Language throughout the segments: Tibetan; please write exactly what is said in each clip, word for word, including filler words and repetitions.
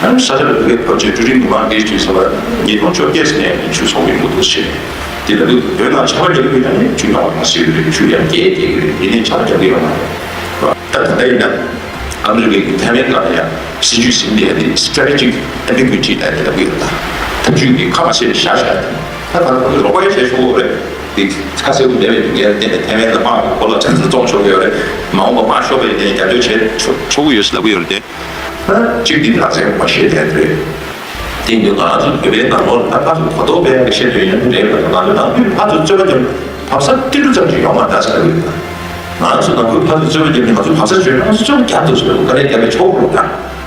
ཡང་ས་ཆ་ལ་བོད་པའི་བོད་ཆས་ཀྲུའུ་རིན་མི་མང་སྒེར་གྱི་ས་བར་ཉིས་སྟོང་བཅོ་བརྒྱད་ནས་ཆུ་ཚོང་གི་མུ་མཐུད་བྱས། དེ་ལ་བོད་ནང་ཆར་པ་རྒྱག་གི་ཡོད་ན་ནི་ཆུ་ཡང་བ་ཡང་སྲིད་རེད། ཆུ་ཡང་རྒྱས་རྒྱས་ཀྱི་རེད། ཡིན་ནའི་ཆར་པ་རྒྱག་གི་ཡོད་མ་རེད། ད་ད་ལྟ་ཡིན་ན་ཨ་མི་རི་ཀའི་ཐའེ་ཝན་ནང་ཡང་སྲིད་ཇུས་ཟིན་པའི་དེ་strategic ambiguity ལ་དེ་ལ་བོད་ལ་ད་ཐབས་ཇུས་ཀྱི་ཁ་མ་ཕྱེ་བཞག་བཞག་ད་ད་ལྟ་རོགས་པ་བྱས་ཆོག་གི་རེད། དེ་ཁ་གསལ་པོ་མེད་པའི་རྒྱུ་མཚན་ལ་བརྟེན་ནས་ཐའེ་ཝན་ལ་དམག་གི་གོ་ལ་ཚ་ཚ་བཙོང་ཆོག་གི་ཡོད་རེད། མ་འོངས་པ་དམག་ཤོར་བའི་དེ་རྒྱབ་སྐྱོར་བྱས་ཆོག་ཆོག་གི་ཡོད་ཟེར་ལབ་ཀྱི་ཡོད་རེད་དེ། ད་གཅིག་འདི་ལག་རྩལ་མ་ཤེས་དེ་རེད། དེ་འདི་ང་ཚོ་བོད་པའི་ནང་ལོགས་ལ་ད་ང་ཚོ་གོ་རྟོགས་སྤེལ་ཡག་གི་ཤེས་འདོད་ཡིན་ན་རེད་ལ། ང་ཚོ་ནང་ཁུལ་ཕར་ཚུར་རྩོད་པ་རྒྱབ་བབས་ས་ཏིལ་འབྲུ་ཙམ་ཞིག་ཡོང་མ་ད་ཟེར་གི་ཡོད། ང་ཚོ་ནང་ཁུལ་ཕར་ཚུར་རྩོད་པ་རྒྱབ་ནས་ང་ཚོ་བབས་ས་བྱོས་ན་ང་ཚོ་རྩོད་པ་རྒྱབ་ཐུབ་ཟེར་བ་དཀའ་ལས་བརྒྱབ་པའི་ཆོག་རུང་ད།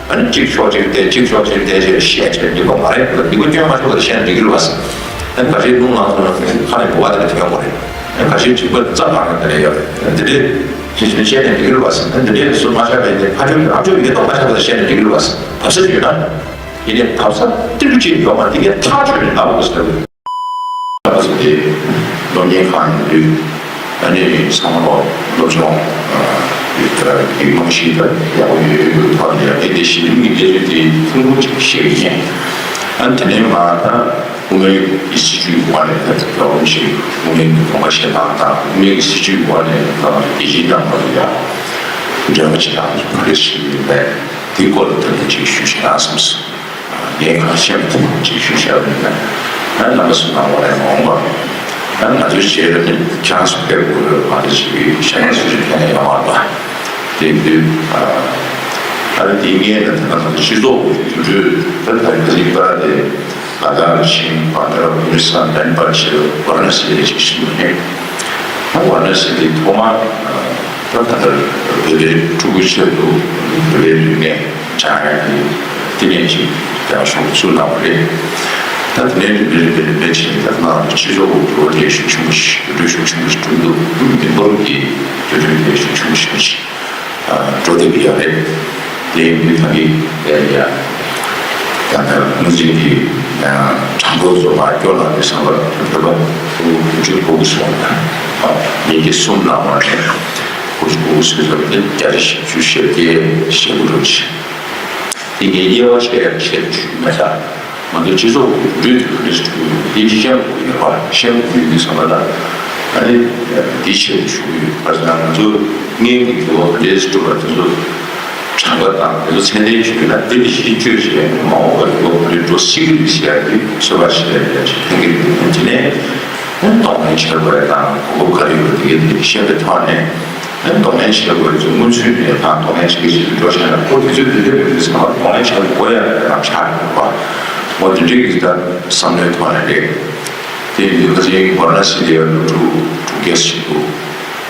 ཨ་ནི་གཅིག་ཤོག་གཅིག་བལྟས་གཅིག་ཤོག་གཅིག་བལྟས་ཞེས་བཤད་བྱས་འདི་པ་མ་རེད་ལ། འདི་པ་སྐྱོན་མ་ཆོག་པར་བཤད་ན་འགྲིག་གི་རེད་བ། ཨ་ནི་ག་རེ་རླུང་ལངས་སོང་ན་ཁ་ནས་འབུ་བ་དེ་འདྲ་ཐོན་དགོས་རེད། ཨ་ནི་ག་རེ་དྲི་བ་རྩ་བ་ནས་དེ་འདྲ་ཡོད་རེད། ཨ་ནི་འདི་འདྲས་ཞེས་བཤད་ནས་འགྲིག་གི་རེད་བ། ཨ་ནི་འདི་འདྲས་སུ་མ་ཆགས་པའི་ནི་ཕ་ཆོས་ཀྱི་ཨ་ཆོས་ཀྱི་ཏོག་མ་ཆགས་པར་བཤད་ནས་འགྲིག་གི་རེད་བ། བབས་ས་ཡོད་ན། ཡིན་ནའི་བབས་ས་ཏིལ་འབྲུ་གཅིག་ཡོད་མ་རེད། འདི་གའི་ཐག་ཆོད་ནས་ལབ་དགོས་ཟེར། ང་ཚོ་དེ་སློབ་གཉེར་ཁང་ཡིན་དུས་ཨ་ནི་ཚང་མ་སློབ་སྦྱོང་ཡོད་དར་གྱི་རྨང་གཞི་དང་ཡག་པོ་ཡོད་ཡོད་པའི་ཐོག་ནས་ཨེ་དེ་གཞི་རིམ་གྱི་གནས་ཚུལ་དེ་ཐུང་ཐུང་ཅིག་བཤད་ཀྱི་ཡིན། ཨ་ནི་དེ་ནས་མ་ད་དབུ་མའི་སྲིད་བྱུས་ཀྱི་འོག་ནས་ད་རྒྱལ་བ་རིན་པོ་ཆེའི་དབུ་མའི་དགོངས་པ་བཞེས་སྟངས་དང་དབུ་མའི་སྲིད་བྱུས་ཀྱི་འོག་ནས་ད་རྒྱལ་སྤྱིའི་ནང་ལ་ཡང་འབྲེལ་བ་བྱེད་སྟངས་ག་རེ་ཞིག་ཡིན་པས་དེའི་སྐོར་ལ་ད་ལན་ཅིག་ཞུ་ཤེས་ན་བསམ་སོང་། ངས་གང་ཤེས་པ་དེ་ཅིག་ཞུ་བྱ་བ་ཡིན་ན། ཨ་རྣམ་པ་ཚོ་ནང་ལ་ཡང་མ་འོངས་པ། ཨ་ང་ཚོའི་རྗེས་ལ་ནི་ཁྱེད་རང་ཚོ་ཕེབས་དགོས་རེད་མ་རེད་ཅིག་ཤ་ཉེ་སུ་ཞིག་ཕན་ཡ་ཡོང་བ་རེད་པ། དེ་དུས་ཨ་ཨ་རེ་དེ་ངས་ད་ལྟ་ང་ཚོ་སྤྱི་ཚོགས་ཀྱི་འགྲོས་ད་ལྟ་ག་ཅིག་པ་དེ་ལ་དྭགས་ཕྱིན་བ་ད་ར་ཝུ་ས་ནན་པར་ཆེ་ཝ་ར་ཎ་སི་ལ་ཅིག་ཕྱིན་པ་རེད། ད་ཝ་ར་ཎ་སི་དེ་ཐོག་མ་ད་ད་ལྟ་བོད་པའི་ཕྲུ་གུ་ཆེད་དུ་བོད་པའི་རིག་གནས། སྦྱང་ཡག་གི་ལྟེ་གནས་ཤིག་ཀྱང་གཞུང་བཙུགས་གནང་བ་རེད། ད་དེ་ནས་རིམ་པས་རིམ་པས་རིམ་པས་བྱས་ནས་ད་ནང་སྤྱི་ཚོགས་ཀྱི་འགྲོ་བ་དེ་ཤུགས་ཆེན་པོ་ཞིག་འགྲོ་གྲོན་ཤུགས་ཆེན་པོ་ཞིག་འགྲོ་གི་འདུག་མི་འབོར་གྱི་འགྲོ་གྲོན་དེ་ཤུགས་ཆེན་པོ་ཞིག་འགྲོ་བསྡད་ཀྱི་ཡོད་རེད། དེ་ཡིན་དུས་ད་གིན་ཡ་ཡ་ད་ལྟ་དངུལ་རྩིས་ཀྱི་གྲངས་ཐོ་ཚོ་མར་སྐྱོར་གནང་དུས་ཙམ་པ་ད་ལྟ་བ་དགུ་བཅུ་གོ་དགུ་སོང་ད་ཉིས་བརྒྱ་གསུམ་ནང་མ་རེད། དགུ་བཅུ་གོ་དགུ་སོང་ཙམ་དེ་བརྒྱ་ཆ་བཞི་བཅུ་ཞེ་བརྒྱད་ཞེ་དགུ་འགྲོ་ཆེ། དེ་ངས་དབྱེ་བ་ཕྱེ་ཡག་བཤད་ཞུ་མེད་ད། ང་ཚོ་སྤྱི་ཚོགས་ཀྱི་འགྲོས་དེ་ག་འདྲ་ཞིག་འགྲོ་གི་ཡོད་དེ་ཅི་ཤེས་དགོས་ཀྱི་ཡོད་པ་ཤེས་དགོས་ཀྱི་འདུག་བསམ་པ་ལ། ཨ་ནི་དེ་ཆེད་དུ་ཞུ་གི་ཡོད། ག་ཟེར་ན་ང་ཚོ་སྔོན་གྱི་འགྱུར་བ་ག་འདྲ་ཞིག་འགྲོ་བ་དེ་ཚོ་གྲངས་ཀ་དང་དེ་ཚོ་ཚད་ལྡན་ཞིག་ཡོད་ན་དེ་ལ་གཞི་བཅོལ་བྱས་མ་འོངས་པར་འགྱུར་བ་ག་འདྲ་འགྲོ་སྲིད་ཀྱི་རེད་ཟེར་ཡག་གི་ཚོད་དཔག་བྱེད་ཡག་ཡག་ཞིག་ཕན་གྱི་རེད། དེ་ནས་གདོང་ལེན་བྱེད་དགོས་ཡག་དང་གོ་སྐབས་ག་རེ་ཡོད་པ་དེ་གའི་དེ་ཤེས་པའི་ཐོག་ནས། གདོང་ལེན་བྱེད་དགོས་ཚུལ་མུ་མཐུད་ནས་དང་གདོང་ལེན་བྱེད་ཀྱི་ཞིག་འགྲོ་བྱས་ན་ཁོ་དུས་ཚོད་དུས་དེབ་དུས་ཚང་མ་གདོང་ལེན་བྱེད་དགོས་ཡ་རང་ཆགས་ཡོད་པ། འོ་དེ་འདྲའི་གི་ད་བསམ་བློའི་ཐོག་ནས་རེད། དེ་ཡིན་དུས་ཁ་སང་ཝ་ར་ཎ་སི་ལ་ཡ་སློབ་ཕྲུག་དྲུག་བརྒྱ་ཞིག་འདུག་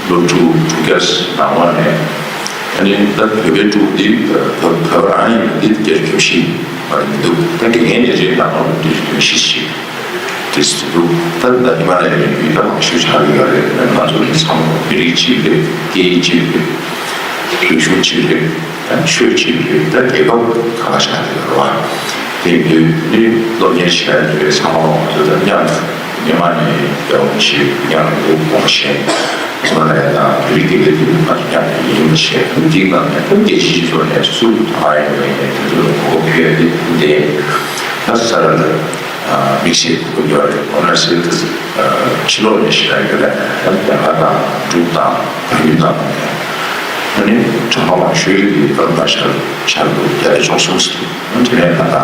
སློབ་ཕྲུག་དྲུག་བརྒྱ་ནང་ལོགས་ནས་ཨ་ནི་ད་བོད་པའི་ཕྲུ་གུ་འདི་བོད་བོད་རང་ཡིན་ན་འདི་བརྒྱ་ཆ་བཞི་མ་རེད་མི་འདུག་ད་དགེ་རྒན་ལས་བྱེད་ནང་ལོགས་ནས་འདི་བཞི་ཞིག་དེ་སུ་འདུག་ད་ད་ཧི་མ་ལ་ཡའི་རི་རྒྱུད་ད་མང་ཤོས་ཆགས་ཀྱི་ཡོད་རེད། ང་ཚོ་འདི་ཚང་མ་མི་རིགས་གཅིག་རེད། སྐད་ཡིག་གཅིག་རེད། རིག་གཞུང་གཅིག་རེད། ད་ཆོས་གཅིག་རེད། ད་རྒྱལ་ཁབ་ཁ་ཁ་ཆགས་ཀྱི་ཡོད་རེད་བ། དེ་ཡིན་དུས་འདི་སློབ་གཉེར་བྱེད་ཡ་དེ་ཚང་མ་ང་ཚོ་ད་མཉམ་དུ་ཉི་མ་ནས་རྒྱལ་བ་ཞིག་མཉམ་དུ་དགོངས་བཞེས། ཧི་མ་ལ་ཡ་དང་བོད་རིགས་སྡེ་དགེ་དེ་ང་ཚོ་མཉམ་དུ་ཡིན་བྱས་འདི་གང་ནས་ད་རྒྱལ་སྤྱིའི་ཐོག་ནས་སུ་ད་ཡིན་པ་ཡིན་ནས་དེ་ཚོ་ལ་གོ་སྐབས་ཕུལ་ཡ་དེ་འདི་ད་ས་ར་ལ། དམིགས་བསལ་དགོས་ཀྱི་ཡོད་རེད། ཝ་ར་ཎ་སི་ལ་ཕྱི་ལོགས་ནས་ཞེ་དྲག་ཡོད་རེད། ད་རྒྱ་གར་དང་འབྲུག་དང་བལ་ཡུལ་དང་། ཨ་ནི་གྲངས་ཀ་མང་ཤོས་ཀྱི་ཨ་རུ་ན་ཅལ་ཤར་དུ་བརྒྱ་དང་བཅུ་གསུམ་ཙམ་འདུག་དེ་ནས་ད་ལྟ་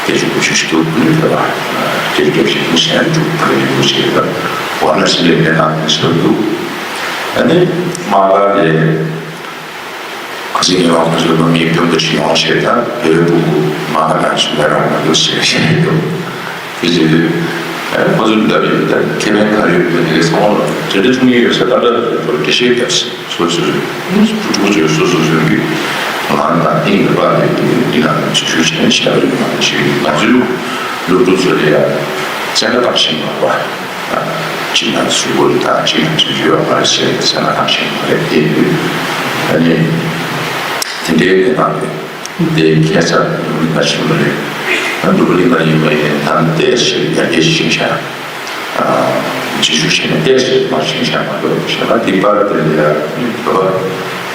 བརྒྱད་ཅུ་དགུ་བཅུ་ཞིག་འདུག་ཨ་ནི་བོད་པ་བརྒྱད་ཅུ་གྱ་བཞི་འདུག་གཞན་འབྲུག་བལ་ཡུལ་འདུག་ཅེས་ད་ཝ་ར་ཎ་སི་ལ་ཡོད་པའི་ནང་དེ་ཚོ་འདུག་ཨ་ནི་མ་ག་ལས། ཁ་སང་ཉེ་བར་ཁོ་ཚོའི་སློབ་གཉེར་དཔོན་པོ་ཅིག་ཡོང་བྱས་ད་བོད་ཕྲུ་གུ་མ་ཧ་ལམ་ཞིག་ལས་རག་མི་འདུག་ཟེར་བཤད་ཀྱི་འདུག་དེ་བྱེད་དུས་ཁོ་ཚོས་ལབ་ཡོད། ད་ཁེ་ཕན་ག་རེ་ཡོད་མེད་དེ་ཚང་མ་ལ་དེ་འདྲ་ཐུགས་མཉེས་ཡོད་ས་ད་ལྟ་འགྲེལ་བཤད་བརྒྱབ་ཟེར། སོ་སོའི་ཕྲུ་གུ་ཚོས་སོ་སོ་སོའི་གི་ངང་དང་སྙིང་ལ་དཔག་པའི་གི་འདི་ནང་ཚུད་ཞུ་བྱས་ནས་བྱས་པ་ཡོད་མ་རེད། ཞེས་ང་ཚོའི་སློབ་ཕྲུག་ཚོ་ལ་ཡང་བཙན་བཀའ་བཏང་བཞིན་ཡོད་པ། ཅིག་ན་ཚུལ་དགོས་རེད། ད་ཅིག་ན་ཚུལ་ཡོད་མ་རེད་ཟེར་ཟེར་ན་གང་ཤེས་མ་རེད། དེ་ཡིན་དུས་ཨ་ནི་དེ་འདྲའི་གནས་སྟངས་རེད། དེ་ཁྱད་མཚར་ནོར་བུ་གླིང་ཁ་ཆེན་པོ་རེད། ད་ནོར་བུ་གླིང་ཁ་ཡིན་པ་ཡིན་ད་ལྟའི་ཞིག་ཡར་རྒྱས་ཤིག་བྱུང་ཤག་རྗེས་ཤུལ་བྱས་ན་ཏོག་ཙམ་མར་ཕྱིན་ཤག་མ་གཏོགས་ཞེ་ན་དེ་པར་དེ་ལ་ཡ་བོད་པ་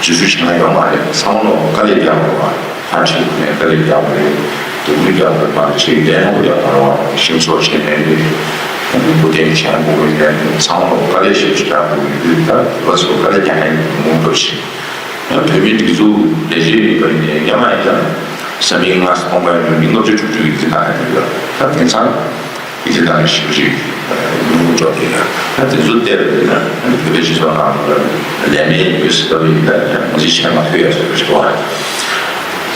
རྗེས་ཤུལ་བྱས་ན་ཡོད་མ་རེད། ཚང་མ་ལ་དཀའ་ལས་རྒྱག་དགོས་པ། ཐག་ཆོད་ནས་དཀའ་ལས་རྒྱག་པ་རེད། སྡུག་རུས་རྒྱག་པ་མ་རེད། ཅིག་བདེན་དུ་ཡག་པ་རེད་བ། ཤིང་བཟོ་བྱས་ནས་ནི་སྐུ་རྟེན་བྱས་དགོས་ཀྱི་ཡོད། ཚང་མ་དཀའ་ལས་ཞེ་པོ་ཅིག་རྒྱག་དགོས་ཀྱི་འདུག་ད་ལ་སོགས་དཀའ་ལས་རྒྱག་མཁན་མང་པོ་ཞིག་བོད་མིའི་སྒྲིག་འཛུགས་ལས་བྱེད་ཡིན་པ་ཡིན་ནའི་སྔོན་མ་ཡིན་ན་ས་མིག་ལྔ་སྟོང་པ་ཡིན་ནའི་མི་ལྔ་བཅུ་དྲུག་ཅུ་ཡིན་ཚེ་གང་ཡིན་ཡོད། ད་དེང་སང་ཡིན་ཚེ་གང་ཞིག་ཞིག་ཉུང་ངུ་འགྲོ་དེ་ཡོད། ད་དེ་ཚོ་བལྟས་པ་ཡིན་ན་བོད་པའི་སྤྱི་ཚོགས་ནང་ལ་ལས་མེད་ཡོད་ཟེར་ལྟ་བུ་ཡིན་ན་ཡང་ང་ཚོས་བྱས་མ་ཐུབ་ཡ་ཟེར་བ་ཞིག་འདུག་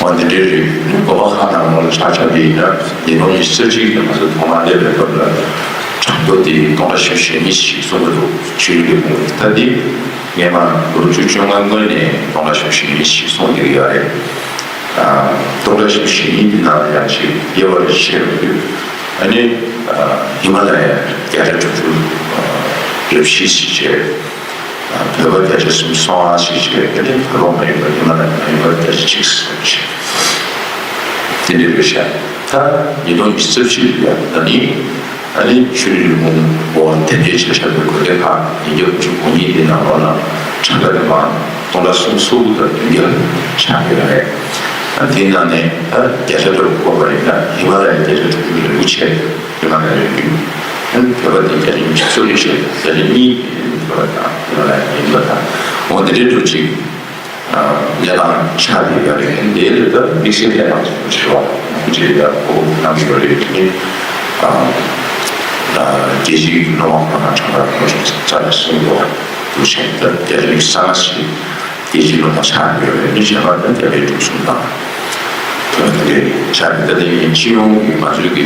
འོ་འདི་འདྲའི་རིགས་ནི་གོ་བ་ཁག་ནང་ལོགས་ལ་ཆགས་ཆགས་དེ་ཡིན་ན་ཉིས་སྟོང་ཉི་ཤུ་རྩ་གཅིག་གི་ང་ཚོ་ཐོག་མར་སླེབས་པའི་སྐབས་ལ་གྲངས་ཐོ་དེ་སྟོང་ཕྲག་བཞི་བཅུ་ཞེ་གཉིས་ཤིག་གསུང་གི་འདུག་ཆོས་ལུགས་ཀྱི་ཁོངས་ཀྱི། ད་འདི་སྔོན་མ་ལོ་བཅུ་བཅོ་ལྔ་སྔོན་ནས་སྟོང་ཕྲག་བཞི་བཅུ་ཞེ་གཉིས་ཤིག་གསུང་བསྡད་ཀྱི་ཡོད་རེད། སྟོང་ཕྲག་བཞི་བཅུ་ཞེ་གཉིས་ཀྱི་ནང་ལ་ཡང་ཅིག་དབྱེ་བ་རེ་ཕྱེ་ཡོང་དུས། ཨ་ནི་ཧི་མ་ལ་ཡ་བརྒྱ་ཆ་དྲུག་ཅུ་རེ་བཞི་ཞིག་བྱས། བོད་པ་བརྒྱ་ཆ་སུམ་ཅུ་སོ་ལྔ་ཞིག་བྱས། ཨ་ནི་བོད་པ་མ་ཡིན་པ་ཧི་མ་ལ་ཡ་མ་ཡིན་པ་བརྒྱ་ཆ་གཅིག་ཙམ་ཞིག་དེ་འདྲའི་རེད་ཤག་ད་ཉིས་སྟོང་ཉི་ཤུ་རྩ་བཞི་ལ་ཡ་ད་ནི། ཨ་ནི་ཆོས་རིག་ལས་ཁུངས་འོག་དེབ་སྐྱེལ་བྱས་བཞག་པའི་དགོན་སྡེ་ཁག་ཉིས་བརྒྱ་དགུ་བཅུ་གོ་གཉིས་དེ་ནང་ལོགས་ལ་གྲངས་ཀ་དེ་མ་སྟོང་ཕྲག་སུམ་ཅུ་སོ་དགུ་དང་བདུན་བརྒྱ་ཆགས་ཡོད་རེད། ཨ་དེའི་ནང་ནས་ད་བརྒྱ་ཆ་དྲུག་བཀོད་པ་ཡིན་ན་ཧི་མ་ལ་ཡའི་བརྒྱ་ཆ་དྲུག་ཅུ་ལས་འགུལ་ཆེ། ཧི་མ་ལ་ཡའི་རྒྱུད། ཨ་ནི་བོད་པ་དེ་བརྒྱ་ཆ་ཉི་ཤུ་རྩ་གཉིས་ཆགས། བརྒྱ་ཆ་གཉིས་དེ་བོད་པ་དང་ཧི་མ་ལ་ཡའི་རྒྱུད་པ་དང་འོ་དེ་འདྲའི་འགྲོ་ཅིག་གནས་སྟངས་ཆགས་བསྡད་ཡོད་རེད། འདི་ལ་ད་དམིགས་བསལ་གནས་སྟངས་སུ་ཆེ་བ་མང་ཆེ་ཡག་པོ་གནང་གི་ཡོད་རེད། དེ་ནི་རྒྱལ་སྤྱིའི་སློབ་མ་ཁོ་ན་གྲངས་ཀ་ཁོ་ཚོ་རྩ་ནས་གསུང་གི་བ་འདུག་བྱས། ད་རྒྱ་རིགས་གསར་ཞིག་རྒྱལ་སྤྱིའི་སློབ་མ་ཆགས་ཡོད་རེད། མི་གཞན་པ་ད་རྒྱ་རིགས་གྲུབ་གསུམ་དང་དེ་འདྲ་ཆགས་རེད། ད་དེ་ཡིན་སྤྱི་ཡོངས་ཀྱི་ང་ཚོའི་གི་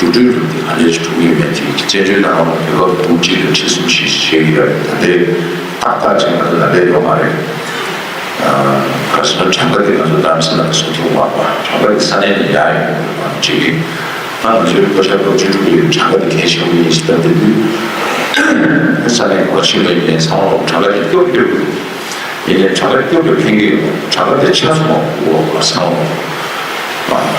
འགྲོ་གྲོན་གྱི་ག་འདྲས་གྲུབ་ཡོད་མེད་དེ་བཙན་བྱོལ་ནང་ལ་བོད་པ་བུ་གཅིག་ལ་ཁྲི་གསུམ་བཞི་བྱེད་ཀྱི་ཡོད་རེད། ད་ལྟའི་ཏག་ཏག་ཅིག་ང་ཚོ་ལ་ལས་ཡོད་མ་རེད། ག་རེ་ཟེར་ན་གྲངས་ཀ་དེ་ང་ཚོ་རྡ་རམ་ས་ལ་ལ་གསུང་ཐུབ་མ་རེད་པ། གྲངས་ཀ་དེ་ས་གནས་ནས་ཡར་ཡོང་དགོས་པ་ཅིག་རེད། ད་ང་ཚོའི་ལོ་ཤར་ལོ་བཅུ་དྲུག་ཡོད་གྲངས་ཀ་དེ་གལ་ཆེན་པོ་ཡིན་ཞེས་བསྡད་དུས། ས་གནས་ག་པར་ཕྱིན་པ་ཡིན་ནའི་ཚང་མ་ལོ་གྲངས་ཀ་དེ་སྐྱོར་སྐྱོར་དགོས། ཡིན་ནའི་གྲངས་ཀ་སྐྱོར་དགོས་ཕན་གྱི་ཡོད། གྲངས་ཀ་དེ་ཆ་ཚང་མ་འོ་ཚང་མ།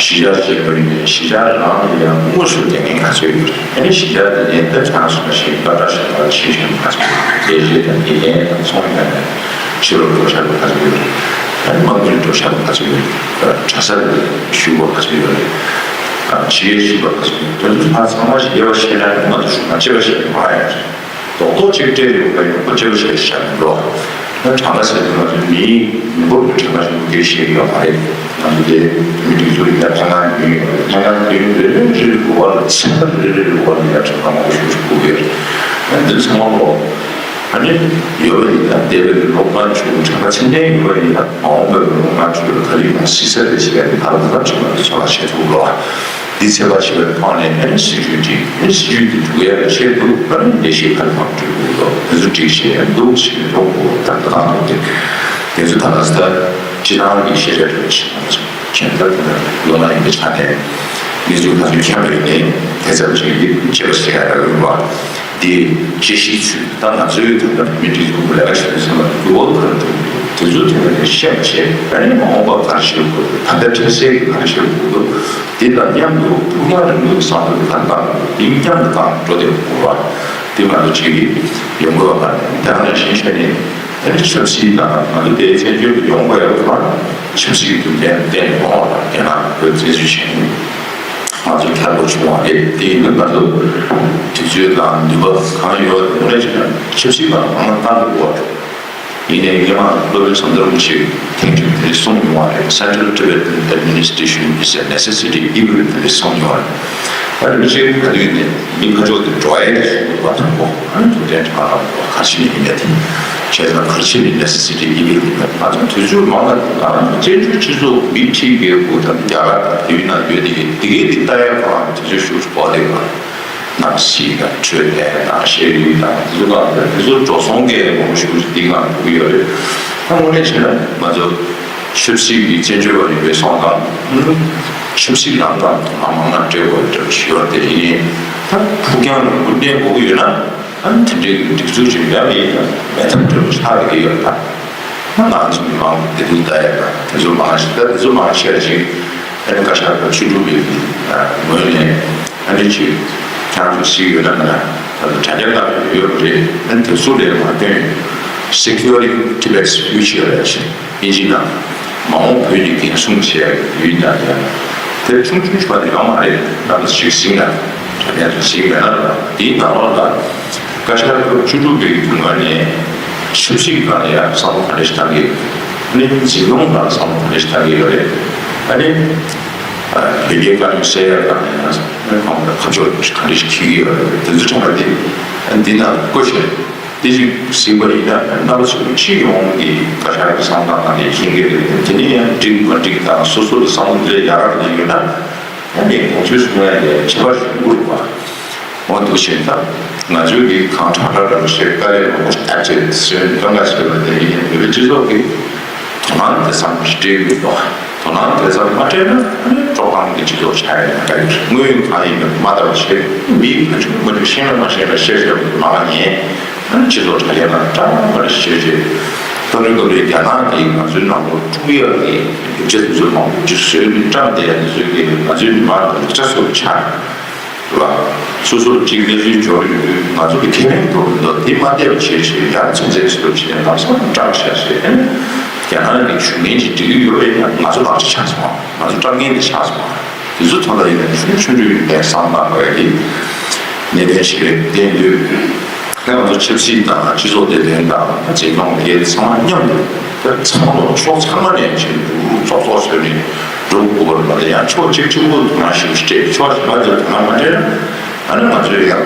གཞིས་ཆགས་ཆེན་པོ་ཡིན་ནའི་གཞིས་ཆགས་རང་ལ་ཡང་དངོས་སུ་དགེ་རྒན་ག་ཚོད་ཡོད་རེད། ཨ་ནི་གཞིས་ཆགས་དེ་ནས་ད་ཆ་སོང་ཞིག་སློབ་གྲྭ་ཞིག་ལ་ཆེད་སྦྱོང་ག་ཚོད་ཡོད་རེད། ལས་བྱེད་དང་དགེ་རྒན་དང་ཚོང་པ་ནས་ཕྱི་ལོགས་འགྲོ་འཆར་ག་ཚོད་ཡོད་རེད། ཨ་ནི་དམངས་ཁྲོད་འགྲོ་འཆར་ག་ཚོད་ཡོད་རེད། གྲྭ་སར་བཞུགས་པ་ག་ཚོད་ཡོད་རེད། ཨ་ཕྱི་རྒྱལ་ཕྱིན་པ་ག་ཚོད་ཡོད་རེད། དེ་ཚོ་ཚང་མ་ཞིག་དབྱེ་བ་ཕྱེ་ན་ང་ཚོ་ཞུ་མ་ཤེས་པ་ཞིག་མ་ཡོང་། རྡོག་རྡོག་གཅིག་སྤྲད་ཡོང་པ་ཡོང་པ་གཅིག་པ་ཞིག་བཞག་མི་འགྲོ། ད་གྲངས་ཀ་ཟེར་དུས་ང་ཚོའི་མིའི་མི་འབོར་གྱི་གྲངས་ཀ་ཞིག་མུ་མཐུད་བཤད་ཀྱི་ཡོད་མ་རེད། ང་ཚོ་དེ་མི་འདི་ཚོ་ཡིན་ན་ཐང་ཀ་ཉུལ་ཡོད་རེད། ཐང་ཀ་ཉུལ་རེ་རེ་རེ་རེ་ལུག་པ་ལ་ཚན་པ་རེ་རེ་ལུག་པ་ལ་ཡ་གྲངས་ཀ་མང་པོ་ཞིག་ཞིག་དགོས་ཀྱི་ཡོད་རེད། ཨ་འདི་ཚང་མ་ལོ་ཨ་ནི་ཡོད་པ་ཡིན་ན་འདས་པའི་ལོ་ལྔ་བཅུ་གྲངས་ཀ་ཚད་ལྡན་ཡོད་པ་ཡིན་ན་མ་འོངས་པའི་ལོ་ལྔ་བཅུ་ལ་ག་ལེར་ཡོང་སྲིད་ས་རེད་ཞེས་པའི་ད་ལྟ་ཚོད་ལ་ཚོད་ལ་བྱེད་ཐུབ་ལོ། འདི་ཚད་པ་ཞིག་ལ་ཕངས་ནས་ཨ་ནི་སྲིད་ཇུས་འགྲིག་ཨ་ནི་སྲིད་ཇུས་འདི་འགྲུབ་ཡ་ལ་ཆེད་དུ་ཨ་ནི་ལས་གཞི་ག་རེ་མང་སྤྲོད་དགོས་འདུག་དེ་ཚོ་སྒྲིག་ཆས་འདུག་ཞིག་འགྲོ་དགོས་ད་ལྟ་དང་འགྲོ་དེ་དེ་ཚོ་ད་ལྟ་ས་སྤྱི་བཏང་གི་ཤེས་བྱ་སྤྲོད་ཆེད་མང་ཚོགས་ཁྱེད་ལྟར་དེ་ལ་ལོ་ན་ཡིན་པའི་ཆ་ནས་གནས་ཚུལ་ཁ་ཚོན་ཁྱབ་པ་ཡིན་ནའི་དེ་ཚབ་ཅིག་གིས་དཔྱད་པ་བྱེད་ཡ་ལ་ཡོད་པ། དེ་དཔྱད་གཞིའི་ཚུལ་ད་ང་ཚོའི་ད་ལྟ་མི་འདི་ཚོ་ལས་ཀ་བྱེད་དུས་ཙམ་པ་འགྱུར་བ་ག་རེ་འགྲོ་གི་འདུག་དེ་ཚོ་དེ་ལ་ནས་ཤེས་པ་བྱས་ཨ་ནི་མ་འོངས་པ་ག་རེ་བྱེད་དགོས་འདུག་ད་ལྟ་འཕྲལ་སེལ་གྱི་ག་རེ་བྱེད་དགོས་འདུག་དེ་དང་མཉམ་དུ་ཕུགས་རྒྱང་རིང་པོའི་བསམ་བློ་ག་རེ་བཏང་དགོས་འདུག་དེ་མཉམ་དུ་བཏང་འགྲོ་བསྡད་དགོས་པ་དེ་ང་ཚོ་གཅིག་གིས་ཡོང་དགོས་པ་ད་ནས་ཤེས་བྱ་ནས་ཨ་ནི་ཆབ་སྲིད་དང་ང་ཚོ་དེའི་བཙན་བྱོལ་དུ་ཡོང་དགོས་ཡ་ལ་ཆབ་སྲིད་ཀྱི་རྒྱུ་མཚན་བསྟན་ནས་གཏོང་བ་དང་རྒྱ་ནག་བོད་བཙན་བྱོལ་བྱས་ནས། ང་ཚོ་དྲག་པོ་བྱུང་བ་རེད། དེ་ཡིན་ན་ང་ཚོ་དུས་ཚོད་དང་ནུས་པ་གང་ཡོད་དེ་དངོས་གནས་བྱས་ན་ཆབ་སྲིད་ལ་མང་བཏང་དགོས་པ་རེད། ཡིན་ནའི་སྔོན་མ་སློབ་དཔོན་ཟམ་གདོང་རིན་པོ་ཆེས་ཐེངས་གཅིག་དེ་གསུངས་ཡོང་བ་རེད། Central Tibetan Administration is a necessity even དེ་གསུངས་ཡོང་བ་རེད། ད་རིན་པོ་ཆེ་ག་དུས་ནས་མི་ཁ་ཕྱོགས་དེ་འགྲོ་ཡས་དེ་གསུངས་འདུག་པ་དང་པོ་ཨ་ནི་ཐུབ་བསྟན་ཁྲི་པ་ལ་ག་ཅི་ནས་ཡིན་ནས་དེ་བྱས་ཙང་ག་ཅི་ནས་necessity even ཡིན་པ་ང་ཚོ་དུས་ཚོད་མང་ན་ང་ཚོ་བཙན་བྱོལ་སྤྱི་ཚོགས་མི་ཁྲི་བརྒྱད་དགུ་དང་རྒྱ་གར་དང་དེ་ཡུལ་ན་ཡོད་དེ་དེ་གའི་དེ་ལྟ་ཡ་གང་དུས་ཚོད་ཤུགས་སུ་འགོར་དེ་གང་ནང་སྲིད་དང་འཕྲོད་བསྟེན་དང་ཤེས་རིག་དང་དེ་ཚོ་གང་དེ་ཚོ་འགྲོ་སོང་གི་ངོ་ཤུགས་འདི་གང་འགྲོ་གི་ཡོད་རེད། ད་དངོས་གནས་བྱས་ན་ང་ཚོ་ཆབ་སྲིད་ཀྱི་བཙན་བྱོལ་བ་ཡིན་པའི་སོང་ཙང་ཆབ་སྲིད་ལམ་ལུགས་དང་མང་ན་འབྲེལ་བ་འདྲ་ཞུ་བ་དེ་ཡིན། ད་ཕུགས་རྒྱང་རིང་པོ་གནས་དགོས་ཀྱི་ཡོད་ན་ཨ་ནི་དེ་འདྲའི་སྒྲིག་འཛུགས་ཅིག་མེད་པ་ཡིན་ན་མེད་ཐབས་འགྲོ་ཆགས་ཀྱི་ཡོད་པ། ང་ཚོ་མི་མང་བདེ་སྡུག་ལྟ་ཡ་དང་དེ་ཚོ་མང་ཞིག་ད་དེ་ཚོ་མང་ཆེ་བ་ཞིག་ཨ་ནི་བཀའ་ཤག་དང་ཆོས་སྒྲུབ་པའི་ངོས་ནས་ཨ་ནི་ཅིག་ཁྱང་ཚོ་ཞིག་ཡོད་ན་མེད་ན་ད་དུང་དྲ་རྒྱ་ནང་ཡོད་པ་རེད། ཨ་ནི་དེ་ཚོ་ལས་མ་ཐོན་Securing Tibet's Future ལ་ཞིག་དབྱིན་ཇི་ནང་ མ་འོངས་བོད་ཀྱི་འགན་སྲུང་བྱེད་ཡག་ཡུལ་ཡིན་ད་ཡང་། དེ་ཆུང་ཆུང་ཞིག་པ་དེ་ཡོང་མ་རེད། ང་ཚོ་ཞིག་ཟིན་ཡ། དྲ་རྒྱ་དུ་ཟིན་ཡ་ན་རེད་པ། དེའི་ནང་ལོགས་ལ་བཀའ་ཤག་སྐབས་བཅུ་དྲུག་པའི་བརྒྱུད་ནས་ཆབ་སྲིད་སྒང་ལ་ཡང་བསམ་བློ་ག་འདྲ་ཞིག་བཏང་གི་ཡོད། ཨ་ནི་འཛིན་སྐྱོང་སྒང་ལ་བསམ་བློ་ག་འདྲ་ཞིག་བཏང་གི་ཡོད་རེད། ཨ་ནི་ཨ་བོད་རྒྱའི་དཀའ་རྙོག་སེལ་ཡ་སྒང་ལ་ཡང་ཁོང་ལ་ཁ་ཕྱོགས་ག་འདྲ་ཞིག་འཁྱེར་གྱི་ཡོད་རེད། དེ་ཚོ་ཚང་མ་དེ་འདི་ནང་བཀོད་བཞག་དེ་ཅིག་གཟིགས་པ་ཡིན་ན་རྣམ་པ་ཚོ་སྤྱི་ཡོངས་ཀྱི་བཀའ་ཤག་གི་བསམ་བློ་གཏོང་སྟངས་དེ་ཤེས་ཀྱི་རེད། དེ་ནས་ཡང་འགྲིག་མ་འགྲིག་དང་སོ་སོ་ལ་བསམ་བློ་འདི་ཡར་རག་ནས་ཡོད་ན། ཨ་ནི་ཁོང་ཚོས་གསུང་ཡ་དེ་ཁྱད་པར་ཞིག་དགོས་རེད་པ། འོ་འདུག་བྱས་ད་ང་ཚོས་ཀྱི་གང་དྲག་དྲག་རང་བཤད་དཀའ་ལས་མང་པོ་ཞིག་བཏབ་བྱས་ཟོན་གང་ག་བྱས་པ་དེ་ཡིན་ན་བོད་པའི་སྤྱི་ཚོགས་ཀྱི་དོ་སྣང་དེ་ཙམ་ཞིག་སྤྲད་ཀྱི་མི་འདུག་དོ་སྣང་དེ་ཙམ་མ་སྤྲད་ན་ཨ་ནི་དཀྲོག་གཏམ་གྱི་སྤྱི་ཚོགས་ཆགས་ཡོད་ན་དགའ་ཡོད། དངོས་ཡོད་གང་ཡིན་པ་མ་བལྟ་བ་བྱས། མི་ཁ་ཆུང་མ་ཆུང་ཤེས་ན་མ་ཤེས་ན་བཤད་བཤད་པ་མ་ངེས། ཨ་ནི་སྤྱི་ཚོགས་དྲ་རྒྱ་ནང་བཀྲམ་པ་རེ་བྱས་རྗེས། ད་རིང་ག་ལེ་རྒྱ་ནག་གིས་ང་ཚོའི་ནང་ལོགས་དཀྲུག་ཡག་གི་རྒྱུ་ཆ་དེ་ཚོ་མང་པོ་ཅིག་བཟོས་ནས་བཀྲམ་བསྡད་ཡག་དེ་ཚོ་གིས་ང་ཚོའི་མི་མང་ལ་ལེགས་ཆ་བཟོ་ཆགས་རེད་པ། སོ་སོར་གཅིག་གནས་ཚུལ་འབྱོར་ཡོང་དུས་ང་ཚོ་ལ་ཁེ་ཕན་འགྲོ་གི་འདུག་དེ་མ་བལྟས་པ་བྱས་བྱས་ཡང་ཚོད་འཛིན་བཟོ་བྱས་ལམ་སང་བཀྲམ་བཞག་བྱས། རྒྱ་ནག་གི་ཇུས་ངན་ཅིག་སྒྲིག་གི་ཡོད་པ་ཡིན་ན་ང་ཚོ་ལག་ཆ་ཆགས་སོང་། ང་ཚོ་བཀྲམ་མཁན་དེ་ཆགས་སོང་། དེ་ཚོ་ཐོག་ལ་ཡིན་ན་ཆུང་ཆུང་ཆུང་ཡིན་པའི་བསམ་བློ་བཏང་དགོས་ཡ་གི་གནད་དོན་ཞིག་རེད། དེ་ཡིན་དུས་ང་ཚོ་ཆབ་སྲིད་དང་སྤྱི་ཚོགས་བདེ་དོན་དང་འཛིན་སྐྱོང་འདི་ཚང་མ་མཉམ་དུ་ད་ཚང་མ་ཕྱོགས་ཚང་མ་ནས་བྱེད་འདུག་ཚོགས་གཙོ་བཟོས་ནས་འགྲོ་དགོས་པ་རེད་པ། དེ་ཡང་ཕྱོགས་གཅིག་གཅིག་པུ་དོ་སྣང་ཞིག་སྤྲད། ཕྱོགས་གཞན་པ་ཚོས་དོ་སྣང་མ་སྤྲད་ན་ཨ་ནི་ང་ཚོས་ཡང་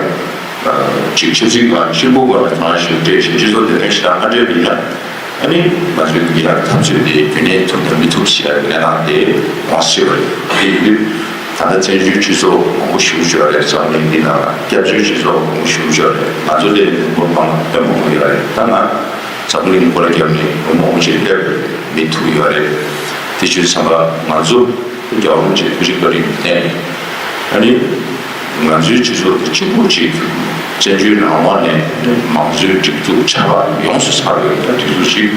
ཅིག་ཆབ་སྲིད་ཁང་གཅིག་པུ་བར་དོ་སྣང་ཞིག་སྤྲད་ཞིང་སྤྱི་ཚོགས་བདེ་དོན་ཞིག་ལ་མ་སྤྲད་པ་ཡིན་ན། ཨ་ནི་ང་ཚོའི་འདི་ལ་འཐབ་རྩོད་དེ་རྒྱུན་གནས་ཐུབ་དང་མི་ཐུབ་ཞེས་པའི་གནས་སྟངས་དེ་མང་ཆེ་བ་རེད། དེ་ཡིན་དུས་ད་ལྟ་བཙན་བྱོལ་སྤྱི་ཚོགས་མང་པོ་ཞུགས་བྱས་རེད། འཛམ་གླིང་འདི་ནང་ལ་སྐྱབས་བཅོལ་སྤྱི་ཚོགས་མང་པོ་ཞུགས་བྱས་རེད། ང་ཚོ་ལས་མི་འབོར་མང་པོ་མང་པོ་ཡོད་རེད། ད་ང་འཛམ་གླིང་སྐོར་རྒྱབ་ནས་ལོ་མང་པོ་ཞིག་སླེབས་རེད། མི་ཐུག་ཡོད་རེད། དེ་བྱས་ཙང་ང་ཚོ་རྒྱལ་བ་རིན་པོ་ཆེའི་ཐུགས་རྗེ་བཀའ་དྲིན་བརྟེན་ནས་ཨ་ནི་ང་ཚོའི་སྤྱི་ཚོགས་དེ་གཅིག་པུ་གཅིག་བཙན་བྱོལ་ནང་ལོགས་ནས་མང་གཙོའི་སྒྲིག་འཛུགས་ཆགས་པ་ཡོངས་སུ་ཚར་བའི་ད་སྒྲིག་འཛུགས་ཤིག་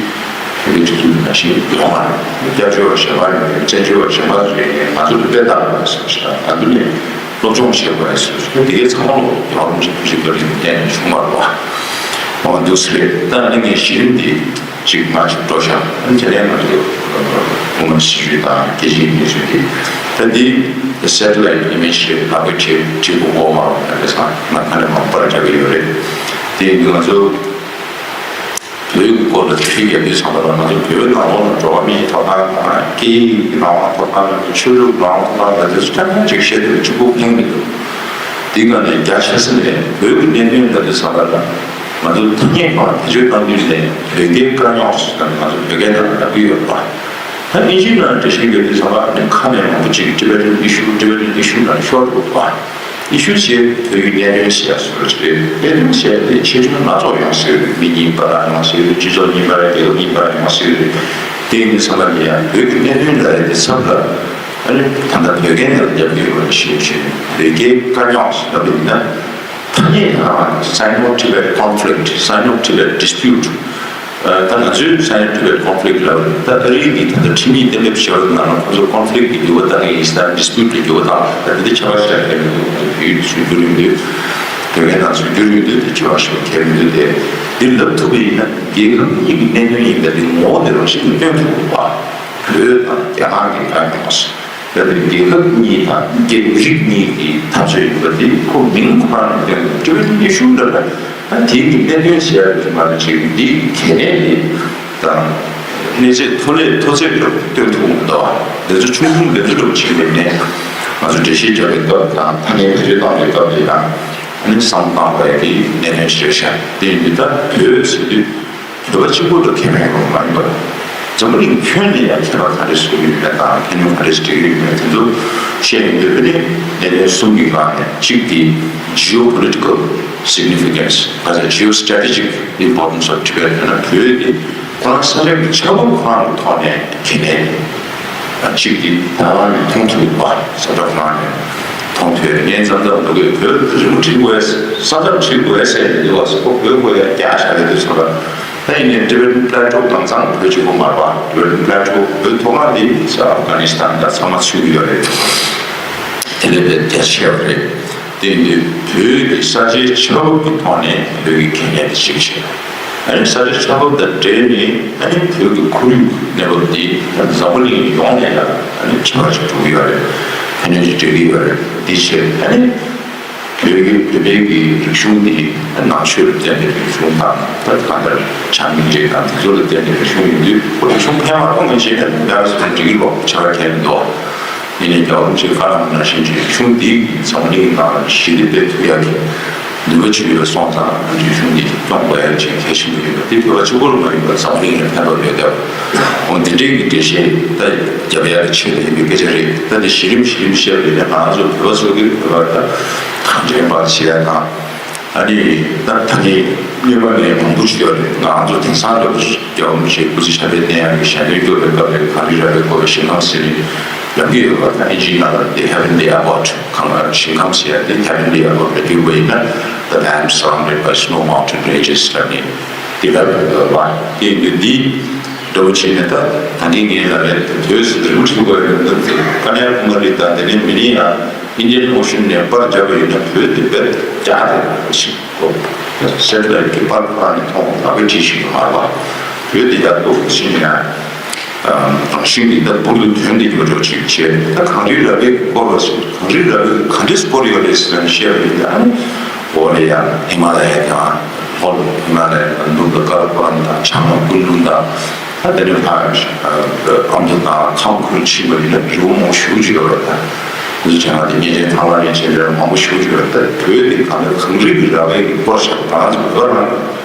བོད་པའི་སྒྲིག་འཛུགས་ནང་བཞིན་ཡོང་བ་རེད། སྐྱབས་བཅོལ་བ་གཞན་པ་ཡིན་པའི་བཙན་བྱོལ་བ་གཞན་པ་ཚོས་ང་ཚོ་ལ་དཔེ་བལྟ་དགོས་བསམ་ཞིག་དང་། ད་དུང་ནས་སློབ་སྦྱོང་བྱེད་དགོས་བསམ་ཞིག་དེ་གའི་ཚང་མ་ལོ་རྒྱལ་བ་རིན་པོ་ཆེའི་ཐུགས་རྗེ་བཀའ་དྲིན་བརྟེན་ནས་བྱུང་བ་རེད་པ། འོ་འདུག་སེ་རེད། ད་ནི་ངས་གཞི་རིམ་འདི་ཅིག་མ་ཅིག་འགྲོ་ཤག་ཨ་ནི་དེ་ནས་ང་ཚོ་དབུ་མ་སྤྱི་འཐུས་དང་རྒྱལ་སྤྱིའི་གནས་ཚུལ་འདི་ད་འདི་སེ་ཊི་ལའིཊ་ཨི་མེཇ་རེད། ལག་པའི་འཕྲུལ་འཕྲུལ་གོ་འོག་མ་ཡང་དེ་ཚང་ང་ཁ་ནས་མང་པར་རྒྱག་གི་ཡོད་རེད། དེ་ཡིན་དུས་ང་ཚོ་བོད་ཀྱི་སྐོར་ལ་ཁྲིད་ཡོད་དུས་ཚང་མ་ལ་ང་ཚོ་བོད་ནང་ལོགས་ལ་འགྲོ་བ་མིའི་ཐོབ་ཐང་དང་སྐད་ཡིག་གི་རང་དབང་ཐོབ་ཐང་དང་ཆོས་ལུགས་རང་དབང་ཐོབ་ཐང་དང་དེ་ཚོ་ཐམས་ཅད་ཅིག་བཤད་དུས་གཅིག་པུ་ཕན་མི་འདུག་དེ་ག་ནས་རྒྱ་ཆེ་ས་ནས་བོད་ཀྱི་གནད་དོན་ལ་དེ་ཚང་མ་ལ་ང་ཚོ་ཐ་སྙད་གང་བེད་སྤྱོད་གཏང་དུས་ནས་བོད་སྐད་དཀའ་རྙོག་ཟེར་ནས་ང་ཚོ་བོད་སྐད་ནང་ལ་ལབ་ཀྱི་ཡོད་པ། ད་ཨིན་ཇིའི་ནང་འགྲེལ་བཤད་ཡོད་དུས་ཚང་མ་ནི་ཁ་ནས་མང་པོ་ཅིག་Tibetan issue, Tibetan issue ལ་ཤོར་འདུག་པ། ཨི་ཤུ་ཞེས་བོད་ཀྱི་གནད་དོན་ཞེས་ཟེར་བ་ཞིག་རེད། གནད་དོན་ཞེས་དེ་ཆེ་ཆུང་སྣ་ཚོགས་ཡོང་སྲིད་རེད། མི་གཉིས་བར་ཡོང་སྲིད་རེད། སྤྱི་ཚོགས་གཉིས་བར་རེད། རྒྱལ་ཁབ་གཉིས་བར་ཡོང་སྲིད་རེད། དེ་ཡིན་དུས་ཚང་མ་ལ་ཡང་བོད་ཀྱི་གནད་དོན་ལ་རེད་དེ་ཚབ་ལ་ཨ་ནི་ད་ལྟ་བོད་སྐད་ནང་ལ་རྒྱབ་ཀྱི་ཡོད་པ་ཞིག་བྱས་བོད་སྐད་དཀའ་རྙོག་ཟེར་བ་ཡིན་ན་ཐ་སྙད་ནང་Sino-Tibet conflict, Sino-Tibet dispute ད་ང་ཚོའི་Sino-Tibet conflict ལ་ད་ཨ་རིའི་གི་ད་ལྟ་ཁྲིམས་ཡིག་གཏན་འབེབས་བྱས་པ་ནང་ལ་ཁོ་ཚོ་conflict གི་འགྱུར་བ་བཏང་གི་ཡིན་ཟེར། dispute གི་འགྱུར་བ་བཏང་། ད་དེ་འདྲ་ཁྱད་པར་ཞིག་ལ་ཁྱད་མི་འདུག་ང་ཚོ་བོད་ཡིག་ཚུར་བསྒྱུར་ཡོང་དུས་དེ་ཁྱད་པར་ཞིག་ཁྱད་མི་འདུག་དེ་འདི་ལབ་ཐུབ་པ་ཡིན་ན་རྒྱལ་ཁབ་གཉིས་ཀྱི་གནད་དོན་ཡིན་པ་དེ་ངོ་བོ་དེ་རང་བཞིན་གྱིས་སྟོན་ཐུབ་འདུག་པ། བོད་དང་རྒྱ་ནག་གི་དཀའ་རྙོག་ཟེར། ད་ལྟ་རྒྱལ་ཁབ་གཉིས་དང་རྒྱལ་རིགས་གཉིས་ཀྱི་འཐབ་རྩོད་ཡིན་པ་འདི་ཁོ་མིང་ཁོ་རང་ནས་སྟོན་འདུག Tibetan issue ལབ་ན་ད་དེའི་གི་གནད་དོན་ཞེས་པ་དེ་མ་རེད། ཅིག་འདི་གལ་གནད་འདི་དང་གནས་ཚད་མཐོ་ལས་མཐོ་ཚད་འདྲ་བོ་སྟོན་ཐུབ་མི་འདུག་འདི་ཚོ་ཆུང་ཆུང་འདི་ཚོ་འདྲ་བོ་ཅིག་ལས་ནས་ང་ཚོ་འགྲེལ་བཤད་རྒྱག་པའི་སྐབས་དང་ཐ་སྙད་བེད་སྤྱོད་གཏོང་བའི་སྐབས་དེ་དང་ཨ་ནི་བསམ་བློ་བཏང་དགོས་ཡ་གི་གནད་དོན་ཞིག་རེད་ཤག་དེ་ཡིན་དུས་ད་བོད་ཟེར་དུས། བོད་པ་གཅིག་པུ་ལ་ཁེ་ཕན་ཡོང་བ་མ་ཡིན་པར། འཛམ་བུ་གླིང་ཁྱོན་ནས་ཡང་ཁྱད་པར་ག་འདྲ་བཟོ་གི་ཡོད་མེད་དང་ཁེ་ཉོན་ག་འདྲ་ཞིག་འགྲིག་གི་ཡོད་མེད་དེ་ཚོ་བཤད་ཡོང་དུས་ཨ་ནི་གནད་དོན་གསུམ་གྱི་སྒང་ནས་གཅིག་དེ་geopolitical significance ག་ཚོད་geostrategic importance of Tibet ཡང་ན་བོད་དེ་ཁོ་རང་ས་ཆ་གི་ཆགས་བབ་ཁོ་རང་གི་ཐོག་ནས་གལ་གནད་རེད། གཅིག་དེ་ད་རང་གིས་མཐོང་ཐུབ་པ་ས་ཆ་ཁོ་རང་ནས་མཐོང་ཐུབ་ཡ་ངས་མཚམས་མཚམས་འདུག་གི་བོད་རི་མོ་བྲིས་དགོས་ས་མཚམས་བྲིས་དགོས་ཟེར་ནས་འདུག་བ་ཟེར་ཁོ་བོད་དགོས་ཡ་རྒྱ་ཆ་རེད་འདུག་ཟེར་བ། ད་ཡིན་ནའི་Tibetan Plateau དྭངས་གཙང་བོད་གཅིག་པོ་མ་རེད་པ། Tibetan Plateau བོད་མཐོ་སྒང་འདི་ཨབ་གྷ་ནི་སི་ཐན་དང་ཚང་མ་ཚུད་ཀྱི་ཡོད་རེད། དེ་ལས་དཔེ་རྒྱ་ཆེ་བ་རེད། དེ་ཡིན་དུས་བོད་ཀྱི་ས་ཆའི་ཆགས་བབ་ཀྱི་ཐོག་ནས་བོད་ཀྱི་གལ་གནད་དེ་ཤེས་བྱས། ཨ་ནི་ས་ཆ་ཆགས་ཐབས་དང་འབྲེལ་ནས་ཨ་ནི་བོད་ཀྱི་ཁོར་ཡུག་གནས་བབ་འདི་འཛམ་བུ་གླིང་ཡོངས་ནས་ཡང་ཨ་ནི་ཁྱད་པར་ཅིག་འགྲོ་གི་ཡོད་རེད། ཕན་ནུས་ཅིག་འགྲོ་གི་ཡོད་རེད། འདི་བྱས་ཨ་ནི་བོད་ཀྱི་བོད་པའི་གི་རིག་གཞུང་འདི་ནང་ཆོས་ལ་བརྟེན་པའི་རིག་གཞུང་དང་ད་གང་ལྟར་བྱམས་སྙིང་རྗེ་དང་དེ་ཚོ་ལ་བརྟེན་པའི་རིག་གཞུང་ཡིན་དུས་ཁོ་རིག་གཞུང་ཕན་མ་ཐོགས་མི་བྱེད་ན་ཡང་སོང་འགྲིག་གི་རེད། ཁྱད་པར་གང་ཡང་མི་འདུག་ཡིན་ནའི་རྒྱལ་བ་རིན་པོ་ཆེས་བཀའ་གནང་བ་ནང་བཞིན་གྱི་རིག་གཞུང་འདི་འཛམ་གླིང་ནང་ཞི་བདེ་སྤེལ་ཐུབ་ཡག་གི་ནུས་པ་ཅིག་ཡོད་སོང་ཙང་རིག་གཞུང་འདི་སྐྱོང་དགོས་ཡག་ཅིག་གལ་ཆེན་པོ་ཡོད་པ་འདི་བོད་པ་གཅིག་པོར་མ་ཡིན་པར་འཛམ་གླིང་ལ་ཕན་ཐོགས་ཡོད་བསྡད་པ། འོ་འདི་འདྲའི་གི་འགྲེལ་བཤད་ད་རྒྱབ་ཡག་གི་ཆེད་དུ་ཡིན་པའི་སྐད་ཆ་རེད། ད་འདི་གཞི་རིམ་གཞི་རིམ་བཤད་པ་ཡིན་ན་ང་ཚོ་བོད་པ་ཚོ་གི་བོད་པ་ད་གང་དྲན་པ་བྱེད་ཡག་དང་། ཨ་ནི་ད་ད་ནི་སྔོན་མ་ནས་མང་པོ་ཞིག་ཡོད་རེད། ང་ཚོ་དེང་སང་ལོ་རྒྱལ་བ་རིན་པོ་ཆེའི་སྐུ་ཚེ་ཞབས་པད་བརྟན་ཡག་གི་ཞལ་འདོན་སྐྱོར་བའི་སྐབས་ལ་གངས་རི་ར་བའི་སྐོར་ལ་ཞིང་ཁམས་ཟེར་ནས་ལབ་ཀྱི་ཡོད་པ། ད་ཨིན་ཇིའི་ནང་ལ་The Heavenly Abode གང་ལ་ཞིང་ཁམས་ཟེར་ཡག་དེ་Heavenly Abode ལབ་ཀྱི་ཡོད་པ་ཡིན་ན་The land surrounded by snow mountain ranges ལབ་ནས་དེ་ལབ་ཡོད་པ་དེ་ཡིན་དུས་འདི་འདྲ་བོ་བྱས་ནས་ད་ད་ནི་ངས་ལབ་ཡག་དེ་བོད་ཟེར་དུས་རིན་པོ་ཆེ་གོ་ཡོད་འདུག་དེ་ཀ་ན་ཡ་ཀུ་མ་རི་དང་དེ་ནས་མི་ནི་ཡང་། Indian Ocean ནས་པར་བརྒྱབ་པ་ཡིན་ན་བོད་དེ་བེད་རྒྱག་དེ་ཞིག་གོ། སེ་ཊི་ལའིཊ་གི་པར་ཁོ་རང་ནས་མཐོང་ལག་པས་བྲིས་ཤིག་མ་རེད་པ། བོད་དེ་ཡག་པོ་ཕྱིན་ཡང་རང་བཞིན་གྱིས་ད་འབུར་དུ་ཐོན་བསྡད་ཡོད་འགྲོ་ཅིག་བྱས། ད་གངས་རིའི་ར་བས་སྐོར་བ་ཞིག་གངས་རིའི་ར་བས་ག་འདྲས་སྐོར་ཡོད་རེད་ཟེར་ནས་བཤད་པ་ཡིན་ན། འོ་རེད་ཡ། ཧི་མ་ལ་ཡ་དང་ལྷོ་ལ་ཧི་མ་ལ་ཡ་དང་ནུབ་ལ་ཀ་ར་ཀོ་རམ་དང་བྱང་ལ་ཀུན་ལུང་དང་། ད་དེ་ནས་ཕར་ཨ་མདོ་དང་ཁམས་ཁུལ་ཕྱིན་པ་ཡིན་ན་རི་བོ་མང་པོ་ཞེ་པོ་ཅིག་ཡོད་རེད། ད་དེ་ཚོ་བྱས་ན་དེ་གཉན་ཆེན་ཐང་ལྷ་གཉན་ཆེན་རེད། མང་པོ་ཞེ་པོ་ཅིག་ཡོད་རེད། ད་བོད་དེ་གང་ལྟར་གངས་རི་གི་ར་བས་ཀྱི་སྐོར་བཞག་ད་ང་ཚོ་བོད་རང་འགྲེལ་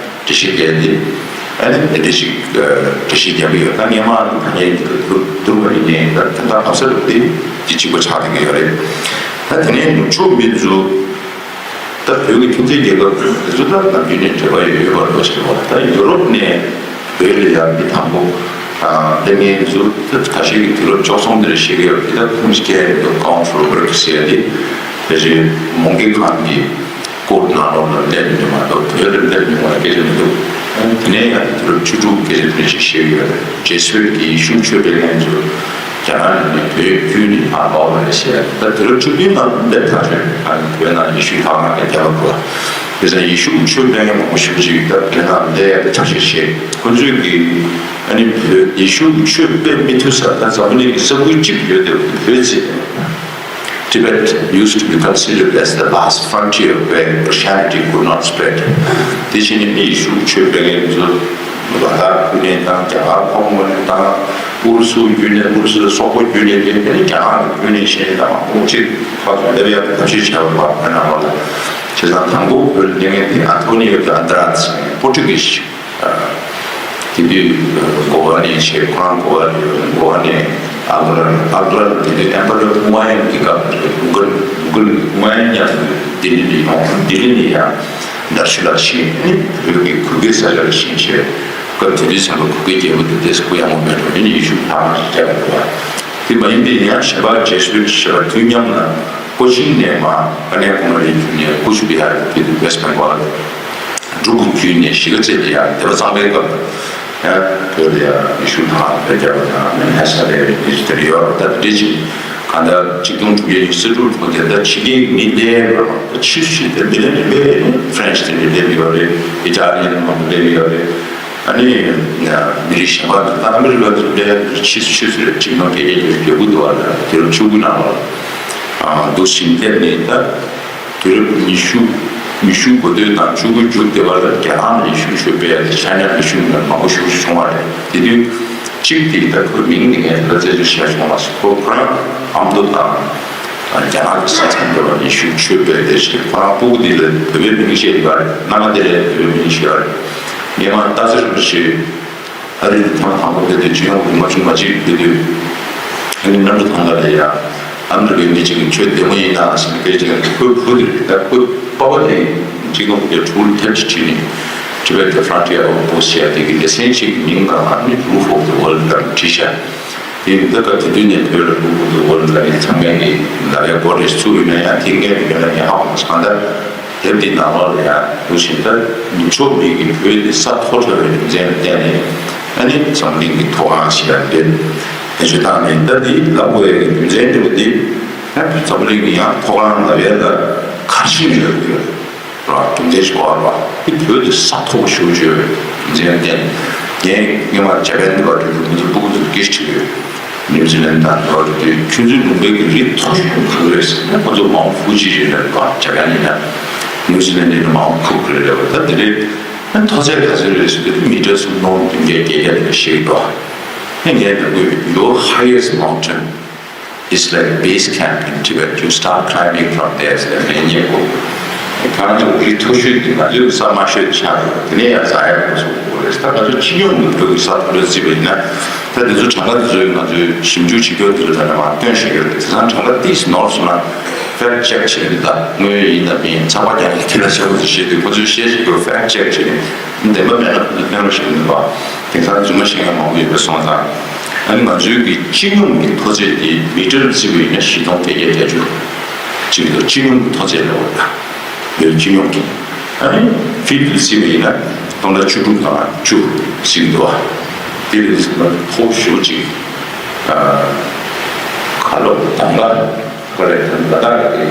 བཤད་རྒྱག་དེ་ཨ་ནི་དེ་འདྲ་ཞིག་འགྲེལ་བཤད་རྒྱག་གི་ཡོད། ད་སྔས་མ་ད་ངས་འདི་ག་བསྡུར་བསྡུར་བ་ཡིན་ནའི་ད་དོན་དག་ག་ས་རུ་དེ་དེ་གཅིག་པ་ཆགས་བསྡད་ཀྱི་ཡོད་རེད། ད་དེ་ནས་ནུབ་ཕྱོགས་མི་ཚོ། ད་བོད་ཀྱི་ཁྱིམ་མཚེས་རྒྱལ་ཁབ་དེ་ཚོ་ད་ནམ་རྒྱུན་ནས་འབྲེལ་བ་ཡོད་ཡོད་པ་འདྲ་བོ་ཞིག་རེད་པ། ད་ཡུ་རོབ་ནས་བོད་ལ་ཡར་མི་དང་པོ་སླེབས་མཁན་ཚོ་ད་ཁ་ཤས་ཀྱིས་དུས་རབས་བཅུ་གསུམ་དེར་བཤད་ཀྱི་ཡོད་རེད། ད་ཁུངས་སྐྱེལ་དུ་Count Ruprecht ཟེར་ཡ་དེ་ཕལ་ཆེར་མོང་སྒར་ཁང་གི་ཀོར་ནང་ལོགས་ལ་སླེབས་མྱོང་མ་གཏོགས་བོད་ལ་སླེབས་མྱོང་བ་སྐད་ཆ་མི་འདུག་དེ་ནས་ཡང་དུས་རབས་བཅུ་དྲུག་སྐད་ཆ་དེ་འདྲ་ཞིག་བཤད་ཀྱི་ཡོད་རེད། ཇེ་སུའེ་ཊི་གི་ཡེ་ཤུ་ཆོས་སྤེལ་མཁན་ཚོ། རྒྱ་ནག་ནས་བོད་བརྒྱུད་ནས་ཕར་ལོག་པ་རེད་ཟེར། ད་དུས་རབས་བཅུ་བདུན་ནང་སླེབས་ཐག་ཆོད། ཨ་ནི་བོད་ནང་ཡེ་ཤུའི་ལྷ་ཁང་དང་རྒྱ་གར་བ། དེ་ཚོ་ཡེ་ཤུ་ཆོས་སྤེལ་མཁན་མང་པོ་ཞེ་པོ་ཅིག་ད་བོད་ནང་སླེབས་ཡག་ཐབས་ཤེས་བྱས། ཁོ་ཚོས་ཀྱིས་ཨ་ནི་བོད་ཡེ་ཤུ་ཆོས་སྤེལ་མི་ཐུབ་ས་ད་འཛམ་བུ་གླིང་གི་ས་ཁུལ་གཅིག་ཡོད་དེ་བོད་ཟེར། Tibet used to be considered as the last frontier where Christianity could not spread. དེ་བཞིན་ནི་མི་ཡེ་ཤུ་ཆོས་སྤེལ་མཁན་ཚོ་ལ་དྭགས་ཁུལ་ནས་དང་རྒྱ་གར་ཁོངས་མ་དང་ཨུ་རུ་སུ་བརྒྱུད་ནས་ཨུ་རུ་སུ་སོག་པོ་བརྒྱུད་ནས་དེ་ནས་རྒྱ་གར་བརྒྱུད་ནས་གཞན་དང་མང་པོ་ཅིག་ཕར་ཚུར་སླེབས་ཡག་ཐབས་ཤེས་བྱས་པ་བར་ན་བ་ལ། བྱས་ཙང་དང་པོ་བོད་ལ་སླེབས་མཁན་དེ་ཨན་ཐོ་ནི་ཡོ་དེ་ཨན་ཏྲ་ཟེར་པོར་ཊུ་གིས་ཞིག་དེ་དུས་གོ་བ་ནས་བྱས། ཁོ་རང་གོ་བ་ནས་གོ་བ་ནས་ཨག་བྷར། ཨག་བྷར་དེ་དུས་ཨེམ་པ་རར་ཧུ་མ་ཡུན་གྱི་སྐབས་རེད། མུ་གལ་མུ་གལ་ཧུ་མ་ཡུན་མཉམ་དུ་ལྡི་ལི་ནས་ཡོང་། ལྡི་ལི་ནས་ཡང་མདར་ཤུལ་ལ་ཕྱིན། ཨ་ནི་བོད་ཀྱི་གུ་གེ་ས་ཆར་ཕྱིན་བྱས། སྐབས་དེ་དུས་ཙམ་པ་གུ་གེ་རྒྱལ་པོ་དེ་ཏོག་ཙམ་སྐུ་ཡངས་པོ་མེད་འགྲོ། ཨ་ནི་ཡེ་ཤུ་ལྷ་ཁང་ཞིག་བཅག་འདུག་པ། དེ་མ་ཡིན་པའི་ཡང་གཞན་པ་ཇེ་སུའི་ཞེས་པ་དུས་མཉམ་ལ་ཀོ་ཆིན་ནས་མར་ཀ་ན་ཡ་ཀུ་མ་རིའི་བརྒྱུད་ནས་ཀུཆ་བི་ཧར་དེ་དུས་ཝེསྟ་བེང་གོལ་འབྲུག་གི་བརྒྱུད་ནས་གཞིས་ཀ་རྩེ་ལ་ཡང་སྡེ་པ་གཙང་པའི་སྐབས་ཡང་བོད་ལ་ཡང་ཡེ་ཤུ་ཐང་བོད་རྒྱ་བ་དང་ནེ་ས་རེ་རེ་དེ་རེ་ཡོད་རེད། ད་དེ་འདྲ་ཅིག་གང་ལྟར་ཆིག་སྟོང་དྲུག་བརྒྱ་ཉི་ཤུ་རྩ་དྲུག་ལོ་དེ་ད་ཕྱི་རྒྱལ་མི་སླེབས་རོགས་ད་ཕྱིས་སུ་ཕྱིས་དེ་མི་སླེབས་རེད་པས། ཕ་རན་སི་དེ་འདྲ་སླེབས་ཡོད་རེད། ཨི་ཊ་ལི་ཡན་མང་པོ་སླེབས་ཡོད་རེད། ཨ་ནི་མི་རིགས་གཞན་པ་ད་ཨ་མི་རི་ཀ་དེ་འདྲ་ཕྱིས་སུ་ཕྱིས་སུ་རེད། ཆིག་སྟོང་བརྒྱད་བརྒྱ་བརྒྱད་ཅུ་གྱ་དགུ་དུ་བ་ལ་དེ་རུ་བཅུ་དགུ་ནང་ལ་འདུག་ཕྱིན་སླེབས་ནས་ད། དུས་རབས་ཉི་ཤུ། ཉི་ཤུ་འགོ་སྟོད་དང་བཅུ་དགུ་མཇུག་སྡེ་བར་ལ་རྒྱ་ནག་ནས་ཡེ་ཤུ་ཆོས་སྤེལ་ཡ་དེ་ཆ་ནས་ཡེ་ཤུ་མི་མང་པོ་ཞེ་པོ་ཅིག་བྱུང་བ་རེད། དེ་དུས་གཅིག་དེ་ད་ཁོའི་མིང་དེ་ངས་ད་ལྟ་རྩད་གཅོད་བྱས་བྱུང་བ་ཟེར། ཁོ་ཁོ་རང་ཨ་མདོ་དང་རྒྱ་ནག་གི་ས་མཚམས་དེ་བར་ཡེ་ཤུ་ཆོས་སྤེལ་དེ་བྱས། ཁོ་རང་སྤུ་གུ་དེ་ལ་བོད་པའི་མིང་བཤད་ཡོད་རེད། མནའ་མ་དེ་ལ་བོད་པའི་མིང་བཤད་ཡོད་རེད། སྔས་མ་སྟག་འཚེར་རིན་པོ་ཆེ། ཨ་རི་དུ་ཐེངས་དང་པོ་ཕེབས་དུས་སྤྱི་ཡོངས་ཀྱི་མ་བྱུང་མ་གཅིག་ཕེབས་དུས། ཨ་ནི་གནམ་གྲུ་ཐང་ཀ་ལ་ཡ། ཨ་མི་རི་ཀའི་མི་གཅིག་གིས་ཁྱོད་བདེ་མོ་ཡིན་ན་ཟེར་ནས་སྐད་ཅིག་ཁོའི་བུ་དེ་རེད། ད་ཁོའི་པ་ཕ་དེ་གཅིག་སྟོང་དགུ་བརྒྱ་དྲུག་ལ་ཐེངས་གཅིག་ཁྲིད་ནས་Tibet the Frontier Outpost ཟེར་ཡ་དེ་གི་སྡེ་ཚན་གཅིག་གི་མིང་ལ་ཨ་ནི་Roof of the World ལབ་བྲིས་ཤག་དེ་ཡིན་ད་སྐབས་དེ་དུས་ནས་བོད་ལ་Roof of the World ལབ་ཡ་ཚང་མས་ནི་ལབ་ཡ་འགོ་རེ་ཚུགས་ཡོད་ན་ཡང་དེ་སྔས་ནས་ཡོད་ན་ངས་ཧ་གོ་མ་སོང་། གང་ལྟར། དེབ་འདི་ནང་ལོགས་ལ་ཡང་འདུག་བཞིན་ད་ནུབ་ཕྱོགས་མི་གིས་བོད་འདི་ས་མཐོ་དྲགས་པའི་རྒྱུ་མཚན་ལ་བརྟེན་ནས་ཨ་ནི་འཛམ་གླིང་གི་མཐོ་སྒང་ཞིག་ལ་འདེད་དེ་ཆོས་བཏང་ནས་ད་འདི་ལབ་དགོས་ཡ་གི་རྒྱུ་མཚན་འདི་བ་འདི་ཨ་འཛམ་གླིང་གི་ཡང་མཐོ་སྒང་ལབ་ཡ་ལ་ཁ་ཆེམས་ཡོད་ཡོད་ར། རྒྱུ་མཚན་ཞིག་གོ་བ་ར་འདི་བོད་འདི་ས་མཐོ་པོ་ཞེ་པོ་ཅིག་ཡོད་རེད། ཟེར་ཏེ། ངས་སྔོན་མ་ཇ་པན་དུ་བ་དུ་ཁོ་ཚོ་སྤུ་གུ་ཚོ་ཀེ་སི་བྲིས་ཡོད། ནིའུ་ཛི་ལན་དང་དུ་བ་དུ་ཁྱོད་ཚོའི་ལུང་པའི་གི་རི་མཐོ་ཤོས་ག་རེ་རེད་ཟེར་ན། ཁོ་ཚོ་མའུན་ཕུ་ཇི་རེད་ལབ་པ། ཇ་པན་ཡིན་ན། ནིའུ་ཛི་ལན་ཡིན་ན་མའུན་ཁུག་རེད་ལབ་པ། ད་དེ་རེད། མཐོ་ཚད་ག་ཚོད་རེད་ཟེར་དུས་མི་ཊར་སུམ་སྟོང་བདུན་བརྒྱ་བརྒྱད་བརྒྱ་དེ་འདྲ་ཞིག་འདུག་ཨ་ངས་ད་དགོས་your highest mountain is like base camp in Tibet. You start climbing from there. ཟེར་ནས་ངས་ཉེ་པོ། ཁྱེད་རང་ཚོ་རི་མཐོ་ཤོས་དེ་ང་ཚོའི་ས་དམའ་ཤོས་ཆགས་འདུག་དེ་ནས་ཡང་ཟ་ཡག་པོ་བཟོ་དགོས་རེད། ད་ང་ཚོ་སྤྱི་ཡོངས་ཀྱི་བོད་ཀྱི་ས་མཐོ་ལ་བརྩིས་པ་ཡིན་ན། ད་དེ་ཚོ་གྲངས་ཀ་དེ་ཚོ་ང་ཚོས་ཞིབ་འཇུག་བྱེད་རྒྱུ་དེ་ལ་ད་ནས་མར་སྟོན་བཞིན་ཡོད་རེད། དེང་སང་གྲངས་ཀ་ཏིས་ནོར་སོང་ན་fact check བྱེད་ཀྱི་རེད། ད་དངོས་ཡོད་ཡིན་དང་མིན་ཚགས་པར་རྒྱག་ནས་དེ་ལ་བྱ་བ་དེ་བཤད་དུས་ཁོ་ཚོས་བཤད་བཞིན་ཡོད། fact check བྱས་ནས་བདེན་པ་མེད་ན་ཁོ་ཚོས་སྟོན་རོགས་བྱེད་ཀྱི་མི་འདུག་དེང་སང་རྫུན་མ་བཤད་མཁན་མང་པོ་ཡོད་པ་སོང་ཙང་། ཨ་ནི་ང་ཚོའི་གི་སྤྱི་ཡོངས་ཀྱི་མཐོ་ཚད་དེ་མི་ཊར་བརྩིས་པ་ཡིན་ན་བཞི་སྟོང་བརྒྱད་བརྒྱ་བརྒྱད་ཅུ་གཅིག་འདུག་སྤྱི་ཡོངས་ཀྱི་མཐོ་ཚད་ལ་འོ་ད་བོད་སྤྱི་ཡོངས་ཀྱི། ཨ་ནི་ཕིཊ་བརྩིས་པ་ཡིན་ན་སྟོང་ཕྲག་བཅུ་དྲུག་དང་བཅུ་ཟིན་འདུག་དེ་ལས་མཐོ་ཤོས་ཅིག་ཁ་ལོ་དང་ག་ཁོ་རེ་ད་ལྟ་གི་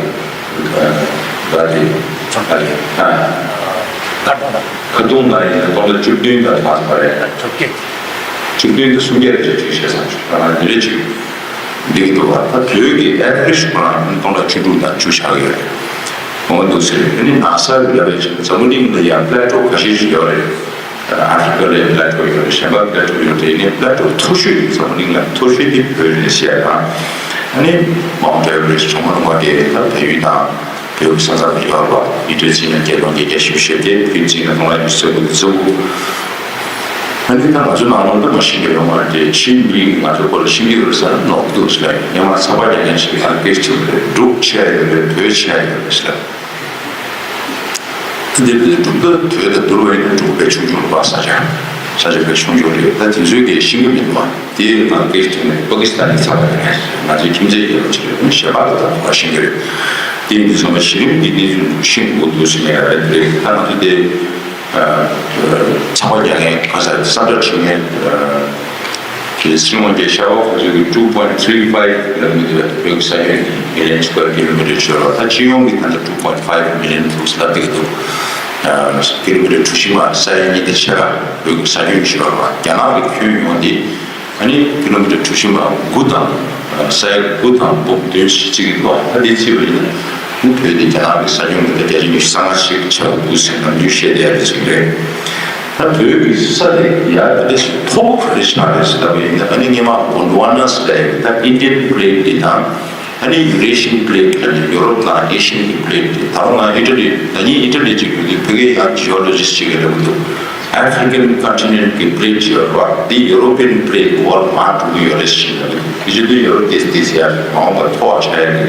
ག་དེ་ཚང་ག་ལེ་ཁ་ཏུང་ན་ཡིན་ན་སྟོང་ཕྲག་བཅུ་བདུན་དང་ལྷག་པ་རེད། བཅུ་བདུན་དང་སུམ་བརྒྱ་རེ་ཅིག་བཤད་ས་ཆུ་ད་ང་འདི་རེ་ཅིག་འདི་གི་འདུག་བ། ད་བོད་ཀྱི་ཨེ་ཝ་རེཇ་ཁོ་རང་སྟོང་ཕྲག་བཅུ་དྲུག་དང་བཅུ་ཆགས་ཡོད་རེད། འོ་འདུག་ཟེར་རེད། ཨ་ནི་ན་ས་ལ་བས་ཅིག་འཛམ་བུ་གླིང་ལ་ཡང་པླེ་ཊོ་ཁ་ཤས་ཤིག་ཡོད་རེད། ཨ་ཧྥི་རི་ཀ་ལ་ཡང་པླེ་ཊོ་ཡོད་རེད། གཞན་པ་པླེ་ཊོ་ཡོད་རེད། ཡིན་ནའི་པླེ་ཊོ་མཐོ་ཤོས་འཛམ་བུ་གླིང་ལ་མཐོ་ཤོས་དེ་བོད་རེད་ཟེར་ཡ་དང་། ཨ་ནི་མའུན་ཊི་ཨེ་ཝ་རེ་ཇི་གྲོང་ཁྱེར་ལུང་པ་བརྒྱད་ལ་བལ་ཡུལ་དང་བོད་ཀྱི་ས་མཚམས་ལ་ཡོད་པ། མི་ཊར་བརྩིས་ན་བརྒྱད་སྟོང་བརྒྱད་བརྒྱ་བཞི་བཅུ་ཞེ་བརྒྱད། ཕིཊ་བརྩིས་ན་སྟོང་ཕྲག་ཉི་ཤུ་རྩ་དགུ་དང་རྩ་དགུ། ཨ་ནི་ད་ང་ཚོ་ནང་ལོགས་ད་མ་ཤེས་ཀྱི་ཡོད་མ་རེད་དེ། ཕྱི་མི་ང་ཚོ་སྐོར་ལ་ཤེས་ཀྱི་ཡོད་རེད་ཟེར་ན་ནོར་གྱི་འདུག་ཟེར་ལ། ཡང་མ་ཚགས་པར་རྒྱག་མཁན་ཞིག་ལ་སྐད་ཆ་དྲིས་པ་རེད། འབྲུག་ཆེ་ཡོད་རེད། བོད་ཆེ་ཡོད་རེད་ཟེར་ལ། འདིར་འདི་འབྲུག་དང་བོད་དང་བསྡུར་བ་ཡིན་ན་འབྲུག་དཔེ་ཆུང་ཆུང་རེད་པ། ས་ཆ་ས་ཆ་དཔེ་ཆུང་ཆུང་རེད། ད་དེ་ཚོའི་གི་ཤེས་ཀྱི་མི་འདུག་པ། དེ་ཡང་ང་སྐད་ཆ་དྲིས་ནས་པ་ཀི་སི་ཐན་ནས་ཚགས་པར་རྒྱག་མཁན་ཞིག་ང་ཚོའི་ཁྱིམ་མཚེས་ཡིན་པ་ཅིག་རེད། ཞལ་པར་དང་ད་ག་ཤེས་ཀྱི་རེད། དེ་ཡིན་དུས་ཚང་མ་གཞི་རིམ་གྱི་གནས་ཚུལ་ཤེས་དགོས་འདུག་ཟེར་ནས་རེད། དེ་རེད། ད་ང་ཚོ་དེ་ཚགས་པར་རྒྱག་མཁན་གང་ཟག་བསམ་ཚུལ་བྱེད་མཁན་གྱི་སྲིད་དབང་གི་ཤ་བ་ཁོ་ཚོས་གི་two point three five ལབ་མི་འདུག་བོད་ཀྱི་ས་ཁྱོན་གྱི་million square kilometre བྱོས་རོགས། ད་སྤྱི་ཡོངས་ཀྱི་ད་ལྟ་two point five million འདུག་ལབ་བསྡད་ཀྱི་འདུག་ཀི་ལོ་མི་ཊར་གྲུ་བཞི་མ་ས་ཡ་གཉིས་དང་ཕྱེད་ཀ་བོད་ཀྱི་ས་ཁྱོན་བྱོས་རོགས། རྒྱ་ནག་གི་ཁྱོན་ཡོངས་དེ། ཨ་ནི་ཀི་ལོ་མི་ཊར་གྲུ་བཞི་མ་དགུ་དང་ས་ཡ་དགུ་དང་འབུམ་བདུན་ཞིག་བརྩི་གི་འདུག་ད་དེ་བརྩིས་པ་ཡིན་ན་བོད་དེ་རྒྱ་ནག་གི་ས་ཁྱོན་གྱི་ད་བརྒྱ་ཆ་ཉི་ཤུ་རྩ་ལྔ་ཞིག་ཆགས་འདུག་ཟེར་ན་ཉུང་ཤས་དེ་ཡ་རེད་ཟེར་གི་རེད། ད་བོད་ཀྱི་ས་དེ་ཡ་ད་དེ་ཞིག་མཐོ་པོ་ག་རེ་ཆགས་རེད་ཟེར་ལབ་པ་ཡིན་ན། ཨ་ནི་སྔོན་མ་གོན་ཌི་ཝ་ནས་ལབ་ཡ་ད་ཨིན་ཌི་ཡན་པི་ལེ་ཊི་དེ་དང་། ཨ་ནི་ཡུ་རེ་ཤི་ཡན་པི་ལེ་ཊི་ལབ་ནས་ཡོ་རོབ་དང་ཨེ་ཤི་ཡན་གྱི་པི་ལེ་ཊི་དེ། ད་རུང་ང་ཨི་ཊ་ལི། ད་ནི་ཨི་ཊ་ལི་ཅིག་ཡོད་དུས་བོད་སྐད་ཡང་ཇི་ཨོ་ལོ་ཇི་སི་ཅིག་གིས་ལབ་ཀྱི་འདུག African continent གི་པི་ལེ་ཊི་ཅིག་ཡོད་རེད་པ། འདི་ཡུ་རོ་པི་ཡན་པི་ལེ་ཊི་གི་འོག་ལ་མར་འགྲོ་གི་ཡོད་རེད་ཟེར་ལབ་ཀྱི་འདུག་དེ་བྱེད་དུས་ཡུ་རོབ་དེ་དེ་ཟེར་ཡ་མ་འོངས་པར་མཐོ་བ་ཆགས་ཡ་གི་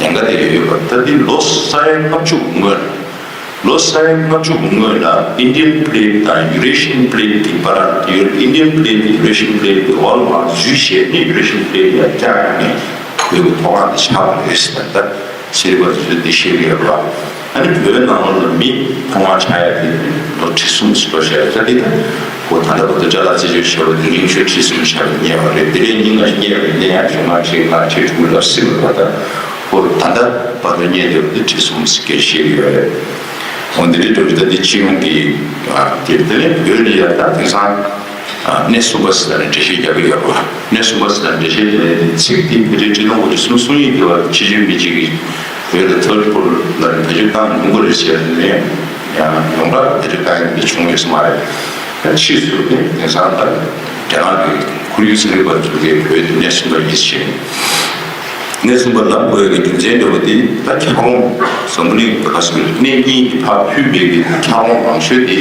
ཉེན་ཁ་དེ་ཡོད་ཡོད་པ། ད་འདི་ལོ་ས་ཡ་ལྔ་བཅུ་སྔོན། ལོ་ས་ཡ་ལྔ་བཅུ་སྔོན་ལ་ཨིན་ཌི་ཡན་པི་ལེ་ཊི་དང་ཡུ་རེ་ཤི་ཡན་པི་ལེ་ཊི་གི་བར། ཨིན་ཌི་ཡན་པི་ལེ་ཊི་ཡུ་རེ་ཤི་ཡན་པི་ལེ་ཊི་གི་འོག་ལ་མར་འཛུལ་བྱས་ནས་ཡུ་རེ་ཤི་ཡན་པི་ལེ་ཊི་ལ་བཀྱགས་ནས་བོད་ཀྱི་མཐོ་སྒང་དེ་ཆགས་པ་རེད་ཟེར། ད་ཤེས་རིག་པ་ཚོས་འདི་ཤེས་ཀྱི་ཡོད་པ། ཨ་ནི་བོད་ནང་ལོགས་ལ་མི་མཐོ་སྒང་ཆགས་ཡ་དེ་ལོ་ཁྲི་གསུམ་ཙམ་འགྲོ་བྱས་ཡོད། ད་འདི་ད་ཁོ་ད་ལྟ་བར་དུ་ཅ་ལག་རྩད་གཅོད་བྱས་པ་དེ་རིང་ཤོས་ཁྲི་གསུམ་ཆགས་པ་རྙེད་པ་རེད། དེ་རིང་ཉིན་ང་རྙེད་པ་རེད། དེ་ཡང་གཞུག་མ་ཁྲི་ལྔ་ཁྲི་དྲུག་ལ་སྲིད་པ་རེད་པ། ད་ཁོ་ད་ལྟ་བར་དུ་རྙེད་བསྡད་པ་དེ་ཁྲི་གསུམ་ཟེར་སྐད་བཤད་ཀྱི་ཡོད་རེད། འོ་འདི་རེད་འགྲོ་རེད། ད་འདི་སྤྱི་ཡོངས་ཀྱི་ཨ་དེ་དེ་ནས་བོད་ལ་ཡ་ད་དེང་སང་ཨ་གནས་གསུམ་པ་ཟེར་ནས་འགྲེལ་བཤད་རྒྱག་གི་ཡོད་རེད་པ། གནས་གསུམ་པ་ཟེར་ནས་འགྲེལ་བཤད་དེ་ཚིག་དེ་ཕལ་ཆེར་ཁྲི་སྟོང་དགུ་བརྒྱ་སུམ་ཅུ་སོ་གཉིས་དེ་བར་ཕྱི་རྒྱལ་མི་གཅིག་གིས་བོད་ལ་ཐོལ་པོ་ལ་བེད་སྤྱོད་བཏང་ཡོང་གི་རེད་ཟེར་ནས་ཡང་ཡོངས་གྲགས་བེད་སྤྱོད་བཏང་ཡོང་གི་བྱུང་ཡོད་ས་མ་རེད། ཕྱིས་སུ་དེང་སང་ད་རྒྱ་ནག་གི་ཁོར་ཡུག་ཚན་རིག་པ་ཚོ་གིས་བོད་དེ་གནས་གསུམ་པ་ཡིན་ཞེས། གནས་གསུམ་པ་ལབ་དགོས་ཀྱི་རྒྱུ་མཚན་འདྲ་བོ་དེ་ད་འཁྱགས་རོམ། འཛམ་བུ་གླིང་ག་ས་གནས་རྙིང་གི་ཕར་ཕུད་པའི་གི་འཁྱགས་རོམ་མང་ཤོས་དེ་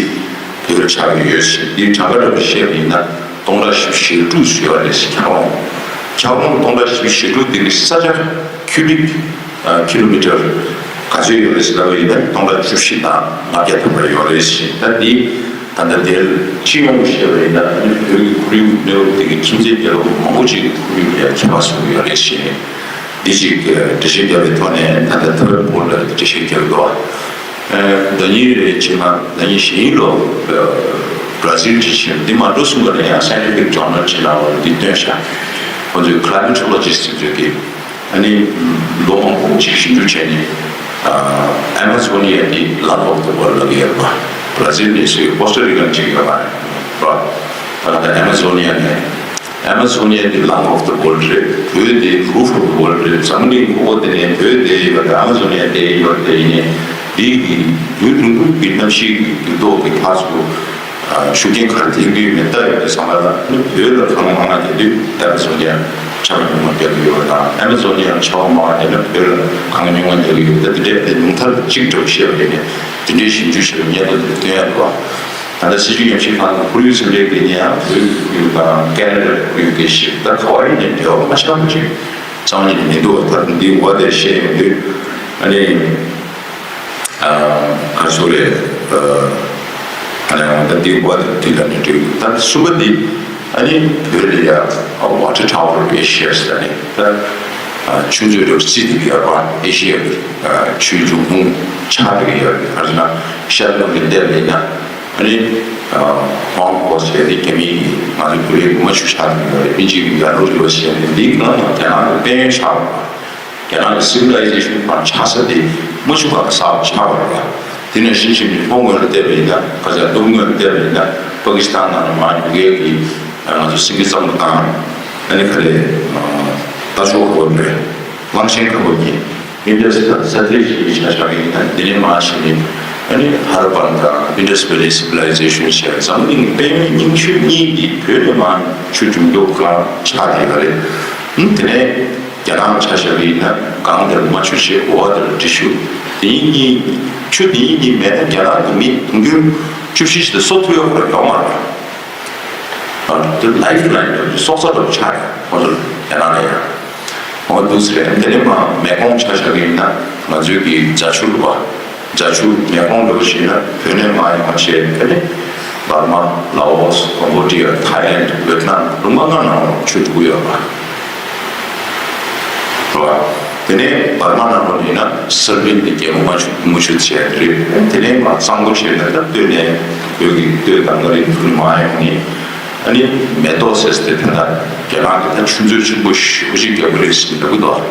བོད་ཆགས་ཀྱི་ཡོད་ཞེས། དེའི་གྲངས་ཀ་འདྲ་བོ་བཤད་པ་ཡིན་ན་སྟོང་ཕྲག་བཞི་བཅུ་ཞེ་དྲུག་ཡོད་རེད་ཞེས། འཁྱགས་རོམ། འཁྱགས་རོམ་སྟོང་ཕྲག་བཞི་བཅུ་ཞེ་དྲུག་དེ་གི་ས་ཆ་ཁྱུ་བིག་ཀི་ལོ་མི་ཊར་ག་ཚོད་ཡོད་རེད་ཟེར་ལབ་པ་ཡིན་ན་སྟོང་ཕྲག་བཅུ་བཞི་དང་ལྔ་བརྒྱ་ཐམ་པ་ཡོད་རེད་ཞེས། ད་འདི་ད་ལྟ་འདིར་སྤྱི་ཡོངས་བཤད་པ་ཡིན་ན་ཨ་ནི་བོད་ཀྱི་ཁོར་ཡུག་གནས་བབ་དེ་གི་ཁྱིམ་མཚེས་རྒྱལ་ཁབ་མང་པོ་ཅིག་གི་ཁོར་ཡུག་ལ་ཡང་ཁྱད་པར་བཟོ་གི་ཡོད་རེད་ཞེས། འདི་ཅིག་འགྲེལ་བཤད་བརྒྱབ་པའི་ཐོག་ནས་ད་ལྟ་ཐོ་རེ་པོ་ལ་འགྲེལ་བཤད་བརྒྱབ་འདུག་བ། ཟླ་ཉིན་རེ་ཕྱིན་ན་ཟླ་ཉིན་གཞན་ལོ་བྷ་ར་ཟིལ་ཅིག་ཕྱིན། འདི་མ་འགྲོ་གསུམ་པ་ལ་ཡང་scientific journal ཅིག་ནང་ལ་འདི་བཏོན་ཤག་ཁོ་ཚོས་climatologist ཚོས་ཀྱིས། ཨ་ནི་ལོ་མང་པོ་ཅིག་ཞིབ་འཇུག་བྱས་ནས། ཨ་Amazonia འདི་Lung of the World ལབ་ཀྱི་ཡོད་པ། བྷ་ར་ཟིལ་ནས་སུ་ཡོད། ཀོ་སྟ་རི་ཀ་ནས་ཅིག་ཡོད་པ། ད་ལྟ་ཨ་མ་ཛོ་ནི་ཡ་ནས། ཨ་མ་ཛོ་ནི་ཡ་དེ་ལང་ཨོཕ་ཏུ་ཝོལ་ཌི་རེད། བོད་དེ་རུཕ་ཨོཕ་ཏུ་ཝོལ་ཌི་རེད། འཛམ་གླིང་གོ་བོ་དེ་ནས་བོད་དེ་ཡོད་པ་དང་ཨ་མ་ཛོ་ནི་ཡ་དེ་ཡོད་པ་དེ་ཡིན་ནས། འདི་གི་དུས་རིང་པོ་གི་གནམ་གཤིས་ཀྱི་འགྱུར་ལྡོག་གི་ཕར་ཚུར་ཤུགས་རྐྱེན་ག་རེ་ཐེབས་ཀྱི་ཡོད་མེད་ལྟ་ཡོང་དུས་ཙམ་པ་ལ། ནི་བོད་ལ་གང་མང་ན་དེ་དུས་ཨ་མ་ཛོ་ནི་ཡ་ཆར་པ་ཉུང་བ་རྒྱག་གི་ཡོད་པ་དང་། ཨ་མ་ཛོ་ནི་ཡ་ཆར་པ་མང་བ་དེ་ནི་བོད་ལ་གང་ཉུང་བ་རྒྱག་གི་ཡོད་པ། ད་དེ་འདྲའི་དེ་ཉུང་མཐར་གཅིག་འགྲོ་ཤེས་པ་རེད་ནས། དེ་འདྲའི་ཞིབ་འཇུག་བྱས་པའི་སྙན་ཐོ་དེ་སྟོན་ཡ་འདུག་བ། ད་ལྟ་སྲིད་བྱུས་ཉམས་ཞིབ་ཁང་གི་ཁོར་ཡུག་སེམས་ཁྲལ་འགན་ཡང་བོད་ཀྱི་ཁོར་ཡུག་དང་ཀེ་ན་ཌའི་ཁོར་ཡུག་འགན་ཞིབ་ད་ག་བ་ཡིན་ནའི་འབྲེལ་བ་མ་ཆགས་པ་ཅིག་རྩ་བ་ཉིད་ནས་མི་འདུག་བ། ད་འདི་འོ་དེ་བཤད་ཡོང་དུས་ཨ་ནི་ག་ཚོད་རེད། ཨ་ནི་ད་འདི་འོ་དེ་དུས་ལ་ནི་འགྲིག་ད་གསུམ་པ་འདི་ཨ་ནི་བོད་ལ་ཡ་Water Tower Asia ཟེར་ནས་ད་ཆུ་མཛོད་རོགས་རྩིས་འདི་ཡོད་པ། ཨེ་ཤི་ཡ་གི་ཆུའི་འབྱུང་ཁུངས་ཆགས་འདི་ཡོད་པ། ག་རེ་ཟེར་ན་ཤར་ནུབ་ཀྱི་ལྟེ་བ་ཡིན་ན། ཨ་ནི་ཧོང་ཀོང་ཟེར་དེ་རྒྱ་མིའི་ང་ཚོའི་བོད་ཡིག་མ་ཆུ་ཆགས་ཀྱི་ཡོད་རེད། ཨིན་ཇི་གི་ཡ་ལོ་རི་བ་ཟེར་ནས་འདི་གང་ཡང་རྒྱ་ནག་གི་དཔལ་ཡོན་ཆགས་པ། རྒྱ་ནག་གི་སི་ཝི་ལའི་ཟེ་ཤོན་དང་ཆགས་ས་དེ་མ་ཆུ་ཁ་ས་ཆགས་པ་རེད། དེ་ནས་ཤིན་ཅིན་གྱི་ལྷོ་ངོས་ལ་བལྟས་པ་ཡིན་ན་ག་ཚ་ནུབ་ངོས་ལ་བལྟས་པ་ཡིན་ན་པ་ཀི་སི་ཐན་ནང་ནས་མར་ཉུ་གལ་གྱི་ང་ཚོ་སིང་གེ་གཙང་པོ་དང་། ཨ་ནི་ག་རེ་རྟ་མཆོག་ག་བ་རེད། གླང་ཆེན་ག་བ་གཉིས། ཨིན་ཌས་དང་ས་ཐེ་ཞིག་ཆ་ཆགས་ཀྱི་ཡིན་ན། དེ་ནས་མར་ཕྱིན་ནས་ཨ་ནི་ཧ་ར་པ་དང་Indus Valley Civilization ཞེས་འཛམ་གླིང་དཔལ་ཡོན་རྙིང་ཤོས་གཉིས་འདི་བོད་ནས་མར་ཆུ་འབྱུང་འགྱུར་གང་ཆགས་བསྡད་པ་རེད། ཨུམ། དེ་ནས་རྒྱ་ནག་ཆ་བཞག་གི་ཡིན་ན་སྒང་དེར་རྨ་ཆུ་བྱས། འོག་དེར་འབྲི་ཆུ། དེ་གཉིས་ཆུ་དེ་གཉིས་མེད་ན་རྒྱ་ནག་གི་མི་དུང་ཕྱུར་བཅུ་བཞི་ཞིག་དེ་གསོ་ཐུབ་ཡག་ཁོ་རང་ཡོད་མ་རེད། དེ་ལའིཕ་ལའིན་འདྲ་བོ་སྲོག་རྩ་འདྲ་བོ་ཆགས་ཡོད་ཁོ་ཚོར་རྒྱ་ནག་ལ་ཡང་། འོ་འདུག་ཟེར། དེ་ནས་མར་མེ་ཀོང་ཆ་བཞག་གི་ཡིན་ན་ང་ཚོའི་གི་རྫ་ཆུ་རུ་བ། རྫ་ཆུ་མེ་ཀོང་འདྲ་བོ་ཞིག་ན་བོད་ནས་མར་ཡོང་བ་བྱས། དེ་ནས་འབར་མ། ལའོ་སི། ཀོམ་བོ་ཌི་ཡ། ཐའི་ལེནཌ། ཝེཊ་ནམ། ལུང་པ་ལྔ་ནང་ལ་ཆུ་འགྲོ་གི་ཡོད་པ་རེད་བ། དེ་ནས་འབར་མ་ནང་ལོགས་ཡིན་ན་སར་བིན་དེ་རྒྱལ་པོ་རྨ་ཆུ་རྨ་ཆུ་བྱས་དེ་རེད། དེ་ནས་མར་གཙང་པོ་བྱས་ནས་ད་སྟོད་ནས་བོད་ཀྱི་སྟོད་དང་མངའ་རིས་ཁུལ་མར་ཡོང་ནས། ཨ་ནི་མེ་ཏོག་ཟེར་དེ་ད་ལྟ་རྒྱ་ནག་གི་ད་ཆུ་མཛོད་ཆེན་པོ་ཞེ་པོ་ཅིག་རྒྱག་གི་རེད་ཟེར་ལབ་གི་འདུག་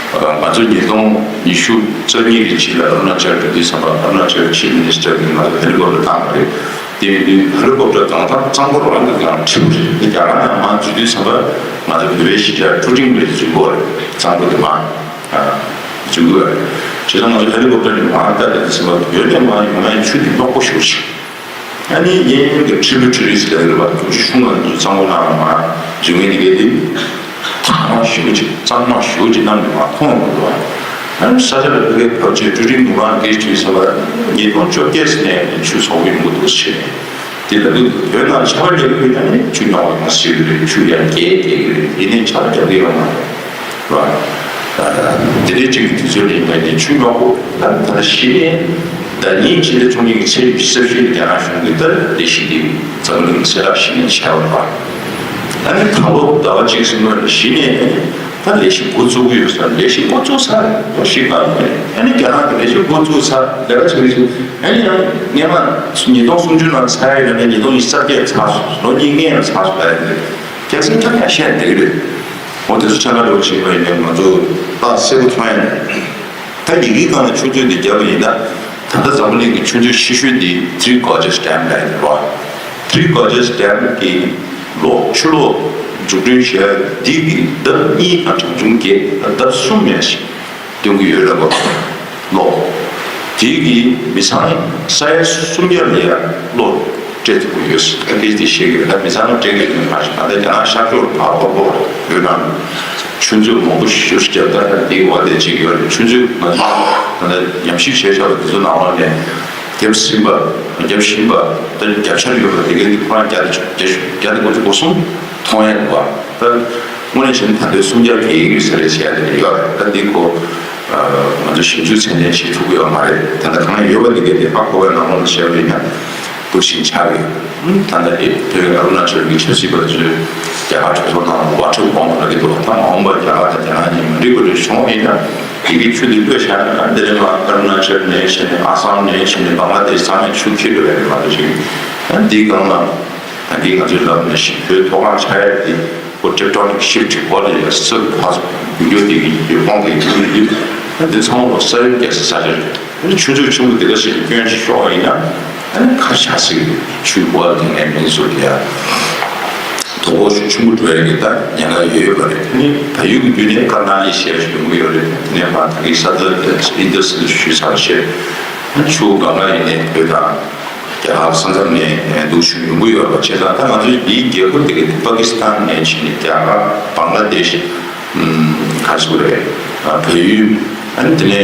ང་ཚོ་ཉིས་སྟོང་ཉི་ཤུ་རྩ་གཉིས་ཀྱི་ཕྱི་ལ་ཨ་རུ་ན་ཅལ་འགྲོ་དུས་ཙམ་པ། ཨ་རུ་ན་ཅལ་ཆིབ་མི་ནི་སི་ཊར་གྱིས་ང་ཚོ་ཧེ་ལི་ཀོབ་ཊར་བཏང་བ་རེད། དེ་ཡིན་དུས་ཧེ་ལི་ཀོབ་ཊར་གང་ལྟར་གཙང་པོ་རང་གི་གང་ཁྲིད་པ་རེད། དེ་རྒྱ་གར་ནང་མར་འཛུལ་དུས་ཙམ་པ་ང་ཚོ་བོད་པའི་གཞིས་ཆགས་ཀྲུ་ཀྲིང་ལ་འཛུལ་དགོས་རེད། གཙང་པོ་དེ་མར་འཛུལ་དགོས་རེད། བྱས་ཙང་ང་ཚོ་ཧེ་ལི་ཀོབ་ཊར་ནས་མར་བལྟས་དུས་ཙམ་པ་བོད་ནས་མར་ཡོང་ཡ་ཆུ་དེ་མགྱོགས་པོ་ཞེ་པོ་ཅིག་ཨ་ནི་གཡས་གཡོན་གྱི་ཁྲི་ལུ་ཁྲི་ལུ་ཟེར་ལ་རེད་བ། ཁྱུང་ཆུང་ང་ཚོ་གཙང་པོ་ནང་ལ་མར་འཛུལ་མཁན་དེ་གས་དེ་ཐང་མ་ཞེ་པོ་ཅིག་གཙང་མ་ཞེ་པོ་ཅིག་གནམ་ནས་མར་མཐོང་ཡོང་གི་འདུག་ཨ་ནི་ས་ཆ་ལ་ཕ་གིའི་བབས་ཆེན་ཀྲུ་ཀྲིང་ནུ་མ་འདི་ཆུ་ཟེར་བ་ཉིས་སྟོང་བཅོ་བརྒྱད་ནས་ཆུ་བཟོ་གི་ཡོང་གི་འདུག་ཟེར་ནས། དེ་ལ་དུས་བོད་ནང་ཆར་པ་རྒྱག་གི་ཡོད་ན་ནི་ཆུ་ཉག་པ་ཡོང་སྲིད་ཀྱི་རེད། ཆུ་ཡར་རྒྱས་རྒྱས་ཀྱི་རེད། ཡིན་ནའི་ཆར་པ་རྒྱག་གི་ཡོད་མ་རེད་བ། དེ་རིང་གཅིག་གི་དུས་ཚོད་ལ་ཡིན་པ་ནི་ཆུ་ཉག་པོ་ད་ད་ལྟ་གཞི་ནས་ད་ཉིན་ཕྱི་ཟླ་བཅུ་གཉིས་ཀྱི་ཚེས་ཉི་ཤུ་རྩ་བཞི་ཉིན་རྒྱ་ནག་གཞུང་གིས་ད་ལས་གཞི་འདི་འཛམ་གླིང་གསལ་བསྒྲགས་གཞི་ནས་བྱས་པ་རེད་བ། ད་ནི་ད་ལོ་ཟླ་བ་གཅིག་ཙམ་སྔོན་ལ་གཞི་ནས་ད་ལས་གཞི་འགོ་བཙུགས་ཀྱི་ཡོད་ས་རེད། ལས་གཞི་འགོ་བཙུགས་ཚར་རེད། ལོ་བཞི་ལྔ་ལོ་རེད། ཨ་ནི་རྒྱ་ནག་གི་ལས་གཞི་འགོ་བཙུགས་ཚར་ལས་ཀ་བྱེད་ཀྱི་འདུག་ཨ་ནི་ཡང་སྔན་མ་ཉིས་སྟོང་སུམ་ཅུ་ནང་ཚར་ཡོད་ན་ནི་ཉིས་སྟོང་ཉི་ཤུ་རྩ་བརྒྱད་ཚར་སོང་། ལོ་གཉིས་སྔོན་ལ་ཚར་སོང་ལབ་ཡོད་རེད། རྒྱལ་སྲིད་ཀྱང་ཡང་བཤད་བསྡད་ཀྱི་རེད། འོ་དེ་ཚོ་ཆ་ལ་འགྲོ་བྱེད་པ་ཡིན་ན་ང་ཚོ་རྟགས་གསལ་པོ་མཐོང་ཡ་རེད། ད་ཡི་གེའི་སྒང་ལ་ཆུ་མཛོད་འདི་བརྒྱབ་པ་ཡིན་ན་ད་ལྟ་འཛམ་བུ་གླིང་གི་ཆུ་མཛོད་ཆེ་ཤོས་འདི་Three Gorges Dam་ལབ་ཡོད་རེད་བ། Three Gorges Dam་གི་ལོ་ཆུ་ལོག་འཛུགས་སྐྲུན་བྱས་འདི་གི་ལྡབ་གཉིས་དང་གྲངས་ཆུང་བརྒྱད་ལྡབ་གསུམ་ཡན་ཞིག་སྟོན་གྱི་ཡོད་རེད་བ། ལོ། དེ་གི་མི་ཚང་ས་ཡ་སུམ་བརྒྱ་ལ་ཡ་ལོ་སྤྲད་ཐུབ་ཀྱི་ཡོད། ད་དེ་དེ་ཤེས་ཀྱི་ཡོད། ད་མི་ཚང་སྤྲད་ཀྱི་ཡོད་མ་གཞི་ད་ལྟ་རྒྱ་ནག་ཤར་ཕྱོགས་ལ་ཕར་ལྷོ་ཕྱོགས་ཡོད་ན་ཆུ་མཛོད་མང་པོ་ཞེ་པོ་ཞིག་བརྒྱབ། ད་དེ་འོ་དེ་ཅིག་ཡོད་རེད། ཆུ་མཛོད་ང་ཚོ་ད་ལྟ་ཉམས་ཞིབ་བྱས་བཞག་པ་དེ་ཚོ་ནང་ལོགས་ནས་བརྒྱབ་ཟིན་པ་བརྒྱབ་བཞིན་པ་ད་བརྒྱབ་འཆར་ཡོད་པ་དེ་གའི་དེ་ཁོ་རང་བརྒྱ་དང་བརྒྱད་ཅུ་བརྒྱ་དང་དགུ་བཅུ་གོ་གསུམ་མཐོང་ཡ་འདུག་བ། ད་དངོས་གནས་བྱས་ན་ད་ལྟའི་སུམ་བརྒྱ་བརྒལ་གྱི་ས་རེད་བྱས་ཡ་དེ་ཡོད་རེད། ད་འདི་ཁོ་ང་ཚོ་ཞིབ་འཇུག་ཚད་ལྡན་བྱེད་ཐུབ་ཀྱི་ཡོད་མ་རེད། ད་ལྟ་གང་ཡོད་པ་དེ་གའི་དེ་ཧ་གོ་བའི་ནང་ལོགས་ལ་བཤད་པ་ཡིན་ན། འདུག་བཞིན་ཆགས་ཡོད། ད་ལྟ་དེ་བོད་ཨ་རུ་ན་ཅལ་གྱི་ཆབ་སྲིད་པ་ཚོས་རྒྱ་གར་གྲོས་ཚོགས་ནང་ལ་ཝ་ཊར་བོམ་ལབ་ཀྱི་འདུག་ད་མ་འོངས་པར་རྒྱ་གར་དང་རྒྱ་ནག་གཉིས་མ་འགྲིག་པ་རེ་བྱུང་བ་ཡིན་ན་དེ་གི་ཆུ་དེ་བླུགས་བཞག་ན་དེ་རིང་ལ་ཨ་རུ་ན་ཅལ་ནས་བྱས་ནས་ཨ་སམ་ནས་བྱས་ནས་བང་ལ་དེ་ཤི་ཚང་མས་ཆུ་འཁྱེར་འགྲོ་ཡ་རེད་མ་གཏོགས་ཅིག་ད་འདིའི་སྒང་ལ་ད་འདི་ང་ཚོས་ལབ་ནས་བཞིན་བོད་མཐོ་སྒང་ཆགས་ཡ་དེ་ཁོ་ཊེག་ཊོ་ནིག་ཤིབ་ཊི་གོ་ལ་ཡ་སི་ཕ་ཚོ་རྒྱུན་སྐྱོད་དེ་གི་ཡོད་དབང་གི་ཡོད་དུས་ད་འདི་ཚང་མ་ལོ་ས་ཡོམ་རྒྱག་ས་ས་ཆ་རེད། ཆུ་མཛོད་ཆེན་པོ་འདི་ག་ཞིག་ལ་སྐྱོན་ཞིག་ཤོར་བ་ཡིན་ན། ཁ་ཤ་ཟིག་ཆུ་བོ་དེ་ནས་མིན་ཟུར་ཡ། དོ་པོ་ཆུ་ཆུང་པོ་འགྲོ་ཡ་གི་ད་ཉེན་ཁ་ཡོད་ཡོད་པ་རེད། དེ་ནི་བལ་ཡུལ་གྱི་དུས་ནས་དཀར་ནག་ཡེ་ཤེས་ཡོང་གི་ཡོད་རེད། དེ་ནས་མ་ད་གི་ས་ད་ཨིན་དུ་སི་ཞུས་ཚར་ཤེས། ཆུ་གང་ག་ཡིན་ནས་བོད་དང་རྒྱ་གར་ས་མཚམས་ནས་འདུག་ཆུ་ཡོང་གི་ཡོད་པ་བྱས་ཙང་། ད་ང་ཚོའི་འདིའི་རྒྱལ་ཁབ་དེ་གི་པ་ཀི་སི་ཐན་ནས་ཕྱིན་ནས་རྒྱ་གར་བང་ལ་དེ་ཤི། ག་ཚོད་རེད། བལ་ཡུལ། ཨ་ནི་དེ་ནས་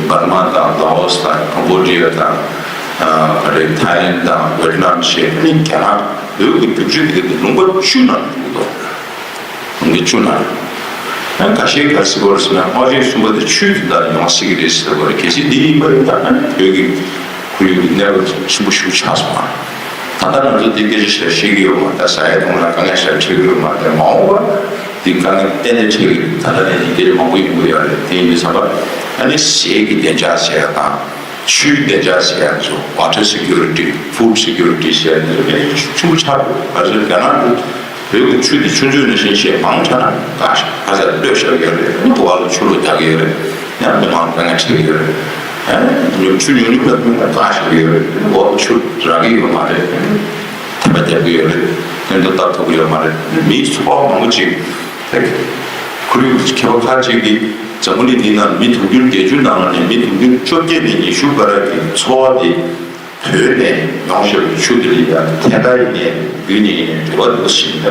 འབར་མ་དང་ལའོ་སི་དང་ཀམ་བོ་ཌི་ཡ་དང་། ག་རེ། ཐའི་ལེན་དང་ཝེ་ཏི་ནམ་བྱས། ཨ་ནི་རྒྱ་ནག་བོད་ཀྱི་རྒྱུག་ཆུ་དེ་ག་དེ་ལུང་པ་བཅུ་ནང་འདུག་དོ། ལུང་པ་བཅུ་ནང་། ཨ་ནི་ཁ་ཤས་ག་རེ་ཟེར་གོ་རེད་ཟེར་ན། དམག་ཆེན་གསུམ་པ་དེ་ཆུའི་དོན་དག་ཡོང་སྲིད་ཀྱི་རེད་ཟེར་གོ་རེད། གལ་སྲིད་འདི་ཡིན་པ་ཡིན་ན། ཨ་ནི་བོད་ཀྱི་ཁོར་ཡུག་གི་གནས་བབ་ཆེན་པོ་ཞིག་ཆགས་སོང་ང་། ད་ལྟ་ང་ཚོ་འདི་སྐད་ཆ་བཤད་ཤེས་ཀྱི་ཡོད་མ་རེད། ད་ཟ་ཡ་འཐུང་ཡ་དཀའ་ངལ་ཞིག་འཕྲད་ཀྱི་ཡོད་མ་རེད། མ་འོངས་པ་འདི་དཀའ་ངལ་ཏན་ཏན་འཕྲད་ཀྱི་རེད། ད་ལྟ་ནས་འདི་སྐད་ཆ་མང་པོ་ཡོང་གི་ཡོད་རེད། དེ་ཡིན་དུས་ཙམ་པ་ཨ་ནི་ཟས་ཀྱི་བདེ་འཇགས་ཟེར་ཡ་དང་། ཆུའི་བདེ་འཇགས་ཟེར་ཡ་ཚོ། Water security, food security ཟེར་ཡ་འདི་ཚོ་གལ་ཆེན་པོ་ཆགས་འདུག་ང་ཚོའི་རྒྱ་ནག་གི་བོད་ཀྱི་ཆུ་དེ་ཆུ་མཛོད་ནང་བཞིན་བྱས་མང་དྲགས་ན་དགའ་ཤག་ཁ་ཟས་ལྟོས་བཞག་གི་ཡོད་རེད། ཨ་ནི་འོག་ལ་ཆུ་ལོག་རྒྱག་གི་ཡོད་རེད། ཡང་མི་མང་དཀའ་ངལ་འཕྲད་ཀྱི་ཡོད་རེད། ཨ་ནི་ཆུ་ཉུང་ཉུང་ལ་ཐོན་ན་དགའ་ཤག་གི་ཡོད་རེད། ཨ་ནི་འོག་ལ་ཆུ་རག་གི་ཡོད་མ་རེད། ཨ་ནི་ཐན་པ་རྒྱག་གི་ཡོད་རེད། སྟོན་ཐོག་བཏབ་ཐུབ་ཀྱི་ཡོད་མ་རེད། ཨ་ནི་མིའི་འཚོ་བ་མང་པོ་ཅིག་ཁོར་ཡུག་མཁས་པ་ཁག་ཅིག་གིས་འཛམ་བུ་གླིང་འདིའི་ནང་མི་དུང་ཕྱུར་བརྒྱད་ཅུ་ནང་ནས་མི་དུང་ཕྱུར་བཅོ་བརྒྱད་ནས་ཉི་ཤུ་བར་གྱི་འཚོ་བ་དེ་བོད་ནས་ཡོང་བཞིན་པའི་ཆུ་དེ་ལ་ཡང་ཐད་ཀར་ཡིན་ནའི་བརྒྱུད་ནས་ཡིན་ནའི་འབྲེལ་བ་འདུག་ཟེར་ནས་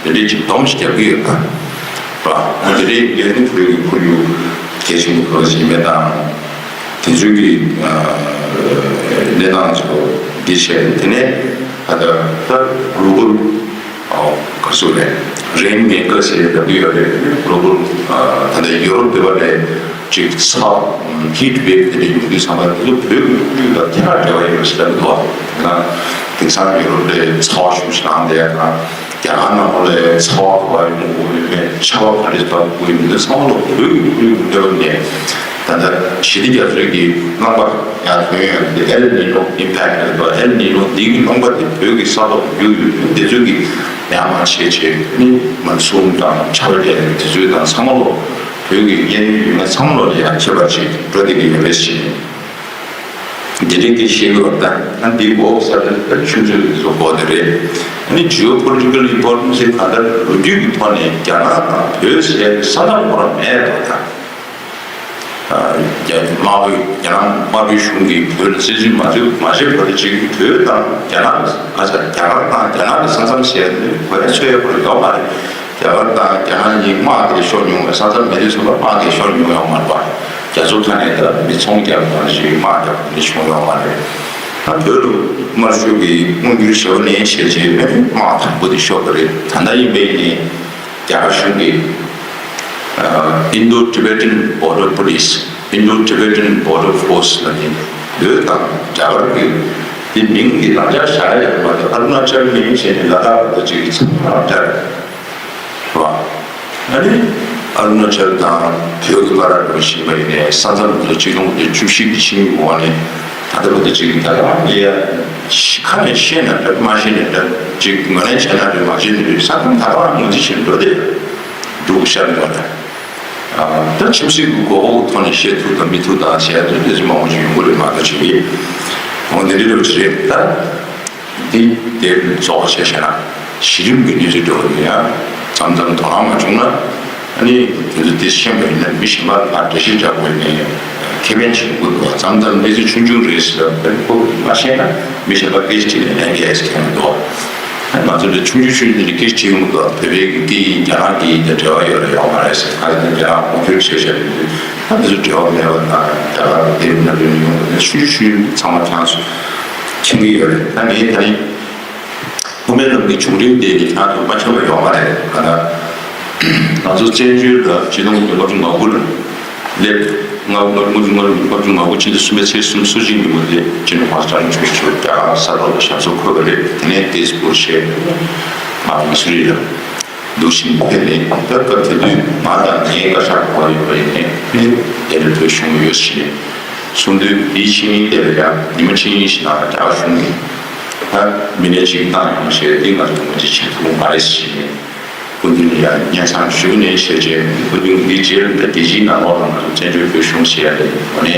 དེ་འདྲའི་ཅིག་སྡོམ་ཞིག་རྒྱག་གི་ཡོད་པ། འོ་དེ་འདྲའི་ངས་ནི་བོད་ཀྱི་ཁོར་ཡུག་གལ་ཆེན་པོ་ཁོ་ཟིན་མེད་དང་། དེ་ཚོའི་གི་གནས་སྟངས་ཚོ་འདི་བྱས། དེ་ནས་ད་ལྟ་ད་གློ་བལ། ཨོ། ག་ཚོད་རེད། རེན་མེ་ཀར་ཟེར་ལབ་ཀྱི་ཡོད་རེད། གློ་བལ། ད་ལྟ་ཡུ་རོབ་འདི་པ་ལས་ཅིག་ཚ། ཧིཊ་ཝེབ་དེ་འདྲ་ཡོང་དུས་ཙམ་པ་འདི་ཚོ་བོད་ཀྱི་ཁོར་ཡུག་དང་ཐད་ཀར་འབྲེལ་བ་ཡོད་པ་ཞིག་ལབ་འདུག་ན། དེང་སང་ཡུ་རོབ་ལ་ཚ་བ་ཞེ་པོ་ཞིག་ལངས་བསྡད་ཡ་དང་། རྒྱ་གར་ནང་ལོགས་ལ་ཚ་བ་ག་པར་ཡོང་དགོས་ཡོད་མེད། ཆར་པ་ག་འདྲས་བབས་དགོས་ཡོད་མེད། འདི་ཚང་མ་ལོ་བོད་ཀྱི་ཁོར་ཡུག་གི་གནས་བབ་ནས། ད་ལྟ་ཞི་བདེ་རྒྱ་མཚོའི་གི་རླངས་པ་ཡར་ཐོན་ཡོད་འདི། ཨེལ་ནི་ནོ་ཨིམ་ཕེག་ལབ་པ། ཨེལ་ནི་ནོ་འདི་གི་རླངས་པ་དེ་བོད་ཀྱི་ས་ཐོག་ཏུ་རྒྱུག་ཡོད་དུས། འདི་ཚོའི་གི་ཡར་མར་བྱས་བྱས་ནི་མོན་སུན་དང་ཆར་པ་རྒྱག་ཡ་འདི་ཚོའི་དང་ཚང་མ་ལོ་བོད་ཀྱི་གཡས་གཡོན་ཡུལ་ལ་ཚང་མ་ལོ་ལ་ཡང་ཁྱད་པར་ཅིག་འགྲོ་བསྡད་ཀྱི་ཡོད་རེད་ཟེར། འདི་འདྲའི་གི་ཤེས་དགོས་པ། ད་ཨ་འདི་འགོག་ས་དེ་ད་ཆུ་མཛོད་འདི་ཚོ་འགོག་དེ་རེད། ཨ་ནི་ཇི་ཨོ་པོ་ལི་ཊི་ཀལ་ཨིམ་པོར་ཊན་སི་གང་ལྟར་ལོ་རྒྱུས་ཀྱི་ཐོག་ནས་རྒྱ་ནག་དང་བོད་ཟེར་ས་མཚམས་ཁོ་རང་མེད་པ་དང་། རྒྱ་དམར་པོའི་རྒྱ་ནག་དམར་པོའི་གཞུང་གིས་བོད་ལ་བཙན་འཛུལ་མ་བྱས་མ་བྱས་བར་དུ་ཅིག་བོད་དང་རྒྱ་ནག་ང་ཚོ་རྒྱ་གར་དང་རྒྱ་ནག་གི་ས་མཚམས་ཟེར་ནས་གོ་ཡ་ཚོད་ཡ་ཁོ་རང་ཡོད་མ་རེད། རྒྱ་གར་དང་རྒྱ་ནག་གཉིས་དམག་གིས་ཤོར་མྱོང་བའི་ས་མཚམས་མེད་དུས་ཙམ་པ་དམག་གིས་ཤོར་མྱོང་ཡོད་མ་རེད་པ། རྒྱ་མཚོ་མཐའ་ནས་ད་མི་ཚོང་རྒྱག་པ་ཞིག་དམག་རྒྱག་པ་འདི་བྱུང་ཡོད་མ་རེད། ད་བོད་ལ་དམར་ཤོག་གིས་དབང་སྒྱུར་བྱས་པ་ནས་བྱས་རྗེས་དམག་དང་པོ་དེ་ཤོར་བ་རེད། ད་ལྟ་ཡིན་པ་ཡིན་ནའི། རྒྱ་གར་གཞུང་གིས་Indo-Tibetan Border Police, Indo-Tibetan Border Force ལབ་ནས་བོད་དང་རྒྱ་གར་གྱི་དེ་མིང་འདི་རང་འཇགས་བཞག་ཡ་ཡོད་མ་རེད། ཨ་རུ་ན་ཅལ་ནས་བྱས་ནས་ལ་དྭགས་བར་དུ་ཅིག་ཚང་མ་རང་འཇགས་རེད་བ། ཨ་ནི་ཨ་རུ་ན་ཅལ་དང་བོད་ཀྱི་བར་ལ་འགྲོ་བཞིན་པ་ཡིན་ནའི་ས་མཚམས་དེ་ཚོ་ཆིག་སྟོང་དགུ་བརྒྱ་བཅུ་བཞི་གི་ཆིངས་ཡིག་འོག་ནས་ད་ལྟ་བར་དུ་ཅིག་ད་ག་རང་ལས་ཡ་ཁ་ནས་བཤད་ན་འདྲ་མ་བཤད་ན་འདྲ་ཅིག་ངོས་ལེན་བྱས་ན་འདྲ་མ་བྱས་ན་འདྲ་ས་མཚམས་ད་ག་རང་ངོས་འཛིན་བྱས་འགྲོ་བསྡད་ཡོད། འབྲུག་ཤར་ཡོད་ལ། ད་ཆབ་སྲིད་ཀྱི་མགོ་སྐོར་ཐོག་ནས་བཤད་ཐུབ་དང་མི་ཐུབ་དང་བྱས་ཏེ་དེ་ཚོ་མང་པོ་ཞིག་ཡོང་གི་རེད་མ་གཏོགས་ཅིག་གིས། འོ་འདི་འདྲ་རེད་པ་ཅིག་རེད། ད་འདི་དེབ་རྫོགས་པ་བྱས་བྱས་ན་གཞི་རིམ་གྱི་གནས་ཚུལ་འགྲོ་གི་འདུག་ཡ། མཚམས་མཚམས་དོ་སྣང་མ་བྱུང་ན་ཨ་ནི་དེ་ཚོ་དེ་ཤེས་པ་ཡིན་ན་མི་གཞན་པ་ལ་འགྲེལ་བཤད་རྒྱག་དགོས་ནས་ཁེ་ཕན་ཆེན་པོ་འདུག་མཚམས་མཚམས་གནས་ཚུལ་ཆུང་ཆུང་རེད་ཟེར་བ་ཁོ་མ་ཤེས་ན་མི་གཞན་པ་སྐད་ཆ་དྲིས་ནས་ལན་རྒྱག་ཡས་ཁེ་ཕན་འདུག་ང་ཚོ་འདི་ཆུང་ཆུང་ཆུང་ཆུང་འདི་སྐད་ཆ་དྲིས་ཡོང་གི་འདུག་བོད་པའི་གི་སྐད་ཡིན་རྒྱ་ནག་གི་ཡིན་དེ་འབྲེལ་བ་ཡོད་རེད་ཡོད་མ་རེད་ཟེར། ཁ་ཅིག་རྒྱ་ནག་དབང་སྒྱུར་བྱས་བཞག་ཡོད་དུས་ད་འདི་ཚོ་འབྲེལ་བ་མེད་པ་དང་རྒྱ་གར་དེ་རིང་ནམ་རྒྱུན་ཡོང་གི་འདུག་ཆུང་ཆུང་ཆུང་ཚང་མ་ཁྱེད་ཚོ་མཁྱེན་གི་ཡོད་རེད། ད་ངས་ད་ནི་དབུ་མའི་ལམ་གྱི་བྱུང་རིམ་དེ་ནི་ཁྱེད་ཚོ་མ་མཁྱེན་པ་ཡོད་མ་རེད། ག་ད་ང་ཚོ་བཙན་བྱོལ་ལ་སྤྱི་ནོར་ལྔ་བཅུ་ང་དགུ་ལ་སླེབས། ལྔ་ལྔ་བཅུ་ང་ལྔ་བཅུ་ང་དགུ་ཕྱི་ཟླ་གསུམ་པའི་ཚེས་གསུམ་སྲོལ་རྒྱུན་ཉིན་མོ་དེ་སྤྱི་ནོར་༸གོང་ས་༸སྐྱབས་མགོན་ཆེན་པོ་མཆོག་རྒྱ་གར་ས་ཐོག་ལ་ཞབས་སོར་འཁོད་པ་རེད། དེ་ནས་ཏེས་པུར་བྱས་ཨ་མི་སུ་རི་ལ་འདུག་ཕྱིན་ཕེབས་ནས། ད་སྐབས་དེ་དུས་ང་དང་ངའི་བཀའ་ཤག་གོ་ཡོད་པ་ཡིན་ནས་ཕེབས་ཡ་ལ་བོད་གཞུང་ཡོད་ཕྱིན་ནས་གསུངས་དུས། དེའི་ཕྱི་ཉིན་དེ་ལ་ཡང་ཉི་མ་ཕྱི་ཉིན་ཞིག་ནང་ལ་རྒྱ་གར་གཞུང་གིས་ད་མི་སྣ་གཅིག་བཏང་ཡོང་བྱས་ཏེ་ང་ཚོ་ངོས་འཛིན་བྱེད་ཐུབ་མ་རེད་ཟེར་ནས། སྐུ་མདུན་ལ་ཡང་སྙན་སེང་ཞུས་ནས་བྱས་རྗེས་སྐུ་མདུན་འདིའི་རྗེས་ལ་ད་རྒྱལ་སྤྱིའི་ནང་ལོགས་ལ་ང་ཚོ་བཙན་བྱོལ་བོད་གཞུང་ཟེར་ཡ་དེ་ངོས་ནས་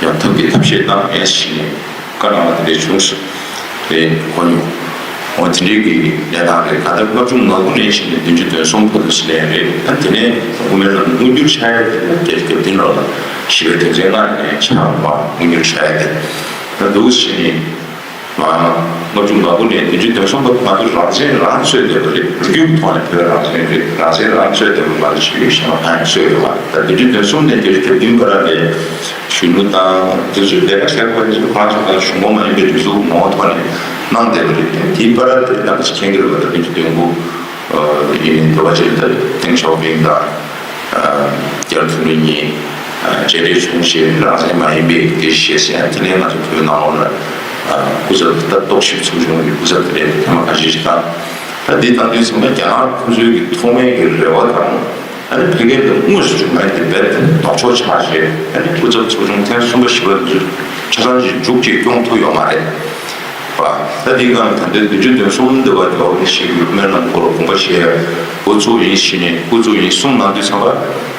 ཡང་ཐབས་ཀྱི་ཐབས་ཤེས་གནང་ཡས་ཟེར་ནས། བཀའ་གནང་བ་དེ་འདྲ་བྱུང་སོང་། རེད། གོ་མྱོང་། འོ་དེ་འདྲའི་གི་གནས་སྟངས་རེད། ད་ལྟ་ལྔ་བཅུ་ང་དགུ་ནས་ཕྱིན་ནས་བདུན་ཅུ་དོན་གསུམ་བར་དུ་ཕྱིན་ནས་རེད། ད་དེ་ནས་དབུ་མའི་ལམ་དངོས་འགྱུར་ཆགས་ཡ་དེ་ད་བརྒྱད་ཅུ་གྱ་བདུན་ལོ་ལ་ཞི་བའི་དོན་ཚན་ལྔ་ནས་ཆགས་པ་དངོས་འགྱུར་ཆགས་ཡ་དེ། ད་འདུག་ཕྱིན་ནས་ང་ལྔ་བཅུ་ང་དགུ་ནས་བདུན་ཅུ་དོན་གསུམ་བར་དུ་ང་ཚོ་རང་བཙན་རང་རྩོད་བསྡད་པ་རེད། ལོ་རྒྱུས་ཀྱི་ཐོག་ནས་བོད་རང་བཙན་རེད། རང་བཙན་རང་རྩོད་བསྡད་པ་མ་རེད། ཞི་བའི་གཞན་པ་གང་ཡང་རྩོད་ཡོད་མ་རེད། ད་བདུན་ཅུ་དོན་གསུམ་ནས་བརྒྱད་ཅུ་གྱ་བདུན་བར་ལ་གཞོན་ནུ་དང་དེ་ཚོས་ལས་ཀ་བྱེད་དགོས་ཀྱི་ཁོ་རང་ཚོ་གཞུང་གོང་མ་ཡིན་པའི་སྒྲིག་འཛུགས་མང་པོ་ཐོག་ནས་གནང་བསྡད་པ་རེད། དེའི་བར་དེ་རྣམ་པ་ཚོས་མཁྱེན་གྱི་རེད་པ། ད་བདུན་ཅུ་དོན་དགུ་ཡིན་ནའི་འདི་བ་ཅིག་ད་ཏེང་ཞའོ་ཕིང་དང་ལྕམ་ཚུལ་ཁྲིམས་གཉིས་མཇལ་འཕྲད་བྱུང་ཞེས། རང་བཙན་མ་ཡིན་པའི་སྐད་ཆ་བཤད་ཟེར་ཡང་དེ་ནས་ང་ཚོ་བོད་ནང་ལོགས་ལ་སྐུ་ཚབ་ད་རྟོག་ཞིབ་ཚོགས་ཆུང་གི་སྐུ་ཚབ་དེ་འདྲའི་ཐེངས་མ་ཁ་ཤས་ཤིག་བཏང་། ད་འདི་བཏང་དུས་ཚང་མ་རྒྱ་ནག་ཁོ་ཚོའི་གི་ཐོག་མའི་གི་རེ་བ་དང་། ཨ་ནི་ཕ་གིར་དངོས་སུ་བྱུང་མེད་དེ་རྦད་དེ་ལྡོག་ཕྱོགས་ཆགས་བྱས། ཨ་ནི་སྐུ་ཚབ་ཚོགས་ཆུང་ཐེངས་གསུམ་པ་བཞི་པ་འདི་ཚོ་ཆ་ཚང་ཞིག་མཇུག་ཅིག་སྐྱོང་ཐུབ་ཡོད་མ་རེད་པ། ད་འདི་སྒང་ད་ལྟའི་བདུན་ཅུ་དོན་གསུམ་འདི་བ་རྒྱལ་བ་རིན་པོ་ཆེ་གི་སྨོན་ལམ་སྐོར་དགོངས་པ་བཞེས་འགོ་བཙུགས་ཡིན་ཞེས་ནས་འགོ་བཙུགས་ཡིན་གསུངས་གནང་དུས་ཚང་མ།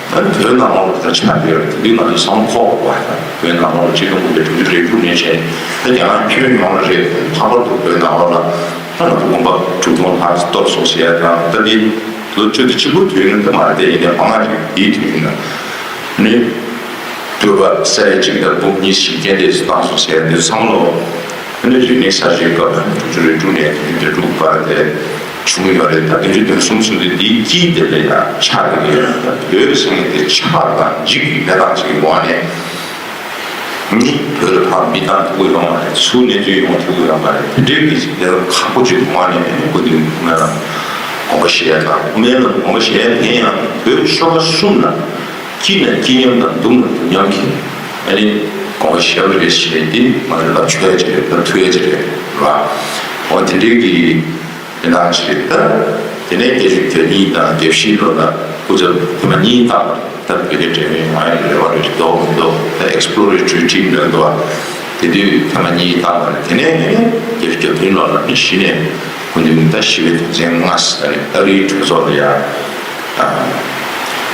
ཨ་ནི་བོད་ནང་ལོགས་ལ་ད་ཆགས་ཡོད་རེད། དེ་དུས་ང་ཚོ་བསམ་ཁོག་པ་དང་བོད་ནང་ལོགས་ལ་ཆིག་སྟོང་དགུ་བརྒྱ་དྲུག་ཅུ་རེ་དྲུག་ནས་བྱས་ད་རྒྱ་ནག་ཁྱོན་ཡོངས་ལ་རེད། ལྷག་པར་དུ་བོད་ནང་ལོགས་ལ། ད་ང་ཚོ་དགོན་པ་དྲུག་སྟོང་ལྷག་གཏོར་སོང་ཟེར་ཡ་དང་། ད་འདི་ལོ་བཅུ་དང་གཅིག་པོ་དུས་ཡུན་དུ་མ་རེད་དེ། ཡིན་ནའི་མང་བ་ཞིག་འདིའི་དུས་ཡུན་ན་ནི་བོད་པ་ས་ཡ་གཅིག་དང་འབུམ་གཉིས་ཤིག་རྐྱེན་འདས་སུ་བཏང་སོང་ཟེར་ཡ་འདི་ཚང་མ་ལོ་ནི་རིག་གནས་གསར་བརྗེའི་སྐབས་དང་དྲུག་ཅུ་རེ་དྲུག་ནས་དྲུག་ཅུ་རེ་དྲུག་བར་དེ་བྱུང་ཡོད་རེད། ད་བདུན་ཅུ་དོན་གསུམ་ཚུན་དུ་འདིའི་དཀྱིལ་དེ་ལ་ཡང་ཆགས་ཀྱི་ཡོད། ད་བོད་ཟེར་མཁན་དེ་ཆགས་དང་འཇིག་གི་གནས་སྟངས་ཅིག་གི་འོག་ནས། ནི་བོད་ལ་ཕར་མི་བཏང་ཐུབ་ཀྱི་ཡོད་མ་རེད། ཚུར་གནས་ཚུལ་ཡོང་ཐུབ་ཀྱི་ཡོད་མ་རེད། དེ་འདྲའི་གི་ཅིག་དེ་ཁག་པོ་ཅིག་ངོས་ནས་ནི་སྐུ་མདུན་ང་ལ་དགོངས་པ་བཞེས་ཡ་དང་། སྨོན་ལམ་དགོངས་པ་བཞེས་ཡ་དེ་ཡང་བོད་ཆོལ་ཁ་གསུམ་ལ་སྐྱིད་ན་སྐྱིད་མཉམ་དང་སྡུག་ན་སྡུག་མཉམ་གྱི་ཨ་ནི་དགོངས་པ་བཞེས་པ་རེད་ཞེས་དེ་ང་ཚོ་ལབ་ཆོག་ཡ་ཅིག་རེད། ད་ཐུབ་ཡ་ཅིག་རེད་བ། འོ་དེ་འདྲའི་གི་དེ་ནང་བཞིན་ད་དེ་ནས་བརྒྱད་ཅུ་གྱ་གཉིས་དང་གྱ་བཞི་ལོ་ལ་སྐུ་ཚབ་ཐེངས་མ་གཉིས་བཏང་བ་རེད། ད་བོད་རྒྱ་འབྲེལ་མོལ་མ་ཡིན་རེ་བ་རེ་འདོགས་མི་འདོགས། ད་ཨེགས་པོ་ལོ་རེ་ཊོ་རི་ཊིམ་འདྲ་འདུག་བ། དེ་དུས་ཐེངས་མ་གཉིས་བཏང་བ་རེད། དེ་ནས་བརྒྱད་ཅུ་གྱ་བདུན་ལོ་ལ་ནི་གཞི་ནས་སྐུ་མདུན་ད་ཞི་བའི་དོན་ཚན་ལྔ་ཟེར་ནས་ཨ་རིའི་གྲོས་ཚོགས་ལ་ཡང་།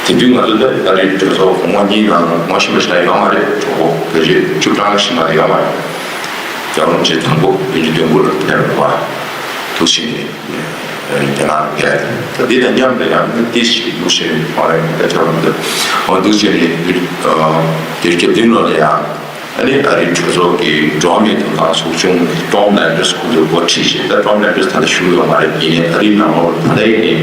དེ་དུས་ང་ཚོ་ད་ཨ་རིའི་གྲོས་ཚོགས་གོང་མ་གཉིས་ནང་ངོ་ཤེས་པ་ཞིག་ཡོད་མ་རེད། གྲོགས་པོ་བོད་རྗེ་བཅུ་གྲངས་ཤིག་མ་ཡོད་མ་རེད། རྒྱལ་བ་རིན་པོ་ཆེ་དང་པོ་བདུན་ཅུ་དོན་དགུ་ལ་ཕེབས་པ་འདུག་ཕྱིན་ནས་རྒྱ་ནག་ལ་ཕེབས། ད་འདི་དང་མཉམ་དུ་ཡང་ཏིས་ཞིག་འདུག་ཕྱིན་ནས་མ་རེད། ད་ཆ་བ་འདི་འོ་འདུག་ཕྱིན་ནས་བརྒྱད་ཅུ་གྱ་བདུན་ལོ་ལ་ཡང་ཨ་ནི་ཨ་རིའི་གྲོས་ཚོགས་ཀྱི་འགྲོ་བ་མིའི་ཐོབ་ཐང་ཚོགས་ཆུང་ཊོམ་ལན་ཌར་སི་ཁོང་ཚོས་འགོ་ཁྲིད་བྱས། ད་ཊོམ་ལན་ཌར་སི་ད་ལྟ་བཞུགས་ཡོད་མ་རེད། ཡིན་ནའི་ཨ་རིའི་ནང་ལོགས་ལ་ད་ལྟ་ཡིན་ནའི་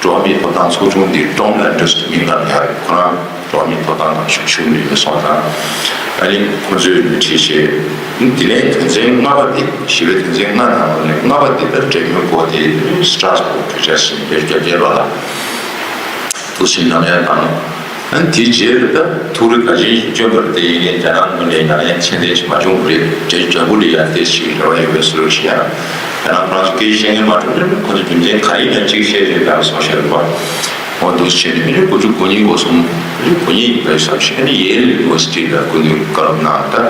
འགྲོ་བ་མིའི་ཐོབ་ཐང་ཚོགས་ཆུང་འདི་ཊོམ་ལན་ཌར་སི་གི་མིང་ལ་ཡང་ཁོ་རང་འགྲོ་བ་མིའི་ཐོབ་ཐང་ནང་ཞུགས་ཞུགས་མེད་པ་སོང་ཙང་། ཨ་ནི་ཁོ་ཚོས་ནི་ཁྲིད་བྱས། དེ་ནས་དོན་ཚན་ལྔ་པ་དེ་ཞི་བའི་དོན་ཚན་ལྔ་ནང་ནས་ལྔ་པ་དེ་ལ་འབྲེལ་མོལ་སྐོར་དེ་སི་ཊ་ར་སི་བྷོག་གྲོས་འཆར་ཟིན་པའི་རྒྱབ་སྐྱོར་ལ་འདུག་ཕྱིན་གནང་ཡ་དང་། ཨ་ནི་དེའི་རྗེས་ལ་ད་ཐུགས་རེ་ག་ཅི་ཞིག་བསྐྱོན་པ་རེད། དེ་ཡིན་ནའི་རྒྱ་ནག་ངོས་ནས་ཡང་ཡང་ཕྱིར་འཐེན་ཞིག་མ་བྱུང་བ་རེད། རྒྱ་རྒྱ་གུ་ལ་ཡང་དེ་ཞིག་རེ་བ་ཡོད་པའི་བཟོ་འདྲ་ཞིག་ཡང་རྒྱ་ནག་ཁོ་རང་ཚོ་སྐད་ཆ་བཤད་མཁན་མ་གྲུབ་ན་ཁོ་ཚོ་རྒྱུ་མཚན་ག་རེ་ཡིན་ན་གཅིག་བཤད་རེད་ལབ་སོང་ཤག་རེད་པ། འོ་འདུག་བྱས་ནས་མི་ལོ་དགུ་བཅུ་གོ་གཉིས་གོ་གསུམ། མི་ལོ་གོ་གཉིས་ཡིན་པའི་བསམ་ཤེས་ནི་ཡེལ་ཡུ་ནི་ཝར་སི་ཊི་ལ་སྐུ་མདུན་བཀའ་སློབ་གནང་། ད་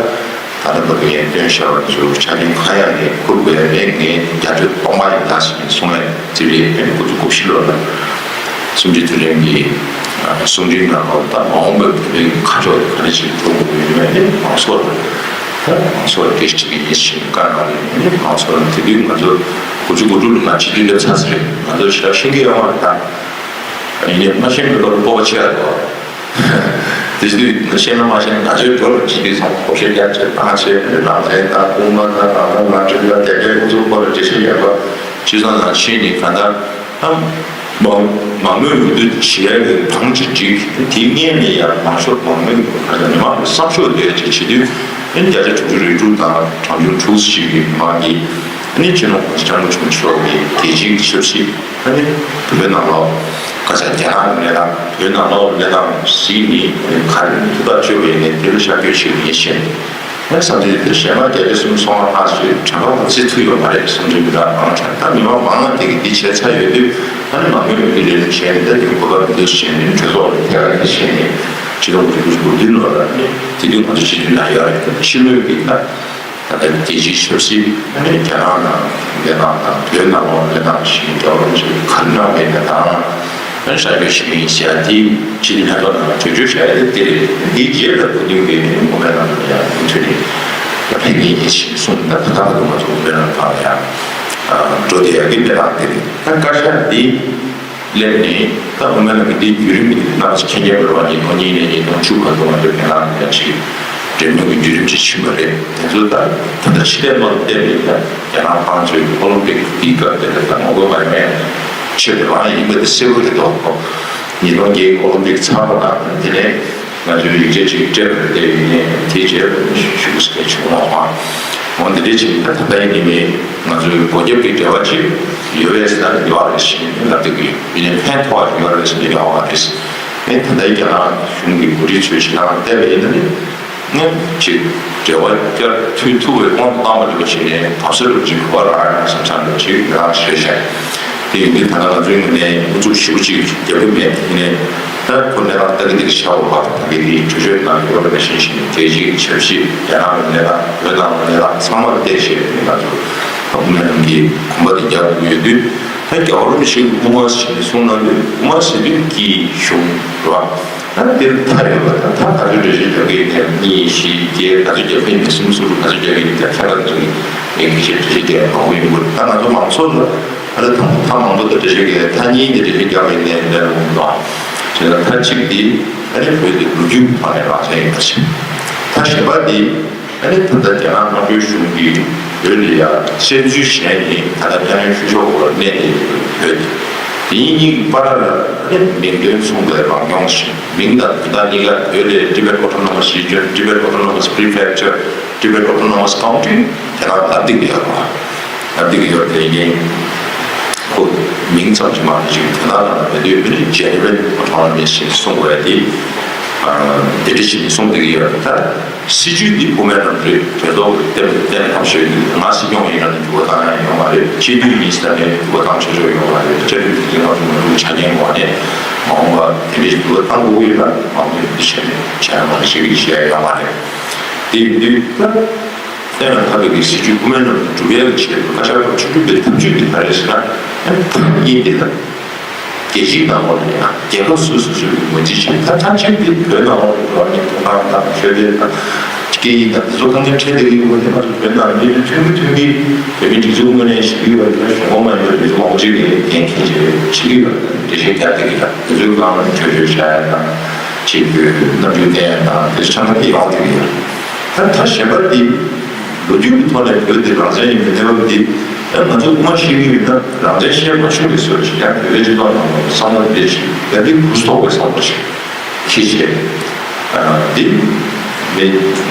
ད་ལྟ་བར་དུ་ངས་བཏོན་བཞག་པ་ཚོ་ཆ་རྐྱེན་གང་ཡང་མེད། ཁུར་དགོས་ཡ་མེད། ངས་རྒྱ་ཆོས་སྟོང་པ་ཡིན་ད་ཟེར་ནས་གསུང་ཡ་དེ་རེད། ཨ་ནི་དགུ་བཅུ་གོ་བཞི་ལོ་ལ་གསུམ་བཅུའི་དུས་དྲན་གྱི་གསུང་འཕྲིན་ནང་ལོགས་ད་མ་འོངས་པའི་བོད་པའི་ཁ་ཕྱོགས་དེ་ག་རེ་བྱེད་དགོས་ཀྱི་ཡོད་མེད་ནི་མང་ཚོགས་ལ་ད་མང་ཚོགས་ལ་སྐད་ཆ་དྲིས་ཀྱི་ཡིན་ཞེས་བཀའ་གནང་ནས། ཨ་ནི་མང་ཚོགས་ལ་དེ་དུས་ང་ཚོ་དགུ་བཅུ་གོ་དྲུག་ལོ་ལ་སྤྱི་འཐུས་སླེབས་ཚར་ཚར་རེད། ང་ཚོ་ཞེ་དྲག་ཤེས་ཀྱི་ཡོད་མ་རེད། ད་ཡིན་ནའི་མ་ཤེས་མཁན་ལ་སྤོབས་པ་ཆེ་བ་འདུག་དེ་དུས་ཤེས་ན་མ་ཤེས་ན་ང་ཚོའི་འགྲོ་ལ་བྱེད་དུས་ཚང་མ་བག་ཆགས་རྒྱག་བྱས་བཏང་བྱས། རང་བཙན་དང་དབུ་མ་དང་རང་དབང་ང་བཅས་ལ་དེ་འདྲའི་ཁོ་ཚོ་སྐོར་ལ་འགྲེལ་བཤད་ཡོད་པ། བྱས་ཙང་ནང་ཆེན་ནི་གང་ལྟར་ཨ་མང་མང་མོས་འོས་བསྡུ་བྱེད་ཡ་གི་དང་ཅི་འགྲིག་དེའི་སྔོན་ནས་ཡང་མང་ཤོས་མང་མོས་གི་གང་ལྟར་མི་མང་གི་བསམ་ཤོག་འདོད་ཅིག་བྱེད་དུས། ཨ་ནི་བརྒྱ་ཆ་དྲུག་ཅུ་རེ་དྲུག་དང་གྲངས་ཆུང་དྲུག་ཅུ་གི་མི་མང་གིས་ཨ་ནི་སྤྱི་ནོར་༸གོང་ས་༸སྐྱབས་མགོན་ཆེན་པོ་མཆོག་གི་རྒྱལ་སྤྱིའི་ཆབ་སྲིད། ཨ་ནི་བོད་ནང་ལོགས་ཁ་ས་རྒྱ་ནག་གི་གནས་སྟངས། བོད་ནང་ལོགས་གནས་སྟངས་གཟིགས་ནས་ཨ་ནི་ག་རེ་ཐུགས་ཐག་ཆོད་པ་ཡིན་ནའི་དེ་ལ་ཤར་བསྐྱོད་བྱེད་ཀྱི་ཡིན་ཞེས། ཨ་ནི་བསམ་ཚུལ་དེ་གཞན་མ་བརྒྱ་ཆ་གསུམ་སོང་བ་ལྷག་ཙམ་དྲན་པ་བརྩི་ཐུབ་ཡོད་མ་རེད། བསམ་ཚུལ་འདི་དག་མང་དྲགས། ད་མི་མང་མང་དེ་གིས་འདི་བྱས་ཚར་ཡོད་དུས། ཨ་ནི་མང་མོས་འོས་བསྡུ་ལས་རིམ་བྱས་ནས་ད་དེ་གོ་སྐབས་འདི་འདྲ་བྱས་ནས་གྲོས་ཚོགས་ལ་ཐད་ཀར་དེ་བྱས་ནས་སྤྱི་ལོ་ཉིས་སྟོང་དགུ་བརྒྱ་དགུ་བཅུ་གོ་བདུན་ལོ་ལ་ནི་དེ་དུས་ང་ཚོ་སྤྱི་འཐུས་ནང་ཡོད་རེད། ད་ཕྱི་ལོའི་གི་ད། ད་ལྟ་རྒྱལ་སྤྱིའི་ཆབ་སྲིད། ཨ་ནི་རྒྱ་ནག་ནང་གནས་སྟངས་དང་བོད་ནང་ལོགས་གནས་སྟངས་ཤིག་རྒྱལ་བ་རིན་པོ་ཆེས་ག་རེ་གནང་བའི་གནས་སྟངས་ཨ་ནི་གསར་འགྱུར་ཞིག་ཡིན་ཟེར་ཡ་དེ་ཕྱི་དྲིལ་ལྷན་ཚོགས་ནང་གྲོས་ཆོད་བྱ་ཡ་དེ་དེ་རེད། འདིའི་རྗེས་ལ་སྐུ་མདུན་གྱིས་ཨ་ནི་དབུ་མའི་ལམ་ལ་ཡང་མུ་མཐུད་ནས་ འཕེལ་གྱི་ཡིན་ཞེས་གསུངས། ད་ད་ལྟ་ང་ཚོ་དབུ་མའི་ལམ་སྒང་ལ་ཡང་འགྲོ་བསྡད་ཡག་གི་གནས་སྟངས་དེ་རེད། ད་བཀའ་ཤག་འདི་སླེབས་ནས་ད་དབུ་མའི་ལམ་གྱི་འདི་བརྒྱུད་རིམ་འདི་གནམ་གྱི་མཁྱེན་རྒྱ་རེད་བ། ཉིས་སྟོང་གཉིས་ནས་ཉིས་སྟོང་བཅུ་བར་དུ་ང་ཚོའི་བོད་ནང་ལ་ཡང་ཅིག་འབྲེལ་མོལ་གྱི་བརྒྱུད་རིམ་ཅིག་ཕྱིན་པ་རེད། དེ་ཚོ་ད་ད་ལྟ་ཕྱི་ལས་མ་བལྟས་པའི་ད་རྒྱ་ནག་དམངས་གཙོའི་ཨོ་ལིམ་པིག་འདིའི་སྐབས་དེ་ལ་ད་ངོ་རྒོལ་མ་ཡོང་ཡ་ཆེད་དུ་རང་ཡིན་པ་དེ་གསལ་པོ་རེད་དོ། ཉིས་སྟོང་བརྒྱད་ཀྱི་ཨོ་ལིམ་པིག་ཚར་བ་དང་དེ་ནས། ང་ཚོའི་ཡིག་ཆ་ཅིག་སྤྲད་པ་རེད། དེ་ཡིན་ནའི་དེའི་རྗེས་ལ་ཞུ་དགོས་ཟེར་བྱུང་བ་མ། འོ་འདི་འདྲའི་ཅིག་ད་ད་ལྟ་ཡིན་ནའི་མེད། ང་ཚོའི་སྒོ་རྒྱབ་ཀྱི་འབྲེལ་བ་ཅིག་ཡོད་པས་ཟེར་ན་ཡོད་རེད་ཞེས་ལབ་བསྡད་ཀྱི་ཡོད། ཡིན་ནའི་ཕན་ཐོགས་ཡོད་རེད་ཟེར་ན་ཡོད་མ་རེད། ཨེ་ད་ལྟའི་རྒྱ་ནག་གཞུང་གི་འགོ་ཁྲིད་ཚོས་ཞེ་དྲག་བལྟས་པ་ཡིན་ན་ནི་ནི་ཅིག་འབྲེལ་བ་བསྐྱར་མཐུད་ཐུབ་པའི་དབང་དུ་བཏང་བ་འདྲ་བོ་བྱས་ནས་བབས་ས་འདྲ་བོ་ཅིག་གོ་བ་རག་ཡོང་བསམ་འཆར་འདྲ་བོ་ཅིག་ང་རང་བྱས་བྱས། དེ་ཡིན་དུས་ད་ལྟ་ང་ཚོའི་ངོས་ནས་ཨུ་ཚུགས་ཞེ་པོ་ཅིག་རྒྱག་གི་མེད། དེ་ནས་ད་ཁོ་གནས་སྟངས་ལྟ་གི་འདུག་ཤག་འོ་བ་ད་གི་དེའི་གྲོས་ཆོད་ནང་ཡོད་པ་ནང་བཞིན་བྱས་ནས་རྒྱལ་སྤྱིའི་ཆབ་སྲིད་རྒྱ་ནག་གི་གནས་སྟངས་བོད་ནང་གི་གནས་སྟངས་ཚང་མ་ལ་བལྟས་བྱས་ནས་ང་ཚོ་དབུ་མའི་ལམ་གྱི་གོམ་པ་དེ་རྒྱག་དགོས་ཡོད་དུས། ད་རྒྱལ་བ་རིན་པོ་ཆེ་གི་སྐུ་ངོ་ཞེས་གསུངས་གནང་དུས་སྐུ་ངོ་ཟེར་དུས་ཀྱི་གཞུང་རེད་བ། ད་འདིར་མཐའ་ཡོད་པ་དང་མཐའ་ག་ཚོད་འགྲེལ་བཤད་རྒྱག་གི་ཡིན་ནའི་གཉིས་བཞི་བརྒྱད་ག་ཚོད་རྒྱག་གི་ཡིན་ནའི་གསུམ་གསུམ་ག་ཚོད་རྒྱག་གི་ཡིན་ནའི་ད་ཁྱད་པར་ཚོད་ངས་གི་བཤད་འགྲེལ་བཤད་རྒྱག་མང་པོ་ཡོང་གི་རེད། ད་ང་ཚོ་མང་ཚོགས་ལ་ཨ་ནི་ད་མཐའ་མང་པོ་དང་འགྲེལ་བཤད་རྒྱག་མཐའ་གཉིས་དེ་འགྲེལ་བཤད་རྒྱག་པ་ཡིན་ནའི་འདྲ་མི་འདུག་ཨ། བྱས་ན་མཐའ་གཅིག་འདི་ཨ་ནི་བོད་དེ་ལོ་རྒྱུས་ཐོག་ནས་རང་བཙན་ཡིན་པ་ཞིག་མཐའ་གཞན་པ་འདི། ཨ་ནི་ད་ལྟ་རྒྱ་ནག་དམར་པོའི་གཞུང་གིས་བོད་ལ་ཡང་བཙན་འཛུལ་བྱས་ནས་ད་ལྟ་དཔལ་ཡོན་ཤུལ་ཕྱོགས་སྐོར་གནས་ཏེ་ཡོད། དེ་གཉིས་གཉིས་ཀྱི་བར་ལ་ཨ་ནི་མིང་དོན་མཚུངས་པའི་རང་སྐྱོང་ཞིག་མིང་དང་དོན་དག་གཉིས་ཀ་བོད་ལ་Tibet Autonomous Region, Tibet Autonomous Prefecture, Tibet Autonomous County དེ་དག་ལབ་བསྡད་ཀྱི་ཡོད་རེད། ལབ་བསྡད་ཀྱི་ཡོད་རེད། དེ་ཡིན་ཁོ་མིང་ཙམ་གྱིས་མ་ནུས་ཅིག་དོན་དག་ནང་ལ་མེད་དུས་ཨ་ནི་Genuine Autonomous ཞེས་གསུངས་དགོས་ཡ་དེ་དེ་འདྲ་ཞིག་གསུངས་བསྡད་ཀྱི་ཡོད་རེད། ད། སྲིད་ཇུས་འདི་དབུ་མའི་ལམ་རེད། གྲོས་ཚོགས་ཀྱི་གཏན་གཏན་ལ་ཕབ་ཤོད་ཡིན། ང་སྲིད་སྐྱོང་ཡིན་ན་ནི་འགྱུར་བ་བཏང་ཡ་ཡོད་མ་རེད། སྤྱི་འཐུས་ཡིན་ཟེར་ན་ནི་འགྱུར་བ་བཏང་ཆོག་ཆོག་ཡོད་མ་རེད། བཅའ་ཁྲིམས་འདི་ང་ཚོ་མ་འགྲུབ་ཆ་རྐྱེན་ངོ་ནས་མ་འོངས་པ་དེ་འདྲའི་འགྱུར་བ་བཏང་དགོས་ཀྱི་ཡོད་ན་མ་འོངས་པ་འདི་བྱས་ནས་བྱས་ན་མ་རེད་ཅེས་ཀྱི་བཤད་ཡ་ཡོད་མ་རེད། དེ་ཡིན་དུས་ད་གཏན་ལ་ཕབ་པའི་གི་སྲིད་ཇུས་དབུ་མའི་ལམ་དུ་འགྲུབ་ཡ་གི་ཆེད་དུ་བཀའ་ཤག་ཁག་བཅུ་དྲུག་པའི་ཐབས་ཇུས་འདི་ག་རེ་ཟེར་ན་ཡང་ཐབས་གཉིས་དེ་ལ། རྒྱལ་སྤྱིའི་ནང་ལོགས་ནས་ཡང་རྒྱལ་ཁབ་སོ་སོ་སོ་སོའི་ངོས་འཛིན་བྱས། ད་ཐམས་ཅད་དེ་བོད་ནང་ལོགས་ནས་འགྲོ་བ་མིའི་ཐོབ་ཐང་དང་ཆོས་དད་དང་སྐད་ཡིག་དང་དེ་ཚོ་གང་ལྟར་འཕྲད་བསྡད་ཀྱི་ཡོད་པ་དེ་ང་ཚོ་བོད་ནང་མི་རེ་མཐུན་གྱི་མཐུན་གྱི་བོད་མིའི་སྒྲིག་འཛུགས་ངོས་ནས་བྱེད་ཀྱི་ཡོད་པ་དེ་གཞུང་གོང་མ་ཡིན་པ་དེ་ཚོ་མང་པོ་ཅིག་གིས་འགན་འཁྱེར་བྱས་བྱེད་ཀྱི་ཡོད་པ་དེ་འགྲེལ་བཤད་རྒྱག་བསྡད་ཀྱི་ཡོད། དེ་ཚོའི་སྒང་ལ་གྲོས་ཆོད་བཞག་ཡ་དང་ཅིག་གི་རྣམ་འགྱུར་བསྟན་ཡ་དང་དེ་ཚོ་ཆ་ཚང་དེ་ཡོང་བསྡད་ཀྱི་ཡོད། ད་ད་གཞན་པ་དེ། ལོ་རྒྱུས་ཀྱི་ཐོག་ནས་བོད་འདི་རང་བཙན་ཡིན་པའི་གནས་བབ་འདི་ད་ང་ཚོ་དབུ་མ་བཤད་ཀྱི་ཡོད་ན་རང་བཙན་བཤད་མ་ཆོག་པའི་བཟོ་ཞིག་ཡང་བོད་པའི་སྤྱི་ཚོགས་ནང་ལ་བསམ་བློ་འདི་ཞིག་ཡང་འདི་གུ་དོག་པའི་བསམ་བློ་ཞིག་ཁྱེད་བྱས། འདི་མི་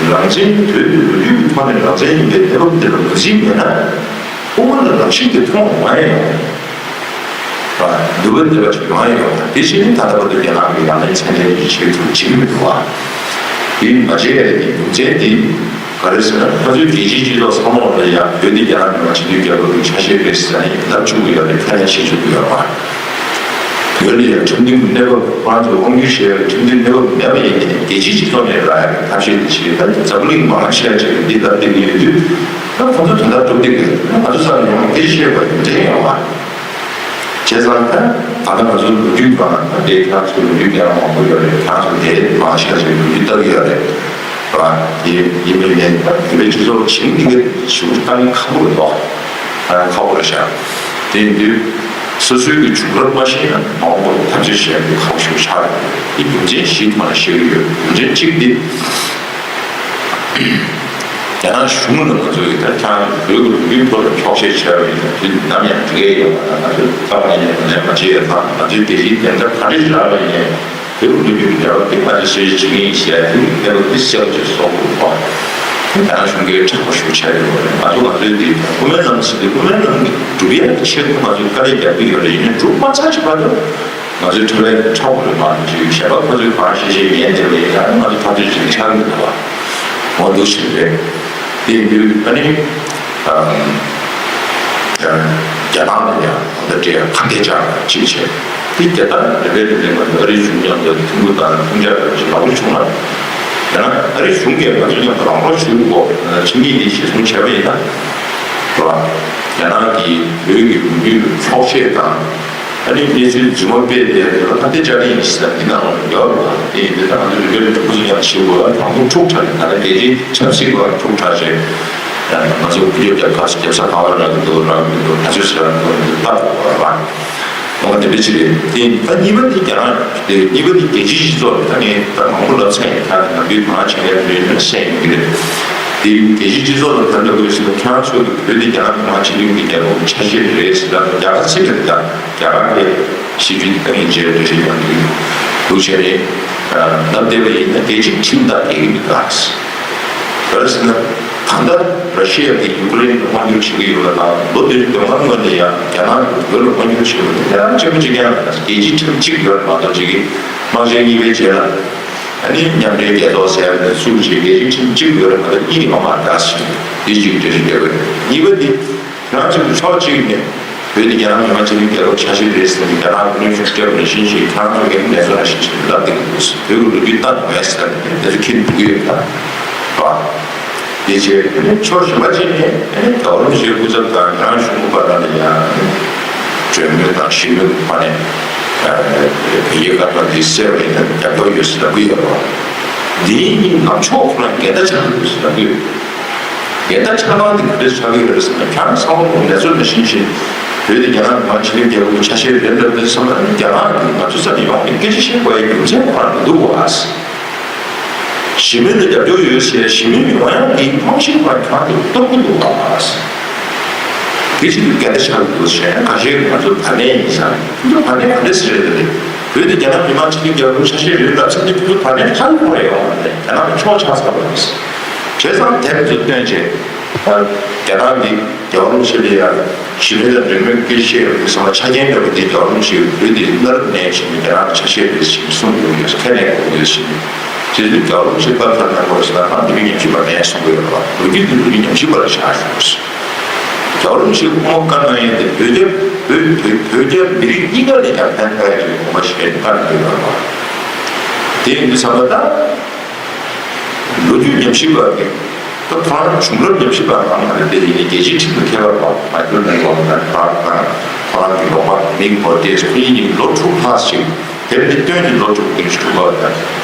རང་བཙན་བོད་ཀྱི་ལོ་རྒྱུས་ཀྱི་ཐོག་ནས་རང་བཙན་ཡིན་པའི་གནས་བབ་འདི་ལ་ངོས་འཛིན་མེད་ན་དབུ་མ་ལ་རང་བཞིན་གྱིས་མཐོང་མ་ཡོང་། ནུས་པ་ལྡན་པ་ཞིག་ཡོང་ཡ་ཡོད། དེ་བཞིན་ད་ལྟ་བར་དུ་རྒྱ་ནག་གིས་ཡང་ན་མཚན་ལྡན་གྱི་བྱེད་ཐུབ་བྱེད་ཀྱི་མི་འདུག་བ། དེ་མ་བྱས་ཡ་དེ་རྒྱུ་མཚན་དེ་ག་རེ་ཟེར་ན་ང་ཚོའི་རྒྱལ་སྤྱིའི་སྤྱི་ཚོགས་ཚང་མ་ལ་ཡང་བོད་འདི་རྒྱ་ནག་མི་དམངས་སྤྱི་མཐུན་རྒྱལ་ཁབ་ཀྱི་ཆ་ཤས་རེད་ཟེར་ནས་ལབ་བཅུག་གི་ཡོད་རེད། ཁ་ཡ་བྱེད་བཅུག་གི་ཡོད་རེད། བོད་ལ་ཡང་ཁྲིམས་མཐུན་གྱི་གནས་བབ་ང་ཚོ་དབང་སྒྱུར་བྱེད་ཡ་གི་ཁྲིམས་མཐུན་གནས་བབ་མེད་པ་ཡིན་ནའི་རྒྱལ་སྤྱིའི་སྤྱི་ཚོགས་ནས་རག་ཡ་གི་ཐབས་ཤེས་དེ་བྱེད་ད་འཛམ་བུ་གླིང་མང་ཆེ་བ་ཅིག་གིས་འདི་ལབ་བསྡད་ཀྱི་ཡོད་དུས་ད་ཁོང་ཚོ་དོན་དག་སྒྲུབ་བསྡད་ཀྱི་རེད། ང་ཚོ་ས་ནས་ཡོང་བ་སྐད་ཆ་བཤད་པ་ཡིན་འདྲ་ཡོང་བ། བྱས་ཙང་ད་ད་ལྟ་ང་ཚོའི་ལོ་རྒྱུས་སྒང་ལ་ད་ལྟའི་ཁྱེད་རང་ཚོའི་ལོ་རྒྱུས་རྒན་མང་པོ་ཡོད་རེད། ཁྱེད་རང་ཚོ་དེ་མང་ཆེ་བ་ཞིག་ལོ་རྒྱུས་ལྟ་གི་ཡོད་རེད། རེད་བ། དེ་ཡིན་པའི་ནས་ད་བོད་པའི་སྤྱི་ཚོགས་བྱིངས་འདི་གའི་ཞུ་བཏང་ཁག་པོ་རེད་དོ། ད་ཡང་ཁག་པོ་རེད་ཤག་དེ་ཡིན་དུས་སོ་སོའི་གི་འབྱུང་རབས་མ་ཤེས་ན་མ་འོངས་པར་ཐབས་ཤེས་བྱེད་ཡག་གི་ཁག་པོ་ཞིག་ཆགས་ཡོད་རེད། དེ་རྒྱུ་མཚན་བཞིའི་ཐོག་ནས་བཤད་ཀྱི་ཡོད། རྒྱུ་མཚན་གཅིག་འདི། རྒྱ་ནག་གཞུང་ལ་ང་ཚོས་ད་ཆ་བོད་ཀྱི་ལོ་རྒྱུས་ཐོག་ལ་འཁྱོག་བཤད་བྱས་པ་ཡིན་ན་དུས་ནམ་ཡང་འགྲིག་གི་ཡོད་པ་དང་། ང་ཚོས་ཐབས་ལ་ཉེ་ནས་མ་བྱས་ཡོད་ཙང་ང་ཚོའི་རྒྱལ་སྤྱིའི་བདེན་མཐའ་ག་འདྲ་ཞིག་རག་པ་ཡིན་ནའི་བོད་ཀྱི་ལོ་རྒྱུས་ཀྱི་འབྲེལ་བ་འདི་ང་ཚོས་ཞེ་ཅིག་ཡིན་ཞེས་དེ་གནས་ལུགས་འདི་གསལ་པོ་ཅིག་བཟོ་དགོས་པ། རྒྱ་ནག་གཞུང་གིས་དྲག་པོ་ཞིག་བྱས་ཡོད་པ་རེད། ང་ཚོ་ང་ཚོའི་འདི་དབུ་མའི་ལམ་ཟེར་དུས་དབུ་མའི་ལམ་འདི་སྒྲུབ་ཡག་གི་ཆེད་དུ་ང་ཚོས་དཀའ་ལས་རྒྱག་གི་ཡོད་རེད། ཡིན་ནའི་སྒྲུབ་མ་ཚར་གྱི་བར་དུ། ང་ཚོའི་ཁྲོད་ལ་ཁྲག་པོ་རེ་མང་ཅིག་བྱས་པ་ཁོ་ཚོའི་གང་ཤེས་ཤེས་ཉན་བསྡད་པ་ཡིན་ན་ང་ཚོ་ཐག་གཅོད་བྱེད་ཆགས་མི་འདུག་བ། འོ་འདུག་ཞིག་རེད། དེ་ཡིན་དུས་ཨ་ནི་རྒྱ་ནག་ལ་ཡང་ད་ལྟ་འདྲའི་ཁ་གཏད་བཅག་ཅིག་བྱས། དེ་རྒྱ་ནག་རེ་བས་རེ་བས་ང་ཚོ་ཨ་རིའི་གཞུང་མཉམ་དུ་ཐུག་འགོ་དང་ཁྲིམས་འཆར་ཅིག་ལག་ལེན་བྱུང་ན། རྒྱ་ནག་ཨ་རིའི་གཞུང་གིས་ང་ཚོ་མཉམ་དུ་རང་དབང་ཞུ་དགོས་ཁྲིམས་ཡིག་འདི་གཞིར་བཟུང་བྱས་པ་ཡིན་ན། རེད་བ། རྒྱ་ནག་གིས་བོད་ཀྱི་ལོ་རྒྱུས་འཁྱོག་བཤད་དང་། ཨ་ནི་གནས་ཚུལ་རྫུན་མ་སྤེལ་ཏེ་ད་ལྟ་ལྕགས་རིང་ཡིན་ཟེར་འདི་ནང་ལ་ཡོད་རེད་བ། དེ་ཡིན་དུས་ད་ང་ཚོ་རིག་པའི་ཕྲུ་གུ་ཚོ་ཡང་ཞིག་དགོས་ལ་གྲོང་ཁོངས་འཁྲུག་དྲགས་ད་ལྟ་རྒྱལ་སྤྱིའི་ཆབ་སྲིད་སྐོར་འཁྲུག་དྲགས་བྱས། ང་ཚོ་བི་ཌིའོ་རྒྱབ་ཁ་རྒྱབ་ས་ག་བ་རག་གི་འདུག་རག་གི་མི་འདུག་ག་ཚོད་ཟེར་རག་གི་འདུག་ལྟ་དགོས་རེད་བ། འོ་དེ་འདྲ་ཅིག་རེད། དེ་ད་གཉིས་པ་དེ་རྒྱ་ནག་དེ་གཉིས་པ་དེ་རྒྱལ་སྤྱིའི་སྤྱི་ཚོགས་རེད། ད་ངས་ད་མང་པོ་ལབ་ཚར་ཡིན། ད་ནམ་རྒྱུན་གང་བྱས་ཡ་མེད་ན་བཤད་ཡོང་གི་རེད། དེ་རྒྱལ་སྤྱིའི་སྤྱི་ཚོགས་ལ་ག་འདྲ་དགོས་ཟེར་ན་ཁྱེད་རང་ཚོ་གི་བོད་དེ་རྒྱ་ནག་མི་དམངས་སྤྱི་མཐུན་གྱི་རྒྱལ་ཁབ་ཆ་ཤས་རེད་ཟེར། ད་རྒྱ་གར་ཚིག་རེད། ད་རྒྱ་གར་གྱི་སྲིད་ཇུས་དེ་ད་ངས་རྗེས་འགྲེལ་བཤད་ཡང་དུས་འདུག་བྱས་ནས་ལབ་བསྡད་པ་ཡིན་ན་རྒྱལ་སྤྱིའི་ཁྲིམས་དང་འགལ་གྱི་མི་འདུག་ཨ། ག་རེ་ཟེར་ན། ད་ལྟ་ར་ཤི་ཡ་གིས་ཡུ་ཀེ་རེན་ལ་དབང་སྒྱུར་བྱེད་ཀྱི་ཡོད་པ་དང་ལོ་བདུན་དོན་ལྔ་སྔོན་ནས་ཡང་རྒྱ་ནག་གིས་བོད་ལ་དབང་སྒྱུར་བྱེད་པ་དེ་ཡང་གཅིག་པ་གཅིག་རྐྱང་རེད། རྒྱལ་སྤྱིའི་ཁྲིམས་གཅིག་ཡོད་མ་གཏོགས་ཅིག་གིས་དམག་ཆེན་གཉིས་པའི་རྗེས་ལ་ཨ་ནི་མཉམ་འབྲེལ་རྒྱལ་ཚོགས་ཟེར་བ་དེ་བཙུགས་བྱས་རྒྱལ་སྤྱིའི་ཁྲིམས་གཅིག་ཡོད་རེད་མ་གཏོགས་གཉིས་ཡོད་མ་རེད་ཟེར་འདི་གཅིག་འགྲེལ་བཤད་རྒྱག་གི་རེད། གཉིས་པ་དེ། ཁྱེད་རང་ཚོས་ཕྱོགས་གཅིག་ནས་བོད་དེ་རྒྱ་ནག་མི་དམངས་སྤྱི་མཐུན་རྒྱལ་ཁབ་ཆ་ཤས་རེད་ཟེར་ནས་རྒྱ་ནག་གི་གནོན་ཤུགས་སྤྲད་པ་ནང་བཞིན་ཞིག་ཁྱེད་རང་ཚོ་གིས་ལས་བཟོ་ནང་བཞིན་ཞིག་ལབ་བསྡད་ཀྱི་འདུག་བོད་ཀྱི་ལོ་རྒྱུས་ལྟ་དགོས་ཟེར་ནས་དེ་ཚོ་ཁྱེད་འགྲོ་གི་ཡོད་ད། རེད་བ། དེ་བྱས་ཨ་ནི་ཕྱོགས་གཞན་པ་གཅིག་ནས་ཨ་ནི་རྒྱལ་བ་རིན་པོ་ཆེའི་སྐུ་ཚབ་དང་རྒྱ་ནག་གཞུང་གི་བར་ལ་ཡང་གྲོས་མོལ་དང་ཞི་མོལ་གྱི་ཐོག་ནས་བོད་རྒྱའི་བཀའ་ཐོག་འདི་སེལ་བ་ཡིན་ན་རྒྱབ་སྐྱོར་ཡོད་ཟེར་ལབ་ཀྱི་ཡོད་རེད་བ། འདིའི་གཉིས་ནང་ཕྱོགས་ཁོ་ན་འགལ་ཟླ་ཆགས་ཀྱི་ཡོད་ཟེར་ལབ་ཀྱི་ཡོད། འགལ་ཟླ་ཆགས་སྟངས་དེ་ག་འདྲས་ཆགས་ཀྱི་ཡོད་རེད་ཟེར་ན། ཁྱེད་རང་ཚང་མ་ལོ་ལས་ཚོད་ནང་བཞིན་བཞིན་བོད་དེ་རྒྱ་ནག་མི་དམངས་སྤྱི་མཐུན་རྒྱལ་ཁབ་ཀྱི་ཆ་ཤས་རེད་ལབ་དུས་ཙམ་པ་ནི་རྒྱ་ནག་གིས་ང་ཚོ་ས་ནས་ཡོང་ནས་སྐད་ཆ་བཤད་དགོས་ཡ་རྒྱུ་མཚན་ཁོ་རང་མི་འདུག་གོ། ཨ། ཞི་མོལ་ལ་རྒྱབ་སྐྱོར་ཡོད་ཟེར་ཞི་མོལ་ཡོང་ཡ་གི་རྨང་གཞི་ཁོ་རང་ཁྱེད་རང་ཚོ་གཏོར་གི་འདུག་གོ། ཨ། དེ་བཞིན་དུ་འགལ་ཟླ་ཆགས་ཀྱི་འདུག་ཟེར་ཡ་ཁ་ཤས་ཀྱིས་ང་ཚོ་བར་གནས་ཡིན་ས་རེད། ཁོ་ཚོ་བར་གནས་ག་འདྲས་ཟེར་རེད་རེད། བོད་དེ་རྒྱ་ནག་མི་དམངས་སྤྱི་མཐུན་རྒྱལ་ཁབ་ཆ་ཤས་རེད་ལབ་ཚར་དུས་ཁོ་ཚོ་བར་གནས་ཧ་ལས་པ་ཡོང་བ་རེད། རྒྱ་ནག་གི་ཕྱོགས་ཆགས་ཚར་བ་རེད། བྱས་ཙང་དེབ་ཚོ་བཏོན་རྗེས་རྒྱ་ནག་གིས་རྒྱལ་བ་རིན་པོ་ཆེ་ལ་ཡང་ཞི་བདེ་དང་འབྲེལ་མོལ་སྐད་ཆ་བཤད་ཡོང་དུས་ཙམ་པ་ཆ་རྐྱེན་ལྟ་བུ་དེ་རྒྱལ་བ་རིན་པོ་ཆེས་བོད་དེ་སྔར་ནས་བྱས་ནས་རྒྱ་ནག་གི་ཆ་ཤས་རེད་ཅེས་གསུངས་ཡོད་ཡོད་ཁས་ལེན་དགོས་ཡོད་ཅེས། དེ་དུས་རྒྱལ་བ་རིན་པོ་ཆེས་སྐབས་དེར་གནང་བ་ཞིག་ལ་ང་ལོ་རྒྱུས་ཉམས་ཞིབ་པ་མེད་གསུང་གི་ཡོད་པ། ལོ་རྒྱུས་དེ་ལོ་རྒྱུས་ཉམས་ཞིབ་པ་ལ་བཞག་ཞུ་དགོས། རྒྱལ་བ་རིན་པོ་ཆེས་སྐུ་ངོ་བཀའ་གནང་ཡས་དེ་བོད་རྒྱ་བོད་བོད་བོད་རྒྱ་མི་རིགས་གཉིས་ཀ་ལ་ཡང་ཕན་ཐོགས་ཡ་ཅིག་དགོངས་པ་བཞེས་ནས་བཀའ་གནང་གི་ཡོད་པ། དེ་ཡིན་དུས་ཙམ་པ་ད། ལོ་རྒྱུས་ཉམས་ཞིབ་པ་གི་ད་ཁོ་རང་བྱུང་རབས་ཉམས་ཞིབ་པ་གང་ལ་རེད། དེ་ཡིན་ནའི་རྒྱལ་སྤྱིའི་ཁྲིམས་དང་ཁྱད་པར་བ་མ་གྱུར་ནས་ཡོང་ན་ཁོ་རང་ཁོ་རང་གི་ལོག་པ་མིག་བོར་ཏེ་ཁོ་གཉིས་ལོ་དྲུག་ལྷག་ཞིག་དེབ་འདི་བཏོན་ནས་ལོ་དྲུག་བདུན་ཞིག་འགོར་བ་དང་།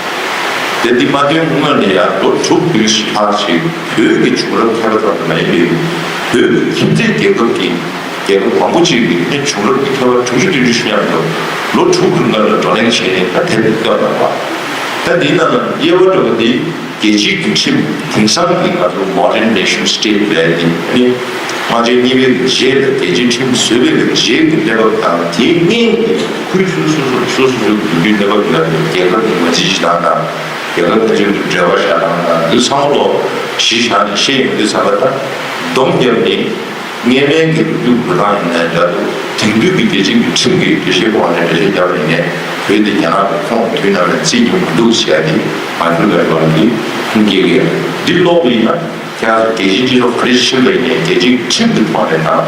དེབ་འདི་མ་བཏོན་སྔོན་ནས་ཡང་ལོ་དྲུག་བདུན་ཞིག་ལྷག་ཞིག་བོད་ཀྱི་བྱུང་རབས་ཁྱད་པར་ཙམ་དུ་མ་ཡིན་པའི་བོད་ཀྱི་ཁྱིམ་མཚེས་རྒྱལ་ཁབ་ཀྱི་རྒྱལ་ཁབ་མང་པོ་ཅིག་གི་ཨ་ནི་བྱུང་རབས་ཀྱི་ཁྱད་པར་དྲུག་ཅུ་བདུན་ཅུ་ཞིག་མཉམ་དུ་ལོ་དྲུག་གི་སྔོན་ལ་བགྲོ་གླེང་བྱས་ནས་ད་དེབ་འདི་བཏོན་གནང་བ། ད་འདིའི་ནང་ལ་དབྱེ་བ་འགྲོ་བ་འདི་རྒྱལ་སྤྱིའི་གི་ཁྲིམས་དེང་སང་གི་ང་ཚོ་modern nation state་ལབ་ཡ་འདི་ཨ་ནི་དམག་ཆེན་གཉིས་པའི་གི་རྗེས་ལ་རྒྱལ་སྤྱིའི་ཁྲིམས་བཟོས་པའི་གི་རྗེས་ཀྱི་གནས་བབ་དང་དེའི་སྔོན་གྱི་ཁུལ་སོ་སོ་སོ་སོ་སོ་སོའི་གི་གནས་བབ་ཡོད་པའི་རྒྱལ་ཁབ་ཀྱི་མ་ཇི་བཞི་དང་དང་རྒྱལ་ཁབ་དེ་ཚོའི་གི་འབྲེལ་བ་བཞག་སྟངས་དང་འདི་ཚང་མ་ལོ་གཞི་བཞག་ནས་བཤད་ཡོང་དུས་ཙམ་པ་ད་སྡོམ་བརྒྱབ་ནས། སྔས་མའི་གི་ལོ་རྒྱུས་འགྲོ་སྟངས་ཡིན་ནའི་འདྲ་འདུག་དེང་དུས་ཀྱི་རྒྱལ་སྤྱིའི་གི་ཁྲིམས་ཀྱི་འགྲེལ་བཤད་སྐོར་ནས་འགྲེལ་བཤད་བརྒྱབ་པ་ཡིན་ནའི་བོད་འདི་རྒྱ་ནག་གི་ཁོངས་དུས་ནམ་ཡང་བརྩི་རྒྱུ་མི་འདུག་ཟེར་ཡ་འདི་མ་ཐུར་ལ་ཡོང་གི་ཁུངས་སྐྱེལ་གི་ཡོད། འདི་ཀློག་པ་ཡིན་ན་ཁྱེད་རང་ཚོ་རྒྱལ་སྤྱིའི་སྤྱི་ཚོགས་ག་རེ་ཕྱིན་པ་ཡིན་ནའི་རྒྱལ་སྤྱིའི་ཁྲིམས་ཀྱི་ཐོག་ནས་དང་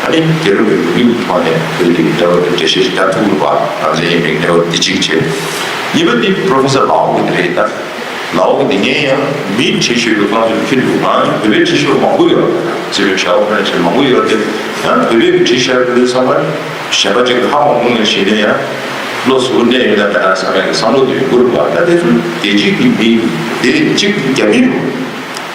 ཨ་ནི་རྒྱལ་ཁབ་ཀྱི་ལོ་རྒྱུས་ཀྱི་ཐོག་ནས་བོད་འདི་གི་འབྲེལ་བ་དང་འགྲེལ་བཤད་ཞིག་བརྒྱབ་ཐུབ་པ་རང་བཙན་ཡིན་པའི་གནས་བབ་འདི་གཅིག་བྱས། གཉིས་པ་འདི་Professor Lau་གི་འདི་རེད་ད། ལའོ་གི་འདི་ངས་ཡང་མིའི་ཁྲིད་ཤོས་ཀྱི་ཁོང་ཚོས་ཁྱེར་འདུག་ང་ཡང་བོད་པའི་ཁྲིད་ཤོས་མང་པོ་ཡོད། སྲིད་བློན་ཞའོ་ཕིང་ཁྲིད་མང་པོ་ཡོད་དེ་ཡང་བོད་པའི་ཁྲིད་ཤར་བོད་བསམ་པ་གཞན་པ་ཅིག་ཧ་མ་གོ་ངས་བྱས་ནས་ཡང་བློ་གཟུ་བོ་གནས་ཡོད་ན་མེད་ན་བསམ་ཡག་གི་བསམ་བློ་དེ་ཡོང་གི་རེད་པ། ད་དེ་ཚོ་རྒྱལ་སྤྱིའི་གི་མི་དེ་གཅིག་རྒྱ་མི་རེད།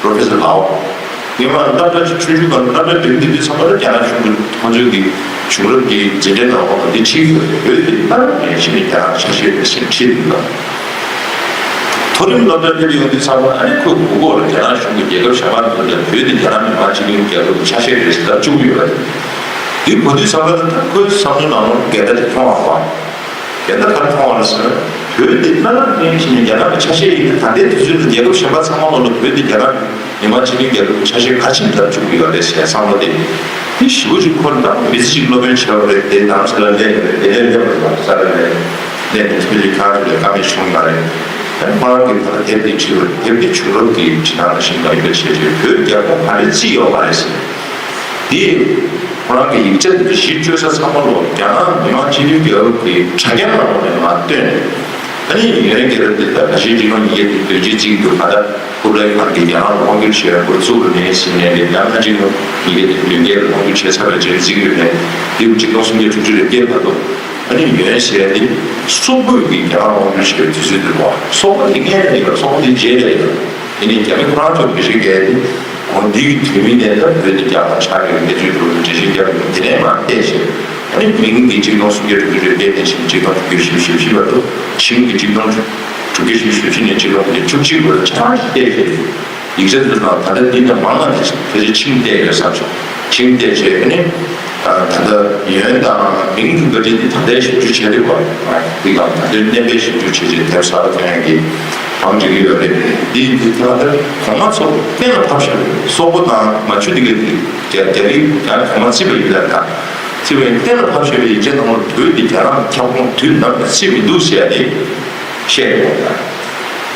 Professor Lau་ངས་མ་སློབ་གྲྭ་ཆུང་ཆུང་སྒང་སློབ་གྲྭ་འགྲིམ་དུས་དུས་ཚང་མ་ལ་རྒྱ་ནག་གཞུང་གི་ཁོང་ཚོའི་གི་བྱུང་རབས་ཀྱི་འཛིན་གྲྭའི་ནང་ལོགས་ལ་འདི་ཁྲིད་ཡོད་རེད། བོད་དེ་ད་ངས་ཕྱི་ནས་རྒྱ་ནག་ཆ་ཤས་རེད་ཟེར་ཁྲིད་འདུག་ལ། མཐོ་རིམ་སློབ་གྲྭ་འདིར་ཡོང་དུས་ཚང་མ་ཨ་ནི་ཁོས་གོ་གོ་ལ་རྒྱ་ནག་གཞུང་གི་རྒྱལ་ཁབ་གཞན་པ་ཚོ་དང་བོད་དེ་རྒྱ་ནག་མི་དམངས་སྤྱི་མཐུན་རྒྱལ་ཁབ་ཀྱི་ཆ་ཤས་རེད་ཟེར་ལབ་བཅུག་གི་ཡོད་རེད། འདི་གོ་དུས་ཚང་མ་ད་ཁོའི་བསམ་བློའི་ནང་ལ་འགལ་ཟླ་དེ་མཐོང་བ་རེད་པ། འགལ་ཟླ་ག་རེ་མཐོང་བ་རེད་ཟེར་ན་བོད་དེ་སྔ་ན་ཕན་ཕྱིན་ནས་རྒྱ་ནག་གི་ཆ་ཤས་ཡིན་ན་ད་ལྟའི་དུས་ཚོད་ལ་རྒྱལ་ཁབ་གཞན་པ་ཚང་མ་ལོག་ལ་བོད་དེ་རྒྱ་ནག་མི་དམངས་སྤྱི་མཐུན་རྒྱལ་ཁབ་ཀྱི་ཆ་ཤས་ག་ཕྱིན་ལབ་བཅུག་གི་ཡོད་རེད་ཟེར་བསམ་བློ་དེ། དེ་ཞེ་པོ་ཅིག་འཁོར་ད་མི་ཚེ་གཅིག་སློབ་དཔོན་བྱས་པ་རེད་དེ་རྡ་རམ་ས་ལ་སླེབས་ཡོད་རེད། དེ་ནས་སླེབས་པ་རེད་ས་ལ་ནས་སླེབས་ནས་ཐུགས་རྗེ་ཁག་ཅིག་ལ་དཀའ་ངལ་བྱུང་ཡོད་རེད། ད་ཁོ་རང་གིས་ད་ལྟ་དེབ་དེ་བྲིས་པ་རེད། དེབ་དེ་བྱུང་རབས་ཀྱི་བྲིས་སྟངས་ལ་ཞིབ་འཇུག་ཡོད་པའི་ཆེད་དུ་བོད་རྒྱལ་ཁོངས་ག་རེ་བརྩིས་ཡོད་མ་རེད་ཟེར། དེ་ཁོ་རང་གི་ཡིག་ཆ་དེ་གཞི་བཅོལ་ས་ཚང་མ་ལོག་རྒྱ་ནག་མི་དམངས་སྤྱི་མཐུན་རྒྱལ་ཁབ་ཀྱི་དྲ་རྒྱ་ནང་ལོགས་ནས་མར་བཏོན། ཨ་ནི་ཡུན་རིང་རྒྱལ་རབས་འདི་དང་བཀྲ་ཤིས་སྒྲིག་ལམ་ཉིས་བརྒྱ་དང་བདུན་ཅུ་བརྩི་གི་འདུག་ད་ལྟ་ཀུབ་ལའི་ཁཱན་གྱིས་རྒྱ་ནག་ལ་དབང་བསྒྱུར་བྱས་པའི་འགོ་བཙུགས་པ་ནས་ཟིན་ནས་རེད། ཡང་ན་སྒྲིག་ལམ་ཉིས་བརྒྱ་དང་བདུན་བརྒྱད་ལ་དབང་བསྒྱུར་བྱས་ཚར་བའི་རྗེས་བརྩི་གི་ཡོད་མེད་འདི་ཆིག་སྟོང་སུམ་བརྒྱ་དྲུག་ཅུ་རེ་བརྒྱད་བར་དུ། ཨ་ནི་ཡོན་ཟེར་ཡ་དེ་སོག་པོས་ཀྱི་རྒྱ་ནག་དབང་སྒྱུར་བྱེད་པའི་དུས་ཚོད་དེ་རེད་བ། སོག་པོ་དེ་སྔོན་ནས་ཡོད། སོག་པོ་དེ་རྗེས་ལ་ཡོད། ཡིན་ནའི་རྒྱ་མི་ཁོ་རང་ཚོ་དགེ་བཤེས་བརྒྱད་དེ་འོ་འདི་གི་དུས་མིན་ནས་ད་བོད་དེ་རྒྱ་གར་ཆགས་ཡོད་གནས་ཚུལ་དུ་འགྲེལ་བཤད་རྒྱབ་ཡོད། དེ་ནས་མར་བལྟས་བྱས། ཨ་ནི་མིང་གི་གཅིག་སྟོང་སུམ་བརྒྱ་དྲུག་ཅུ་རེ་བརྒྱད་ནས་བཞིན་གཅིག་སྟོང་དྲུག་བརྒྱ་བཞི་བཅུ་ཞེ་བཞི་བར་དུ། ཆིང་གི་གཅིག་སྟོང་དྲུག་བརྒྱ་བཞི་བཅུ་ཞེ་བཞི་ནས་གཅིག་སྟོང་དྲུག་བརྒྱ་བཅུ་གཅིག་བར་ཆ་ཚང་ཞིག་བལྟས་བྱས། ཡིག་ཆ་འདི་དང་ད་ལྟ་འདི་འདྲ་མང་ང་ནས་ཕལ་ཆེར་ཆིང་བལྟས་ཡོད་བསམ་བྱུང་། ཆིང་བལྟས་བྱས་ཨ་ནི། ད་ལྟ་ཡོན་དང་མིང་གི་བཀའ་དྲིན་འདི་ད་ལྟའི་ཞིབ་འཇུག་བྱས་རེད་བ། འདི་ག་ད་ལྟའི་གནས་པའི་ཞིབ་འཇུག་བྱས་རྗེས་དེབ་གསར་ཐོན་ཡག་གི་གང་འགྲིག་གི་ཡོད་རེད། འདི་འདི་ད་ལྟ་གོང་མ་ཚོ་གཏན་ལ་ཕབ་བཞག་རེད། སོག་པོ་དང་མན་ཇུ་འདི་ག་འདི་རྒྱ་རྒྱ་རིགས་ཡང་གོང་མ་བརྩིས་པ་ཡིན་ན་ད། བརྩིས་པ་ཡིན། གཏན་ལ་ཕབ་བཞག་པའི་ཡིག་ཆ་ནང་ལ་བོད་འདི་རྒྱ་ནག་གི་ཁྱབ་ཁོངས་དུས་ནམ་ཡང་བརྩིས་མི་འདུག་ཟེར་ཡ་དེ། བཤད་ཡོད་པ་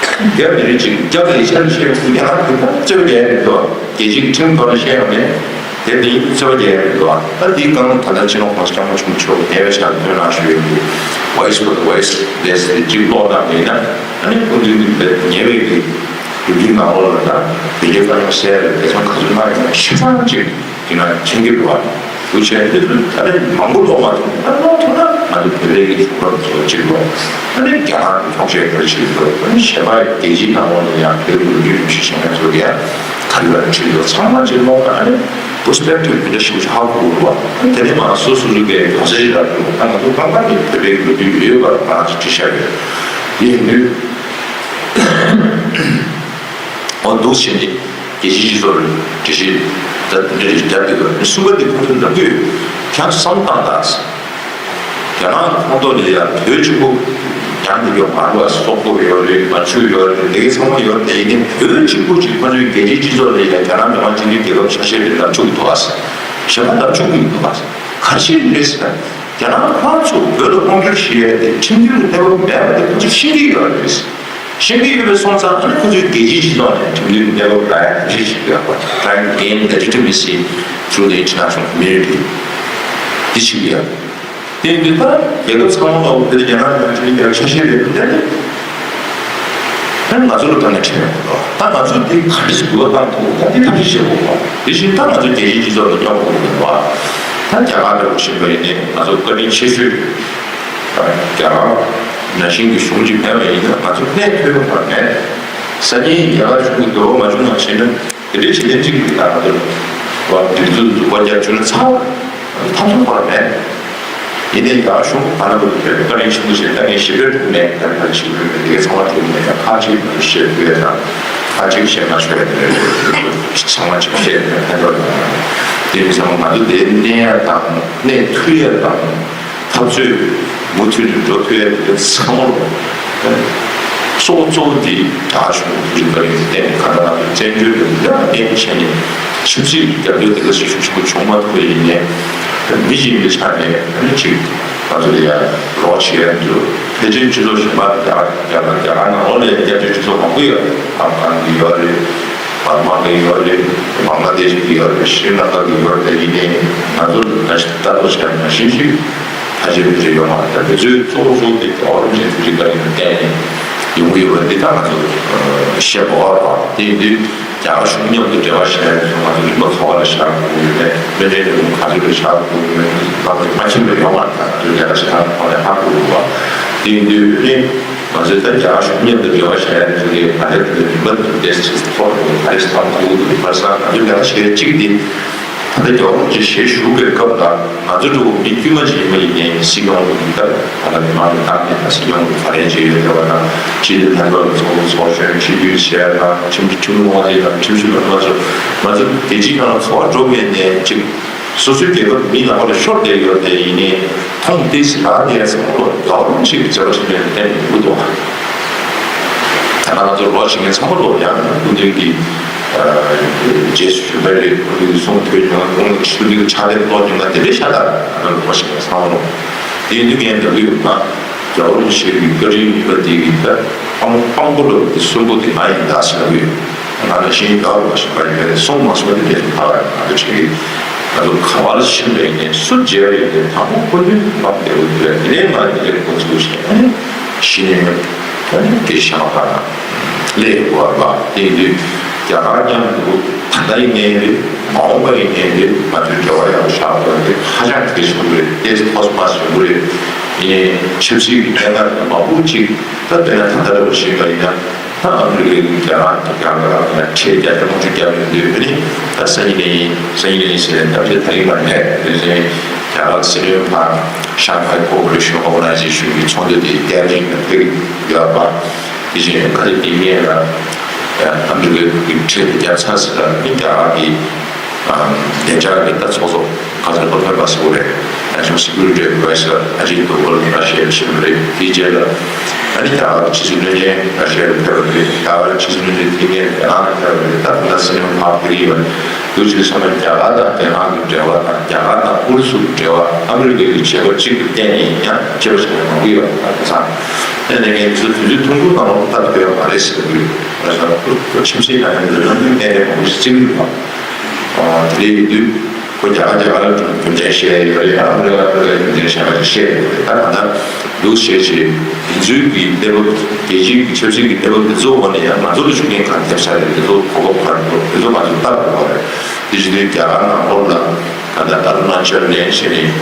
དང་། རྒྱ་མི་རིགས་གཅིག་རྒྱ་ལ་ཡིག་ཆ་ལ་བཤད་ཡོང་དུས་ཡང་ཁོས་ད་རྩོད་པ་རྒྱག་ཡ་མི་འདུག་རྒྱལ་སྤྱིའི་ཁྲིམས་ཐོག་ལ་བཤད་ཡོང་ནས་དེ་འདི་རྩོད་པ་རྒྱག་ཡ་མི་འདུག་ད་འདིའི་སྒང་ད་ལྟ་སྤྱི་ནོར་༸གོང་ས་༸སྐྱབས་མགོན་ཆེན་པོ་མཆོག་ཉེ་བའི་ཆར་བཏོན་གནང་ཞུས་ཡོད་པའི་Voice for the Voiceless དེ་གཅིག་ཀློག་གནང་ཡིན་ན། ཨ་ནི་སྐུ་མདུན་གྱི་ཉེ་བའི་གི་ལོ་རྒྱུས་ནང་ལོགས་ལ་ད་བོད་རྒྱའི་དཀའ་རྙོག་སེལ་ཡ་ལ་འབད་བརྩོན་ག་ཚོད་གནང་ཡོད་ན་ཤ་ཚ་གཅིག་དེ་ན་མཁྱེན་གྱི་འདུག་བ། འདུག་བྱས་དེ་ཚོ་ད་ལན་མང་པོ་ཀློག་མ་ཐུབ་ན་ཀློག་ཐུབ་ན་ང་ཚོ་བོད་པའི་གི་གཞུང་ལམ་བཟོ་གཅིག་ལོ། ཨ་ནི་རྒྱ་ནག་གི་ཐོག་ཤེས་ག་རེ་བྱེད་དགོས། ཨ་ནི་གཞན་པ་རྒྱལ་སྤྱིའི་ནང་ལོགས་ནས་ཡང་བོད་ཀྱི་ལོ་རྒྱུས་རིམ་བཞིན་བྱུང་ཡ་ཚོ་གི་ཡང་ག་རེ་ག་རེ་བྱེད་དགོས་ཚང་མ་གཅིག་ཀློག་ན་ཨ་ནི་པར་སི་པེག་ཊིབ་དེ་འདྲ་ཞིག་ཧ་གོ་དགོས་པ། དེ་ནས་མ་སོ་སོ་སོ་གའི་གང་ཟེར་ཞིག་ལ་དགོས་ད་ང་ཚོ་རྐང་པ་གི་བོད་པའི་གི་ལོ་རྒྱུས་ཡོད་པ་ང་ཚོ་བྲིས་བཞག་ཡོད། དེ་ཡིན་དུས། འོ་འདུག་བྱས་ནས་རྒྱལ་སྤྱིའི་སྤྱི་ཚོགས་ལ་འགྲེལ་བཤད་ད་འདི་འདྲ་རེ་བརྒྱབ་ཡོད་རེད། གསུམ་པ་འདི་ཁོང་ཚོས་ལབ་ཀྱི་ཡོད། ཁྱེད་རང་ཚོ་བསམ་བློ་བཏང་དང་། རྒྱ་ནག་གི་ཁོངས་གཏོགས་ལ་ཡང་བོད་གཅིག་པུ་ཡང་འདི་ཡོད་མ་རེད་བ། སོག་པོ་ཡོད་རེད། མན་ཇུ་ཡོད་རེད། འདི་གའི་ཚང་མ་ཡོད་རེད། དེ་ཡིན་ནའི་བོད་གཅིག་པུ་གཅིག་ཁོང་ཚོས་རྒྱལ་སྤྱིའི་སྤྱི་ཚོགས་ལ་ཡང་རྒྱ་ནག་མི་དམངས་སྤྱི་མཐུན་རྒྱལ་ཁབ་ཆ་ཤས་རེད་ལབ་བཅུག་གི་འདུག་བ། གཞན་པ་ལབ་བཅུག་གི་མི་འདུག་བ། ག་རེ་བྱས་རེད་ཟེར་ན། རྒྱ་ནག་ཁོ་རང་ཚོ་བོད་ལ་དབང་སྒྱུར་བྱེད་ཡས་དེ་ཁྲིམས་མཐུན་གྱི་གནས་བབ་མེད་པ་དེ་ཁོ་ཚོས་ཤེས་ཀྱི་ཡོད་རེད། ཤེས་ཀྱི་ཡོད་པའི་སོང་ཙང་ཨ་ནི་ཁོ་ཚོས་རྒྱལ་སྤྱིའི་སྤྱི་ཚོགས་ནས་ཁྲིམས་མཐུན་གནས་བབ་རག་ཡ་འདི་བྱེད་ཀྱི་ཡོད་པ། Trying to gain legitimacy through the international community. འདི་བྱེད་ཀྱི་ཡོད། དེ་ཡིན་དུས་ད་རྒྱལ་ཁབ་ཚང་མ་ལ་བོད་དེ་རྒྱ་ནག་ནང་ཁྲིམས་འགལ་ཆ་ཤས་རེད་འདུག་དེ་ནི། ད་ང་ཚོ་ལ་ད་ནས་ཁྲིམས་ཡོད་མ་གཏོགས་ད་ང་ཚོས་འདི་ག་འདྲ་ཞིག་འགུལ་བ་བཏང་ཐུབ། ད་འདི་ཐབས་ཤེས་བྱེད་དགོས་པ། དེ་བཞིན་ད་ང་ཚོ་རྒྱལ་སྤྱིའི་སྤྱི་ཚོགས་ལ་སྙོབ་དགོས་ཀྱི་འདུག་བ། ད་རྒྱ་གར་འདྲ་པོ་ཞིག་ལ་ཡིན་ནའི་ང་ཚོ་བཀའ་དྲིན་ཆེ་ཤོས་རྒྱ་གར་ནང་བཞིན་གྱི་གཞུང་ཅིག་མེད་པ་ཡིན་ན་ང་ཚོ་གནས་ཐུབ་ཡོང་བ་མེད། སང་ཉིན་རྒྱ་གར་གཞུང་གི་འདོད་པ་མ་བྱུང་བ་བྱས་ན། དེ་འདྲའི་བྱེད་ལས་གཅིག་གིས་ད་ང་ཚོ་བ་དུས་ཚོད་དུ་སྒོ་རྒྱག་བཅུག་ན་ཚར་བ་ཐབས་སུ་བར་མེད། ཡིན་ནའི་ཡང་གཞུང་ག་ལ་བར་དུ་བཀའ་དྲིན་ཆེན་པོ་བྱས། ད་ངས་ཞིབ་ཕྲ་ཐུབ་མེད། ད་ང་ཞིབ་ཕྲ་མེད། དེ་གའི་ཚང་མ་ཐུབ་མེད། ད་ཁ་ཅིག་བཤད་དགོས་ཡ་དང་ཁ་ཅིག་བཤད་མ་ཆོག་ཡ་དེ་ཚང་མ་ཅིག་བཤད་ནས་ཕན་ཐོགས་ཡོང་། དེ་ནི་ཚང་མ་ང་ཚོ་དེ་གནས་ཡ་དང་གནས་ཐུབ་ཡ་དང་། འཐབ་རྩོད་མུ་མཐུད་དུ་འགྲོ་ཐུབ་ཡ་དེ་ཚང་མ་རུ། གཙོ་བོ་གཙོ་བོ་འདི་རྒྱ་གཞུང་གི་བཀའ་དྲིན་བརྟེན་ནས་གང་ལྟར་ང་ཚོ་བཙན་བྱོལ་དུ་འདི་ལ་བརྟེན་བྱས་ནས་ཆབ་སྲིད་ཀྱི་རྒྱབ་སྐྱོར་དེ་ག་ཞིག་ཤུགས་ཆེན་པོ་བྱུང་མ་ཐུབ་པ་ཡིན་ནའི། མི་གཞན་གྱི་ཆ་ནས་ཨ་ནི་ཅིག་ང་ཚོ་ལ་ཡ་རོགས་བྱེད་ཡ་འདུག་ཕལ་ཆེར་སྤྱི་ཚོགས་གཞན་པ་རྒྱ་གར་རྒྱ་གར་རྒྱ་གར་ནང་ལོགས་ལ་ཡ་སྐྱབས་བཅོལ་སྤྱི་ཚོགས་མང་པོ་ཡོད། ཨབ་གྷན་གྱི་ཡོད་རེད། བར་མ་གི་ཡོད་རེད། བང་ལ་དེ་ཤི་གི་ཡོད་རེད། ཤྲི་ལང་ཀ་གི་ཡོད་རེད། ཡིན་ནའི་ང་ཚོ་ད་ལྟ་བྱས་ན་ཤིན་ཤི་ཕ་ཆེ་ཕི་ཆེ་ཡོད་མ་རེད། ད་དེ་ཚོའི་གཙོ་བོ་གཙོ་བོ་དེ་རྒྱལ་བ་རིན་པོ་ཆེ་ཐུགས་རྗེ་བཀའ་དྲིན་བརྟེན་ནས་ཡོང་གི་ཡོད་པ་འདི་ད་ང་ཚོ་ཤེས་དགོས་པ་རེད། དེ་ཡིན་དུས་རྒྱ་གར་གཞུང་མཉམ་དུ་འབྲེལ་བ་བྱས་ནས་ང་ཚོ་རིམ་པ་ཚོ་བ་ལ་བཞག་དགོས་ཀྱི་ཡོད་མེད། སྨན་ཁྲལ་ལས་ཁུངས་ག་ཚོད་ལ་བཞག་དགོས་ཀྱི་ཡོད་མེད། ང་ཚོ་མ་ཕྱིན་པ་ཡོད་མ་རེད། ད་དུས་རྒྱ་གར་ཞིག་ཐང་ཐོག་ནས་ཧ་གོ་དགོས་པ། དེ་ཡིན་དུས་ཨ་ནི། ང་ཚོས་ད་རྒྱ་གར་གཞུང་མཉམ་དུ་འབྲེལ་བ་བྱས་ཡ་ཚོ་གིས་ད་ལྟ་དེ་ལ་རིམ་པ་དེ་ཚོ་ཏོག་ཙམ་ག་རེ་བཏང་ཐུབ་འདུག་ཁ་སང་ང་ཚོས་ལས་ཀ་བྱེད་ཡ་གཅིག་དེ། ད་ལྟ་རྒྱལ་བ་རིན་པོ་ཆེ་ཞལ་བཞུགས་པའི་སྐབས་ལ་ང་ཚོ་འདྲ་བོ་མི་དཀྱུས་མ་ཅིག་ཡིན་པ་ཡིན་ནའི་སྲིད་སྐྱོང་གི་ད་ད་ལྟ་མི་མང་གི་ཏང་གི་ད་སྲིད་སྐྱོང་གི་ག་རེ་བྱེད་ཡོད་ལྟ་བ་དང་སྤྱི་འཐུས་ལྷན་ཚོགས་ལ་ཚོགས་ཚོགས་གཞོན་ཆིབས་བསྒྱུར་བྱས་དང་ཁྲིམས་ཁྲིམས་ལུགས་དབང་ཆེན་དང་ཁྲིམས་ཞིབ་པ་ཚོ་ང་ཚོ་རྒྱལ་སྤྱིའི་ནང་ལ་འཚོ་བ་སྒྲུབ་མཁན་ནས་ཅིག་སོ་སོའི་རྒྱལ་ཁབ་མི་ནང་པ་ལ་ཤོར་བསྡད་ཡོད་དེ་ཡིན་ནའི་མཐོང་ཏེ་ཟི་ལ་དེ་ཚང་མ་ལོ་རྒྱལ་བ་རིན་པོ་ཆེ་གི་མཛད་པ་ཆེན་པོའི་སྟེང་ནས་ཡོང་གི་འདུག་ད་ལྟ་ང་ཚོ་ལོ་བྱེད་མཁན་ཚང་མ་ལོ་ཡང་སྐུ་མདུན་གྱི་རྗེས་སུ་ཞུ་བ་རེད། སྐུ་མདུན་གྱི་གསུང་ཐོས་མྱོང་། སྐུ་མདུན་གྱི་ཕྱག་དེབ་ཀློག་མྱོང་ན་དེ་འདྲའི་ཤ་སྟག་ང་ཚོ་ལོ་བྱེད་མཁན་ཚང་མ་ལོ། དེ་ཡིན་དུས་ངས་འདོད་ཀྱི་ཡོད་ན་རྒྱལ་བ་རིན་པོ་ཆེ་གི་བཀའ་དྲིན་ཡིན་པ་དེ་གི་ད་དཔང་དཔང་པོ་ལ་དེ་གསོན་པོ་དེ་ང་ཡིན་ད་ཟེར་གྱི་ཡོད། ང་ནང་བཞིན་ཡག་རུ་བ་ཞིག་པ་ཡིན་པས་སོང་མ་སོང་དེ་འདྲ་ཞིག་ཕ་ག་ང་ཚོ་བྱེད་ཀྱི། ང་ཚོ་ག་བ་ལ་ཕྱིན་པ་ཡིན་ནའི་སུ་མཇལ་བ་ཡིན་ནའི་དང་པོ་སྐུ་མདུན་ལ་བདེ་བོ་ཡོད་པས་དེ་ནས་ང་དེ་འདྲའི་འགོ་ཚུགས་བྱས་ཨ་ནི་གཞི་ནས་ཨ་ནི་དེ་ཤ་མ་ཁ་ན་ལས་དགོས་པ་དེ་ཡིན་དུས་རྒྱ་གར་མཉམ་དུ་ད་ལྟ་ཡིན་ནའི་རེད། མ་འོངས་པ་ཡིན་ནའི་རེད། ང་ཚོའི་འབྲེལ་བ་ཡག་པོ་བཞག་དགོས་དེ་ཧ་ཅང་གལ་ཆེན་པོ་རེད། ཏེས་ཐོག་མ་ཟིན་པོ་རེད། ཆབ་སྲིད་ཀྱི་གནད་འགག་མང་པོ་ཅིག་ད་དཔེར་ན་ད་ལྟ་འདྲ་བོ་བྱེད་པ་ཡིན་ན། ད་ཨ་མི་རི་ཀའི་རྒྱ་གར་རྒྱ་གར་ལ་ཁྲལ་བརྒྱ་ཆ་དགུ་བཅུ་བརྒྱབ་ཡོང་དུས་ཨ་ནི་ད་སང་ཉིན་ནས་ཡིན་སང་ཉིན་ནས་ཡིན་ཟེར་ནས་ད་ཆ་ད་ཡིན་པ་ནས་དེ་བཞིན་རྒྱ་གར་སྲིད་བློན་ཕར་ཤང་ཧའི་ཀོ་པ་རེ་ཤོན་ཨོར་ག་ནའི་ཛེ་ཤོན་གྱི་ཚོགས་འདུ་དེ་ཏེ་ཧྲན་དུ་ཕེབས་ཡོད་པ། དེ་བཞིན་ཁ་ཆེ་དེ་ཉིད་ལ་ཨ་མི་རི་ཀའི་ཁྲལ་དེ་བརྒྱབ་ཚར་ཟེར་ལ་ཨ་ནི་རྒྱ་གར་གྱི་བདེ་འཇགས་ཀྱི་ལྟ་ཚོགས་གཙོ་ག་ཚོད་བློ་མཐུན་པ་ཟེར་བ་རེད། National Security Advisor Ajit Doval Russia ལ་ཕྱིན་པ་རེད། དེའི་རྗེས་ལ་ཨ་ནི་རྒྱ་གར་གྱི་ཕྱི་སྲིད་བློན་ཆེན་Russia ལ་ཕེབས་པ་རེད། རྒྱ་གར་གྱི་ཕྱི་སྲིད་བློན་ཆེན་དེ་ཉིད་རྒྱ་ནག་ལ་ཕེབས་པ་རེད། ད་ད་ལྟ་སྲིད་བློན་ཕར་ཕེབས་ཀྱི་ཡོད་པ་རེད། དུས་ཚོད་སོང་ན་རྒྱ་གར་དང་རྒྱ་ནག་གི་འབྲེལ་བ་དང་རྒྱ་གར་དང་ཨུ་རུ་སུ་གི་འབྲེལ་བ་ཨ་མི་རི་ཀའི་བྱེད་སྒོ་གཅིག་གི་སྟེང་ནས་ཡང་བྱེད་པ་ཞིག་ཡང་མང་པོ་ཡོད་པ་དང་། དེ་ནས་ངས་དུས་ཚོད་དུས་ཚོད་ཐུང་ཐུང་ནང་ལོགས་ལ་ད་ཕེབས་པ་མ་རེད་ཟེར་གྱི་ཡོད། ཁྱིམ་མཚེས་ནང་ཡང་ལམ་ལུགས་གནད་འགག་མང་པོ་ཞིག་བརྩི་གི་ཡོད་པ། དེ་འདྲ་ཡིན་དུས་ཁོ་རྒྱ་གར་རྒྱ་གར་ལ་རྒྱུ་མཚན་བཤད་ཡོད་རེད། ཨ་མི་རི་ཀ་ཨ་མི་རི་ཀའི་རྒྱུ་མཚན་བཤད་པ་ཞིག་བཤད་ཡོད་རེད། ད་གང་ལྟར་འདུག་བྱས་བྱས་དེ་ཚོའི་གི་གནས་བབ་རྒྱལ་སྤྱིའི་གི་ཆབ་སྲིད་ཀྱི་གནས་བབ་དེ་ཚོ་འོག་ནས་ཡང་ང་ཚོ་ལ་ཤུགས་རྐྱེན་གང་ཐེབས་ས་རེད། དེ་ཚོ་གོ་སྐབས་ག་རེ་འདུག་དེ་ཚོ་ང་ཚོས་ལྟ་དགོས་པ་རེད། དེ་བཞིན་དུ་རྒྱ་གར་ནང་ལོགས་ལ་ད་ལྟ་ཨ་རུ་ན་ཅལ་ནས་བྱས་ནས་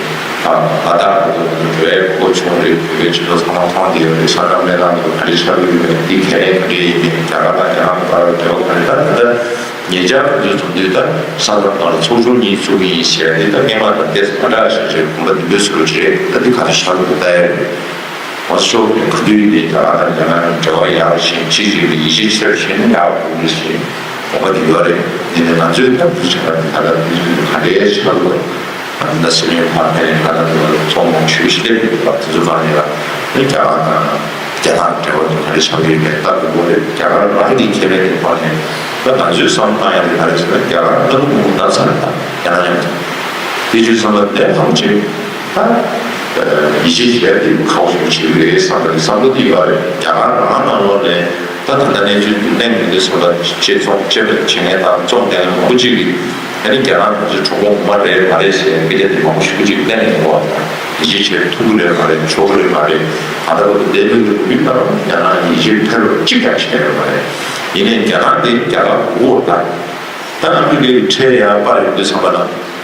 ཨ་ལ་དྭགས་ལ་འགྲོ་བའི་གོ་སྐབས་བྱུང་རེད། བོད་པའི་སྤྱི་ཚོགས་ཚང་མ་མཐོང་བསྡད་ཡོད་རེད། ས་ཁྲ་སྨན་ཁང་དུ་ག་འདྲ་ཆགས་ཀྱི་ཡོད་མེད་འདི་གལ་ག་འདྲ་ཡིན་མིན། རྒྱ་གར་དང་རྒྱ་ནག་བར་འབྲེལ་བ་ག་རེ། ད་ད་ལྟ་ཉེ་ཆར་དུས་ཚོད་དུས་ད་ས་ཁྲ་ནང་ལ་ཚོགས་ཆུང་གཉིས་བཙུགས་ཀྱི་ཡིན་ཟེར་འདི་ད་སྔས་མ་དང་ཏོག་ཙམ་མ་འདྲ་ཞིག་རེད། གོམ་པ་འདི་འདྲ་སུ་རུ་རེད། ད་འདི་ག་རེ་ཆགས་ཀྱི་འདུག་ལྟ་ཡ་རེད། ང་ཚོ་ཕྱོགས་ནས་ག་དུས་ཡིན་ནའི་རྒྱ་གར་དང་རྒྱ་ནག་གི་འབྲེལ་བ་ཡག་ཕྱིན་ཕྱི་རྒྱལ་གྱི་ཡིད་ཆེས་ཆེ་རུ་ཕྱིན་ན་ཡག་པོ་འདུག་ཟེར་དགོངས་པ་དེ་ཡོད་རེད། ཡིན་ནའི་ང་ཚོས་ད་བུ་ཆེ་བ་དེ་ད་ལྟ་དུས་ཚོད་ག་འདྲའི་ཆགས་འདུག་ད་ལྟ་སྲིད་བློན་ཕར་ཕེབས་ནས་ད་ལྟ་དུས་ཚོད་ཚོགས་མང་ཤོས་ཤིག་སླེབས་ཡོད་པ་དེ་ཚོ་ཚང་མ་ལ་ནི་རྒྱ་གར་དང་རྒྱ་ནག་འབྲེལ་བ་དེ་ག་འདྲ་ཆགས་ཀྱི་ཡོད་མེད་ལྟ་དགོས་པ་རེད། རྒྱ་གར་རང་གི་ཁེ་ཕན་གྱི་ཐོག་ནས་ད་ང་ཚོས་བསམ་བློ་བཏང་ཡ་དེ་ག་རེ་ཟེར་ན་རྒྱ་གར་ལྟ་བུ་མང་པོ་ད་ཚར་དང་རྒྱ་ནག་མཉམ་དུ་དེ་བྱས་ཙང་ད་ལྟ་ཐམས་ཅད། ད་ཡིད་ཆེས་བྱས་ཏེ་ཁག་པོ་ཞིག་བྱེད་ཀྱི་རེད་བསམ་པའི་བསམ་བློ་དེ་ཡོད་རེད། རྒྱ་གར་རང་ནང་ལོགས་ནས་ད་ད་ལྟ་གནས་ཚུལ་དེ་གླེང་མི་འདུག་བསམ་པ་བྱེད་ཚོང་བྱེད་པ་བྱེད་མཁན་དང་བཙོང་མཁན་མང་པོ་ཅིག་གིས་ཨ་ནི་རྒྱ་ནག་ང་ཚོའི་གྲོགས་པོ་ངོ་མ་རེད་མ་རེད་ཟེར་སྐད་ཆ་དེ་མང་པོ་ཞིག་ཅིག་གླེང་ཡོང་གི་འདུག་ཡིད་ཆེས་བྱེད་ཐུབ་ཀྱི་རེད་མ་རེད། ཆོག་གི་རེད་མ་རེད། ད་ལྟ་བར་དུ་བསྡད་མི་འདུག་མི་ལྟར་རྒྱ་ནག་ཡིད་ཆེས་ཕན་པ་གཅིག་ཀྱང་བྱས་ཡོད་མ་རེད། ཡིན་ནའི་རྒྱ་ནག་དེ་རྒྱ་གར་མགོ་བོར་ད། ད་ཨ་མི་རི་ཀའི་ཁྲལ་ཡར་སྤར་ཡོང་དུས་ཙམ་པ་ལ་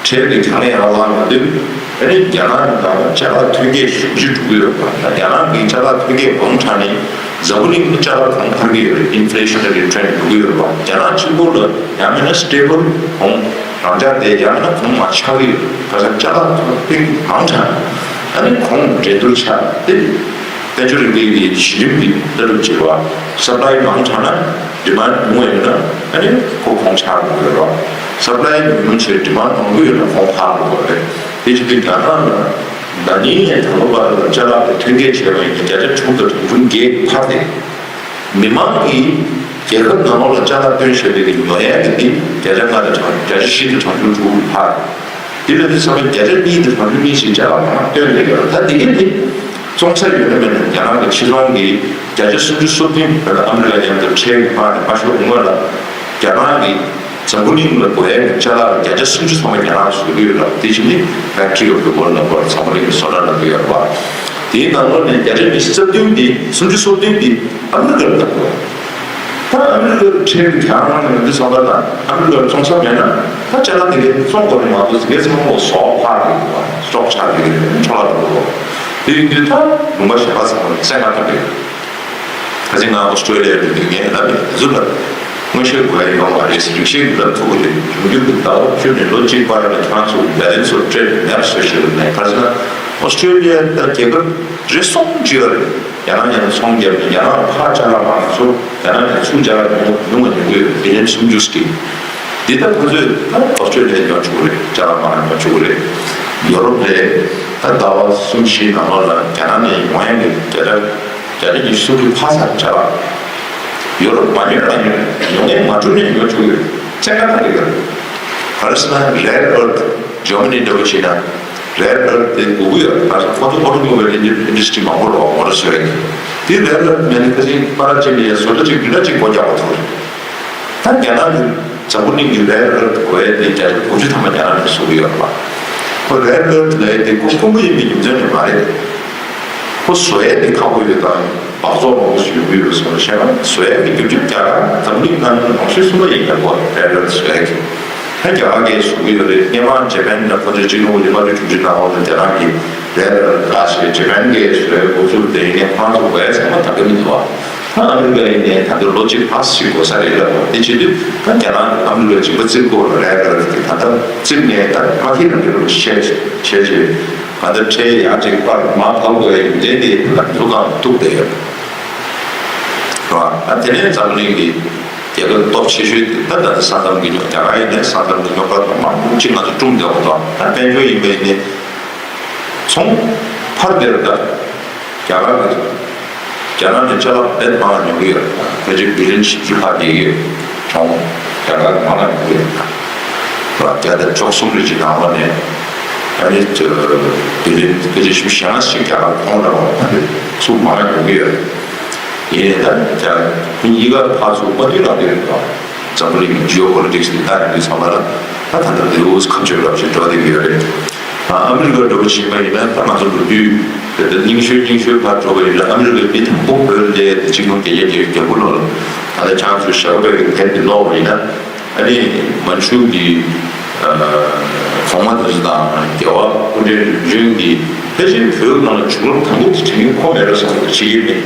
ཁྲལ་དེ་གྱང་ལེན་ཡར་བསླངས་ཡོང་དུས་ཨ་ནི་རྒྱ་ནག་གི་ནང་ལ་ཅ་ལག་ཐོན་སྐྱེད་ཞེ་པོ་ཅིག་འགྲོ་གི་ཡོད་པ། ད་རྒྱ་ནག་གི་ཅ་ལག་ཐོན་སྐྱེད་མང་དྲགས་ནས་འཛམ་བུ་གླིང་གི་ཅ་ལག་གོང་འཕར་གྱི་ཡོད་རེད། ཨིན་ཕི་ལེ་ཤོ་ན་རི་ཊེན་འགྲོ་གི་ཡོད་པ། རྒྱ་ནག་གཅིག་པོ་ལ་ཡང་མིན་ན་སི་ཊེ་བལ་གོང་རང་འཇགས་དེ་ཡང་མིན་ན་གོང་མར་ཆག་གི་ཡོད་རེད། ཁ་སང་ཅ་ལག་ཐོན་སྐྱེད་མང་དྲགས་ཨ་ནི་གོང་འགྲན་བསྡུར་ཆགས་ཏེ། དཔལ་འབྱོར་རིམ་པའི་གི་གཞི་རིམ་གྱི་ལྟ་གྲུབ་བྱེད་པ། སབ་ལའི་མང་དྲགས་ན་ཌི་མན་ཌི་ཉུང་བ་ཡོད་ན་ཨ་ནི་ཁོ་གོང་ཆག་འགྲོ་གི་རེད་བ། སབ་ལའི་ཉུང་ཉུང་བྱས་ཌི་མན་ཌི་མང་པོ་ཡོད་ན་གོང་འཕར་འགྲོ་གི་རེད། དེ་བྱེད་དུས་རྒྱ་ནག་ལ་ན་ནིང་ནས་ད་ལོ་བར་ལ་ཅ་ལག་དེ་ཐོན་སྐྱེད་བྱས་པ་ཡིན་ན་བརྒྱ་ཆ་དྲུག་དང་གྲངས་ཆུང་བརྒྱད་འཕར་ཏེ། མི་མང་གིས་རྒྱལ་ཁབ་ནང་ལོགས་ལ་ཅ་ལག་བཏོན་བཞིན་པའི་གི་ཉོ་ཡས་ཀྱི་དེ་བརྒྱ་ཆ་ལྔ་དང་གྲངས་བརྒྱ་ཆ་བཞི་དང་གྲངས་ཆུང་དྲུག་འཕར། དེ་ལས་དེ་ཚང་མས་བརྒྱ་ཆ་གཉིས་དང་གྲངས་ཆུང་གཉིས་ཤིག་ཅ་ལག་ཁང་བཏོན་ལས་ཀྱང་ད་དེ་གས་དེ་བཙོང་ས་ཡོད་ན་མེད་ན་རྒྱ་ནག་གི་ཕྱི་ཚོང་གི་བརྒྱ་ཆ་སུམ་ཅུ་སོ་བདུན་བོད་ལ་ཨ་མི་རི་ཀ་མཉམ་དུ་ཁྲལ་གྱི་ཕར་ནས་མ་ཤོར་སྔོན་ལ་རྒྱ་ནག་གི་འཛམ་བུ་གླིང་ལ་དགོས་ཡས་ཀྱི་ཅ་ལག་བརྒྱ་ཆ་སུམ་ཅུ་ཚང་མ་རྒྱ་ནག་ལ་བཟོ་གི་ཡོད་ལ་དེ་བཞིན་ནི་Factory of the World ལ་འཛམ་བུ་གླིང་གི་བཟོ་གྲྭ་ལ་འདུ་ཡོད་པ། དེའི་ནང་ལོགས་ནས་བརྒྱ་ཆ་ཉི་ཤུ་རྩ་བདུན་དེ་སུམ་ཅུ་སོ་བདུན་དེ་ཨ་མི་རི་ཀར་བཏང་དགོས། ད་ཨ་མི་རི་ཀར་ཁྲལ་གྱང་རང་ཡོང་དུས་ཙམ་པ་ལ་ཨ་མི་རི་ཀར་བཙོང་ས་མེད་ན་ད་ཅ་ལག་དེ་གའི་བཙོང་དགོས་རེད་མ་གཏོགས་དེ་གའི་ཚང་མ་ཟོག་འཕར་གི་འདུག་བ། སྲོག་ཆགས་ཀྱི་འཕྲོ་བརླག་འགྲོ་གི་འདུག་དེ་ཡིན་དུས་ད་ལུང་པ་གཞན་པ་ཚང་མ་བཙན་ཁ་བཏང་གི་རེད། ཁ་ཅིག་ང་ཨོ་སི་ཀྲོ་ལི་ཡ་ལ་འདུག་ངས་ལབ་ཡིན། དེ་ཚོ་ལ་མངོན་ཤེས་དགོས་ཡ་ཡོད་མ་རེད། རིག་ཤེས་ཀྱི་ལབ་ཐུབ་ཀྱི་རེད། འབྱུང་འགྱུར་གྱི་ཟླ་བ་བཅུ་ནས་ལོ་གཅིག་བར་ལ་ཁྱེད་རང་ཚོ་Balance of Trade ནར་བཟོ་ཞེས་པ་ནས་ག་རེ་ཟེར་ན་ཨོ་སི་ཀྲོ་ལི་ཡ་ད་རྒྱལ་ཁབ་རེ་ཟུང་ཅིག་ཡོད་རེད། རྒྱ་ནག་ཡང་ཚོང་རྒྱབ་ནས་རྒྱ་ནག་ཕར་ཅ་ལག་མང་ཚོ་རྒྱ་ནག་ནས་ཚུར་ཅ་ལག་ཉུང་ཉུང་བ་ཉོ་གི་ཡོད་རེད། བི་ལི་ཡན་སུམ་ཅུ་ཙམ་ཅིག་འདི་ལྟར་ཁོ་ཚོས་ཨོ་སི་ཀྲོ་ལི་ཡ་ཉོ་ཆོག་གི་རེད། ཅ་ལག་མང་ཉོ་ཆོག་གི་རེད། ཡོ་རོབ་ལ་ད་ཟླ་བ་གསུམ་བཞིའི་ནང་ལོགས་ལ་རྒྱ་ནག་ནས་ཡོང་ཡག་གི་བརྒྱ་ཆ་བརྒྱ་ཆ་ཉི་ཤུ་རྩ་དྲུག་འཕར་ཚར་ཅ་ལག་ཡོ་རོབ་མ་ཉོས་རང་ཉོས། ཉོ་མཁན་མ་བྱུང་ནས་ཉོ་ཆོག་གི་རེད། བཙན་བཀའ་གཏོང་གི་རེད། ག་རེ་ཟེར་ན་Rare Earth Germany འདྲ་བོ་བྱས་ན་Rare Earth དེ་དགོས་ཀྱི་ཡོད། ག་རེ་ཟེར་ཁོ་ཚོ་automobile industry མང་པོ་རོགས་མོ་ཊ་བཟོ་ཡག་གི་དེ་Rare Earth manufacturing པ་ར་ཅིག་ལ་ཡ་བཟོ་གྲྭ་ཅིག་བདུན་ཕྲག་གཅིག་སྒོ་རྒྱག་པ་ཐུག་རེད། ད་རྒྱ་ནག་གི་འཛམ་བུ་གླིང་གི་Rare Earth དགོས་ཡས་དེ་བརྒྱ་ཆ་དགུ་བཅུ་ཐམ་པ་རྒྱ་ནག་ནས་བཟོ་གི་ཡོད་རེད་པ། ཁོ་Rare Earth ལབ་ཡས་དེ་ཁོ་ཕུང་པོ་ཡིན་པའི་རྒྱུ་མཚན་ནས་མ་རེད། ཁོ་བཟོ་ཡས་དེ་ཁག་པོ་ཡོད་དང་སྦགས་བཙོག་མང་པོ་ཞིག་ཡོང་གི་ཡོད་སོང་བཤད་ན་བཟོ་ཡས་དེ་རྒྱུ་རྒྱུ་རྒྱ་གར་འཛམ་བུ་གླིང་ནང་ནས་མང་ཤོས་གསུམ་པ་ཡིན་ཡང་ཁོ་Rare Earth བཟོ་ཡས་ཀྱི། ད་རྒྱ་གར་གྱིས་བཟོ་གི་ཡོད་རེད། སྔོན་མ་ཇེ་པན་ནས་ཁོ་ཚོའི་སྤྱི་ནོར་གྱི་དམག་གྲུ་ཁྲིམས་ཞིབ་གནང་བ་ལ་རྒྱ་ནག་གིས་རེད་ལ་ལ་ཞེས་ཇེ་པན་གྱིས་བཟོས་འགོ་ཚུགས་དེ་ཡིན་ནའི་ཁོ་རང་ཚོ་བས་ཚང་མ་ད་ག་མི་འདུག་བ། ད་ཨ་མི་རི་ཀ་ཡིན་ནའི་ད་ལྟ་ལོ་གཅིག་ཕལ་ཆེར་འགོར་ས་རེད་ལ། དེ་བྱེད་དུས་ད་རྒྱ་ནག་ཨ་མི་རི་ཀ་གཅིག་པ་བཙིར་དགོས་ལ་རེད་ལ། དེ་ད་ལྟ་བཙིར་ནས་ད་མ་ཁི་རང་གི་རུ་བཤད་བྱས་བྱས་ག་ད་ཁྲལ་ཡག་ཅིག་པར་མ་ཕབ་དགོས་ཡ་རྒྱུ་མཚན་དེ་ད་ལྟ་ཚུར་གང་ཐུག་བསྡད་ཡོད་རེད་བ། ད་དེ་ནས་འཛམ་གླིང་གི་རྒྱལ་ཁབ་སྟོབས་ཆེ་ཤོས་དེ་ད་ད་ལྟ་ས་མཚམས་ཀྱི་ཉོ་རྒྱ་གར་ཡིན་ནའི་ས་མཚམས་ཀྱི་ཉོ་ཁ་དང་མང་པོ་ཅིག་ང་ཚོ་སྲུང་བསྡད་པ་དང་། ད་དཔལ་འབྱོར་ཡིན་པ་ཡིན་ནའི་ཚོང་ཕར་འདེར་ད་རྒྱ་གར་གྱི་རྒྱ་ནག་ནས་ཅ་ལག་རྦད་མང་ཉོ་གི་ཡོད། ཕལ་ཆེར་བི་ལི་ཡོན་བཞི་བཅུ་ལྷག་བསྡད་ཀྱི་ཡོད། གྲོང་རྒྱ་གར་མང་ལ་ཉོ་གི་ཡོད། བརྒྱ་དང་བཅུ་གསུམ་རེ་ཅིག་ནང་ལོགས་ནས་ཨ་ནི་བི་ལི་ཡོན་ཕལ་ཆེར་བཞི་བཅུ་ཞེ་ལྔ་ཞིག་རྒྱ་གར་གྲོང་ར་བ་ཚུར་མང་ཉོ་གི་ཡོད། ཡིན་ནའི་ད་རྒྱ་ཁོ་གཉིས་ཀ་ཕར་ཚུར་མ་མཐུན་རང་བསྡད་ཡོད་པ། འཛམ་བུ་གླིང་གི་ཇི་ཨོ་པོ་ལི་ཊིག་སི་ནི་ལྟ་ཡོང་དུས་ཚང་མ་ལ་ད་ད་ལྟ་ལེའུ་ཁ་མཆུ་འདྲ་བ་ཞིག་འགྲོ་བསྡད་ཀྱི་ཡོད་རེད། ཨ་ཨ་མི་རི་ཀར་འགྲོ་བ་ཕྱིན་པ་ཡིན་ན་ད་ང་ཚོ་ལོ་རྒྱུས་དེ་ལྟར་རྙིང་ཤོས་རྙིང་ཤོས་ཕར་འགྲོ་བ་ཡིན་ན། ཨ་མི་རི་ཀའི་མི་དང་པོ་བོད་ལ་སླེབས་ཏེ་ཆིག་སྟོང་བརྒྱད་བརྒྱ་བརྒྱད་ཅུ་གྱ་དགུ་ལོ་ལ། ད་ལྟ་ཁྱེད་རང་ཚོ་ཞྭ་སྒབ་པའི་གི་དེབ་དེ་ཀློག་པ་ཡིན་ན། ཨ་ནི་མན་ཆུ་གི་གོང་མ་དེ་ཚོ་དང་རྒྱལ་བ་སྐུ་ཕྲེང་རིམ་བྱོན་གྱི་ཕལ་ཆེར་བོད་ནང་ལ་བྱུང་རབས་དང་པོ་དེ་དྲན་མཁན་ཁོ་མེད་འགྲོ་བསམ་གྱི་འདུག་ཕྱི་རྒྱལ་མི།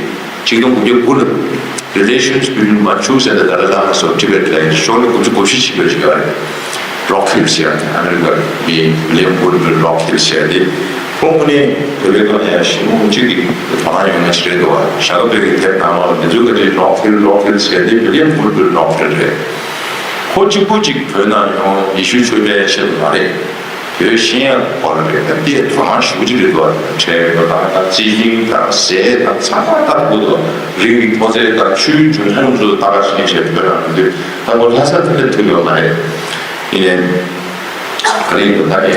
ཆིག་སྟོང་དགུ་བརྒྱ་དགུ་ལ་Relations between Manchus and the Dalai Lama of Tibet ལ་ཤོག་ལྷེ་དགུ་བཅུ་གོ་བཞི་ཅིག་ཡོད་ཅིག་ཡོད་རེད། རོག་ཧིལ་ཟེར་ཡ་དེ་ཨ་མི་རི་ཀ་མི་ཝི་ལི་ཡམ་བུ་ལི་བུལ་རོག་ཧིལ་ཟེར་ཡ་དེ་ཁོང་ཁོ་ནས་བོད་པའི་སྒང་ལ་ཡང་ཞེ་པོ་ཅིག་གི་དོ་སྣང་ཡོད་མཁན་ཅིག་རེད་འདུག་བ། ཞྭ་སྒབ་པའི་གི་དེབ་ནང་ལོགས་ལ་འདི་ཚོ་ག་ཅིག་རོག་ཧིལ་རོག་ཧིལ་ཟེར་ཡ་དེ་ཝི་ལི་ཡམ་བུ་ལི་བུལ་རོག་ཧིལ་རེད། ཁོ་གཅིག་པུ་གཅིག་བོད་ནང་ཡོང་ཡེ་ཤུ་ཆོས་དད་བཤད་པ་མ་རེད། བོད་ཤེས་ཡ་སྐོར་རེད། ད་དེ་དོ་སྣང་ཞེ་པོ་ཅིག་རེད་འདུག་བ། ཁྲལ་ཡོད་དང་ད་རྩི་ཤིང་དང་ཟས་དང་ཚང་མ་ལྟ་དགོས་འདུག་རིགས་ཀྱི་མཐོ་ཚད་དང་ཆུའི་འབྱུང་ཁུངས་ཚོ་ལྟ་ག་ཤེས་བྱས་བོད་ནང་ཡོང་དུས་ད་ཁོ་ལྷ་ས་དེ་འདྲ་ཐུག་ཡོད་མ་རེད། ཡིན་ནའི་ག་རེ་ཡིན་པ་ད་ནི་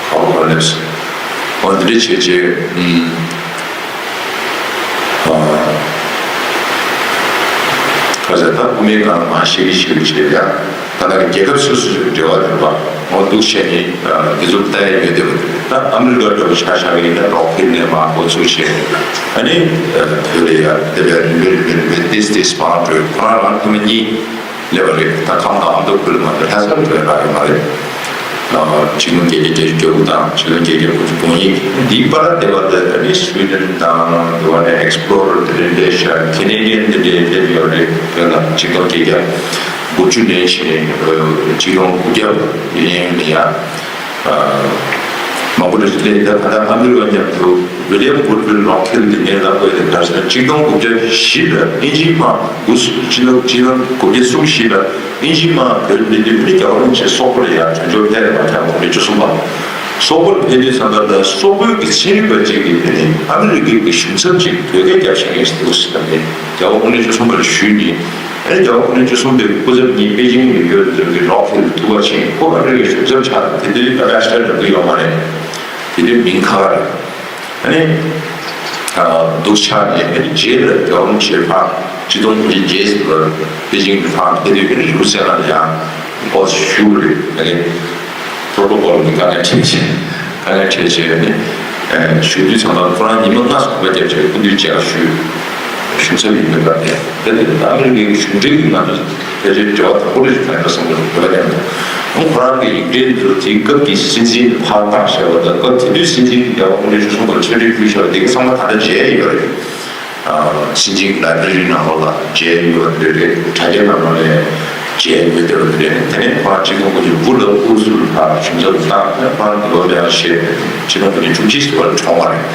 ཧ་གོ་མ་སླེབས་སོང་། འོ་འདི་འདྲ་བྱས་བྱས་ཨུམ། ཨ། ག་ཚོད་ད་དབུ་མའི་སྒང་ལ་མར་བཤད་ཀྱི་བཤད་ཀྱི་བྱས་ཡ། ད་ལྟ་གི་རྒྱལ་ཁབ་སོ་སོ་སོའི་འབྲེལ་བ་དེ་བ་འོ་འདུག་བྱས་ནས་འདི་ཚོ་ལྟ་ཡ་ཡོད་དེ་བ། ད་ཨ་མི་རི་ཀ་འདྲ་བོ་ཆ་བཞག་གི་ཡིན་ན་རོག་ཕིལ་ནས་མར་འགོ་ཚུགས་བྱས། ཨ་ནི་བོད་ལ་ཡ་དེ་བས་རིམ་པས་རིམ་པས་རིམ་པས་ཏིས་ཏིས་སྤང་འགྲོས་ཁོ་རང་རང་ཐུན་མོང་གཉིས་སླེབས་པ་རེད། ད་ཁམས་དང་ཨ་མདོ་ཁུལ་ལ་མ་གཏོགས་ལྷ་སར་འགྲོ་ཡ་རག་ཡོད་མ་རེད། ཆིག་སྟོང་བརྒྱད་བརྒྱ་བརྒྱད་ཅུ་གྱ་དགུ་དང་ཆིག་སྟོང་བརྒྱད་བརྒྱ་དགུ་བཅུ་གོ་གཉིས་འདིའི་བར་དེ་བར་དུ་ཨ་ནི་སུའི་ཌེན་དང་དེ་བ་ནས་ཨེགས་པོ་ལོ་རར་དེ་འདྲ་འདྲ་ཤར་ཁེ་ནེ་ཌི་ཡན་དེ་འདྲ་སླེབས་ཡོད་རེད། བོད་ལ་ཆིག་སྟོང་བརྒྱད་བརྒྱ་དགུ་བཅུ་ནས་བྱས་ཆིག་སྟོང་དགུ་བརྒྱ་ཡན་ཡན་ནས་ཡང་མང་པོ་རེ་སླེབས། ད་ད་ལྟ་ཨ་མི་རི་ཀ་མཉམ་དུ་ཝི་ལི་ཡམ་བུ་ལི་བུལ་རོག་ཧིལ་འདི་ངས་ལབ་དགོས་དེ་ག་རེ་ཟེར་ན་ཆིག་སྟོང་དགུ་བརྒྱ་བཞི་ལ་དབྱིན་ཇིའི་དམག་དགུ་ཆིག་སྟོང་དགུ་བརྒྱ་གསུམ་བཞི་ལ་དབྱིན་ཇིའི་དམག་བོད་འདི་འདི་མི་རྒྱ་གར་རིན་པོ་ཆེ་སོག་པོ་ལ་ཡར་དོན་གཅོད་ཕེབས་པ་དང་ཁོང་ནས་བཅུ་གསུམ་པ། སོག་པོར་ཕེབས་དུས་ཙམ་པ་ལ་སོག་པོའི་གི་ཚན་རིག་པ་གཅིག་གིས་དེ་ནི་ཨ་མི་རི་ཀའི་གི་གཞུང་ཚབ་ཅིག་བོད་སྐད་རྒྱབ་ཤེས་མཁན་ཞིག་འདུག་ཟེར་ནས་རྒྱ་བོད་ཁོང་ནས་བཅུ་གསུམ་པར་ཞུས་ནས་ཨེ་རྒྱ་བོད་ཁོང་ནས་བཅུ་གསུམ་པའི་སྐུ་ཚབ་གཉིས་པེ་ཅིང་ལ་ཡོད་དུས་ཀྱི་རོག་ཧིལ་ཐུག་པ་ཕྱིན། ཁོ་ཨ་མི་རི་ཀའི་གཞུང་ཚབ་ཆགས་དེ་དུས་ཨ་བྷེ་སི་ཌར་ལབ་ཀྱི་ཡོད་མ་རེད། དེ་དུས་མིང་ཁ་ཁ་རེད། ཨ་ནི། ཨ། འདུག་ཆགས་ནས་ཨ་ནི་རྗེས་ལ་རྒྱལ་བ་རིན་པོ་ཆེ་ཕར་ཆིག་སྟོང་དགུ་བརྒྱ་བརྒྱད་ཅུ་ལོར་པེ་ཅིང་དུ་ཕར་ཕེབས་དུས་ཨ་ནི་རི་བོ་སེ་ལ་ལ་ཡང་སྐོར་ཞུ་རེད། ཨ་ནི་པྲོ་ཊོ་ཀོལ་གྱི་དཀའ་ངལ་འཕྲད་བྱས་དཀའ་ངལ་འཕྲད་བྱས་ཨ་ནི་ཞུ་དུས་ཙམ་པ་ཁོ་རང་ཉི་མ་ལྔ་སོང་བ་བརྒྱབ་བྱས་སྐུ་མདུན་མཇལ་ཁ་ཞུས། གཞུང་ཚབ་ཡིན་པའི་སྐབས་དེ་ད་དེ་ཨ་མི་རི་ཀའི་གཞུང་འབྲེལ་གྱི་ང་ཚོ་ཕལ་ཆེར་འབྲེལ་བ་དམ་པོ་རེད་ཟེར་ག་འདྲ་བསམ་གྱི་འདུག་བོད་པ་མཉམ་དུ། ཁོ་རང་གི་ཡིག་འབྲེལ་འདི་ཚོ་དེའི་སྐབས་ཀྱི་སྲིད་འཛིན་དེ་ཕར་བཏང་བཞག་པ་དང་སྐབས་དེ་དུས་སྲིད་འཛིན་དེ་རྒྱལ་བ་སྐུ་ཕྲེང་བཅུ་གསུམ་པར་ཕྱག་བྲིས་ཕུལ་བཞག་པ་དེ་ག་ཚང་མ་ད་ལྟ་མཇལ་ཡོད་རེད། ཨ། སྲིད་འཛིན་གྱི་ལའི་བྷྲེ་རི་ནང་ལོགས་ལ་མཇལ་ཡོད་པ་དེ་རེད། དྲ་རྒྱ་ནང་ལོགས་ལ་མཇལ་ཡོད་པ་དེ་རེད། དེ་ནས་ཁོ་རང་ཆིག་སྟོང་དགུ་བརྒྱ་དགུ་ལ་ཨུ་རུ་སུ་ལ་ཕར་གཞུང་ཚབ་བཏང་ནས་ཁོ་རང་དེ་ལོ་ལ་ཡང་བཞེས་ཆིག་སྟོང་དགུ་བརྒྱ་བཅུ་གཅིག་ལོར་གྲོངས་པ་རེད།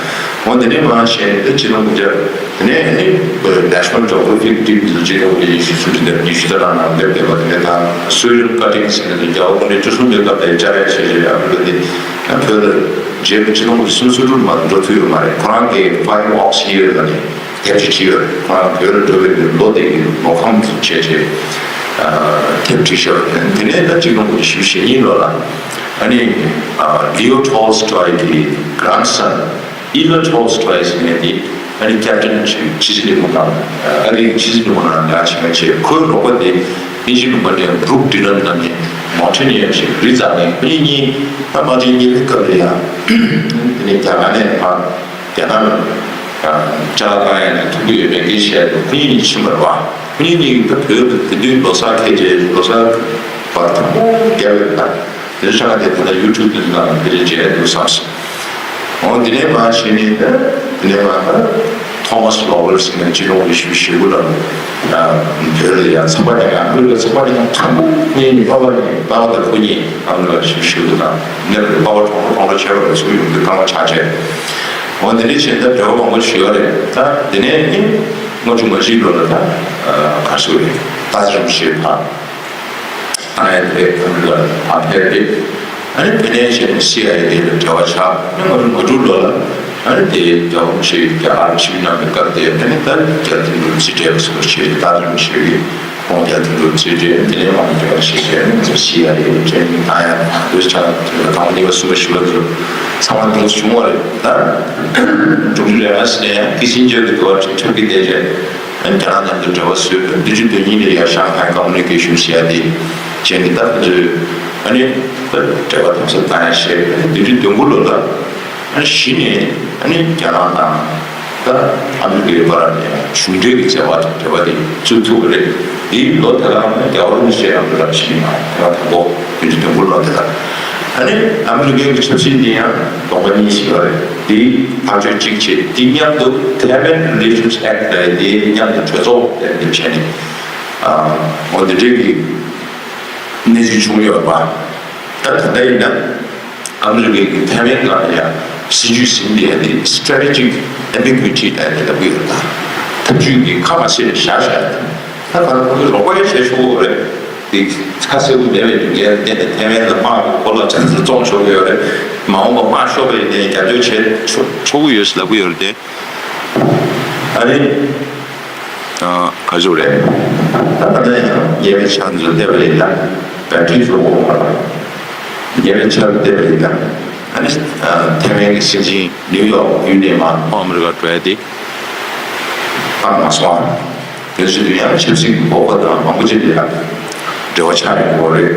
འོ་དེ་ནས་མར་བཤད་དེ་ཆིག་སྟོང་དགུ་བརྒྱ། དེ་ནས་ཨ་ནི་National Geographic Team དེ་ཚོ་ཆིག་སྟོང་དགུ་བརྒྱ་ཉི་ཤུ་དྲུག་ལོར་ཉི་ཤུ་རྩ་གྲངས་ནང་སླེབས་བསྡད་པ་དེ་ནས་ད་སུའི་ཌེན་ཀ་ཊིང་ཟེར་ནས་རྒྱལ་བ་སྐུ་ཕྲེང་བཅུ་གསུམ་པའི་སྐབས་དེ་བཅར་ཡ་བྱས་བྱས་ཨ་མི་རི་ཀ་དེ་ཡང་བོད་ལ་རྗེས་མ་ཆིག་སྟོང་དགུ་བརྒྱ་སུམ་ཅུ་སོ་དྲུག་མ་གཏོགས་འགྲོ་ཐུབ་ཡོད་མ་རེད། ཁོ་རང་གིས་Five Oaks Year ལབ་ནས་དེབ་ཅིག་བྲིས་ཡོད་རེད། ཁོ་རང་བོད་ལ་འགྲོ་བའི་ལོ་དེ་གི་ལོ་ཁམས་དེ་བྱས་བྱས་དེབ་བྲིས་ཤག་དེ་ནས་ད་ཆིག་སྟོང་དགུ་བརྒྱ་བཞི་བཅུ་ཞེ་གཉིས་ལོ་ལ་ཨ་ནི་Leo Tolstoy གི་grandson Ila Tolstoy ཟེར་མཁན་དེ་ཨ་ནི་ཀེབ་ཊན་ཆི་ཆི་ལི་མོ་ནང་ཨ་རིའི་ཆི་ཆི་ལི་མོ་ནང་ལ་ཕྱིན་པ་བྱས། ཁོའི་རོགས་པ་དེ་དབྱིན་ཇི་ལུང་པ་ནས་Brook Dillon ལབ་ནས་མོན་ཊེ་ནི་ཡར་ཞིག་རི་འཛེགས་ནས་ཁོ་གཉིས་གཉིས་ད་དམག་ཆེན་གཉིས་པའི་སྐབས་ལ་ཡང་དེ་ནས་རྒྱ་གར་ནས་ཕར་རྒྱ་ནག་ལ་ཅ་ལག་བཏང་ཡ་ནས་ཐུག་གི་ཡོད་མེད་འགན་བཞེས་ཡ་དེ་ཁོ་གཉིས་གཉིས་ཕྱིན་པ་རེད་བ། ཁོ་གཉིས་གཉིས་ད་བོད་དུ་དེ་དུས་ལོ་གསར་འཁེལ་རྗེས་ལོ་གསར་ པར་དང་པོ་རྒྱབ་ཡོད་ད། དེ་ཚོ་ཆ་ག་དེ་ད་ལྟ་ཡུ་ཊུབ་དེ་ཚོ་ནང་དེ་འདྲ་མཇལ་འདུག་བསམ་སོང་། འོ་དེ་ནས་མར་བྱས་ནས་ད་དེ་ནས་མར་ད་ཐོ་མཱ་སི་ལོ་ཝེལ་ཟེར་མཁན་སྤྱི་ནོར་གོང་ཞུ་ཞུ་གུ་ལ་བོད་ལ་ཡང་ཚོགས་པ་ཉག་ག་ཨ་མི་རི་ཀ་ཚོགས་པ་ཉག་ག་དང་པོ་ངེད་གཉིས་པ་ཕ་ཉིད་པ་ཕ་དང་བུ་གཉིས་ཨ་མི་རི་ཀ་ཞུ་ཞུ་གུ་དང་ནེ་པ་ལ་པ་ཕ་གྲོངས་གྲོངས་ལ་ཆེ་བ་ལ་ཚུགས་ཡོང་དུས་རྐང་པ་ཆག་བྱས། འོ་དེ་འདྲ་བྱས་ད་འབྲེལ་བ་མང་པོ་ཞུ་ཡ་རེད་ད། དེ་ནས་ནི་ལྔ་བཅུ་ང་བཞི་ལོ་ལ་ད་ག་རེ་ཟེར་དགོས་རེད། ཏཱ་ཚེ་རིང་ཞེས་ཕ། ཨ་ནི་དེ་ཨ་མི་རི་ཀ་ལ་ཕར་ཕེབས་རེད། ཨ་ནི་དེ་ནས་བྱས་ནས་སི་ཨའི་ཨེ་ལ་འབྲེལ་བ་ཆགས། ཨ་ནི་ང་ཚོ་ང་དྲུག་ལོ་ལ་ཨ་ནི་དེ་རྒྱལ་བ་རིན་པོ་ཆེ་རྒྱ་གར་ཆིབས་གནང་བའི་སྐབས་དེ་ཨ་ནི་ད་རྒྱལ་བསྟན་འགྲོ་རྩིས་སྤྲད་པ་སོགས་བྱས་ཏཱ་ཚེ་རིང་ཞེས་ཀྱི་ཁོང་རྒྱལ་བསྟན་འགྲོ་རྩིས་སྤྲད། དེ་ནས་མར་འབྲེལ་བ་བྱས་བྱས་ནས་སི་ཨའི་ཨེ་ལ་ཊེ་ནིང་བཏང་ཡ་དང་དེ་ཆགས་དེ་ལ་དང་པོ་གཉིས་པ་གསུམ་པ་བཞི་པ་དེ་ཚོ་ཚང་མ་འདི་ལ་བྱུང་བ་རེད་ད། ཀྲུང་ཕྱོགས་ལས་ང་སི་ནས་ཡང་ཀི་སིན་ཇར་གྱི་འགྲོ་བ་ཁྲིད་ཁྲིད་ཀྱི་བསྡད་བྱས། ཨ་ནི་རྒྱ་ནག་མཉམ་དུ་འབྲེལ་བ་བཟོས། བདུན་ཅུ་དོན་གཉིས་ལ་ཡང་ཤང་ཧའི་ཀོ་མུ་ནི་ཀེ་ཤན་ཟེར་ཡ་དེ་བྱས་ནས་ད་ཁོ་ཚོས་ཨ་ནི་ད་འབྲེལ་བ་དམ་ཟབ་བཏང་ཡ་བྱས། ཨ་ནི་བདུན་ཅུ་དོན་དགུ་ལོ་ལ་ཨ་ནི་གཞི་ནས་ཨ་ནི་རྒྱ་ནག་དང་ད་ཨ་མི་རི་ཀའི་བར་ལ་ཡང་གཞུང་འབྲེལ་གྱི་འབྲེལ་བ་དང་འབྲེལ་བ་དེ་བཙུགས་ཐུབ་པ་རེད། དེའི་ལོ་དེ་ལ་ཨ་ནི་རྒྱལ་བ་རིན་པོ་ཆེ་རང་ཚོ་ར་ཕྱིན་ཡིན་ན་དེ་ལ་དང་པོ་བདུན་ཅུ་དོན་དགུ་ལོ་དེ་ལ་ཨ་ནི་ཨ་མི་རི་ཀའི་གི་ཆབ་སྲིད་འདི་ཡང་ལུང་པ་གཉིས་ཤིག་ཡོད་རེད། དེ་ཐག་གཅོད་གཅིག་བྱས། དེ་མཉམ་དུ་Tibet Relations Act ལབ་ཡ་དེ་མཉམ་དུ་གྲོས་ཚོགས་དེ་འདེམས་བྱས་ནས་ཨ་འོ་འདི་འདྲའི་གི་གནས་ཚུལ་བྱུང་ཡོད་པ། ད་ད་ལྟ་ཡིན་ན་ཨ་མི་རི་ཀའི་གི་ཐའེ་ཝན་ནང་ལ་ཡང་སྲིད་ཇུས་ཟིན་བསྡད་ཡ་དེ་Strategic Ambiguity ལབ་ཡ་དེ་ལབ་ཀྱི་ཡོད་རེད། ད་ཐབས་ཇུས་ཀྱི་ཁ་མ་ཕྱེ་ནས་བཞག་བཞག་ཡ་དེ། ད་ག་རེ་ཁོ་ཚོས་རོགས་པ་ཡང་བྱས་ཆོག་གི་རེད། དེ་ཁ་གསལ་པོ་མེད་པའི་རྒྱུ་རྐྱེན་ལ་བརྟེན་ནས་ཐའེ་ཝན་ལ་དམག་གི་གོ་ལ་ཆ་ཚང་བཙོང་ཆོག་གི་ཡོད་རེད། མ་འོངས་པ་དམག་ཤོར་བའི་ནས་རྒྱབ་སྐྱོར་བྱེད་ཆོག་ཆོག་གི་ཡོད་ཟེར་ལབ་ཀྱི་ཡོད་རེད་དེ། ཨ་ནི། ཨ་ག་ཚོད་རེད། ད་ད་ལྟ་ཡང་ཉེ་བའི་ཆར་འཛུལ་བསྡད་པ་རེད་ད། བེ་ཊི་རི་བཟོ་དགོས་མ་རེད། ཉེ་བའི་ཆར་བསྡད་པ་རེད་ད། ཨ་ནི་ཐའེ་ཝན་གྱི་སྲིད་འཛིན་ནིའུ་ཡོག་ཡུལ་ནས་མར་ཨ་མི་རི་ཀ་འགྲོ་ཡ་དེ་ཨ་མ་སོང་། དེ་ཚོ་ཡང་ཆབ་སྲིད་ཀྱི་སྤོབས་པ་དང་མང་པོ་ཅིག་ལ་ཡང་འབྲེལ་བ་ཆགས་ཡོང་གི་རེད།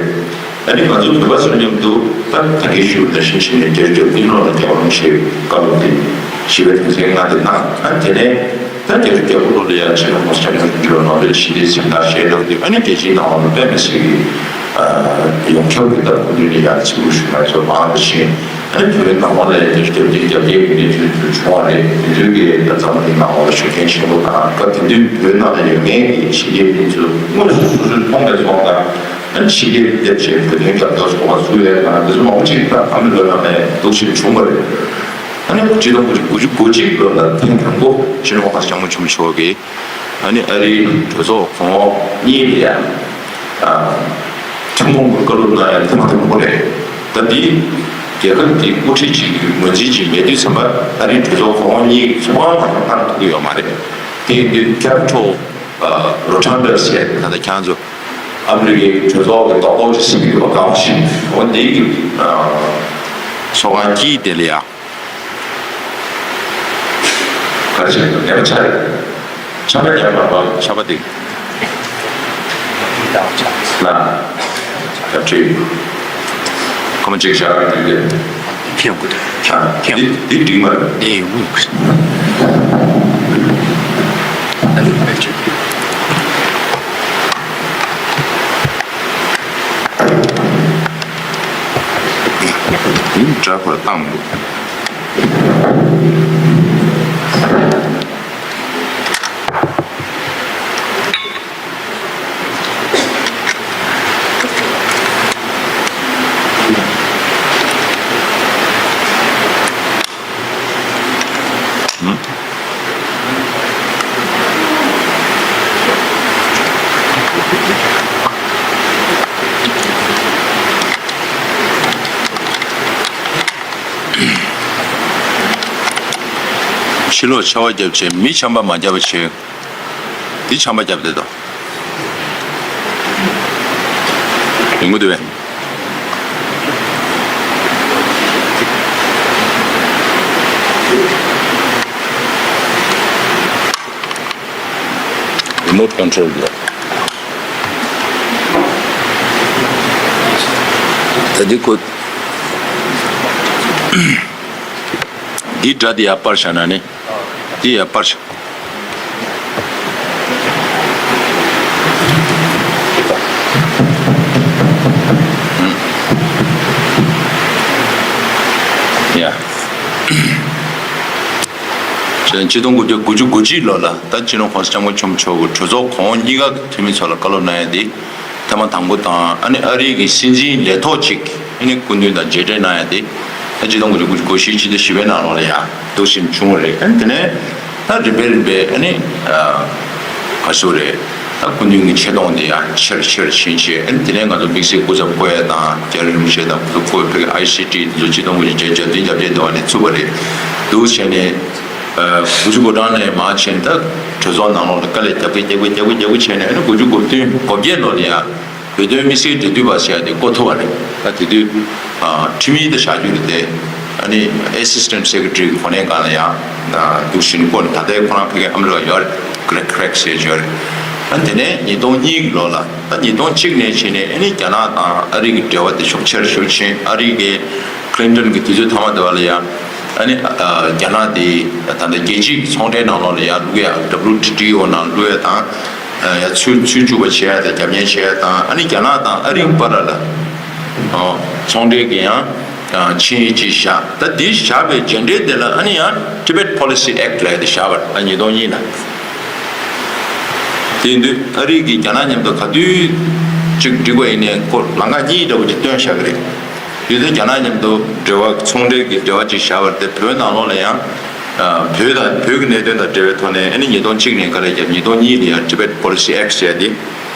ཨ་ནི་ང་ཚོ་བོད་པ་ཚོ་མཉམ་དུ་ད་ད་གིན་ཞུས་པ་ནང་བཞིན་བྱས་ནས་རྒྱལ་རྒྱུད་ཀུན་སློང་ལ་རྒྱལ་བ་རིན་པོ་ཆེའི་བཀའ་སློབ་དེ་ཞི་བའི་དོན་ཚན་ལྔ་དེ་གནང་། ཨ་ནི་དེ་ནས་ད་རྒྱལ་རྒྱལ་པོ་ལོ་ལ་ཡང་ཕྱི་ལོ་ཁོང་སྐྱབས་མགོན་རིན་པོ་ཆེ་ནོ་བེལ་ཞི་བདེའི་གཟེངས་རྟགས་བཞེས་གནང་དུས་ཨ་ནི་རྒྱལ་སྤྱིའི་ནང་ལ་དཔེ་མི་སྲིད་ཀྱི་ཡོངས་ཁྱབ་ཀྱི་ད་སྐུ་མདུན་ནས་ཡང་ཚིག་ལྷུག་ཞུ་མ་ཚོ་མང་དུ་ཕྱིན། ཨ་ནི་བོད་ནང་ལ་ཡང་རྒྱལ་རྒྱལ་རྒྱལ་རྒྱལ་གྱི་གནས་ཚུལ་དུ་བྱུང་བ་རེད། དེ་དུས་ཀྱི་ད་འཛམ་བུ་གླིང་ནང་ལ་ཤུགས་རྐྱེན་ཆེན་པོ་དང་སྐབས་དེ་དུས་བོད་ནང་ལ་ཡོད་མཁན་གྱི་ཕྱི་རྒྱལ་མི་ཚོ་དངོས་སུ་སོ་སོས་མཐོང་བའི་ཚོགས་དང་། ཕྱི་རྒྱལ་དེ་བྱས་བོད་དོན་རྒྱབ་སྐྱོར་ཚོགས་པ་བཙུགས་ཡས་དང་དེ་ཚོ་མང་པོ་ཅིག་ད་ཨ་མི་རི་ཀ་ནང་ནས་འདུག་ཞིག་བྱུང་བ་རེད། ཨ་ནི་ཆིག་སྟོང་དགུ་བརྒྱ་དགུ་བཅུ་གོ་གཅིག་ལོ་ལ་ཐེངས་དང་པོ་སྤྱི་ནོར་གོང་ས་སྐྱབས་མགོན་ཆེན་པོ་མཆོག་གིས་ཨ་ནི་ཨ་རིའི་གྲོས་ཚོགས་གོང་འོག་གཉིས་ལ་ཡང་ཐུན་མོང་གི་བཀའ་སློབ་གནང་ཡ་ཐེངས་མ་དང་པོ་རེད། ད་འདི་རྒྱལ་ཁབ་འདི་དབུ་ཁྲིད་ཅིག་གི་ངོས་འཛིན་ཅིག་མེད་དུས་ཙམ་པ་ཨ་རིའི་གྲོས་ཚོགས་གོང་འོག་གཉིས་ཚོགས་ཁང་ནང་གནང་ཐུབ་ཀྱི་ཡོད་མ་རེད། དེ་ཡིན་དུས་སྐྱབས་མཆོག་རོ་ཊན་ཌར་ཟེར་ད་ལྟ་ཁྱེད་ཚོ་ཨ་མི་རི་ཀའི་གྲོས་ཚོགས་ཀྱི་རྡོག་རྡོག་ཅིག་ཟིན་གྱི་ཡོད་པ་གང་ཞིག་འོ་འདི་གི་ཚོགས་ཁང་དཀྱིལ་དེ་ལ་ཡ། ག་རེ་བྱས་ནས་ཉན་པ་ཆ་རེད། ཆམ་པ་ཉན་མ་པ་ཆམ་པ་འདི། ལ། རྒྱབ་ཁྲིད། ཁ་མ་གཅིག་བཞག་གི་འདུག་གས། ཁྱེད་ཀྱི་ཁྱ་ཁྱེད་འདི་འདི་འགྲིག་མ་རེད། འདི་ཡོང་གི་འདི་འདྲ་ཁོ་བཏང་མི་འདུག་ཕྱི་ལོགས་ཆར་པ་བརྒྱབ་བྱས་མི་ཆམ་པ་མ་བརྒྱབ་པ་བྱས། འདི་ཆམ་པ་བརྒྱབ་བསྡད་དོ། ཡོང་གི་འདུག་བས། Remote control ལ། ད་འདི་ཁོ། འདི་སྒྲ་འདི་ཡར་སྤར་བཞག་ན་ནི། འདི་ཡར་སྤར་བཞག་ཡ། ཆིག་སྟོང་དགུ་བརྒྱ་དགུ་བཅུ་གོ་གཅིག་ལོ་ལ་ད་སྤྱི་ནོར་༸གོང་ས་༸སྐྱབས་མགོན་ཆེན་པོ་མཆོག་གིས་གྲོས་ཚོགས་གོང་འོག་གཉིས་ཀ་གི་འཐུས་མི་ཚོ་ལ་བཀའ་སློབ་གནང་ཡ་དེ། ཐེངས་མ་དང་པོ་དང་ཨ་ནི་ཨ་རིའི་གི་སྲིད་འཛིན་ལས་ཐོག་ཅིག་ཨ་ནི་སྐུ་མདུན་དང་མཇལ་འཕྲད་གནང་ཡ་དེ། ད་སྤྱི་ནོར་༸གོང་ས་༸སྐྱབས་མགོན་ཆེན་པོ་མཆོག་ཕྱི་ཟླ་བཞི་པའི་ནང་ལོགས་ལ་ཡ་འདུག་སེ་བྱུང་བ་རེད། ཨ་ནི་དེ་ནས་ད་རིམ་པས་རིམ་པས་ཨ་ནི་ག་ཟེར་རེད། ད་སྐུ་མདུན་གྱི་ཆེ་མཐོང་དེ་ཡང་ཆེར་ཆེར་ཕྱིན་བྱས། ཨ་ནི་དེ་ནས་ང་ཚོ་དམིགས་བསལ་སྐུ་ཚབ་བསྐོ་ཡ་དང་རྒྱ་རི་རིན་པོ་ཆེ་དང་སྐུ་ཚབ་བསྐོ་བའི་ཕ་གི་ཨའི་སི་ཊི་དེ་ཚོ་སྤྱི་ནོར་༸གོང་ས་མཆོག་མཇལ་མཇལ་འཛིན་རྒྱབ་འདེགས་འདུག་ཨ་ནི་ཚུགས་པ་རེད། འདུག་བྱས་ནས་ཨ་དགུ་བཅུ་གོ་གྲངས་ནས་མར་བྱས་ནས་ད་གྲོས་ཚོགས་ནང་ལོགས་ལ་དཀའ་ལས་རྒྱག་གི་རྒྱག་གི་རྒྱག་གི་རྒྱག་གི་བྱས་ནས། ཨ་ནི་དགུ་བཅུ་གོ་བདུན་གོ་བརྒྱད་ལོ་ལ་ཡ་བོད་དོན་དམིགས་བསལ་འབྲེལ་མཐུད་པ་ཟེར་ཡ་དེ་བསྐོ་ཐུབ་པ་རེད། ད་དེ་དུས་ཨ་ཁྲིམས་ཡིག་དེ་བཞག་རྒྱུ་རེད་དེ། ཨ་ནི་ཨེ་སི་སི་ཊེན་ཊི་སེ་ཀེ་རེ་ཊི་རི་གི་གོ་གནས་སྒང་ལ་ཡང་འདུག་བཞིན་བསྐོ་ནས། ད་ལྟའི་ཁོ་རང་ཕ་གིའི་ཨ་མི་རི་ཀ་ཡོད་རེད། གྷི་རེག་ཁི་རེག་ཟེར་ཡོད་རེད། ཨ་ནི་དེ་ནས་ཉིས་སྟོང་གཉིས་ཀྱི་ལོ་ལ། ད་ཉིས་སྟོང་གཅིག་ནས་བྱས་ནས་ཨ་ནི་རྒྱ་ནག་དང་ཨ་རི་གི་འབྲེལ་བ་དེ་ཤུགས་ཆེར་ཤུགས་ཆེན། ཨ་རི་གི་ཁི་ལིན་ཊོན་གྱི་དུས་ཚོད་མཐའ་མ་དེ་བ་ལ་ཡང་ཨ་ནི་ཨ་རྒྱ་ནག་དེ་ད་ལྟ་རྒྱལ་སྤྱིའི་ཚོང་འབྲེལ་ནང་ལོགས་ལ་ཡང་བླུག་ཡ། ཌབ་ལིའུ་ཊི་ཊི་ཨོ་ནང་བླུག་ཡ་དང་། ཡ་ཚུར་ཚུར་བཅུག་པ་བྱེད་ཡ་དང་རྒྱབ་གཉེར་བྱེད་ཡ་དང་། ཨ་ནི་རྒྱ་ནག་དང་ཨ་རིའི་བར་ལ་ཨ་ཚོང་འབྲེལ་གྱི་ཡང་ཨ་ཆིངས་ཡིག་ཅིག་བཞག་ད་དེ་བཞག་པའི་རྗེས་འབྲེལ་དེ་ལ་ཨ་ནི་ཡང་Tibet Policy Act་ལབ་ཡ་དེ་བཞག་པ་རེད། ད་ཉིས་སྟོང་གཉིས་ལ། དེ་ཡིན་དུས་ཨ་རི་གིས་རྒྱ་ནག་མཉམ་དུ་ག་དུས་ཅིག་འགྲིག་པ་ཡིན་ནའི་ཁོ་ལམ་ཁ་གཉིས་འདྲ་བོ་ཅིག་སྟོན་བཞག་གི་རེད། དེ་ཚོ་རྒྱ་ནག་མཉམ་དུ་འབྲེལ་བ་ཚོང་འབྲེལ་གྱི་འབྲེལ་བ་ཅིག་བཞག་པ་རེད་དེ། བོད་ནང་ལོགས་ལ་ཡང་ཨ་བོད་དང་བོད་ཀྱི་གནད་དོན་དང་འབྲེལ་བའི་ཐོག་ནས་ཨ་ནི་ཉིས་སྟོང་གཅིག་ནས་ག་རེ་བརྒྱབ། ཉིས་སྟོང་གཉིས་ལ་ཡང་Tibet Policy Act་ཟེར་ཡ་དེ་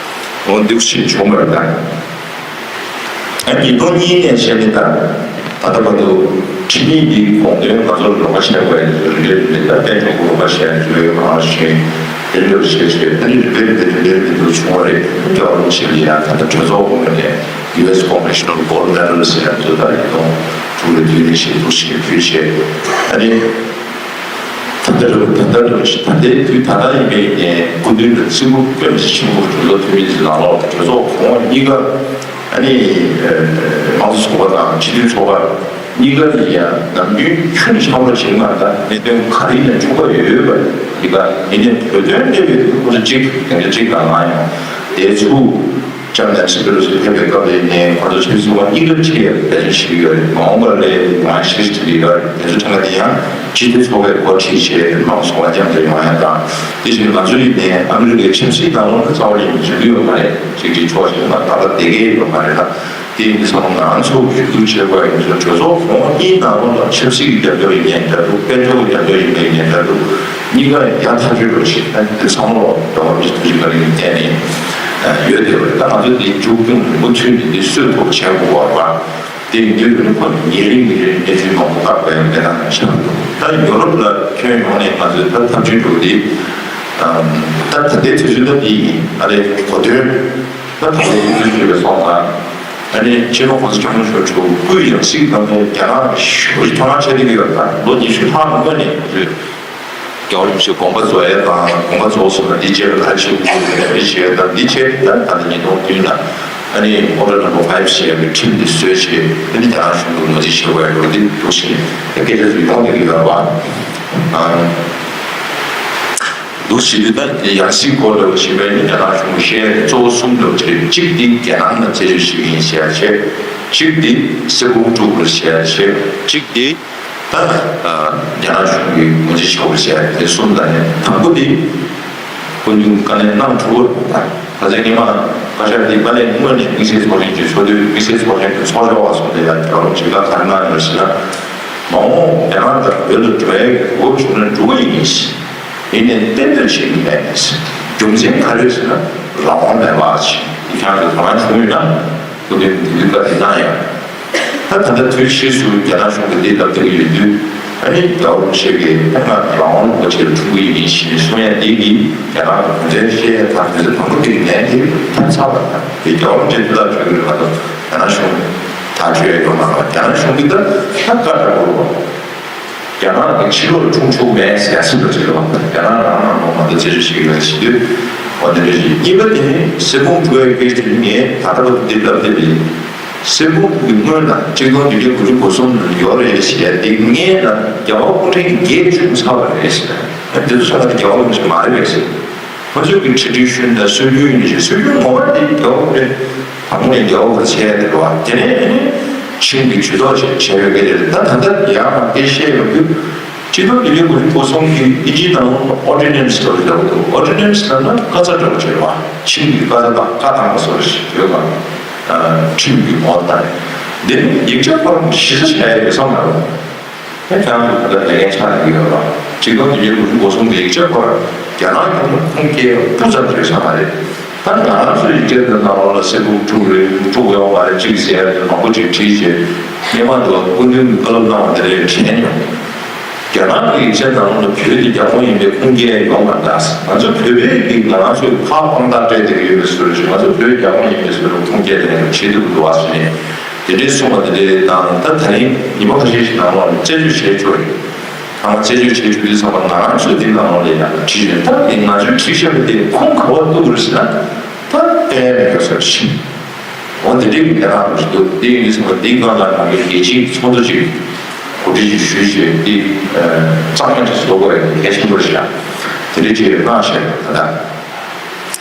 འོ་འདུག་སེ་བྱུང་བ་རེད། ད་ཨ་ཉིས་སྟོང་གཉིས་ནས་བྱས་ནས་ད་ད་ལྟ་བར་དུ་ཁྲིམས་ཡིག་འདིའི་དགོངས་དོན་ང་ཚོར་ལོགས་ཀ་བྱས་པ་ཡིན་ཚུལ་རེ་རེ་རེ་ད་དཔལ་འབྱོར་གྱི་ལོགས་ཀ་བྱས་ཚུལ་གང་ཞིག་དེ་འདྲ་བྱས་བྱས་ཨ་ནི་རེ་རེ་རེ་རེ་རེ་རེ་འདུག་བྱུང་བ་རེད། རྒྱལ་བ་རིན་པོ་ཆེ་ལ་ཡང་ད་ལྟ་གྲོས་ཚོགས་ངོས་ནས་ཡུ་ཨེས་Commission on Gold Medal་ཟེར་ཡ་ཚོ་ད་ཡིན་ནོ་ཀྲུའུ་རེ་དུས་ནས་ཞིག་འདུག་ཞིག་ཕུལ་བྱས། ཨ་ནི་ད་ལྟ་རུ་ད་ལྟ་རུ་ད་ལྟའི་དུས་ད་ལྟ་ཡིན་པའི་ནས་སྐུ་མདུན་ལ་སྐུ་ཚབ་དཔོན་ཆེན་པོ་གྲོས་ཚོགས་འཐུས་མི་ཚོའི་ནང་ལོགས་གྲོས་ཚོགས་གོང་འོག་གཉིས་ཀ་ཨ་ནི་དམངས་གཙོ་ཚོགས་པ་དང་སྤྱི་མཐུན་ཚོགས་པ་གཉིས་ཀ་ལ་ཡང་ནམ་རྒྱུན་ཆུང་ཆུང་བ་ཞིག་མ་ད་གནད་དོན་ག་རེ་ཡིན་ན་ཆུང་བ་ཡོད་པ་གཉིས་ཀ་ཡིན་ནའི་བོད་དོན་འབྲེལ་བའི་ཁོ་ཚོ་གཅིག་དེ་འདྲ་གཅིག་དང་ལངས་ཡོང་དེ་ཚུ། ལྕམ་ནན་སི་པེ་ལོ་སི་ཕེབས་པའི་སྐབས་ལ་ནས་ཁོ་ཚོ་ཆབ་སྲིད་པ་གཉིས་ཀ་ཁྲིད་ཡག་འབད་བརྩོན་བྱེད་ཀྱི་ཡོད་རེད། མ་འོངས་པ་ལ་ཡང་ཤེས་ཀྱི་ཡོད་རེད། དེ་ཚོ་ཚང་མ་དེ་ཡང་སྤྱི་མཐུན་ཚོགས་པའི་འགོ་ཁྲིད་བྱས་མང་ཚོགས་པ་མཉམ་དུ་ཡོང་ཡ་དང་། དེ་བཞིན་ང་ཚོ་ཡིན་ནའི་ཨ་མི་རི་ཀའི་ཆབ་སྲིད་ནང་ལོགས་ལ་རྩ་བ་ནས་འཛུལ་གྱི་ཡོད་མ་རེད། གཅིག་གཅིག་ཕྱོགས་གཅིག་ལ་ད་ལྟ་བསྡད་ཀྱི་ཡོད་མ་རེད་ལ། དེ་ཡིན་དུས་ང་ཚོ་གཞུང་འཛུགས་བྱེད་པ་ཡིན་ཚུལ་གྲོས་ཚོགས་གོང་འོག་གཉིས་ནང་ལོགས་ལ་ཆབ་སྲིད་ཀྱི་རྒྱབ་སྐྱོར་ཡིན་ནའི་འདྲ་འདུག་དཔལ་འབྱོར་གྱི་རྒྱབ་སྐྱོར་ཡིན་ནའི་འདྲ་འདུག་གཉིས་ཀ་ཡང་ཐག་གཅོད་འགྲོ་ཞིག་ད་དེ་ཚང་མ་ལོ་རྒྱལ་བ་རིན་པོ་ཆེ་ཐུགས་རྗེ་བཀའ་དྲིན་གྱིས་བརྟེན་ནས་ཡོད་དེ་བས། ད་ང་ཚོ་འདི་མཇུག་སྐྱོང་མུ་མཐུད་ནས་འདི་སྲོལ་ཐོག་བྱེད་དགོས་པ་རེད། དེ་ཡིན་དུས་ཁོ་ཉིན་རེ་ཉིན་རེ་གནས་ཚུལ་མང་པོ་བཀག་པ་ཡང་དེ་ན་ཤར་འདུག་ད་ཡོ་རོབ་ལ་ཁྱོན་ཡོངས་ནས་ང་ཚོས་ད་ཐབས་བྱུས་འགྲོ་འདི་ད་ད་ལྟའི་དུས་ཚོད་ད་འདི་ཡིན། ཨ་རེ་གོ་དོན་ད་ད་ལྟའི་དུས་ཚོད་ཞུས་པའི་སོང་ཙང་ཨ་ནི་སྤྱི་ནོར་༸གོང་ས་༸སྐྱབས་མགོན་ཆེན་པོ་མཆོག་སྐུའི་ཡང་སྲིད་དང་པོ་རྒྱ་ནག་ཞུ་བའི་ཐོག་མ་ཆ་དེ་གི་ཡོད་ད་ལོ་ཉི་ཤུ་ལྷག་སྔོན་ནས་ང་ཚོས། རྒྱལ་བ་རིན་པོ་ཆེའི་དགོངས་པ་རྫོགས་ཡས་དང་དགོངས་པ་རྫོགས་སོང་ན་འདི་བྱས་ལ་ད་ཆེ་བོ་འདི་བྱས་དང་འདི་བྱས་ད་ད་ནི་ཉིས་སྟོང་བདུན་ལ་ཨ་ནི་Order Number Five་ཞེས་པའི་ཁྲིམས་འདི་བཟོས་བྱས་ཨ་ནི་རྒྱ་ནག་གཞུང་གིས་ངོས་འཛིན་བྱེད་དགོས་ཡ་འདི་འདུག་ཞེས་སྐད་ཆ་ཚུལ་ཡོང་བསྡད་ཀྱི་ཡོད་པ། འདུག་ཞེས་དུས་ད་ཡང་སྲིད་སྐོར་ལ་བྱེད་པའི་རྒྱ་ནག་གཞུང་གིས་བཤད་ཡ་གཙོ་བོ་གསུམ་འདུག་ཅེས་གཅིག་འདི་རྒྱ་ནག་ལ་རྩད་གཅོད་བྱེད་ཀྱི་ཡིན་ཞེས་བྱས། གཅིག་འདི་སྲིད་ཁུངས་དཀྲུག་པར་བྱས་བྱས། གཅིག་འདི། ད་རྒྱ་ནག་གཞུང་གིས་ངོས་འཛིན་ཆོག་པ་བྱས་དེ་གསུམ་དང་ནི་དང་པོ་དེ་སྐུ་མདུན་བཀའ་ལན་གནང་ཐུབ་པ་དང་ད་ཆ་སྔོན་མ་བཀའ་ཤག་དེ་བཀའ་ལན་སྔོན་ནས་དམིགས་བསལ་ཚོགས་ཆེན་གྱི་ཚོགས་དུས་དམིགས་བསལ་ཚོགས་ཆེན་གྱི་ཚོགས་གཙོ་བ་སོགས་དེ་ལ་རྒྱལ་བ་རིན་པོ་ཆེ་བཀའ་ག་རེ་གནང་ཡོད་ཟེར་ན། མ་འོངས་རྒྱ་ནག་དང་བོད་ལ་འགྲོ་ཡའི་གོ་སྐབས་བྱུང་ན་འགྲོ་གི་ཡིན། ཡིན་ནའི་གཏན་འབེབས་བྱེད་ཀྱི་མེད། རྒྱུ་མཚན་ག་རེ་ཟེར་ན་རང་དབང་མེད་པ་ཞིག་དེ་ཁྱེད་རང་ཚོ་དོ་སྣང་བྱུང་ཡོད་ན། སྐུ་མདུན་དེ་དུས་བཀའ་དེ་གནང་ཡང་། ད་ད་ལྟ་དུས་ཕྱིས་སུ་རྒྱ་ནག་གཞུང་གིས་འདི་ལབ་བསྡད་ཀྱི་ཡོད་དུས་ཨ་ནི་རྒྱལ་བ་རིན་པོ་ཆེ་གིས་ད་ང་རང་དབང་ལུང་པ་ཆེ་ལ་འཁྲུངས་ཀྱི་ཡིན་ཞེས་གསུང་ཡ་འདི་གིས་རྒྱ་ནག་གི་གུང་ཁྲན་བཤད་ཡ་དང་དུས་ཚོད་དང་པོ་དེ་ནས་དེ་ཐབས་ཚ་བ་དང་དེ་རྒྱལ་བ་རིན་པོ་ཆེ་དུས་ལ་བྱོས་ཀྱི་རེད་མ་གཏོགས་རྒྱ་ནག་གཞུང་ཐག་གཅོད་ཡ་ཡོད་མ་རེད། རྒྱ་ནག་གཞུང་གིས་ད་ད་བཀའ་ལྟར་གོ་རུ། རྒྱ་ནག་གི་ཕྱི་ལོགས་འཁྲུངས་ཆོག་མེད་ཟེར་ཡ་སྲིད་པ་ཅིག་རེད་བ། རྒྱ་ནག་རང་ནང་ལོགས་མ་གཏོགས་རྩད་གཅོད་བྱེད་ཀྱི་མེད་ཟེར་དུས་འོ་དེ་འདྲ་ཞིག་གཉིས་པ་དེ་ནི་སྲིད་ཁུངས་འཁྲུག་ཡའི་སྐད་ཆ་དེ་ངས་ད་ལྟ་བར་དུ་འདི་ལབ་བསྡད་པ་ཡིན། སྲིད་ཁུངས་འཁྲུག་གི་སྔོན་ལ་གཅིག་སྟོང་བདུན་བརྒྱ་དགུ་བཅུ་གོ་གསུམ་ལ་ཡོད་རེད་ཟེར་ཡ་དེ་ངས་ལ་རྒྱལ་བ་སྐུ་ཕྲེང་བརྒྱད་བྱུང་ཚར་བ་རེད་ཟེར། ཨ་དེ་ཚོ་ཚང་མ་རྒྱལ་བ་རིན་པོ་ཆེ་མ་རེད་པས་ཟེར། ང་ཚོའི་གི་ཊེ་རེ་ཌི་ཤན་དང་སྲོལ་རྒྱུན་ཡིན་ཞེས་སྲོལ་རྒྱུན་ངོ་མ་དེ་རྒྱལ་བ་རེད། དང་པོ་ནས་རྒྱལ་བ་བྱས་ཏེ་འགྲོ་བ་དེ་ནས་ཨ་ནི་ ཁྱིམ་གྱི་ཇུས་གཏོགས་བྱས་བྱས་ཡོད་ཀྱི་རེད། ད་ད་ལྟ་ཡང་ང་སྐད་བཤད་ཡོང་དུས། སྤྱི་ནོར་གོང་ས་སྐུ་ཕྲེང་དགུ་བཅུ་གོ་གསུམ་གྱིས་ཨིན་ཇིའི་ནང་ལོགས་ལ་ཨོར་ཌི་ནན་སི་ལབ་ཀྱི་འདུག་ཨོར་ཌི་ནན་སི་ལབ་ན་བཀའ་རྩ་འདྲ་པོ་ཅིག་རེད་པ། ཁྱིམ་གྱི་བཀའ་རྩ་དང་བཀའ་བཏང་བ་སོགས་ཞིག་ཡོད་པ། ཁྲིམས་ཀྱི་ངོ་བོ་དང་། འདི་ནི་ཡིག་ཆ་ཁོ་རང་གཞི་རྩ་བྱས་ཡོད་བསམ་མ་རེད། ད་ཁྱེད་རང་ཚོ་ད་ལྟ་ལས་འགན་ཆགས་ཀྱི་ཡོད་པ། སྤྱི་ནོར་གོང་ས་སྐུ་ཕྲེང་དགུ་བཅུ་གོ་གསུམ་གྱི་ཡིག་ཆ་ཁོ་རང་རྒྱ་ནག་གཞུང་ལ་ཁུངས་སྐྱེལ་སྤུ་ཙམ་རེད་བསམ་མ་རེད། ད་ང་རང་ཚོའི་ཡིག་ཆ་འདི་ནང་ལོགས་ལ་གསེར་ཁུང་དཀྲུགས་རེད། དཀྲུགས་ཡོང་བ་རེད། གཅིག་ཟེར་ཡ་དེ་མང་པོ་ཅིག་བྲིས་བྱས། སྔོན་མ་དུ་སྐུ་མདུན་གྱིས་བཀའ་སློབ་གནང་བ་དེ་འདྲ་དྲན་མྱོང་། རྒྱ་ནག་གི་ཡིག་ཆ་ནང་ལོགས་ལ་བོད་དེ་རྒྱ་ཁོངས་ཡིན་པའི་ཁུངས་སྐྱེལ་ཡོང་མ་འདུག་ང་ཚོ་བོད་པས་ཀྱིས་ང་རང་ཚོའི་ཕར་དཔང་རྟགས་སྤྲད་བསྡད་ཀྱི་ཡོད་པའི་བཟོ་འདྲ་ཞིག་ང་ཚོ་བོད་རྒྱ་ཁོངས་ཡིན་པའི་བཟོ་འདྲ་ཁུངས་སྐྱེལ་དེ་འདྲ་བྱེད་ཐུབ་ཀྱི་འདུག་བ་ཟེར་ནས་དེ་འདྲའི་གསུངས་པ་དེ་འདྲའི་དང་། ད་ད་རིང་ཉི་མ་ཁ་ཤས་ཤིག་ནང་ལོགས་ལ་རྩད་གཅོད་བྱས་ཆོག་རེད། ཨ་མ་རྩད་གཅོད་བྱེད་ཆོག་དུས་ཙམ་པ་ང་རང་ཚོའི་འདི་ནང་ལོགས་ལ་ཡང་བྲིས་ཡོད། ད་འདི་ང་ཚོས་བྲིས་བཞག་པ་དེ་ཁུངས་ག་པར་གཏུགས་དགོས་རེད་ཟེར་ན། ད་དཔེ་མི་སྲིད་པ་ཞིག་འོ་འདི་འདྲའི་གི་གནས་སྟངས་ཤིག་འདུག་འདི་ཡིན་དུས་ཙམ་པ་འདི་སྒང་ལ་ང་ཚོའི་རྒྱལ་སྤྱིའི་ཚོགས་འདུ་ཅིག་གོ་སྒྲིག་ཅིག་ཞུས་བྱས། འདི་གཙང་མ་ཅིག་བཟོ་དགོས་ཡ་གལ་ཆེན་པོ་རེད་ཤག་དེ་འདྲའི་ཅིག་གནང་བཞག་ད་ལྟ།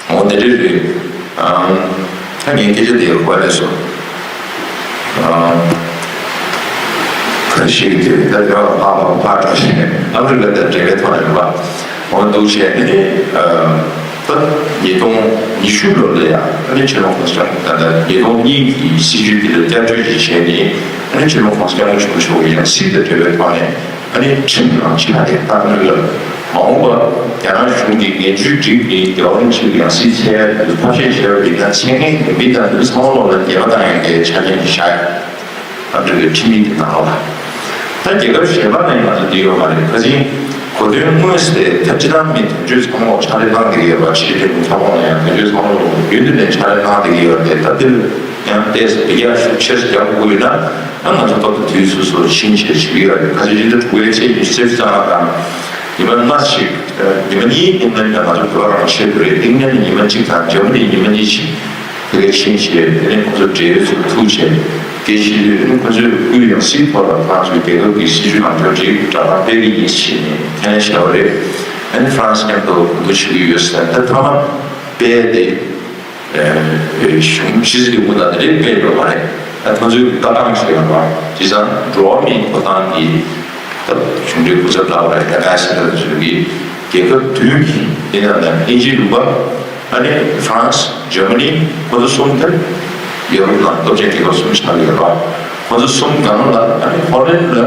འོ་དེ་འདྲ་རེད། ཨང་། ད་ངས་སྐད་ཆ་དེ་གོ་ལས་སོ། ཨང་། ག་རེ་ཞིག་དེ་ད་དེ་བ་ཕ་ཕ་ཕ་འགྲོ་ཞིག་ཨ་མི་རི་ཀ་དང་འབྲེལ་བའི་ཐོག་ནས་རེད་པ། འོ་འདུག་བྱས་ནས་ནི། ད་ཉིས་སྟོང་ཉི་ཤུ་ལོ་ལ་ཡང་ཨ་ནི་ཆོས་ལུང་ཁོང་ཚོ་ད་ལྟ་ཉིས་སྟོང་གཉིས་ཀྱི་སྲིད་བྱུས་དེ་ལ་བསྐྱར་བཅོས་ཅིག་བྱས་ནས་ཨ་ནི་ཆོས་ལུང་ཁོང་ཚོ་སྐྱབས་མགོན་ཆེན་པོ་མཆོག་གི་ཡང་སྲིད་དང་འབྲེལ་བའི་ཐོག་ནས། ཨ་ནི་ཁྲིམས་ནང་ཆ་དེ་བཏང་ཡོད་ལ། མ་འོངས་པ་རྒྱ་ནག་གཞུང་གིས་འགན་བཅོལ་སྒྲིག་ནས་རྒྱལ་བ་རིན་པོ་ཆེ་གི་ཡང་སྲིད་འཚོལ་ཡ་དེ་ཚོ་ཐབས་ཤེས་བྱས་པ་ཡིན་ན། འཚོལ་མཁན་གྱི་མི་དང་དེ་ཚོ་ཚང་མ་ལོག་ལ་འགྱེལ་བ་བཏང་ཡ་གི་ཆ་རྐྱེན་ཞིག་བཞག་ཡ། ཨ་འདྲ་གི་ཁྲིམས་ཡིག་དེ་ནང་ལོགས་ལ། ད་རྒྱལ་ཁབ་གཞན་པ་ནང་ང་ཚོ་འདི་ཡོད་མ་རེད། ཁ་སང་གོ་དོན་དངོས་སུ་དེ་ད་སྤྱི་བཏང་མི་དོན་གཅོད་ཚང་མ་ཕྱག་ལས་གནང་བསྡད་ཀྱི་ཡོད་པ། ཕྱི་དྲིལ་བུ་ཚང་མ་ལ་ཡང་དོན་གཅོད་ཚང་མ་ལ་རྒྱུན་དུ་ནས་ཕྱག་ལས་གནང་བསྡད་ཀྱི་ཡོད་རེད། ད་འདིར་ཡང་ཏོག་ཙམ་འབུད་རྒྱག་ཤུགས་ཆེ་ཙམ་རྒྱག་དགོས་ཀྱི་ཡོད་ན། ཨ་ང་ཚོ་ཏོག་ཏོག་དུས་སོ་སོར་ཕྱིན་བྱས་བྱེད་ཀྱི་ཡོད་རེད། ཁ་ཆེ་ཇི་ལྟར་དྲུག་པའི་ཚེས་ཉི་ཤུ་རྩ་བཞི་ཙམ་དང་། ཉི་མ་ལྔ་ཞིག་ཉི་མ་གཉིས་ཨིང་ལན་ལ་ང་ཚོ་བོད་པ་རང་ཆེད་དུ་རེད། ཨིང་ལན་ལ་ཉི་མ་གཅིག་དང་འཇར་མ་ནི་ཉི་མ་གཉིས་ཤིག་དེ་གའི་ཕྱིན་བྱས། དེ་ནས་ཁོ་ཚོ་འབྲེལ་ཡོད་ཚོ་ཐུག་བྱས་སྐད་ཆ་བཤད་དུས། ཨ་ནི་ཁོ་ཚོས་སྐུའི་ཡང་སྲིད་ཐོག་ལ་ང་ཚོའི་རྒྱལ་ཁབ་ཀྱི་སྲིད་བྱུས་ནང་དོན་ཅིག་སྒྲ་གདངས་སྤེལ་གྱི་ཡིན་ཟེར་ནས་ཁས་ལེན་བྱས་པ་རེད། ཨ་ནི་ཧྥ་རན་སི་མཉམ་དུ་གོ་བསྡུར་བྱེད་ཀྱི་ཡོད་ཟེར། ད་ཐ་མ་སྤེལ་ཏེ། གཞུང་ཕྱི་སྲིད་ལས་ཁུངས་དང་དེ་འདྲའི་སྤེལ་ཡོད་མ་རེད། ད་ཁོ་ཚོའི་ལྟ་སྟངས་ཤིག་ཡོད་པ། བྱས་ཙང་འགྲོ་བ་མིའི་ཐོབ་ཐང་གི་ད་གཞུང་འབྲེལ་སྐུ་ཚབ་ལྟ་བ་རེད། ད་ཨེམ་བེ་སེ་ཌར་ཚོས་ཀྱི་རྒྱལ་ཁབ་བདུན་གྱི་དེ་ནང་ནས་དབྱིན་ཇི་ལུང་པ། ཨ་ནི་ཧྥ་རན་སི། འཇར་མ་ནི། ཁོ་ཚོ་གསུམ་དེ་ཡོ་རོབ་ནང་སྟོབས་ཆེན་རྒྱལ་ཁབ་གསུམ་ཆགས་ཡོད་རེད་པ། ཁོ་ཚོ་གསུམ་སྒང་ལ། ཨ་ནི་ཧོ་ལན་ལ་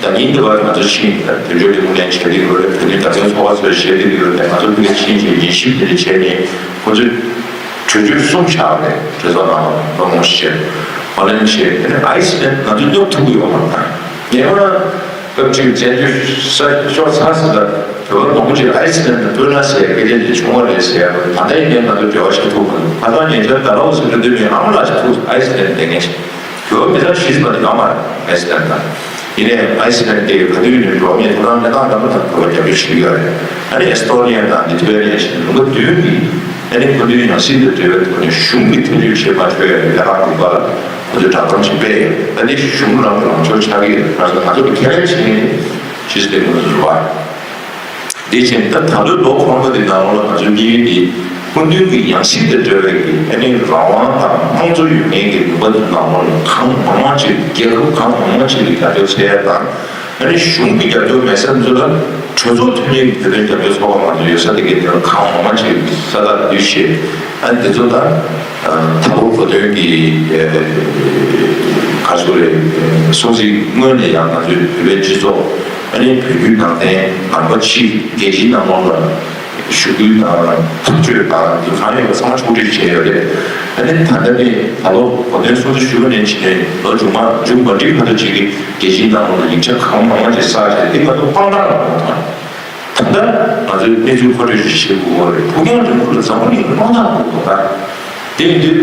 ད་ཉིན་འདི་བར་ང་ཚོ་ཕྱིན་ད་དོན་གཅོད་འདི་ངོས་ལེན་བྱེད་ཀྱི་ཡོད་རེད། བོད་དོན་རྒྱབ་སྐྱོར་ཚོགས་པ་ཚོས་བྱེད་ཀྱི་ཡོད་རེད། ང་ཚོ་འདི་ཕྱིན་བྱས་ཉན་ཞིབ་དེ་འདྲ་བྱས་ནས་ཁོ་ཚོས་གྲོས་ཆོད་གསུམ་བཞག་པ་རེད། གྲོས་ཚོགས་ནང་ལ་ལོ་ངོ་ཤེས། ཧོ་ལན་བྱས། དེ་ནས་ཨའི་སི་ལན་ང་ཚོ་སྙོབ་ཐུབ་ཀྱི་ཡོད་མ་རེད། ངས་ཁོ་རང་སྐབས་གཅིག་བཙན་བྱོལ་ས་ཤོར་ཚར་ཟིན་ལ། བོད་པ་མང་པོ་ཅིག་ཨའི་སི་ལན་དང་སྤོས་ལ་ཟེར་སྐད་ཆ་འདི་བྱུང་བ་རེད་ཟེར་ཡ། ད་ལྟ་ཡིན་ནའི་ང་ཚོ་འབྲེལ་བ་བྱེད་ཐུབ་མ་འདུག་ཁ་སང་ཉེ་ཆར་ཌལ་ཧོ་སི་འགྲོ་དུས་མིན་ཨ་མ་ལགས་ཤིག་ཐུག་ཨའི་སི་ལན་བསྡད་མཁན་ཞིག་བོད་པ་མི་ཚང་ཤི་ཟིན་པ་དེ་ཡོད་མ་རེད། ཨའི་སི་ལན་དང་། ཡིན་ནའི་ཨའི་སི་ལན་དེ་ག་དུས་ཡིན་ནའི་འགྲོ་བ་མིའི་ཐོབ་ཐང་གནས་སྟངས་འདྲ་མི་འདྲ་ཐོག་ལ་རྒྱབ་སྐྱོར་བྱེད་ཀྱི་ཡོད་རེད། ཨ་ནི་ཨེ་སི་ཐོ་ནི་ཡ་དང་ལི་ཐུ་ཝེ་ནི་ཡ་བཞིན་ལུང་པ་བདུན་གྱིས་ཨ་ནི་ཁོ་ཚོའི་ཡང་སྲིད་དང་འབྲེལ་བའི་ཐོག་ནས་གཞུང་གིས་ཐེ་བྱུས་བྱེད་མ་ཆོག་ཡ་གི་ལས་ཀ་རིམ་པ་ལ་ཁོ་ཚོས་བསྒྲགས་གཏམ་ཞིག་སྤེལ་ཡོད། ཨ་ནི་གཞུང་ལངས་ལངས་ཕྱོགས་ཆགས་ཀྱི་ཡོད། ང་ཚོ་ང་ཚོ་གི་ཁས་ལེན་བྱེད་མཁན་ནི་ཕྱི་སྲིད་ལས་ཁུངས་ཚོ་རེད་པ། དེ་བཞིན་ད་ད་ལོའི་ལོ་འཁོར་མོ་དེ་ནང་ལོགས་ང་ཚོའི་དམིགས་ཡུལ་དེ་སྐུ་མདུན་གྱི་ཡང་སྲིད་དང་འབྲེལ་བའི་གི་ཨ་ནི་རང་དབང་དང་དམངས་གཙོ་ཡོད་མཁན་གྱི་ལུང་པ་དེ་ནང་ལོགས་ལ་གང་མང་མང་ཅིག་རྒྱལ་ཁབ་གང་མང་མང་ཅིག་གི་རྒྱབ་སྐྱོར་འཚོལ་ཡ་དང་། ཨ་ནི་གཞུང་གི་རྒྱབ་སྐྱོར་མེད་ས་ཚོ་ལ་གྲོས་ཚོགས་མཐུན་གཉིས་ཀྱི་བོད་དོན་རྒྱབ་སྐྱོར་ཚོགས་པ་ང་ཚོ་ཡོད་ས་དེ་གའི་དེ་ལ་གང་མང་མང་ཅིག་ས་དང་འདུས་བྱས། ཨ་ནི་དེ་ཚོ་དང་ད་ལོ་བོད་དོན་གྱི་ག་ཚོད་རེད། སྲུང་བརྩི་སྔོན་ནས་ཡང་ང་ཚོའི་བོད་པའི་སྤྱི་ཚོགས། ཨ་ནི་བོད་བརྒྱུད་ནང་བསྟན་ནང་པ་ཕྱི་རྒྱལ་སྤྱིའི་ནང་ལོགས་ལ་ཞུ་སྐུལ་དང་ཐག་གཅོད་དང་དེ་གང་ཡོད་པ་ཚང་མ་ཕྱོགས་སྒྲིག་བྱས་ཡོད་རེད། ཨ་ནི་ད་ལྟ་ནས་ད་ལོ་གོ་སྟོན་སྲུང་བརྩི་ཞུ་བ་ནས་བྱས་ནས་ལོ་མཇུག་མ་མཇུག་མ་སྒྲིལ་བར་དུ་ཅིག་གི་རྒྱལ་སྤྱིའི་ནང་ལོགས་ལ་ཡིག་ཆ་གང་མང་མང་ཅིག་བསགས་བྱས། དེ་ང་ཚོ་དཔང་རྟགས་ལ་གོ་དང་། ད་ལྟ་ང་ཚོས་གནས་ཚུལ་མཁོ་སྤྲོད་ཅིག་བྱེད་དགོས་པ་རེད། ཕུགས་རྒྱང་རིང་པོ་ལ་འཛམ་བུ་གླིང་གི་དམག་འཐབ་དགོས་པ་དང་། དེ་ཡིན་དུས་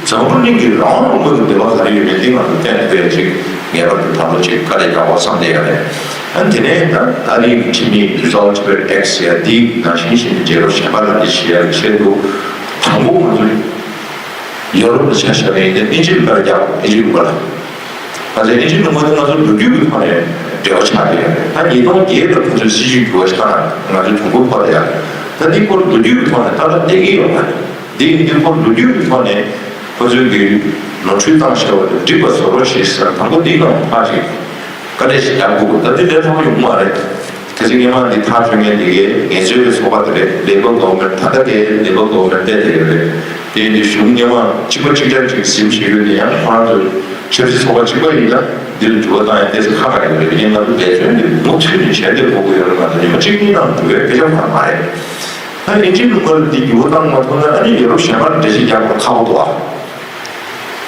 འཛམ་བུ་གླིང་གི་རང་དབང་ལུང་པ་གི་འབྲེལ་བ་ག་རེ་ཡོད་མེད་དེ་ང་ཚོ་བསྟན་དགོས་ཡ་ཅིག་ངེས་པར་དུ་ད་ལོ་ཅིག་དཀའ་ལས་རྒྱག་དགོས་བསམ་བསྡད་ཡ་རེད། ཨ་ནི་དེ་ནས་ད་ད་རེས་ཀྱི་ཁྲིམས་ཡིག་Resolve Tibet Act ཟེར་ཡ་འདི་ནང་བཞིན་བཞིན་དུ་བྱེད་རོགས་གཞན་པ་ལ་འདི་བྱེད་ཡ་གི་ཆེད་དུ། དང་པོ་ང་ཚོ་ཡོ་རོབ་ལ་ཆ་བཞག་ནས་ཡིན་ན་དབྱིན་ཇི་ལ་རྒྱག་ཨིན་ཇི་ལུང་པ་ལ། ང་ཚོའི་དབྱིན་ཇི་ལུང་པ་དེ་ང་ཚོ་ལོ་རྒྱུས་ཀྱི་ཐོག་ནས་འབྲེལ་བ་ཆགས་ཡོད་རེད། ད་ཉིས་སྟོང་བརྒྱད་ལ་ཁོ་ཚོས་སྲིད་བྱུས་འགྱུར་བ་ཞིག་བཏང་ན་ང་ཚོའི་གྲོས་མཐུན་ཕོག་ཡ། ད་འདི་སྐོར་ལོ་རྒྱུས་ཀྱི་ཐོག་ནས་ཏག་ཏག་བསྡད་ཀྱི་ཡོད་མ་རེད། འདི་ཡིན་དུས་ཁོ་ལོ་རྒྱུས་ཀྱི་ཐོག་ནས་ ཁོ་ཚོས་ཀྱི་ནོར་འཁྲུལ་བཏང་བཞག་པ་དེ་འགྲིག་པ་བཟོ་རོགས་ཞེས་ཟེར། དང་པོ་འདི་ནང་ཕར་ཞིག་བཀའ་འདྲི་ཞིག་རྒྱག་དགོས། ད་འདི་ལས་ཐོག་ཡོང་མ་རེད། ཁ་ཅིག་སྔོན་མ་འདི་ཐག་ཆོད་མཁན་དེ་གས་ངལ་རྩོལ་གྱི་ཚོགས་པ་དེ་རེད། Labour Government། ད་ལྟ་གས་Labour Government་བསྡད་དེ་ཡོད་རེད། དེ་ཡིན་དུས་གཞུང་སྔོན་མ་གཅིག་པ་གཅིག་རྐྱང་ཅིག་ཟིན་བྱེད་ཡོད་དེ། ཡང་ཁོ་རང་ཚོ་ཆབ་སྲིད་ཚོགས་པ་གཅིག་པ་ཡིན་ན་འདི་ལ་འགྱུར་བ་བཏང་ཡང་ཏོག་ཙམ་ཁག་ཁག་ཡོད་རེད། ཡིན་ན་ང་ཚོ་འབད་བརྩོན་འདི་མུ་མཐུད་ནས་བྱས་འདིར་དགོས་ཀྱི་ཡོད་རེད། ང་ཚོ་ཉི་མ་གཅིག་གཉིས་ནང་འགྱུར་བའི་སྐད་ཆ་ཁག་མ་རེད། ད་དབྱིན་ཇིའི་ལུང་པ་ལ་འདི་འགྱུར་བ་བཏང་མ་ཐུབ་ན་ཨ་ནི་ཡོ་རོབ་གཞན་པར་འགྲེལ་བཤད་རྒྱག་པ་ཁག་པོ་འདུག་ཨ།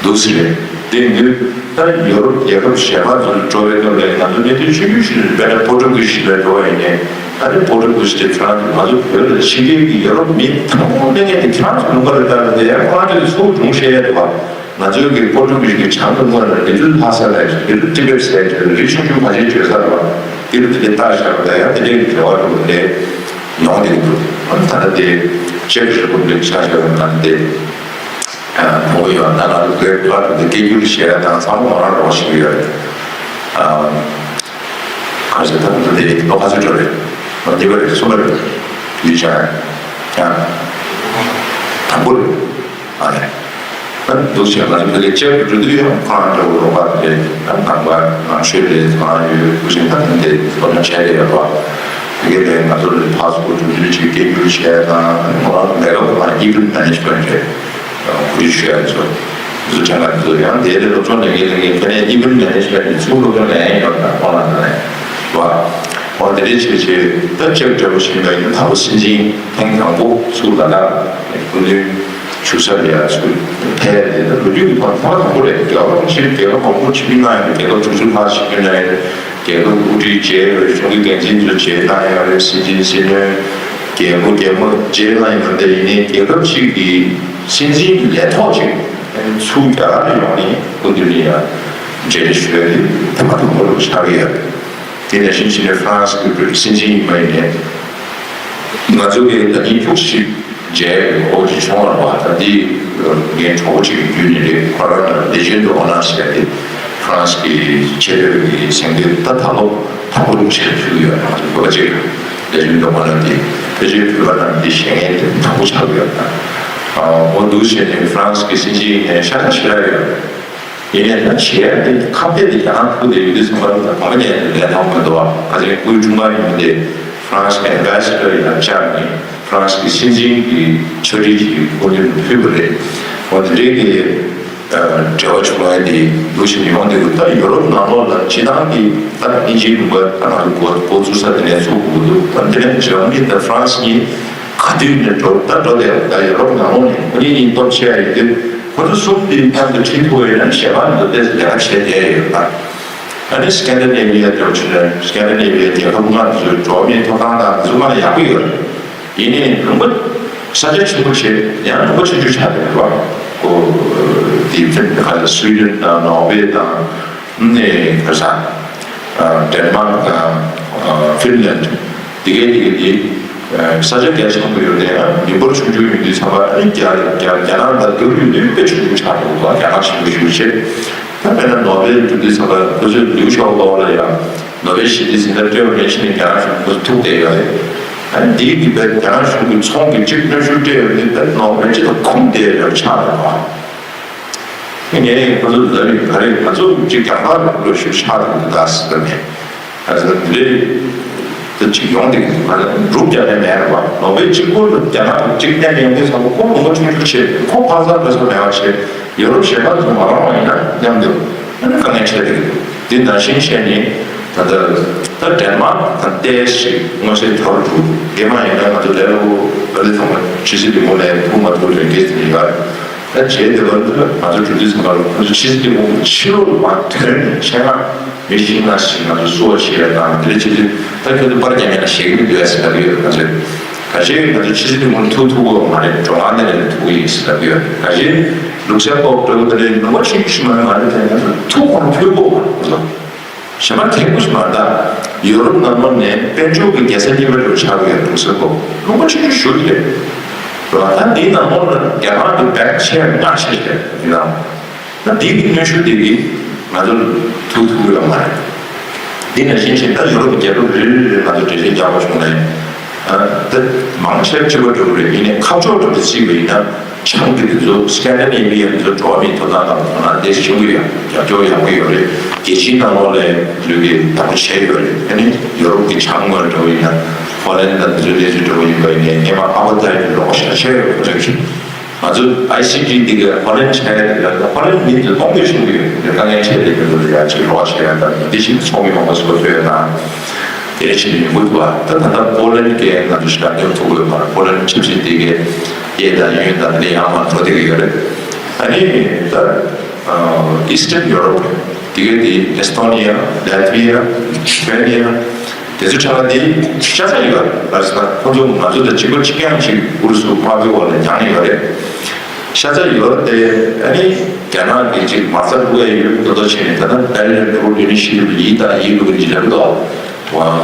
འདུག་ཟེར་རེད། དེ་ཡིན་དུས་ད་ཡོ་རོབ་རྒྱལ་ཁབ་གཞན་པ་ཚོར་འགྲོ་བའི་སྐབས་ལ་ང་ཚོ་གནད་དོན་ཆུང་ཆུང་ཞིག་ལ། དཔེར་ན་པོར་ཊུ་གྷི་ཤི་ལ་འགྲོ་བ་ཡིན་ནའི་ཨ་ནི་པོར་ཊུ་གྷི་ཤི་དེ་ཧྥ་རན་སི། ང་ཚོ་བོད་ལ་ཕྱི་རྒྱལ་གྱི་ཡོ་རོབ་མི་དང་པོ་གླེང་མཁན་དེ་ཧྥ་རན་སི་ལུང་པ་རེད། ད་ལ་དེ་ཡང་ཁོ་རང་ཚོས་ཚུར་སྒྲུང་བཤད་ཡ་འདུག་བ། ང་ཚོའི་གི་པོར་ཊུ་གྷི་ཤི་གི་བྱང་དུ་སྔོན་ལ་Little Lhasa ལབ་ཡ་ཞིག Little Tibet ཟེར་ཡ་ཞིག་རི་ཆུང་ཆུང་ཕལ་ཆེར་བརྗོད་ས་རེད་བ། དེ་རུ་དེ་འདྲའི་རྟགས་བཞག་པ་དང་ཡང་དེ་འདྲའི་འབྲེལ་བ་འགྲོ་གི་རེད། ཡོང་བསྡད་ཀྱི་འདུག་ཨ་ནི་ད་ལྟ་དེ་ཅེཀ་རི་པབ་ལིག་ཆ་བཞག་པ་ན་དེ། ཨ། མོ་ཡོད་ན་ང་ཚོ་བོད་པ་དེ་སྐད་སྒྱུར་བྱེད་ཡ་དང་ཚང་མ་ང་རང་རོགས་བྱེད་ཀྱི་ཡོད་རེད། ཨ། ག་རེ་ཟེར། ད་ལྟ་དེ་ལོ་ག་ཚོད་འགྲོ་རེད། ལོ་གཉིས་པ་རེད། གསུམ་པ་རེད། ཡུལ་ཆ་ཡང་དང་པོ་རེད། ཨ་ནི། ཨ་ནི་འདུག་བྱས་ང་ཚོ་ཕ་གིར་བཅར་དུ་འགྲོ་དུས་ཡང་ཁོ་རང་འདྲ་བོ་རོགས་པ་དེ་རེད། ཨ་ནི་ནང་པ་ནང་ཆོས་རེད། ཁོ་རང་ཡོད་ཁུ་ཤིང་ད་ཐེངས་དེ་སློབ་སྦྱོང་བྱས་རེད་ཡོད་པ། དེ་གས་དེ་ང་ཚོ་ལ་ཕར་ཚུར་འགྲོ་དུས་ཅིག་སྐད་སྒྱུར་བྱས་དང་། ཨ་ནི་ཁོ་རང་ལས་ཀ་ཁོ་རང་event management རེད། གོ་སྒྲིག་ཞུ་ཡ་ཚོ་ཚོ་སྦྱང་ག་ཚོ་ཡང་དེ་རེད། སློབ་སྦྱོང་ལས་ཀའི་ལས་ཀའི་ཁ་ནས་event management ནས་ཚུར་སློབ་སྦྱོང་ལེན་ཡོད་ན་ཁོ་རང་ལ་ནས་བ། འོ་དེ་འདྲའི་བྱས་བྱས་ད་ཅེཀ་འདྲ་བོ་ཞིག་ལ་ཡིན་ད་བོ་སྲིད་འཛིན་ཐེངས་དང་པོ་ཚུར་ལ་ལ་སྐུ་མདུན་བཞུགས་ས་ལ་ཡ་ཚུར་ཕེབས་ཏེ། ད་ལོ་རྒྱུས་ཀྱི་ཐོག་ཐོག་དང་པོ་རེད། རྒྱལ་བ་རིན་པོ་ཆེ་རྒྱལ་ཁབ་མང་པོར་ཆིབས་བསྒྱུར་གནང་ཡོད། རྒྱལ་ཁབ་དྲུག་ཅུ་ལྷག་ཆིབས་བསྒྱུར་གནང་ཡོད། རྒྱལ་ཁབ་དབུ་ཁྲིད་མཇལ་ཡོད། གཞུང་གི་འགན་འཛིན་ཚོ་མཇལ་གནང་ཡོད་རེད། སྲིད་འཛིན་སྲིད་བློན་རྒྱལ་པོ་རྒྱལ་མོ་མཇལ་གནང་ཡོད་རེད། ཡིན་ནའི་རྒྱལ་ཁབ་ཅིག་གི་སྲིད་འཛིན་ལས་ཐོག་ཅིག་ཚུར་རྒྱ་གར་ལ་ཡོང་ནས་སྐུ་མདུན་ལ་ཡང་མཇལ་འཕྲད་ཞུ་ཡ་དེ་ཐེངས་མ་དང་པོ་རུ་ཆགས་ཀྱི་ཡོད་རེད། དེ་ནས་གཞིས་ཕྱི་ནས་ཧྥ་རན་སི་གི་སྲིད་འཛིན་ཡིན་པ་ཡིན་ནའི། ང་ཚོ་གི་ཟླ་ཉིན་དྲུག་ཅིག་མཇལ་ཡོད། འོ་དེ་བྱུང་བ་རེད་བ། ད་འདི་ངའི་གྲོགས་པོ་གཅིག་གི་བརྒྱུད་ནས་རེད། ཁོ་རང་ལ་Légion d'honneur ཟེར་ཏེ་ཧྥ་རན་སི་གི་ཆེས་མཐོའི་གི་གཟེངས་བསྟོད་ད་ད་ལོ་དང་པོ་རུ་ཆེད་ཕུལ་གྱི་ཡོད། ང་ཚོ་བོད་པ་གཅིག་Légion d'honneur འདི་ཕལ་ཆེར་བོད་པ་རྣམས་འདི་བཞེས་མཁན་དེ་དང་པོ་ཆགས་ཀྱི་ཡོད། ད་འོ་འདུག་བྱས་ནས་ཧྥ་རན་སི་གི་སྲིད་འཛིན་ཡིན་ནའི་ཤ་ཚ་ཞེ་དྲག་ཡོད། ཡིན་ནའི་ད་བྱེད་ཡ་དེ་ཁ་གཏད་དེ་རྒྱ་ནག་ཐུག་དེ་ཡོད་དུས་ཙམ་པ་ལ་ད་གོང་མ་ཉན་དེ་ལས་ཐང་མི་འདུག་བ། ཁ་ཅིག་སྐུའི་དྲུང་འཕར་ཡིན་དེ་ཧྥ་རན་སི་གི་Ambassador ཡིན་ན་བཅར་ནས་ཧྥ་རན་སི་གི་སྲིད་འཛིན་གྱི་ཕྱག་བྲིས་ཀྱི་སྐུ་མདུན་དུ་ཕུལ་བ་རེད། འོ་དེ་འདྲའི་གི་འབྲེལ་བ་བྱུང་བ་དེ་འདུག་བྱས་ནས་ཡོང་དུས་ད་ཡོ་རོབ་ནང་ལོགས་ལ་སྤྱི་བཏང་གི་ད་དབྱིན་ཇིའི་ལུང་པ་ད་ང་ཚོ་འགོ་འགོ་བཙུགས་ས་དེ་ནས་ཚུགས་དགོས་འདུག་ད་དེ་ནས་འཇར་མ་ནི་དང་ཧྥ་རན་སི་གཉིས་ག་དུས་ནས་འགྲོ་ད་འགྲོ་དེ་ད་ཡོ་རོབ་ནང་ལོགས་ནས་ཁོ་གཉིས་གཉིས་སྟོབས་ཆེ་ཡ་ཡོད་དུས། ཁོ་ཚོ་གསུམ་དེའི་མཉམ་དུ་ཁྲིད་ཐུབ་པ་ཡིན་ན་གཞན་པ་འདི་ཚོ་ལས་ཀ་བྱེད་བསྡད་ཡོད་པ། ཨ་ནི་སྐན་ཌི་ནེ་ཝི་ཡ་འདྲ་བོ་བྱས་ན་སྐན་ཌི་ནེ་ཝི་ཡ་རྒྱལ་ཁབ་ལྔ་དེ་ཚོའི་འགྲོ་བ་མིའི་ཐོབ་ཐང་དང་དེ་ཚོ་མ་ཡག་པོ་ཡོད་རེད། ཡིན་ནའི་ལུང་པ་ས་ཆ་ཆེན་པོ་བྱས་ཡང་ལུང་པ་ཆུང་ཆུང་ཆགས་བསྡད་ཡོད་པ། ཁོ་དེའི་ཕན་ག་ལ་སུའི་ཌེན་དང་ནོར་ཝེ་དང་ནི་ག་ས་ཌེན་མཱག་དང་ཧྥིན་ལན། དེ་གའི་དེ་གའི་དེ་ས་ཆ་རྒྱ་ཆེན་པོ་ཡོད་ནའང་མི་འབོར་ཆུང་ཆུང་ཡོད་དུས་ཙམ་པ་ཨ་ནི་རྒྱ་རྒྱ་རྒྱ་ནག་དང་བསྡུར་ཡོང་དུས་དཔེ་ཆུང་ཆུང་ཆགས་འདུག་ག་རྒྱ་ནག་ཆེན་པོ་ཞེ་པོ་བྱས། ད་དཔེར་ན་ནོ་བེལ་འགྲུབ་དུས་ཙམ་པ་ཁོ་ཚོས་ལིའུ་ཞའོ་པོ་ལ་ཡང་ནོ་བེལ་ཞི་བདེའི་གཟེངས་རྟགས་སྤྲད་པ་ནས་ཕྱིན་ནས་རྒྱ་ནག་གཞུང་ཁོ་ཚོ་ཐུག་བསྡད་ཡོད་རེད། ཨ་ནི་དེའི་གི་དཔེ་རྒྱ་ནག་གཞུང་གི་ཚོང་གི་གཅིག་གནོན་ཤུགས་སྤྲད་ཡོད་རེད། ད་ནོ་བེལ་གཅིག་ད་ཁུངས་བསྡད་ཡོད་ཆགས་འདུག་ག་ངས་ཁོ་ཚོ་ལ་ནི་ག་རེ་ང་ཚོ་གཅིག་རྒྱང་ཐག་རིང་པོ་ཞིག་ཆགས་འདུག་ད་ཟེར་ནས། ཨ་ཟེར་དེ་འདྲའི་དེ་གཅིག་ཡོང་དེ་གི་ང་ལ་འགྲུབ་རྒྱ་ནས་མེད་རེད་བ། ནོ་བེལ་གཅིག་པོ་རྒྱ་ནག་གཅིག་གནས་ཡོང་དུས་ཙམ་པ་ཁོ་ལུང་པ་ཆུང་ཆུང་བྱས། ཁོ་ཕ་ས་བོད་ས་མེད་པ་བྱས། ཡོ་རོབ་གཞན་པ་ཚོ་མ་རང་བ་ཡིན་ན་མཉམ་དུ་ཨ་ནི་དཀའ་ངལ་འཕྲད་དེ་གི་འདུག་དེ་ནང་བཞིན་བྱས་ནས་ད་ལྟ་ད་ཌེན་མཱག་དང་ཏོག་ཙམ་ཞིག་མངོན་གསལ་དོད་པོ་འདུག་རྒྱ་མ་ཡིན་ན་ང་ཚོ་ལས་རོགས་ཨ་ལི་ཚང་མ་ཕྱི་སྲིད་ལས་ཁུངས་ནས་ཐུག་མ་ཐུག་ལས་འགན་ཟིན་ཡོད་རེད། ད་བྱས་དེ་བར་དུ་ང་ཚོ་གྲོས་བསྡུར་ཚང་མ་ལ་ཁོ་ཚོ་ཕྱི་སྲིད་ལས་ཁུངས་ཕྱི་ལོགས་ལ་མར་ཐོན་ནས་ཆེད་མངགས་མི་བཞི་ལྔ་ཞིག་ང་ཚོ་བསུ་བ་བྱེད་ཡ་དང་། དེ་ལས་ཕྱི་དྲིལ་ད་ཁྱོད་ཚོ་པར་རྒྱག་མཁན་ལ་ཞེད་ཀྱི་མི་འདུག་ཡ་ཟེར་ལབ་ཀྱི་ཡོད། ང་ཚོས་ཁ་ཤས་ང་ཚོ་ཕྱི་སྲིད་ལས་ཁུངས་ཐུག་ཐུབ་ཀྱི་མ་རེད། གྲོང་ཁྱེར་ནས་ལས་ཐུག་གི་ཡིན་ཟེར་ལབ་ཀྱི་ཡོད། ཁ་ཤས་ལུག་སེམ་བོར་འགྲོ་གི་རེད། ལུང་པ་ཆུང་ཆུང་ཞིག་མ་རེད། མ་རེད་དེ་ང་ཚོ་ཐུག་ཁོང་ཐུག་གོ་ང་ཚོ། གཞན་པ་མཁས་པོ་ཞིག་མ་གདའ། ཡོ་རོབ་ནང་ལོགས་ནས་དཔལ་འབྱོར་གྱི་རྒྱལ་ས་གཉིས་པ་རུ་ཆགས་ཀྱི་ཡོད། ལུག་སེམ་བོར་ལུང་པ་ཆུང་ཆུང་ཞིག་རེད། རེད་བ། ད་འདིའི་ནང་ལོགས་ལ་རྒྱ་གར་གྱི་བེང་ཆེ་ལྔ་ཆེ་རེད། འདི་ནང་ད་འདིའི་གནོན་ཤུགས་དེ་གིས་ང་ཚོར་ཐུག་ཐུབ་ཀྱི་ཡོད་མ་རེད། འདི་ནང་བཞིན་བྱས་ད་ཡོ་རོབ་ཀྱི་རྒྱལ་ཁབ་རེ་རེ་རེ་ང་ཚོ་འགྲེལ་བཤད་རྒྱག་པ་བྱུང་ནའི་ད་མང་ཆེ་གཅིག་པ་འགྲོ་གི་རེད། ཡིན་ནའི་ཁ་ཕྱོགས་འགྲོ་དེ་གཅིག་པ་ཡིན་ན། ཆང་གི་དེ་ཚོ་སི་ཀན་ཌི་ནེ་བི་ཡན་ཚོ་འགྲོ་བ་མིའི་ཐོབ་ཐང་དང་ཐོབ་ཐང་དེ་ཞིག་ཡོད། རྒྱབ་སྐྱོར་ཡག་པོ་ཡོད་རེད། རྒྱལ་སྤྱིའི་ནང་ལོགས་ལ་ལུས་ཀྱི་བདག་པོ་བྱས་ཡོད་རེད། ཨ་ནི་ཡོ་རོབ་ཀྱི་ཆང་ངོས་འགྲོ་ཡིན་ན། ཧོ་ལན་དང་དེ་ཚོའི་གནས་ཚུལ་འགྲོ་ཡིན་པ་ཡིན་ནའི་སྔས་མ་ཨ་ཕ་ཐའི་ལོག་ཤ་ཆེ་ཡོད་ཁོ་ཚོས་ཀྱི། ང་ཚོ་ཨའི་སི་ཇི་འདི་གའི་ཧོ་ལན་ཆ་ཡ་དེ་ལ་ཧོ་ལན་མི་འདི་སྟོང་པའི་ཤུགས་ཡོད་དེ་དཀའ་ངལ་ཆེ་དེ་མི་འདུག་ཡ་ཅིག་ལོག་ཤ་ཡ་དང་འདི་བཞིན་ཚོགས་མི་མང་པོ་ཞིག་ཐོས་ཡོད་དང་། དེ་རེ་ཆེ་ནས་ཡོང་གི་འདུག་བ། ད་ད་ལྟ་ཕོ་ལན་གྱི་ང་ཚོ་ཞིག་ལ་ཉོ་ཐུབ་དགོས་པར་ཕོ་ལན་ཆབ་སྲིད་དེ་གའི་གཡས་དང་གཡོན་དང་དེ་ནས་ཡང་མར་འགྲོ་བསྡད་ཀྱི་ཡོད་རེད། ཨ་ནི་ད་ཨིས་ཊརན་ཡུ་རོབ་དེ་གའི་དེ་ཨེ་སི་ཐོ་ནི་ཡ། ལེ་ཐི་བི་ཡ། ལི་ཐུ་ཝེ་ནི་ཡ། དེ་ཚོ་ཆ་ལ་དེ་ཤ་ཚ་ཡོད་རེད། ལ་ཟེར་ན་ཁོ་ཚོ་ང་ཚོ་དང་གཅིག་པ་གཅིག་རྐྱང་གཅིག་ཨུ་རུ་སུ་དམག་མིའི་འོག་ལ་མྱངས་ཡོད་རེད། ཤ་ཚ་ཡོད་རེད་དེ། ཨ་ནི་རྒྱ་ནག་གིས་གཅིག་མ་རྩ་ཕུ་བའི་ཡུལ་མདོ་དོ་ཆེ་ནས་ད་ལྟ་བེར་ལིན་རོ་ཌི་ཨི་ནི་ཤི་ཊི་བྷི་ཡིད་དང་ཡིད་ལུག་གི་འཇིགས་ལབ་དོ།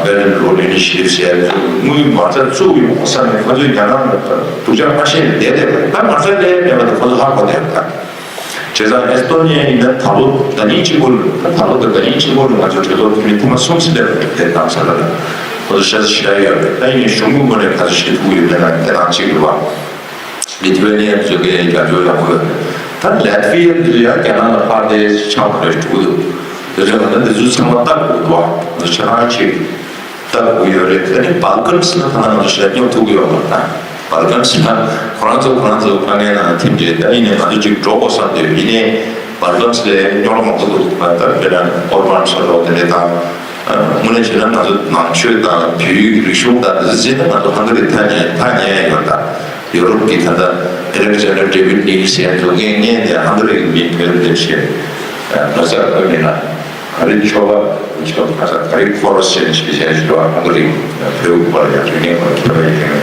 བེར་ལིན་རོ་ཌི་ཨི་ནི་ཤི་ཊི་བྷི་ཟེར་ཚོ་དངུལ་མ་རྩ་བཙུགས་ཡོང་བསམ་ནས་ཁོ་ཚོས་རྒྱ་ནག་ལ་སྡུག་ཅག་མ་བཤད་ནས་བསྡད་བསྡད་པ་རེད། ད་མ་རྩ་ལས་མེད་པ་དེ་ཁོ་ཚོ་ཧ་གོ་བསྡད་པ་རེད། བྱས་ཙང་ཨེ་སི་ཐོ་ནི་ཡ་ཡིན་ན་ད་ལོ་ཟླ་ཉིན་གཅིག་པོ་ལ། ད་ད་ལོ་དང་ཟླ་ཉིན་གཅིག་པོ་ལ་ང་ཚོ་གྲོས་ཚོགས་འཐུས་མི་ཐེངས་མ་གསུམ་ཙམ་སླེབས་པ་རེད། དེ་ནང་ས་ལ་ལ་ཁོ་ཚོ་ཤ་ཚ་ཤ་ཡོད་རེད། ད་ཡིན་ནའི་གཞུང་གི་ངོས་ནས་ག་ཚོད་བྱེད་ཐུབ་ཀྱི་ཡོད་མེད་ལ་དེ་ནང་གཅིག་རེད་བ། ལི་ཐུ་ཝེ་ནི་ཡ་ཚོ་གའི་རྒྱབ་སྐྱོར་ཡག་པོ་ཡོད་རེད། ད་ལེ་ཐི་ཝི་ཡ་ཚོ་ཡང་རྒྱ་ནག་ལ་ཕར་དེ་ཆགས་པ་རེད་འགྲོ་གི་འདུག་དེ་ཚོ་ང་ཚོ་འདི་ཚོ་ཚང་མ་ལྟ་དགོས་འདུག་བ། ང་ཚོ་ཆ་ཚང་གཅིག་ལྟ་དགོས་ཡོད་རེད། ཨ་ནི་སྦལ་ཀན་སི་ལ་ད་ང་ཚོ་ཞལ་སྙོབ་ཐུབ་ཀྱི་ཡོད་མ་རེད། ད་སྦལ་ཀན་སི་ལ་ཁོ་རང་ཚོ་ཁོ་རང་ཚོ་དཀའ་ངལ་ནང་ཐིམ་རྗེས་ད་ཡིན་ནའི་ང་ཚོ་གཅིག་འགྲོ་དགོས་བསམ་དེ་ཡིན་ནའི་སྦལ་ཀན་སི་ལ་རྙོག་དྲ་མང་པོ་འདུག་ད་དཔེར་ན་ཨོར་བན་ཚོ་ལོ་དེ་འདྲས་དང་། དངོས་གནས་བྱས་ན་ང་ཚོ་ནང་ཆོས་དང་བོད་ཡིག་རིག་གཞུང་དང་འདི་ཚོ་བྱས་ན་ང་ཚོ་ཧང་ག་རི་ཐག་ཉེ་ཐག་ཉེ་ཡོད། ད་ཡོ་རོབ་ཀྱི་ད་ལྟ་ཨེ་ལེག་ཛན་ཌར་ཌེ་ཝིད་ནིལ་སི་ཡང་འཛུགས་མཁན་ངས་དེ་ཧང་ག་རི་གི་མི་བོད་འདིར་བྱས་ནོར་ཙག་བཀོད་མེད་ན། ག་རེ་ཆོ་ག་ཆོ་ག་ས་ག་རེ་ཁོ་རོ་སེ་ནི་སྤེ་ཤལ་ཞུ་བ་ཧང་ག་རི་བོད་པར་ཡང་དུས་ངན་པར་ཁྱོད་ཡིན།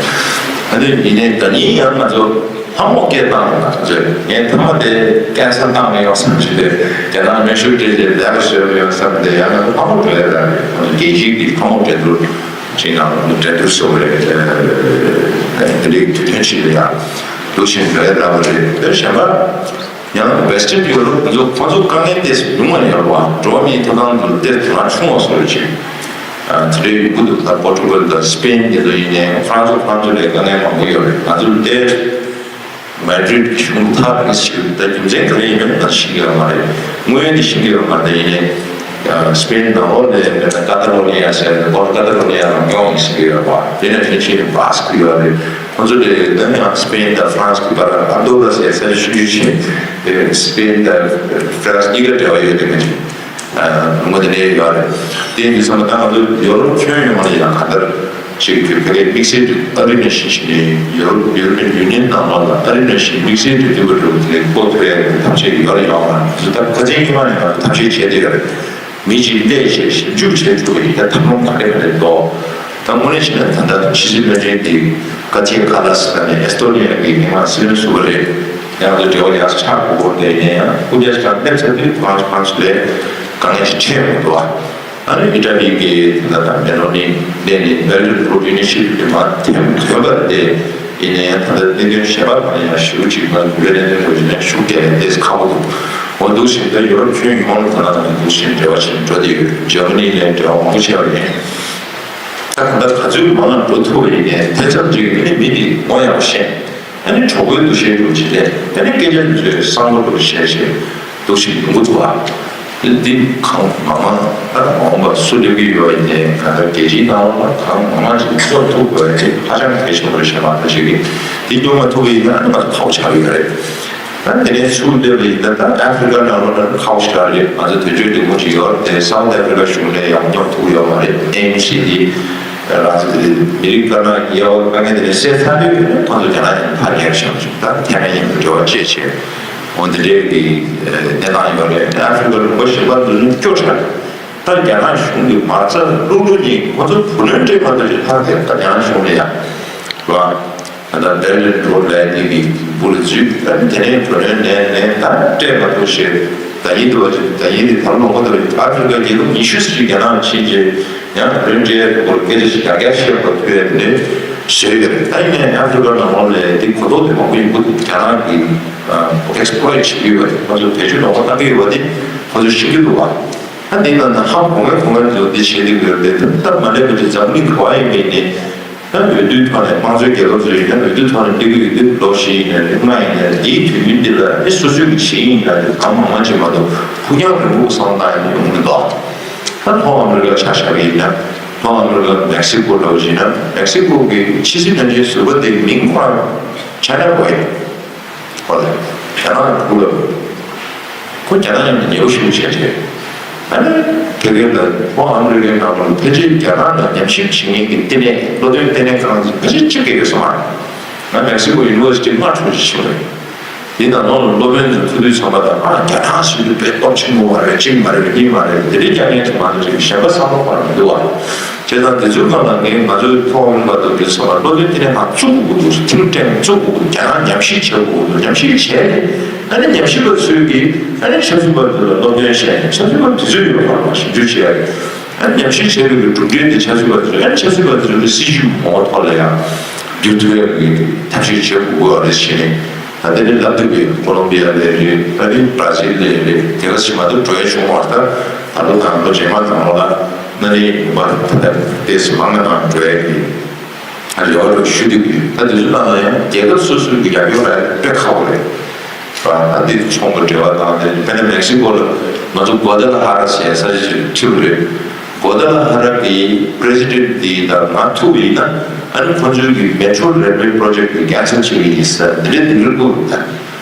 ཨ་ནི་ཡིན་ནའི་ད་ནི་ཡང་ང་ཚོ་ལྷ་མོ་སྐད་བཏང་ཡོང་ང་ཚོས་ངས་ཐ་མ་དེ་ཀན་སར་བཏང་མི་ཡོང་བསམ་གྱི་དེ་རྒྱ་ནག་མེ་ཤུགས་སྤྲད་རྗེས་ལས་ཀ་བཟོས་མི་ཡོང་བསམ་དེ་ཡང་ང་ཚོ་ལྷ་མོ་འགྲོ་ཡ་ད་རེད། རྒྱལ་སྤྱིའི་གི་ལྷ་མོ་འགྲན་བསྡུར་ཅིག་ནང་འགྲན་བསྡུར་བཟོ་བ་རེད། དེ་རིགས་དུས་ཐོན་ཞིག་ལ་ཡང་འདུག་བཞིན་འགྲོ་ཡ་ད་རེད། དེ་གཞན་པ། ཡང་ན་Western Europe ཚོ་ཁོ་ཚོ་དཀའ་ངལ་ཏོག་ཙམ་ཉུང་བ་ཡོད་རེད་བ། འགྲོ་བ་མིའི་ཐོབ་ཐང་དུ་ཏོག་ཙམ་ཆུང་བ་བཟོ་འདྲ་ཅིག་དེ་འདྲའི་ཡོང་གི་འདུག་ད་Portugal དང་Spain དེ་ཚོ་ཡིན་ནའི་France ཚོ་France ཚོ་ལས་དཀའ་ངལ་མང་པོ་ཡོད་རེད། ང་ཚོ་ལ་ཏོག་ཙམ་Madrid གི་གཞུང་ཐག་རིང་ཞིག་ད་རྒྱུ་མཚན་ག་རེ་ཡིན་མིན་ང་ཤེས་ཀྱི་ཡོད་མ་རེད། དངོས་ཡོད་དེ་ཤེས་ཀྱི་ཡོད་མ་རེད། ཡིན་ནའི་Spain ནང་ལོགས་ལ་དཔེར་ན་Catalonia ཟེར་ནས་ཁོ་Catalonia ལ་ཉོ་མི་ཤེས་ཀྱི་ཡོད་པ། དེ་ནས་ཕལ་ཆེར་Basque ཡོད་རེད། ཁོ་ཚོ་དེ་ད་ཡང་སི་པེན་དང་ཧྥ་རན་སི་གི་བར་ལ་ཨན་དོ་ར་ཟེར་ས་ཆ་ཤོད་རྒྱུ་བྱས། དེ་སི་པེན་དང་ཧྥ་རན་སི་གཉིས་ཀ་འབྲེལ་བ་ཡོད་དེ་མ་རེད། ལུང་པ་དེ་འདྲའི་ཡོད་རེད། དེ་ཡིན་དུས་ཙམ་པ་ད་ང་ཚོ་ཡོ་རོབ་ཁྱོན་ཡོངས་ལ་ཡང་གང་ལྟར་ཅིག་གི་ཕ་གིའི་དམིགས་བསལ་གྱི་ཨ་རི་ནང་བཞིན་ཞིག་ནས་ཡོ་རོབ་ཡོ་རོབ་ཡུ་ནི་ཡན་ནང་ལོགས་ལ་ཨ་རི་ནང་བཞིན་དམིགས་བསལ་གྱི་འདུས་པ་འདྲ་བོ་དེ་འགོ་ཐོན་ཡག་གི་ཐབས་ཤེས་ཡོད་རེད་ཡོད་མ་རེད། ད་ཁ་སང་ཉི་མ་ནས་ང་ཚོ་ཐབས་ཤེས་བྱས་བསྡད་ཡོད་རེད། མི་གཅིག་སླེབས་བྱས་ཞིབ་འཇུག་བྱས་ཐུབ་པ་ཡིན་ན་ཐབས་ལམ་ག་འདྲ་ག་འདྲ་འདུག་ད་དངོས་གནས་བྱས་ན་ད་ལྟ་ཕྱི་སྲིད་བློན་ཆེན་དེ་ཀ་ཚེ་ཁ་ལ་སི་ཐན་ནས་ཨེ་སི་ཐོ་ནི་ཡ་གི་མི་མང་སྲིད་བློན་ཟུར་པ་རེད། ཡང་དུ་འབྲེལ་བ་ཡག་ཆགས་དགོས་དེ་ཡིན་ཡང་སྐུ་ཕྱྭ་ཞིག་སླེབས་ཚར་དུས་ཁོ་རང་ཚོ་ཁོ་རང་ཚོ་ལས་དཀའ་ངལ་ཞིག་འཕྲད་ཡོང་གི་འདུག་ཨ་ནི་ཨི་ཏྲ་ལི་གི་ད་ལྟ་མེ་ལོ་ནི་ནས་ནི་Belt and Road Initiative དེ་མར་ཐེམ་ཐོན་པ་དེ་ཡིན་ན་ཡང་ད་ལྟ་གནད་དོན་གཞན་པ་གང་ཡང་ཞེ་པོ་ཅིག་ང་ཚོ་བོད་པའི་གནད་དོན་སྐོར་ཞིག་ནས་ཤུགས་རྒྱག་ཡ་ཏོག་ཙམ་ཁག་པོ་འདུག་འོ་འདུག་བཞིན་དུ་ཡུ་རོབ་ཁྱོན་ཡོངས་ལ་ད་ལྟ་ང་འདུག་བཞིན་འབྲེལ་བ་ཞིག་འགྲོ་བསྡད་ཡོད། འཇར་མ་ནི་ལ་འབྲེལ་བ་མང་པོ་བྱས་པ་ཡིན། ད་གང་ལྟར་ག་ཚོད་མང་ལ་འགྲོ་ཐུབ་པ་ཡིན་ནའི་དེ་ཙམ་གྱིས་ངས་མི་འདི་ངོ་ཡག་པོ་ཤེས། ཨ་ནི་གྲོགས་པོའི་འདུ་ཤེས་འདྲ་བོ་ཅིག་སླེབས། ཨ་ནི་སྐད་ཆ་འདི་ཚོས་བསམ་བློ་འདྲ་བོ་བཤད་བྱས་འདུག་བཞིན་ཡོང་གི་འདུག་ཨ། འདི་གང་མང་མང་ད་མ་འོངས་པ་སུ་སླེབས་ཀྱི་ཡོད་ཡིན་ནའི་གང་ལྟར་རྒྱལ་སྤྱིའི་ནང་ལ་གང་མང་མང་ཅིག་སླེབས་ཐུབ་དགོས་ཡ་དེ་ཧ་ཅང་གལ་ཆེན་པོ་རེད་བཤད་མ་ཐག་ཅིག་གིས་འདི་སྐྱོང་མ་ཐུབ་པ་ཡིན་ན་ཨ་ནི་ང་ཚོ་ཁག་པོ་ཆགས་ཀྱི་ཡོད་རེད། ད་དེ་ནས་ཚུར་སླེབས་པ་ཡིན་ན་ད་ཨ་ཧྥི་རི་ཀ་ནང་ལོགས་ལ་ཁག་པོ་ཞེ་དྲག་རེད། ང་ཚོ་དུས་ཚོད་རིང་པོ་ཅིག་ཡོད་རེད་དེ་སའུ་ཐི་ཨ་ཧྥི་རི་ཀ་གཞུང་ནས་ཡང་སྙོབ་ཐུབ་ཡོད་མ་རེད། ཨེ་ཨེན་སི་འདི་ང་ཚོ་དེ་མི་རིགས་དཀར་ནག་གི་དབྱེ་བ་དཀའ་ངལ་དེ་ནས་སེལ་ཚར་དུས་ཁོང་ཚོ་རྒྱ་ནག་ཡང་ཕར་ཉར་བཞག་ཅིག་ད་ཐའེ་ཝན་མཉམ་དུ་འབྲེལ་བ་བཅད་བྱས་འོ་འདི་འདྲའི་གི་གནས་སྟངས་ཡོད་རེད། ཨ་ཧྥི་རི་ཀ་ལུང་པ་གཞན་པ་འདི་ཚོ་སྐྱོ་དྲགས་རེད། ད་རྒྱ་ནག་གཞུང་གིས་མ་རྩ་ལྷུག་ལྷུག་གཉིས་ཁོ་ཚོ་བུ་ལོན་སྤྲད་མ་ཐུབ་ཅིག་ལྷག་དེ་ད་རྒྱ་ནག་གཞུང་ལ་ཡ་རེད་བ། ད་ལྟ་བེར་ལིན་རོ་ལབ་དེ་གི་འབུ་ལ་འཛུལ་ད་ནི་དེ་ནས་བུ་ལོན་ལེན་ལེན་ད་སྤྲད་མ་ཐུབ་ཞེས་ད་ཡིན་འདུག་བ་ཅིག་ད་ཡིན་དེ་ད་ལོ་ངོ་ད་ཨ་ཧྥི་རི་ཀ་རྒྱལ་ཁབ་ཉི་ཤུ་ཙམ་ཞིག་རྒྱ་ནག་ཕྱིན་རྗེས་ཡང་བུ་ལོན་སྤྲད་ཡ་དེ་སྐོར་སྐད་ཆ་ཞིག་རྒྱག་རྒྱག་བཤད་པ་ཐོས་ཡ་དེ་འདྲ་བཟོས་ཡོད་རེད། ད་ཡིན་ནའི་ཨ་ཧྥི་རི་ཀ་ནང་ལོགས་ལ་དེ་གོ་རྟོགས་དེ་མང་པོ་ཡོང་གི་འདུག་རྒྱ་ནག་གིས་ཨེག་སི་པོ་ལོད་བྱེད་ཀྱི་ཡོད་པ་དེ་ཁོ་ཚོས་བེད་སྤྱོད་ལོག་པ་བཏང་གི་ཡོད་པ་དེ་ཁོ་ཚོས་ཤེས་ཀྱི་འདུག་བ། ད་འདི་ནང་ན་ཧ་གོ་མཁན་གོ་མཁན་ཚོ་འདི་བྱེད་ཀྱི་ཡོད་རེད། ད་སྟབས་མ་ལེགས་པ་ཅིག་འཛམ་གླིང་ག་པར་ཡིན་པ་ཡིན་ནའི་ ད་འོས་བསྡུའི་ཐོག་ནས་དམངས་གཙོའི་རྒྱལ་ཁབ་ཚོ་ཡིན་ན་འོས་བསྡུའི་ཐོག་ནས་སླེབས་ཀྱི་ཡོད་དུས་ལོ་བཞི་ཡིན་ན་རེད། ལྔ་ཡིན་ན་རེད། འདིའི་དུས་ཡུན་འདི་ལ་ཨེ་སོ་སོའི་གི་གཞི་ཡིན་ན་རེད། གང་མང་མང་ཅིག་མ་གཏོགས་ཕུགས་རྒྱང་རིང་པོ་བསམ་བློ་བཏང་ཡ་ཡོང་གི་འདུག་ད་ལྷོ་ཨ་མི་རི་ཀ་ཆ་བཞག་པ་ཡིན་ན། ལྷོ་ཨ་མི་རི་ཀ་མེག་སི་ཀོ་འདྲ་བོ་ཞིག་ཡིན་ན། མེག་སི་ཀོ་གི་ཕྱི་སྲིད་བློན་ཆེན་ཟུར་པ་དེའི་མིང་ཁོ་རང་ཆ་ན་བོ་ཡིན། ཁོ་ལ་རྒྱ་ནག་གི་ཕུགས་ལ། ཁོ་རྒྱ་ནག་ཡིན་ན་ཉེ་བོ་ཞིག་བྱས་བྱས། ཨ་ནི་དེ་གའི་ལ་ཁོ་ཨ་མི་རི་ཀའི་ནང་ལ་ཕལ་ཆེར་རྒྱ་ནག་ལ་ཉམས་ཞིབ་བྱེད་མཁན་གྱི་ལྟེ་གནས། སློབ་སྟོན་ལྟེ་གནས་ཁང་ཕལ་ཆེར་གཅིག་ཀྱང་ཡོད་ས་མ་རེད། ང་མེག་སི་ཀོ་ཡུ་ནི་ཝར་སི་ཊི་ལྔ་འཕྲོ་ཞིག་ཕྱིན་པ་རེད། དེ་ནང་ལོགས་ལ་སློབ་དཔོན་ཚོ་ཐུག་དུས་ཚང་མ་དང་། ཨ། རྒྱ་ནག་ཟེར་དུས་དཔེ་སྟོབས་ཆེན་པོ་མ་རེད། གཅིག་མ་རེད། གཉིས་མ་རེད། དེ་འདྲའི་རྒྱ་ངན་ཚོ་མ་གཏོགས་ཅིག་གཞན་པ་བསམ་བློ་འཁོར་མི་འདུག་བ། བྱས་ཙང་དེ་ཚོའི་སྒང་ལ་ངས་ང་ཚོའི་ཐོག་མ་དུ་དུས་ཚང་མ་སློབ་སྟོན་ལྟེ་གནས་ཁང་བཙུགས་དགོས་འདུག་ཐིང་ཊེང་བཙུགས་དགོས་འདུག་རྒྱ་ནག་ཉམས་ཞིབ་བྱེད་དགོས་འདུག་ཉམས་ཞིབ་བྱས་ནས། ཨ་ནི་ཉམས་ཞིབ་པ་ཚོས་ཀྱིས་ཨ་ནི་ཆབ་སྲིད་པ་ཚོ་ལ་སློབ་སྟོན་བྱས་ནས། ཆབ་སྲིད་པ་དེ་ཚོས་ཡོད་པ་ཞིབ་འཇུག་བྱས། ཨ་ནི་ཉམས་ཞིབ་བྱས་པའི་གྲུབ་འབྲས་དེ་ཆབ་སྲིད་པ་ཚོས། ཨ་ནི་ཆབ་སྲིད་པ་ཚོས་སྲིད་ཇུས་ངོ་བོ་ཐོག་ལ་ཡང་བསྒྱུར་ཐུབ་ཡག་གི་ཐབས་ཤེས་བྱེད་དགོས་པ་རེད་ཟེར་ནས། ད་དེ་ནི་ལབ་དུས་ཀྱི་ཀོ་ལོམ་བི་ཡ་ལ་རེད། ཨ་ནི་བྷ་ར་ཛིལ་ལ་རེད། དེ་ག་ཚོད་མ་གཏོགས་འགྲོ་ཡ་བྱུང་བ་རེད། ད་ད་ལོ་དང་ལོ་རྗེས་མ་དང་ལོ་ལ་ན་ནི་མ་ད་ལྟ་ཏོག་ཙམ་མང་ང་ནང་འགྲོ་ཡ་གི་རེ་བ་རུ་ཞུ་དུས་ཀྱི། ད་དེ་ཚོ་ནང་ལ་ཡང་རྒྱལ་ཁབ་སོ་སོའི་གི་ཡག་ཡོང་ར་དཔེ་ཁག་པོ་རེད། ད་འདི་ཚོང་གི་འབྲེལ་བ་དང་། དེ་དཔེར་ན་མེག་སི་ཀོ་ལ་ང་ཚོ་གོ་ད་ལ་ཧ་ར་ཟེར་ས་ཞིག་ཁྲིད་པ་རེད། གོ་ད་ལ་ཧ་ར་གི་པི་རེ་སི་ཌེན་ཊི་འདི་དང་ང་ཐུག་པ་ཡིན་ན། ཨ་ནི་ཁོ་ཚོའི་གི་མེ་ཊོ་རེལ་ཝེ་པོ་རོ་ཇེག་ཊི་གི་ཀེན་སལ་བྱེད་ཀྱི་ཡིན་ཟེར། འདི་འདྲའི་འདི་འདྲའི་བློ་ད།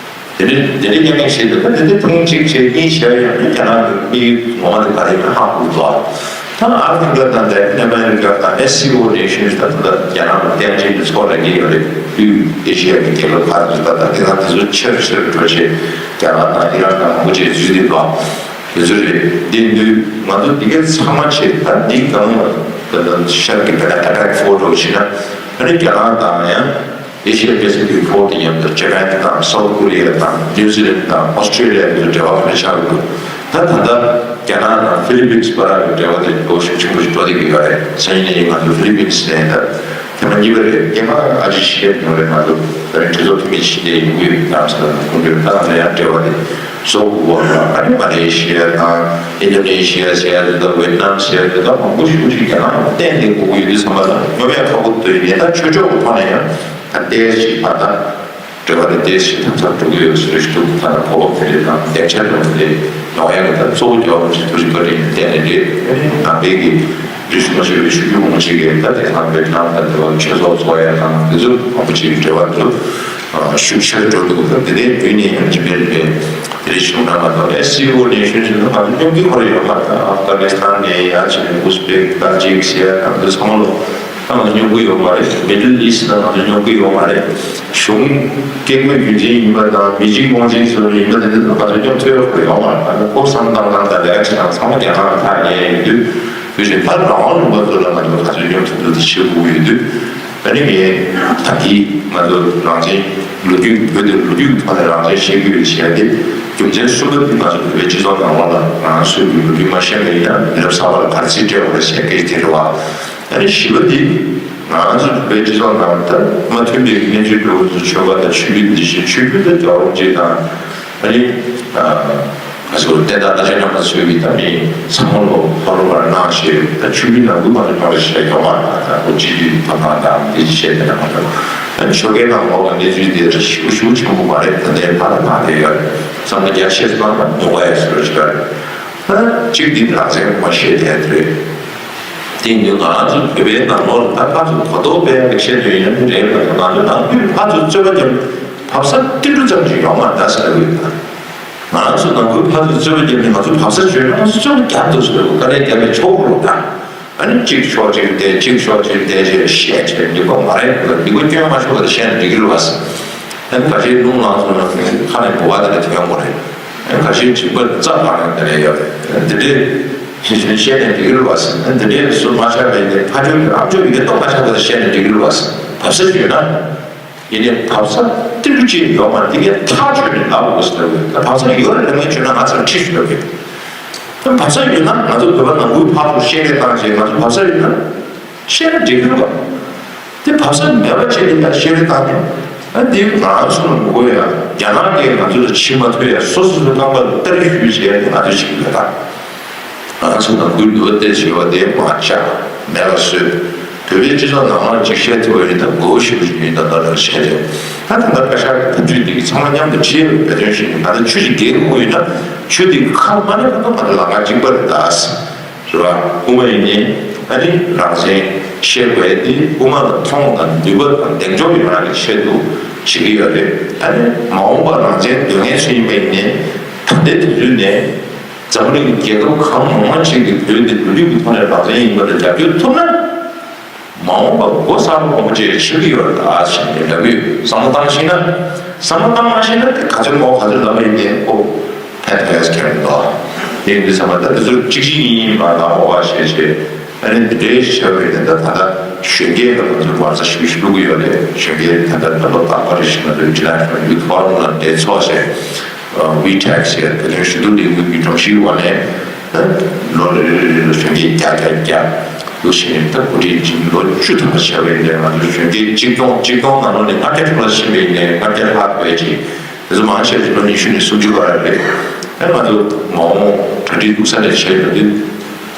དེ་ནས་དེ་ནས་སྐྱོན་ངན་བྱས་འདུག་ད་དེ་འདྲ་ཐེངས་གཅིག་བྱས་གཉིས་བྱས་ཡང་ནི་རྒྱ་ནག་གི་དམིགས་ཡུལ་ངོ་མ་དེ་ག་རེ་ཡིན་ན་ཧ་གོ་འདུག་ཨ། ད་ཨ་ཧྥི་རི་ཀ་དང་ལ་ཏིན་ཨ་མེ་རི་ཀ་དང་ཨེ་སི་ཨོ་ནེ་ཤན་ད་ད་རྒྱ་ནག་ལ་རྟེན་ཅན་གྱི་ཚོགས་ལ་ཉེ་ཡོད་རེད། དབུས་ཨེ་ཤི་ཡ་གི་རྒྱལ་ཁབ་ཁག་ཚོ་ད་ད་དེ་དང་དེ་ཚོ་ཆེར་ཆེར་འགྲོ་བྱས། རྒྱ་གར་དང་ཨི་རན་དང་མང་པོ་བྱས་འཛུལ་ཏེ་འདུག་དེ་ཚོ་རེད། དེ་དུས་ང་ཚོ་འདི་གའི་ཚང་མ་བྱས། ད་འདི་གང་ལ་ད་ད་ཤར་གྱི་བེ་ན་ཨེ་ཊེག་ཕོར་སི་འདྲ་བོ་བྱས་ན། ཨ་ནི་རྒྱ་ནག་དང་ཡང་། ཨེ་ཤི་ཡ་པེ་སི་ཕིག་ཕོར་དེ་མཉམ་དུ་ཇ་པན་དང་སའུ་ཐི་ཀོ་རི་ཡ་དང་ནིའུ་ཛི་ལན་དང་ཨོ་སི་ཀྲི་ལི་ཡ་དང་འབྲེལ་བ་ག་འདྲ་ཆགས་ཀྱི་འདུག་ད་ད་ལྟ་རྒྱ་ནག་དང་ཧྥི་ལི་པིན་སི་བར་གྱི་འབྲེལ་བ་དེ་འགྲོ་ཤུགས་ཆེན་པོ་ཞིག་འགྲོ་བསྡད་ཀྱི་ཡོད་རེད། སང་ཉིན་ནས་ང་ཚོ་ཧྥི་ལི་པིན་སི་ནས་ད་ཐེངས་མ་གཉིས་པ་རེད། སྔོན་མ་ཨ་ཅེ་ཤི་ཡ་ཡོད་རེད། ང་ཚོ་ད་རིང་གྲོས་ཚོགས་འཐུས་མི་ཕྱི་ནས་ཡོང་གི་ཡོད་གནང་ཟེར་ན། ཁོང་ཚོས་ད་ང་ཚོ་ཡང་འབྲེལ་བ་དེ་བཟོ་དགོས་པ། ཨ་ནི་མ་ལེ་ཤི་ཡ་དང་ཨིན་ཌོ་ནེ་ཤི་ཡ་ཟེར་ཡ་དེ་དང་ཝེ་ཏི་ནམ་ཟེར་ཡ་དེ་དང་མང་པོ་ཞིག་ཅིག་རྒྱ་ནག་ཡང་བརྟེན་ཏེ་དགོས་ཀྱི་ཡོད་དུས་ཙམ་པ། ད་སྙོབ་ཡ་ཁག་པོ་འདུག་ཡིན་ནའི་ད་ཆོས་ཕྱོགས་ཀྱི་ཐོག་ནས་ཡང་ད་ཏོག་ཙམ་ཞིག་ད་ལྟ་འབྲེལ་བ་དེ་ཏོག་ཙམ་ཞིག་དམ་ཟབ་འགྲོ་གི་ཡོད་ཟེར་ཞིག་འདུག་ད་ལྟ་གོ་སྐབས་དེ་རེད། དང་ལེགས་ཆ་འདྲ་བོ་དེ་ཡོང་ཡ་གི་ད་གཙོ་བོ་རྒྱལ་བ་རིན་པོ་ཆེ་ཐུགས་རྗེ་བཀའ་དྲིན་ལ་བརྟེན་ནས་རེད། ནང་པའི་གི་རིས་སུ་མ་ཆད་པའི་ཆོས་བརྒྱུད་མང་ཆེ་གིས་ད་དེང་སང་ཝེ་ཏི་ནམ་དང་འབྲེལ་བ་ཆོས་ཚོགས་འཚོགས་ཡ་དང་། དེ་ཚོ་མང་པོ་ཅིག་གི་འབྲེལ་བ་དེ་ཚོ་ཤུགས་ཆེར་འགྲོ་འདུག་ད་དེ་ནས་བོད་ནས་ཡང་འཇིགས་པའི་རིག་པའི་དེ་རིགས་བྱུང་ན་མ་གཏོགས། ཨེ་སི་ཨོ་ནེ་ཤན་ཟེར་ན་ང་ཚོ་སྙོམས་ཀྱི་ཁོ་ར་ཡོད་མ་རེད། ཨབ་གྷ་ནི་སི་ཐན་ནས་ཡར་ཕྱིན་ནས་ཨུ་སི་པེག་ཏཱ་ཇིག་ཟེར་ཡ་དང་དེ་ཚང་མ་ལོ། ད་ང་ཚོ་སྙོམས་ཀྱི་ཡོད་མ་རེད། མི་ཌལ་ཨི་སི་ཊི་ལ་ང་ཚོ་སྙོམས་ཀྱི་ཡོད་མ་རེད། གཞུང་སྐད་མེད་རྒྱུན་འཛིན་ཡིན་པ་དང་མི་གཅིག་དབང་འཛིན་ཚོ་ཡིན་པ་དེ་ཚོ་ང་ཚོ་སྙོམས་ཐུབ་ཡོད་མ་རེད། ང་ཚོ་ཁོ་བསམ་བཏང་སྟངས་དང་ལས་ཀ་བྱེད་སྟངས་ཚང་མ་རྒྱ་ནག་ལ་ཐག་ཉེ་ཡོད་དུས། དེ་བཞིན་ཕར་རང་དབང་ལུང་པ་ཚོ་ལ་ང་ཚོ་ག་ཚོད་སྙོམས་ཐུབ་ཐུབ་དེ་བྱེད་དགོས་ཀྱི་ཡོད་དུས། ཨ་ནི་ངས་ད་གིན་ང་ཚོ་རང་བཙན་ལོ་རྒྱུས། བོད་དེ་ལོ་རྒྱུས་ཀྱི་ཐོག་ནས་རང་བཙན་བཤད་རྒྱུ་ཡོད་བྱས་ཏེ། རྒྱུ་མཚན་གསུམ་པ་དེ་ང་ཚོ་བོད་པའི་སྤྱི་ཚོགས་ནང་ལོགས་ལ་རང་སོའི་ལོ་རྒྱུས་མ་ཤེས་པ་ཡིན་ན་མི་རབས་གསར་པ་ལ་ག་རེ་རྩིས་སྤྲད་དགོས་རེད་ཟེར་སྐད་ཆ་དེ་རེད་བ། ཨ་ནི་བཞི་པ་དེ་ང་ཚོ་བོད་པའི་སྤྱི་ཚོགས་ནང་ད་མ་མཐུན་པའི་གནས་ཚུལ་འགྲོ་བ་ཚོ་ཆོལ་ཁ་དང་ཆོས་བརྒྱུད་འདི་བཞིན། ཆོས་བརྒྱུད་དང་རྒྱལ་བ་རིན་པོ་ཆེ་དང་། ཨ་ནི། ང་ཚོ་བསྟན་བདག་རྡོ་རྗེ་སྒྲོལ་མ་ཚོས་ཀྱིས་ད་མི་ཚང་མ་ལོ་ཕ་རོལ་པར་གནང་ཞེས། ད་ཆོས་བརྒྱུད་ནང་ཁུལ་མ་རེད། ག་རེ་བཤད་ཡོད་མ་རེད། ད་ལོ་སྤྱི་འཐུས་ཐོབ་ཐང་དང་འདི་བཤད་དེ་ནང་ལ། ད་ཆོལ་ཁའི་ནང་ལོགས་ལ་གནས་ཚུལ་དེ་ཞེ་པོ་ཞེ་པོ་ཆེན་པོ་མ་རེད། ད་ལྟའི་ཕ་ར་ནང་དེ་ཡོད་རེད། བསམ་བློ་རྒྱ་ཆེ་ཙམ་ནང་ལ་ཉོ་བ་ཡ་ཟེར་བ་ཞིག་རེད། ད་གཅིག་འདི་རང་བཙན་མ་བཤད་དེ་རེད། དེ་ཡིན་དུས་ང་རང་ཚོ་བོད་པའི་ནང་ལོགས་ལ་ད་ཕར་ཚུར་གོ་རྟོགས་སྤེལ་ཡ་ལེགས་བཤད་དེ་ཡིན་ན་རེད་པ། ང་ཚོ་ནང་ཁུལ་ཕར་ཚུར་རྩོད་པ་རྒྱབ་བབས་ས་ཏིལ་འབྲུ་ཙམ་ཞིག་ཡོད་མ་རེད་ད་ཟེར་གི་ཡོད་ད། ང་རང་ཚོ་ནང་ཁུལ་ཕར་ཚུར་རྩོད་པ་བརྒྱབ་ནས་ང་ཚོ་བབས་ས་བྱོས་ན་ང་ཚོ་རྩོད་པ་རྒྱབ་འདུག་ཟེར་དགོས། དཀའ་ལས་རྒྱབ་པའི་ཆོག་གི་རེད་ད། ཨ་ནི་གཅིག་ཕྱོགས་གཅིག་བལྟས། གཅིག་ཕྱོགས་གཅིག་བལྟས་བྱས་བཤད་བྱས་འགྲིག་པ་མ་རེད། འགྲིག་པ་སྐྱོན་མ་ཤོར་བ་དེ་བཤད་ན་འགྲིག་གི་རེད་བ། ཨ་ནི་ཁ་ཤས་རླུང་ལངས་སོང་ན་ཁ་ནས་འབུ་བ་དེ་འདྲ་ཐོན་ཡོང་གི་རེད། ཨ་ནི་ཁ་ཤས་མཇིང་པ་རྩ་བར་ནས་དེ་འདྲ་ཡོད་རེད། འདི་འདྲའི་བཤད་ན་འགྲིག་གི་རེད་བ། ཨ་ནི་འདི་འདྲའི་བཟོ་མ་ཆགས་པའི་དེ་ཕ་ཆོས་ཀྱི་ཨ་མཆོག་གི་དེ་གཏོང་མ་ཆགས་པ་དེ་བཤད་ན་འགྲིག་གི་རེད་བ། བབས་ས་བྱོས་ན། ཡིན་ནའི་བབས་ས་ཏིལ་འབྲུ་གཅིག་ཡོད་མ་རེད། དེ་གའི་ཐག་ཆོད་ནས་ལབ་དགོས་ཟེར་བས། ད་བབས་ས་ཡོད་རེད་ལབ་མཁན་བྱུང་ན་ང་ཚོར་ཁྲིད་ཤོད་དགོས། ད་བབས་ས་ཡོད་ན་ང་ཚོ་བོད་པ་ནང་ཁུལ་ཕར་ཚུར་བཤད་རེས་བཏང་བྱས། ང་ཚོ་བབས་ས་ཡོད་ན་བཤད་ན་འགྲིག་གི་རེད་པ། དེ་བབས་ས་མེད་པ་བྱས་ནས་ཡང་བཤད་རེས་བཏང་ནས། ཨ་འདི་ང་རང་ཚོ་ལ་མི་དགོས་ཡ། རྒྱ་ནག་གིས་ང་ཚོ་ལ་ཕྱི་མ་ཐོས་ཡ། སོ་སོ་སོའི་རྐང་པ་ལ་སྟ་རེ་གཞུས་བྱས་ནས་ང་ཚོ་བྱེད་ཀྱི་ཡོད་ད། ང་ཚོ་ནང་ཁུལ་འདུག་བལྟས་བྱས་པ་དེ་མར་བཅག་མེད་པ་བཟོས། བོད་པའི་སྤྱི་ཚོགས་ནང་ལ་ཅིག་བཤད་ཐུབ་པ་ཡིན་ན་དགོས་ཞེ་པོ་ཞིག་ཡིན་ད་ལྟ་ལ་བཤད་རེད། ད་ད་ལྟ་བཀའ་ཤག་གི་ཐབས་ཇུས་འདི་གི་ཚང་མ་མཉམ་དུ་ཁྲིད་ཡོད་པའི་དོན་ཞིག་ཡིན། ད་ལྟ་ཆོས་ཅིག་འགལ་དགོས་ཡོད་ན་ཆོས་འདི་གི་ཁ་མ་ནས་ད་ལྟ་ལ་ང་གཅིག་པ་རེད་ད། རེད་བ། དབུ་མ་ཡིན་ནའི་ཨ་ནི་རང་བཙན་བཤད་དགོས་ཡ་དེ་དབུ་མ་ལ་མཐོང་དང་ནུས་པ་དང་གདེང་འཇོག་ཡོད་རང་གི་ཆེད་དུ་བྱེད་ཀྱི་ཡོད་རེད། ཨ་ནི་མ་འོངས་པ་རང་བཙན་འདོད་མཁན་ཚོ་ཡིན་པ་ཡིན་ནའི་ད་ལྟའི་དུས་ཚོད་ནས་འཛམ་གླིང་རྒྱལ་ཁབ་གང་མང་མང་ཞིག་གིས་བོད་འདི་ལོ་རྒྱུས་ཀྱི་ཐོག་ནས་རང་བཙན་ཡིན་པ་ལ་རྒྱབ་སྐྱོར་ཐུབ་ན། མ་འོངས་པ་སྒོ་གསར་པ་མང་པོ་ཅིག་ཆགས་ཀྱི་ཡོད་རེད་ད་ཞེས་ནས་ལབ་ཡོད། བསམ་བློ་བཏང་ཤེས་ན། བསམ་བློ་བཏང་མ་ཤེས་ན་དེ་ག་ཚོད་མང་ག་ཚོད་ལབ་པ་ཡིན་ནའི་ཁོ་ཕན་ཐོགས་ཡོད་ཁྱེར་འདུག་དེ་ཡིན་དུས་ཚང་མ་ད་དེ་ཚོ་གཅིག་གཅིག་གཉིས་གཉིས་མ་གཏོགས་འོ་བ་ཞེས་བྱས། ཨ་ནི་འདི་འདྲའི་བྱས་པ་ཡིན་ན་ད་ད་ལྟ་གཞོན་སྐྱེས་ལ་ང་ཚོས་མ་རྩ་ཞིབ་ཞིབ་བླུག་གི་ཡོད་རེད། གཞོན་སྐྱེས་ད་ལྟ་ད་ལོ་རྟག་པར་རེ་བཞིན་ང་ཚོའི་International Youth Forum ལ་གྲོས་ཚོགས་བྱས། WeTech ཞེས་བོད་དོན་ཞུ་གཏུག་ལས་འགུལ་གྱི་སྒྲོམ་གཞིའི་འོག་ནས་ལོ་རེ་རེ་རེ་ལ་གཞོན་སྐྱེས་བརྒྱ་བརྒྱ་བརྒྱ་བླུགས་བཞིན་ད་གོ་སྒྲིག་ཅིག་ལོ་བཅུ་ཐམ་པ་བྱས་པ་ཡིན་ནའི་ང་ཚོ་གཞོན་སྐྱེས་གཅིག་སྟོང་གཅིག་སྟོང་ནང་ལོགས་ནས་ལྔ་བརྒྱ་ལྷག་ཕྱིན་པ་ཡིན་ནའི་ལྔ་བརྒྱ་ལྷག་བས་ཅིག་དེ་ཚོ་མང་ཆེ་ཆེ་ལོ་ཉི་ཤུ་ནས་སུམ་ཅུ་བར་རེད། ཨ་ང་ཚོ་མ་འོངས་གྲ་སྒྲིག་སྡུག་ས་ནས་བྱས་ཡོད་དུས།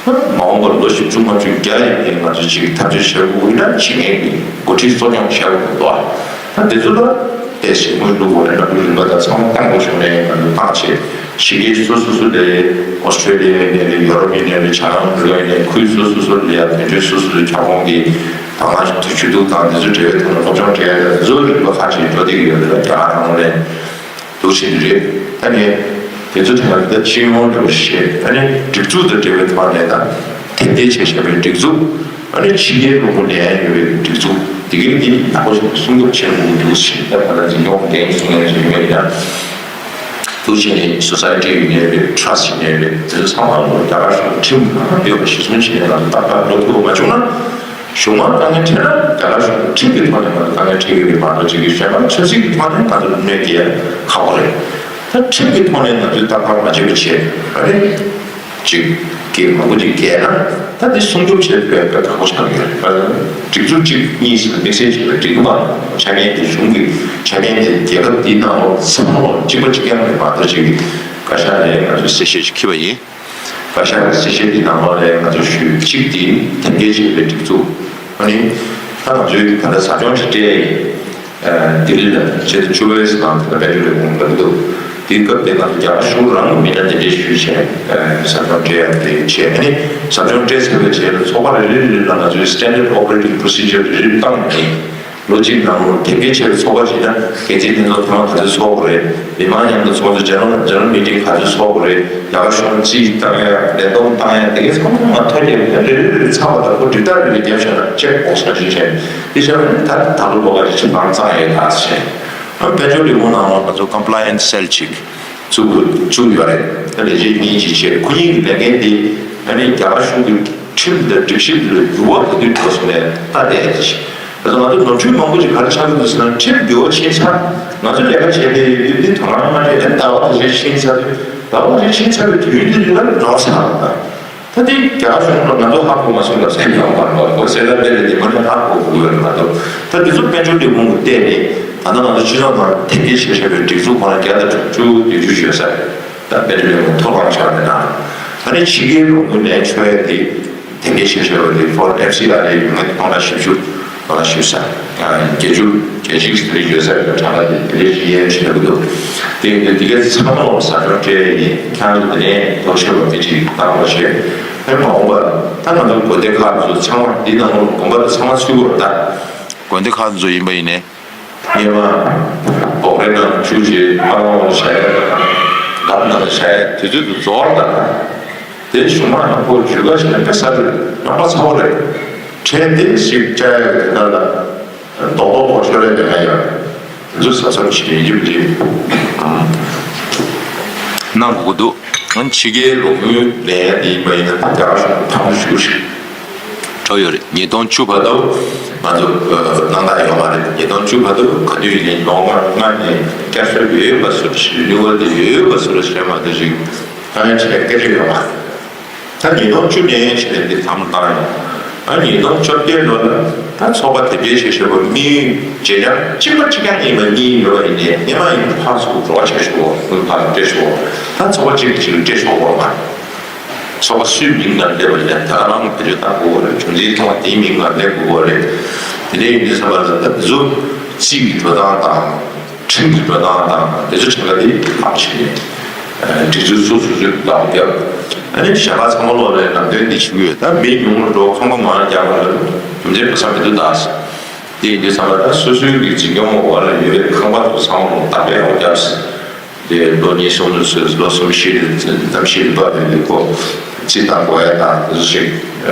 མ་འོངས་པར་ལོ་བཞི་བཅུ་ལྔ་བཅུ་བརྒྱ་ཡས་མས་ང་ཚོས་ཅིག་ཐབས་ཇུས་བྱེད་དགོས་ཀྱི་ན་བྱེད་མཁན་གྱི་འགོ་ཁྲིད་གཙོ་སྐྱོང་བྱེད་དགོས་འདུག་ད་དེ་ཚོ་ལ་ཏོག་ཙམ་ངོས་འཛུགས་དགོས་རེད། ལམ་ལུགས་རིམ་པ་དང་ཚང་མ་བཏང་དགོས་བྱུང་ནས་ང་ཚོ་བཏང་བྱས་ཕྱི་རྒྱལ་སོ་སོ་སོ་ལས་ཨོ་སི་ཁྲེ་ལི་ཡ་ཡིན་ནའི་རེད། ཡོ་རོབ་ཡིན་ནའི་རེད། བྱང་ཨ་མི་རི་ཀ་ཡིན་ནའི་ཁུལ་སོ་སོ་སོ་ལ་ཡ་དོན་གཅོད་སོ་སོ་སོའི་ཁྱབ་ཁོངས་ཀྱི་དང་བླངས་ཞུ་གཏུག་དང་དེ་ཚོ་འབྲེལ་བའི་ཐོག་ནས་སློབ་སྦྱོང་སྤྲད་ཡ་དང་དེ་ཚོ་རིམ་པ་ཁག་ཅིག་འགྲོ་བསྡད་ཀྱི་ཡོད་རེད། རྒྱ་གར་ནང་ལ་འདུག་བྱེད་ཀྱི་རེད། ད་ནི་དེ་ཚོ་དེ་ལ་ད་སྤྱི་ཡོངས་འདྲ་བོ་ཞིག་ད་ནི་སྒྲིག་འཛུགས་དང་འབྲེལ་བའི་ཐོག་ནས་དང་དེབ་སྐྱེལ་བྱས་བྱས་པའི་སྒྲིག་འཛུགས། ཨ་ནི་ཕྱི་རྒྱལ་ལུང་པ་ནས་ཡོད་པའི་སྒྲིག་འཛུགས་འདི་གའི་འདི་ཡག་པོ་ཞིག་སྲུང་སྐྱོབ་བྱེད་དགོས་འདུག་ཞེས་ད་ད་ལྟ་འཛིན་སྐྱོང་འགན་འཁྱེར་མཁན་ཞིག་ཡོད་ཡིན་ན། འདུག་བྱས་ནས་སོ་སའི་ཊི་ཡིན་ནའི་རེད། ཊ་ར་སི་ཊི་ཡིན་ནའི་རེད། དེ་ཚོ་ཚང་མ་ལ་རྒྱ་གར་གཞུང་ཁྲིམས་ནང་ཡོད་པ་གཞི་བཟུང་བྱས་ནས་ང་ཚོ་ཏག་ཏག་འགྲོ་ཐུབ་པ་མ་བྱུང་ན། གཞུང་མང་དཀའ་ངལ་འཕྲད་ན་རྒྱ་གར་གཞུང་ཁྲིམས་ཀྱི་ཐོག་ནས་ང་ཚོ་དཀའ་ངལ་འཕྲད་ཀྱི་རེད་མ་གཏོགས་ཅིག་གི་གཞན་པ་ཆབ་སྲིད་ཀྱི་ཐོག་ནས་ང་ཚོ་གནོད་སྐྱེལ་ཁག་པོ་རེད། ད་ཁྲིམས་ཀྱི་ཐོག་ནས་ང་ཚོས་རྟག་པར་མ་བྱེད་པ་བྱས་ཨ་རེ་ཅིག་གི་མང་པོ་ཅིག་བརྒལ་ན་ད་དེ་སྲུང་སྐྱོབ་བྱེད་ཐུབ་པའི་དཀའ་ཁག་པོ་ཆགས་ཀྱི་རེད། སྒྲིག་འཛུགས་གཅིག་གཉིས་ཟེར་ན་དམིགས་བསལ་བྱས་པའི་སྒྲིག་འཛུགས་པ་ཆ་རྐྱེན་དེ་གཞུང་གི་ཆ་རྐྱེན་དེ་རྒྱལ་ཁབ་འདིའི་ནང་ལོགས་ཚང་མ་ལོགས་གཅིག་པ་གཅིག་རྐྱང་རེད་མ་གཏོགས་ཅིག་གི་བཀའ་ཤག་ནས་ང་ཚོས་གསལ་བཤད་ཅིག་འཁྱེར་བ་ཡིན། བཀའ་ཤག་གི་གསལ་བཤད་འདི་ནང་ལོགས་ལ་ང་ཚོས་ཞུས་གཅིག་འདི་དེབ་སྐྱེལ་བྱས་པའི་སྒྲིག་འཛུགས་ཨ་ནི་ད་ང་ཚོས་ད་ལྟ་ཟབ་སྦྱོང་ཞིག་སྤྲད་ཡིན། ལྡི་ལི་ལ་ཕྱི་ཟླ་བཅུ་པའི་ནང་དེ་ལ་དཔལ་འབྱོར་ལས་ཁུངས་ལ་འདུག་དེའི་སྐབས་དེ་ང་ཚོ་རྒྱ་གར་གཞུང་རང་གི་མི་སྣ་དེ་འདྲས་ཞུས་བྱས་ཟབ་སྦྱོང་སྤྲད་ཡག་དེ་བྱས་ཨ་ནི་ཟབ་སྦྱོང་སྤྲད་ཚར་བའི་རྗེས་ལ་ཚོགས་པ་རེ་རེ་རེ་རེ་ལ་ང་ཚོས་Standard Operating Procedure རེ་རེ་བཏང་ནས། ལོ་གཅིག་ནང་ལོ་དེབ་སྐྱེལ་བྱས་པའི་ཚོགས་པ་ཞིག་ན་འགན་འཛིན་ལྷན་ཚོགས་ཐེངས་མ་ག་ཚོད་ཚོགས་དགོས་རེད། མི་མང་མཉམ་དུ་ཚོགས་ཚོད་General General Meeting ག་ཚོད་ཚོགས་དགོས་རེད། རྒྱ་གར་གཞུང་རྩིས་བཏང་ཡ་ལས་བསྡོམས་བཏང་ཡ་དེ་གའི་ཚང་མ་ཐོ་རྒྱབ་ནས་རེ་རེ་རེ་རེ་ཚར་བ་དང་ཁོ་འགྲིག་ཐག་རེ་རེ་བརྒྱབ་བྱས་ན་check box ལ་ཞུས་བྱས་དེ་བྱས་པ་ནི་ད་ད་ལོ་ལོ་ག་ཅིག་ཕྱིར་འདང་བཏང་ཡོད་ད་ཟེར་བྱས། ཨ་དཔལ་འབྱོར་ལས་ཁུངས་ནང་ལ་ང་ཚོ་Compliance Cell ཅིག་བཙུགས་དགོས་བཙུགས་ཡོད་རེད། ད་ལས་བྱེད་གཉིས་ཅིག་བྱས་ཁོ་གཉིས་ཀྱི་ལས་འགན་དེ་ཨ་ནི་རྒྱ་གར་གཞུང་གི་ཁྲིམས་དང་སྒྲིག་གཞི་འདི་ལ་འགྱུར་བ་ག་དུས་འགྲོ་སོང་ནས་ལྟ་བསྡད་ཡ་ཅིག་ད་ང་ཚོ་ནོར་འཁྲུལ་མང་པོ་ཅིག་ག་རེ་ཆགས་ཀྱི་འདུག་ཟེར་ན་ཁྲིམས་འགྱུར་བ་ཕྱིན་ཚར། ང་ཚོ་ལས་ཀ་བྱས་ཏེ་ཡོད་དུས་དོ་སྣང་མ་སྤྲད་ཨ་ནི་ཟླ་བ་དེ་ཚོ་ཕྱིན་ཚར་དུས་ཟླ་བ་དེ་ཕྱིན་ཚར་བའི་དུས་ཡུན་དེ་རིང་ལ་ནོར་ཚར་བ་དང་། ད་དེ་རྒྱ་གར་གཞུང་ལ་ང་ཚོ་ཧ་གོ་མ་སོང་ལབ་ས་ཡོང་མ་རེད། ཁོ་སེ་ལ་པེ་རེ་དེ་མ་ནི་ཧ་གོ་དགོས་ཡོད་མ་གཏོགས། ད་དེ་ཚོ་དཔལ་འབྱོར་ལས་ཁུངས་ཀྱིས་བལྟས་ནས་ད་ལྟ་ང་ཚོ་སྤྱི་ཚོགས་ནང་དེབ་སྐྱེལ་བྱས་བཞག་པའི་སྒྲིག་འཛུགས་ཁོ་ན་བརྒྱ་དང་དྲུག་ཅུ་བདུན་ཅུ་ཡོད་ས་རེད། ད་དཔལ་འབྱོར་ལས་ཁུངས་ཐོ་རངས་ཆགས་པའི་ནང་ད་ནི་ཕྱི་རྒྱལ་ལུང་པ་ནས་འཕྲོས་ཏེ་དེབ་སྐྱེལ་བྱས་བཞག་པ་དེ་ཧྥོར་ཨེཕ་སི་ཨར་ཨེ་ཡོད་མེད་ཐོག་ལ་ཞིབ་འཇུག་ང་ལ་ཞུས་ས། བརྒྱད་ཅུ་བརྒྱད་ཅུ་ཞིག་ཡོད་ས་རེད། གྲངས་ཀ་དེ་དེ་འདྲའི་ཞིག་ཡིན་ཞེས་ལབ་འདུག་དེ་ཡིན་དུས་དེ་གའི་ཚང་མ་ལ་ཟབ་སྦྱོང་སྤྲད་ཡིན། ཁྱེད་རང་ཚོ་དེ་ནས་ཐུགས་ཞིབ་པ་མི་གཅིག་བཏང་རོགས་བྱེད། ཨེ་མ་འོངས་པ་ད་ང་ཚོ་དགོན་སྡེ་ཁག་ཚོ་ཚང་མ་འདི་ནང་ལོགས་དགོན་པ་དེ་ཚང་མ་ཚུད་དགོས་རེད་ད། དགོན་སྡེ་ཁག་ཚོ་ཡིན་པ་ཡིན་ནའི། སྔོན་མ་འབོག་རེ་དང་ཆུ་ཆེ་པ་ལང་བ་ལ་བྱ་ཡ་དང་འདབ་ནང་ལ་བྱ་ཡ་དེ་ཚོའི་དུ་རྫོགས་དང་། དེ་གཞུང་མང་ནང་ཁོ་ཇུས་ཀ་བྱས་ན་དཔེ་ས་རེད། རྙོག་པ་ཚ་བོ་རེད། ཁྲལ་དེ་ཞིག་བཅའ་ཡ་དེ་ལྟར་ལ་རྡོག་རྡོག་པོ་ཤོར་ཡ་དེ་མ་ཡོད། དེ་ཚོ་གཟབ་གཟབ་བྱེད་ཡིན་གྱི་མི་འདུག་གནང་དགོས་ཀྱི་འདུག་ཕྱི་རྒྱལ་ལུང་པའི་ལས་དེ་ཡིན་པ་ཡིན་ན་རྒྱ་གར་གཞུང་ཐང་ཞུ་ཞིག་གྲོགས་ཡོད་རེད། ཉིས་སྟོང་བཅུ་བར་དུ་ང་ཚོ་གནང་སྟངས་ཡོད་མ་རེད། ཉིས་སྟོང་བཅུ་བར་དུ་ག་དུས་ཡིན་ནའི་ལོ་ལྔ་ལྔ་ནས་བསྐྱར་གསོ་ཡོད་ཡོད་པ་བཟོ་འདྲ་ཞིག་རི་ནིའུ་ཝལ་དེ་ཡོད་ཡོད་པ་བཟོ་འདྲ་ཞིག་རེད་མ་གཏོགས་ཅིག་དཀའ་ངལ་འཕྲད་སྐད་ཆ་ཡོད་མ་རེད། ད་ཉིས་སྟོང་བཅུ་ནས་བྱས་ནས་འདི་དམ་བཏང་ཡོད། ཨ་ཉིས་སྟོང་བཅོ་བརྒྱད་ལོ་ལ་ད་ཚོགས་པ་དེ་འདྲའི་ཞིག་བྱེད་པ་དམིགས་ཡུལ་ཇེ་ཆུང་གཅིག་པ་གཅིག་རྐྱང་ཡིན་པ་གཉིས་ཡོད་པ་ཡིན་ནའི་སྔོན་མ་ཡིན་ན་ཕར་ཚུར་འགྲོ་བ་བྱས་ཆོག་དངུལ་ཕར་སྤྲད་ཆོག་ད་ཚོགས་པ་གཅིག་གིས་གཅིག་ལ་སྤྲད་ཆོག་གོ་མ། ཚོགས་པ་སུའི་མིང་ལ་སླེབས་པ་ཡིན་ན་ད་ག་རང་བེད་སྤྱོད་བཏང་དགོས་པ་རེད། གྲུབ་འབྲས་ཐོན་པ་དེའི་མིང་ལ་སླེབས་དགོས་པ་རེད། དེ་འདྲ་ཡིན་དུས་ཙམ་པ་ལ་ད་དེ་ཚོ་རྩིས་ཀྱི་འགྲོ་སྟངས་དང་། ཁྲིམས་ཀྱི་འགྲོ་སྟངས་དང་དེ་ཚོ་ཁྲིམས་ཁང་དེ་ལག་བྱས་ནས་སྒྲིག་འཛུགས་སོ་སོ་སོའི་ལག་བརྒྱབ། ཨ་ནི་གཞན་པ་ཚང་མ་ལོག་ལ་ལམ་སྟོན་འདི་ཞུ་གི་ཡོད། ད་མི་ཉུང་རུ་འགྲོ། ཁང་པ་མང་རུ་རྒྱག་དགོས་ལ་རྒྱུ་མཚན་ཕུགས་བསམ་མི་འདུག་ད། དེ་ཡིན་དུས་ཙམ་པ་ད་སོ་སོའི་གི་འཛིན་སྐྱོང་འོག་ལ་ཡོད་པའི་ཁང་པ་ཚོ་ཚང་མ་ལ་བདག་པའི་འོག་བརྒྱབ། དེ་ལོ་གཉིས་གསུམ་ཙམ་ཚོད་ལོ་གསུམ་བཞི་རེ་ཙམ་བཞི་རེ་འབབ་པའི་ལས་ཁོ་རྩིས་བཏང་དགོས་ཡ་དང་དེ་ཚོ་ཞིག་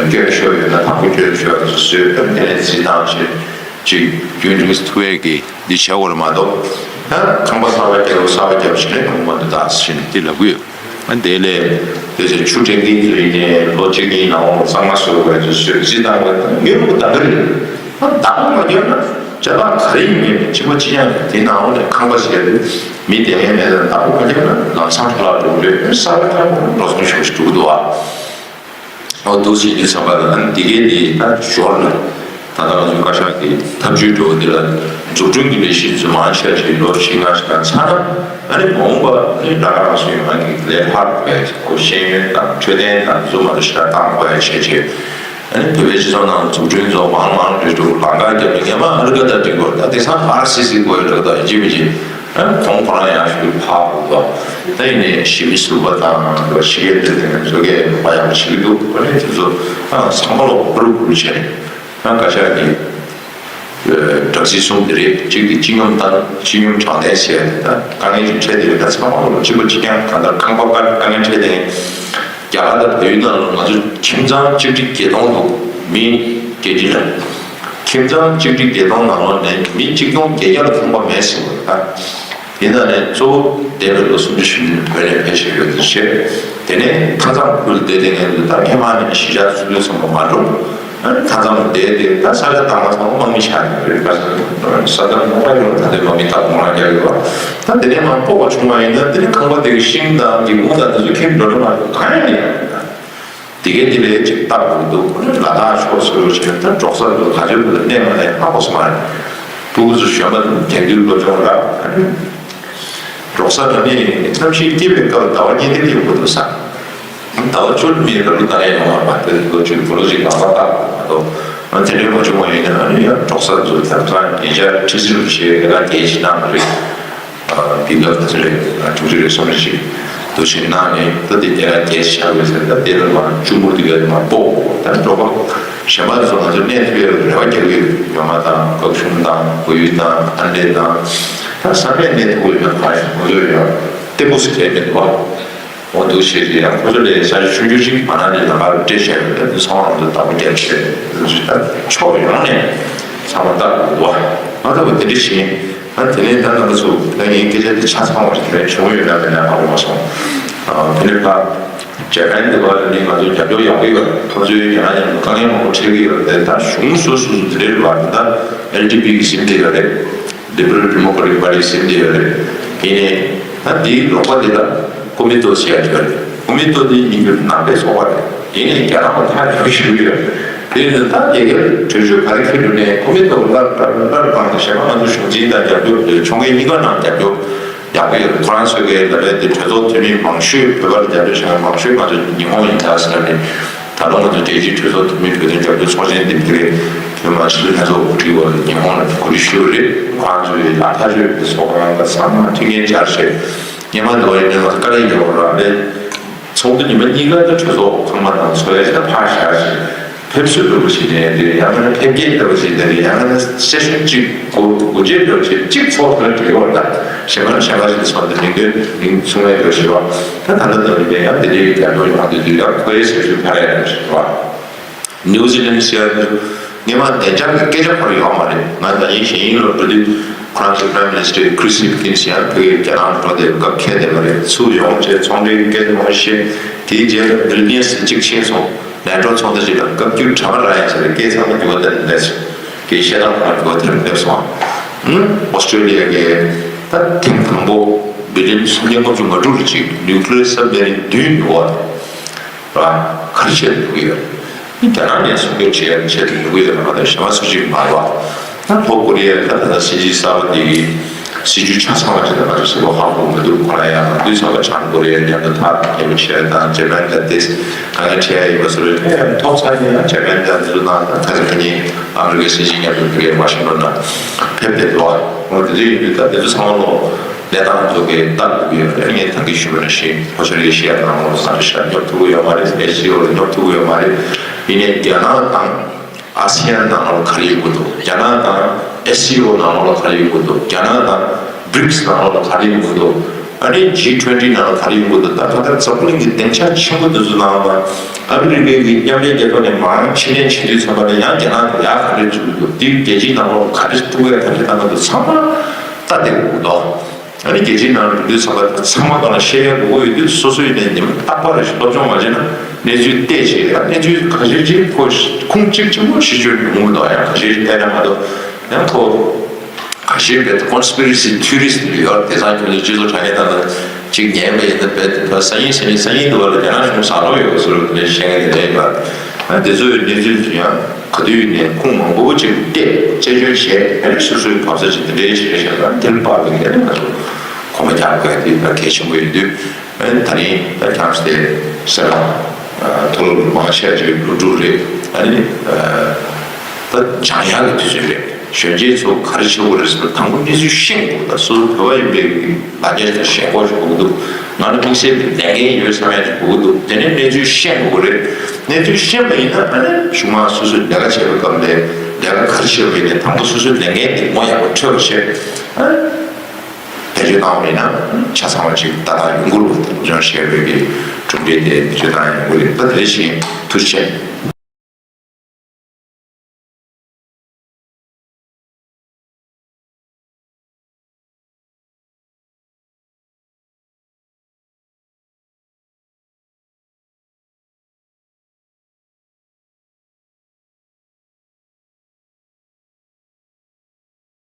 སྐྱོན་ཤོར་ཡོད་ན་དང་པོ་སྐྱོན་ཤོར་ཡ་དེ་ཚོ་བཟོས་ཏེ་དེ་ནས་རྩིས་བཏང་བྱས་ཅིག་རྒྱུན་རིང་ཐུབ་ཡས་ཀྱི་འདི་བྱ་དགོས་ལ་མ་གཏོགས། ད་ཁང་པ་གསར་པ་རྒྱབ་གསར་པ་རྒྱབ་བྱས་ནས་ཁང་པ་འདི་དག་ཟིན་འདི་ལབ་གི་ཡོད། ཨ་དེ་ལས་དེ་ཚོ་ཆུ་འདྲེན་མཁན་ཚོ་ཡིན་ནའི་ལོ་གཅིག་གཉིས་ནང་ལ་གཙང་མ་བཟོ་དགོས་ཚོ་བཟོས་རྩིས་བཏང་དགོས་ད་མི་རུ་ད་ག་རེད། ད་བདག་པོ་མ་བརྒྱབ་ན་ཅ་ལག་ག་རེ་ཡིན་མིན་གཅིག་པ་གཅིག་རྐྱང་རེད། དེ་ནང་ལོགས་ནས་ཁང་པ་ཟེར་ཡ་དེ་མི་དེ་ངའི་མེད་ན་བདག་པོ་མ་བརྒྱབ་ན་ལམ་སང་འཕྲོ་བརླག་འགྲོ་གི་རེད། གསར་པ་ཐང་པོ་འགྲོ་སོང་ཤོར་ཞིག་འགྲོ་གི་འདུག་ཨ། ཨོ་འདུག་ཟེར་དུས་ཙམ་པ་ལ་ཨ་ནི་འདི་གའི་འདི་ད་ཞོར་ལ་ད་ལྟ་ང་ཚོའི་བཀའ་ཤག་གི་ཐབས་ཇུས་འགྲོ་འདི་ལ་འཛུགས་སྐྲུན་གྱི་ལས་གཞི་ཚོ་མང་ཆེ་ཞིག་ལོ་བཞི་ལྔ་ཞིག་ལ་ཚར་ན་ཨ་ནི་མ་འོངས་པ་ནི་ད་ག་རང་སོ་ཡོང་ང་གི་ལས་འཕར་བའི་ཁོ་ཤེས་ཡོན་དང་འཕྲོད་བསྟེན་དང་བཟོ་མ་འདྲ་ཞིག་ལ་བཏང་དགོས་ཡ་བྱས་བྱས། ཨ་ནི་བོད་པའི་སྤྱི་ཚོགས་ནང་འཛུགས་སྐྲུན་ཚོ་མང་མང་རེད་འགྲོ། ལམ་ཁ་རྒྱབ་ནས་ངས་མ་ཨ་རི་ཀ་ད་འགྲིག་གོ། ད་དེང་སང་ཨར་སི་སི་དགོས་འགྲོ། ད་ཡིན་གཅིག་མིན་གཅིག་ཨ་ཁོང་ཁོ་རང་ཡང་ཞུ་ཕག་འདུག་ད་ཡིན་ནས་ཞི་མི་ཟུར་པ་དང་ཕྱི་རྒྱལ་དེ་དེ་ཚོ་གས་མ་ཡག་པ་བྱེད་ཀྱི་འདུག་ཨ་ནི་དེ་ཚོ་ཨ་ཚང་མ་ལོག་ཕུར་ཕུར་བྱས་ནས་ཨ་བཀའ་ཤག་གི་དྲག་རྩལ་གསུམ་དེ་རེད། གཅིག་དེ་སྤྱི་སྙོམས་དང་སྤྱི་སྙོམས་དྲང་བདེན་ཟེར་ཡ་དེ་ད་དཀའ་ངལ་ཅིག་འཕྲད་དེ་རེད། ད་ཚང་མ་ལོག་གཅིག་པ་གཅིག་རྐྱང་གང་ལྟར་ཁང་པ་དཀའ་དཀའ་ངལ་འཕྲད་དེ། རྒྱ་གར་དང་བལ་ཡུལ་ནང་ལ་ང་ཚོ་ཁྱིམ་ཚང་གཅིག་ཁྲི་བརྒྱད་སྟོང་འདུག་མི་སྐྱེ་འཇིག་རེད། ཁྱིམ་ཚང་གཅིག་ཁྲི་བརྒྱད་སྟོང་ནང་ལོགས་ནས་མི་གཅིག་སྟོང་བརྒྱད་བརྒྱ་ལ་ཁང་པ་མེད་ཟེར་བ་རེད། ད་ཡིན་ན་ནས་གཙོ་བོ་འདས་པའི་ལོ་སུམ་ཅུ་བཞི་བཅུ་ནས་བོད་ནས་ཕེབས་བཞིན་ཡོད་དེ་བྱས། དེ་ནས་མཐའ་མཚམས་ཁུལ་བསྡད་དེ་ངས་འདུག་ད་སྔས་མ་ནས་གཞིས་ཆགས་སུ་ཚོད་ཚང་མ་མ་འགྲོ། མཐའ་མཚམས་བསྡད་དེ་ད་ས་ཆ་དང་མ་ཚང་མ་དམག་མི་ཆགས་ཡོད་རེད། ས་ཆ་དང་མ་ཚང་མ་ད་ལྟ་དམག་མི་དང་མོ་རང་རྒྱག་ཡོད་པ། ད་དེ་ནས་མར་སྤོ་བ་བྱུང་བ་ཡིན་ན་དེ་ནས་ཁང་པ་དེ་གི་ཤིང་དང་སྒེའུ་ཁུང་དང་དེ་ཚོ་ཁྱེར་འགྲོ་རེད་མ་གཏོགས་གང་ཡང་མེད། དེ་གའི་དེ་ལས་ཅིག་བཏགས་དགོས་འདུག་ལ་དྭགས་ཕྱོགས་སུ་རུ་ཆེན་ད་འབྲོག་ས་འདུག་ག་ཚོད་འདུག་གནས་མ་གནས་ཧ་གོ་སོང་མ་རེད། ཕྲུ་གུ་ཚོ་གཞོན་པ་དེང་དུས་སློབ་སྦྱོང་རག་འབྲོག་ས་འདྲ་ནས་གནམ་གཤིས་སྐྱིད་པའི་སྐབས་ཟླ་བ་གཉིས་བདུན་ཡོང་གི་འདུག་ས། ཟླ་བ་བཅུ་མིན་རབ་ཏུ་ལྟ་ཡས་ཡོང་བ་མ་གཏོགས་ལོ་བཅུ་བོ་ལོ་ཅིག་ལང་ལ་བཏགས་དགོས་མ་གཏོགས་ཨ་དེ་འདྲའི་མ་བྱུང་བ་ཡིན་ན་ཨ་ནི་ཡང་འབྲོག་ས་ཚོ་ཐབ་ཚང་ཉེ་ཆར་ཁྲི་སིལ་བྱས་དེ་ག་རྒྱལ་ཕྱི་ནང་རེད། འདི་ལ་ཚེ་རེ་དྲུག་ཅུ་རེ་གསུམ་རེ་ཞིག་འདུ་ཤེས་གནང་ནས་ད་དེ་སྐྱེ་ར་སྐྱེ་ཤར་བའི་ཚེ་ད་དེ་ལ་མ་ཆུ་མུར་དེ་ག་མ་སྤོ་ད་འགྲོ་པ་གཞན་པ་ཚོ་ང་ཚོ་གནས་ཐུབ་ཡག་རེ་བ་རྒྱག་གི་ཡོད་མ་དང་། སྐབས་ཤུམ་དང་བུ་ཡུལ་དང་ཨ་འདྲེ་དང་ད་ས་གནས་གནས་ཐུབ་ཡོད་ན་གང་ཡང་ང་ཚོ་ཡང་བརྟན་པོ་ཞིག་བྱས་མི་འདུག་བ། འོ་འདུག་བྱས་ཏེ་ཡང་ཁོ་ཚོ་ལས་ས་ཆ་ཆུང་ཆུང་ཞིག་མ་ན་ལི་ལམ་ཁར་སྤྲད་བྱས་ཡོད་དེ་ཚང་མ་ང་ཚོ་བདག་པོ་རྒྱབ་བྱས་ཕྱོགས་ཡོངས་ནས་ཚང་མ་བདག་པོ་འདུག་བ། ང་ལྟ་བུ་དེ་འདྲ་བྱས། ཨ་དེ་ནས་ད་ང་ཚོ་ད་ངའི་སྐད་ཆ་དེ་ཆ་ཚང་བ་ཞིག་རེད་བྱུང་ཡོད་ན་མེད་ན་ཧ་གོ་མ་སོང་། ཨ་དེ་ནས་ཕ་ཇ་པན་དེ་བར་ནས་ང་ཚོ་རྒྱབ་སྐྱོར་ཡག་པོ་ཡོད། ཁོ་ཚོའི་རྒྱ་ནག་མཉམ་དུ་དཀའ་ངལ་མང་པོ་འཕྲད་ཀྱི་ཡོད་རེད། ད་གཞུང་སོ་སོ་སོ་དེ་འདྲའི་བར་ད་ཨེལ་ཌི་པི་གི་ཟིན་བསྡད་ཡོད་རེད། Liberal Democratic Party ཟིན་བསྡད་ཡོད་རེད། ཡིན་ནའི་ད་དེའི་རོགས་པ་དེ་ལ་ཀོ་མི་ཏོ་ཟེར་ཡ་ཡོད་རེད། ཀོ་མི་ཏོ་དེ་ཉིན་རྒྱུན་ནང་པའི་ཚོགས་པ་རེད། དེ་ནས་རྒྱ་ནག་ལ་ཐག་ཉེ་པོ་ཞིག་ཡོད། དེ་ནི་ད་རྒྱ་གར་གྲོས་ཆོད་ག་རེ་འཁྱེར་འགྲོ་ནས་ཁོ་མི་ཐོག་སླར་སླར་སླར་སྤངས་ཏེ་གཞན་པ་ང་ཚོ་གཞུང་འཛིན་དང་རྒྱབ་སྐྱོར་ཕྱོགས་འགལ་གཉིས་ཀ་ནང་རྒྱབ་སྐྱོར་ཡག་པོ་ཡོད། ཁོ་རང་ཚོའི་གི་ལ་ལས་དེ་གྲོས་ཚོགས་འཐུས་མི་མང་ཤོས་བོད་པར་རྒྱབ་སྐྱོར་བྱེད་མཁན་མང་ཤོས་ང་ཚོ་ཉི་ཧོང་ཡིན་ད་ཟེར་ནས་ད་ལོ་ང་ཚོ་རྒྱལ་སྤྱིའི་གྲོས་ཚོགས་འཐུས་མི་བོད་དོན་རྒྱབ་སྐྱོར་ཚོགས་ཆེན་འདེམས་ཐོན་རེད། བོད་མ་ཕྱི་ལྷན་ཚོགས་གོ་སྒྲིག་པ་ཉི་ཧོང་ལ་གོ་སྒྲིག་ཞུས་རེད། ཁོ་རང་ཚོའི་ལ་ཐག་ཆོད་པའི་ཚོགས་ཁང་ལ་ཚང་མ་མཐུན་རྐྱེན་སྦྱར་བྱས་སྔོན་མ་འདུག་ཡིན་ནའི་ང་ཚོ་དཀའ་ལས་ཡོད་ར་རེད། ཚོགས་འདུ་ཉི་མ་གཉིས་ཀ་ད་གྲོས་ཚོགས་ཚང་མ་དང་ཚོགས་ཡ་ཞིག་ཕར་བཞག་ཞིག་ཕེབས་བསུ་འདྲ་པོ་ཞིག་ནས་དེ་ཡང་ན་ཕེབས་སྐྱེལ་འདྲ་པོ་ཞིག་དེ་ཡང་ན་སེ་ཤན་གཅིག་སྒོ་སྒོ་འབྱེད་འདྲ་པོ་ཞིག་གཅིག་ཚོགས་ཟེར་ན་འགྲིག་ཡོད་རེད། ད་གཞན་པ་གཞན་པ་ཞིག་ཚོགས་འདུ་མིང་དོན་མིང་གསུང་ཡ་འདྲ་ཞིག་བ། ད་ད་ལྟ་འདྲ་ཡིན་པས་ཡང་དེ་འདྲའི་རྒྱ་མཚོ་ཡོང་དུས་དུས་ཡང་ཁོ་ཡའི་སེ་ཤན་ཕར་ཡ་འདྲ་ཞིག་བ། ནིའུ་ཛི་ལན་ཟེར་ཡ་དེ་སྔོན་མ་བདེ་འཇགས་ཀྱི་སྐད་ཆ་ཁོ་རང་ཡོད་མ་རེད། ང་ད་ཡིན་གཞན་ཡིན་ལོ་འགྲོ་དུས་ཁོ་རང་ཚོའི་Prime Minister Chris Hipkins ཡང་བོད་ཀྱི་རྒྱ་ནག་འགྲོ་བསྡད་སྐབས་ཁྱེད་བསྡད་པ་རེད། ཚུར་ཡོང་བྱས་ཚོང་འབྲེལ་སྐད་ཆ་མང་བཤད། དེའི་རྗེས་ལ་Vilnius གཅིག་ཕྱིན་སོང་། ནེ་ཊོ་ཚོགས་འདུ་ཞིག་ལ་བཀའ་བཀྱོན་གྲ་མ་ར་ཡིན་ཟེར་བའི་སྐད་ཚང་མ་འགྱུར་བ་དེ་སླེབས་སོང་། དེའི་བཤད་སྟངས་ཁོ་རང་འགྱུར་བ་དེ་སླེབས་སོང་། ཨུ་ཨོ་སི་ཀྲོ་ལི་ཡ་གི་ད་ཐེངས་དང་པོ་བི་ལི་ཡན་སུམ་བརྒྱ་ལྔ་བཅུ་ང་དྲུག་ལ་གཅིག་Nuclear Submarine བདུན་ཡོད་པ་རེད། ར་ག་རེ་བྱས་ནས་ཡོང་གི་ཡོད་རེད། ཨིན་རྒྱ་ནག་ནས་སྲུང་སྐྱོབ་བྱེད་ཡག་གི་ཆེད་དུ་ཡོང་གི་ཡོད་རེད་མ་གཏོགས་གཞན་པ་སུ་གཅིག་མ་རེད་བ། ད་ལྷོ་ཀོ་རི་ཡ་ད་ད་ལྟ་སྲིད་འཛིན་གསར་པ་དེ་གིས་ སྲིད་ཇུས་ཆ་ཚང་བ་ཅིག་ལ་ང་ཚོ་གཟིགས་པ་ཧ་གོ་མི་འདུག་ཁོ་རང་ཡང་ང་དུས་ཚང་མ་བྱང་ཀོ་རི་ཡ་མཉམ་དུ་ཐག་ཉེ་པོ་བྱས་དང་ཇེ་པན་དང་ཏེས་གང་ག་བྱས་ཡིན་པ་སོ་རེད། ཨེ་ཐོག་ཚང་ཡིན་ན་ཇེ་པན་དང་འདི་ཚོ་ནང་ད་ཁ་ཚ་ཁ་ཉིན་ཨ་མི་རི་ཀའི་སྲིད་འཛིན་མཉམ་དུ་འདི་གའི་ཝ་ཤིང་ཏོན་ན་ཕེབས་བསྡད་འདུག་ཨ་འོ་དེ་ཚོ་ཡིན་དུས་ད་དེ་ཚོ་ཚང་མ་ལོ་གནས་སྟངས་ཚོ་གའི་ལྟ་དགོས་ཀྱི་ཡོད་རེད། ངས་ད་གིན་ཞུས་པ་ནང་བཞིན་ལྷོ་ཤར་ཨེ་ཤི་ཡ་ནང་ལོགས་ལ་ས་རི་ཤ་སྙོབ་ཐུབ་ཀྱི་ཡོད་མ་རེད། ཨེ་སི་སི་ཨོ་ལ་སྙོབ་ཐུབ་ཀྱི་ཡོད་མ་རེད། ཡིན་ནའི་རྒྱ་ནག་དང་ཨ་སི་ཡན་ནང་ལོགས་ལ་ག་རེ་ཡོང་གི་འདུག་རྒྱ་ནག་དང་ཨེ་སི་སི་ཨོ་ནང་ལོགས་ལ་ག་རེ་ཡོང་གི་འདུག་རྒྱ་ནག་དང་བྷི་རིགས་ནང་ལོགས་ལ་ག་རེ་ཡོང་གི་འདུག་ཨ་ནི་ཇི་ཊུ་ཝེན་ཊི་ནང་ལ་ག་རེ་ཡོང་གི་འདུག་ད་ག་ད་འཛམ་བུ་གླིང་གི་སྡིངས་ཆ་ཆེན་པོ་འདི་ཚོ་ནང་ལ་ཨ་མི་རི་ཀའི་གི་མཉམ་འབྲེལ་རྒྱལ་ཚོགས་ནས་མར་ཕྱིར་འཐེན་བྱེད་དུས་ཙམ་པ་ལ་ཡང་རྒྱ་ནག་གི་ཡག་ག་རེ་བྱུང་གི་འདུག་དེའི་རྒྱལ་སྤྱིའི་ནང་ལོགས་ལ་ག་རེ་ཐུག་གས་ག་རེ་བཏང་གི་འདུག་ཚང་མ་ལྟ་བསྡད་དགོས་འདུག་ཨ་ནི་རྒྱལ་སྤྱིའི་ནང་ལ་འགྲོ་དུས་ཚང་མ་ཚང་མ་སྒང་ལ་བཤད་ཡ་དགོས་ཀྱི་ཡོད་དུས་སོ་སོའི་ནས་ཉི་མ་རྟག་པར་རེ་ཞིག་སློབ་སྦྱོང་མ་བྱས་ན་གནས་ཚུལ་བལྟས་བྱས་ཡང་གནས་ཚུལ་ཁ་ཤས་ཅིག་ཁོ་ཁུངས་གཅིག་ཆེན་པོ་ཞིག་བརྗོད་ཡོང་གི་འདུག་ཡང་ཁ་ཤས་ཅིག་བལྟས་ན་མ་གཏོགས་ཡང་ཁོ་ཁ་ཤས་བལྟས་ཀོན་སི་པི་རེ་སི་ཐི་ཡོ་རི་སི་ཊི་ཡོད་རེད། དེང་སང་ཁྱོད་ཚོ་སྤྱི་ཚོགས་དྲ་རྒྱ་ནང་ལ་ཅིག་ཉན་པ་ཡིན་ན་རྦད་དེ་ད་སང་ཉིན་སང་ཉིན་སང་ཉིན་དུ་བ་ལ་རྒྱ་ནག་གཞུང་ཟ་རོགས་ཡོད་ཟེར་བ་དེ་འདྲ་བཤད་མཁན་དེ་འདྲ་ཡིན་པ། ཨ་དེ་ཚོའི་གནས་ཚུལ་ཚོ་ཡང་ག་དུས་ནས་ཁུངས་མང་པོ་ཅིག་བལྟས་དཔྱད་བརྗོད་བྱས། ཨ་ནི་སོ་སོའི་གོ་ས་ཅིག་དེ་འདྲའི་བྱས་བཞག་ན་དེ་ལ་དཔག་པའི་ངས་ང་ཚོ་གོམ་པ་རྒྱག་དགོས་དེ་ད་གལ་ཆེན་པོ་ཡིན་དུས། ཨ་ནི་ད་རིང་ད་ཁྱམས་དེ་སེ་ར་མཐོ་སློབ་མང་ཆེ་ཅིག་སློབ་ཕྲུག་རེད། ཨ་ནི་ད་སྦྱང་ཡག་གི་དུས་ཚོད་རེད། གཞོན་སྐྱེས་ཚོ་ག་རེ་བྱེད་དགོས་རེད་ཟེར་ན་དང་པོ་གནས་ཚུལ་ཤེས་དགོས། ད་སོ་སོ་བོད་པ་ཡིན་པའི་ལ་རྒྱ་ཞིག་ཤེས་དགོས་ཞིག་དགོས་ཀྱི་འདུག་ང་ལ་དམིགས་བསལ་གྱི་ལས་འགན་ཡོད་བསམ་ཡ་ཞིག་དགོས་ཀྱི་འདུག་དེ་ནས་གནས་ཚུལ་ཤེས་དགོས་ཀྱི་རེད། གནས་ཚུལ་ཤེས་པ་ཡིན་ན་ཨ་ནི་གཞུག་མ་སོ་སོས་ལས་ཀ་བྱེད་པའི་སྐབས་ལ་ལས་ཀ་ག་རེ་བྱེད་པ་ཡིན་ནའི་དང་པོ་སོ་སོའི་ལས་འགན་དེ་ངོ་ཡག་པོ་འཕྲོད་པ་བྱེད། ཨ་ནི་བེད་སྤྱོད་བཏང་བ་ཡིན་ན་ཆ་ཚང་བ་ཅིག་ཏག་ཏག་ཡོང་གི་རེད་པ། དེ་སློབ་སྦྱོང་བྱས་པའི་གི་གྲུབ་འབྲས་དེ་བེད་སྤྱོད་བཏང་ཡོང་གི་རེད། ད་དེ་བཞིན་ཐུགས་རྗེ་ཆེ།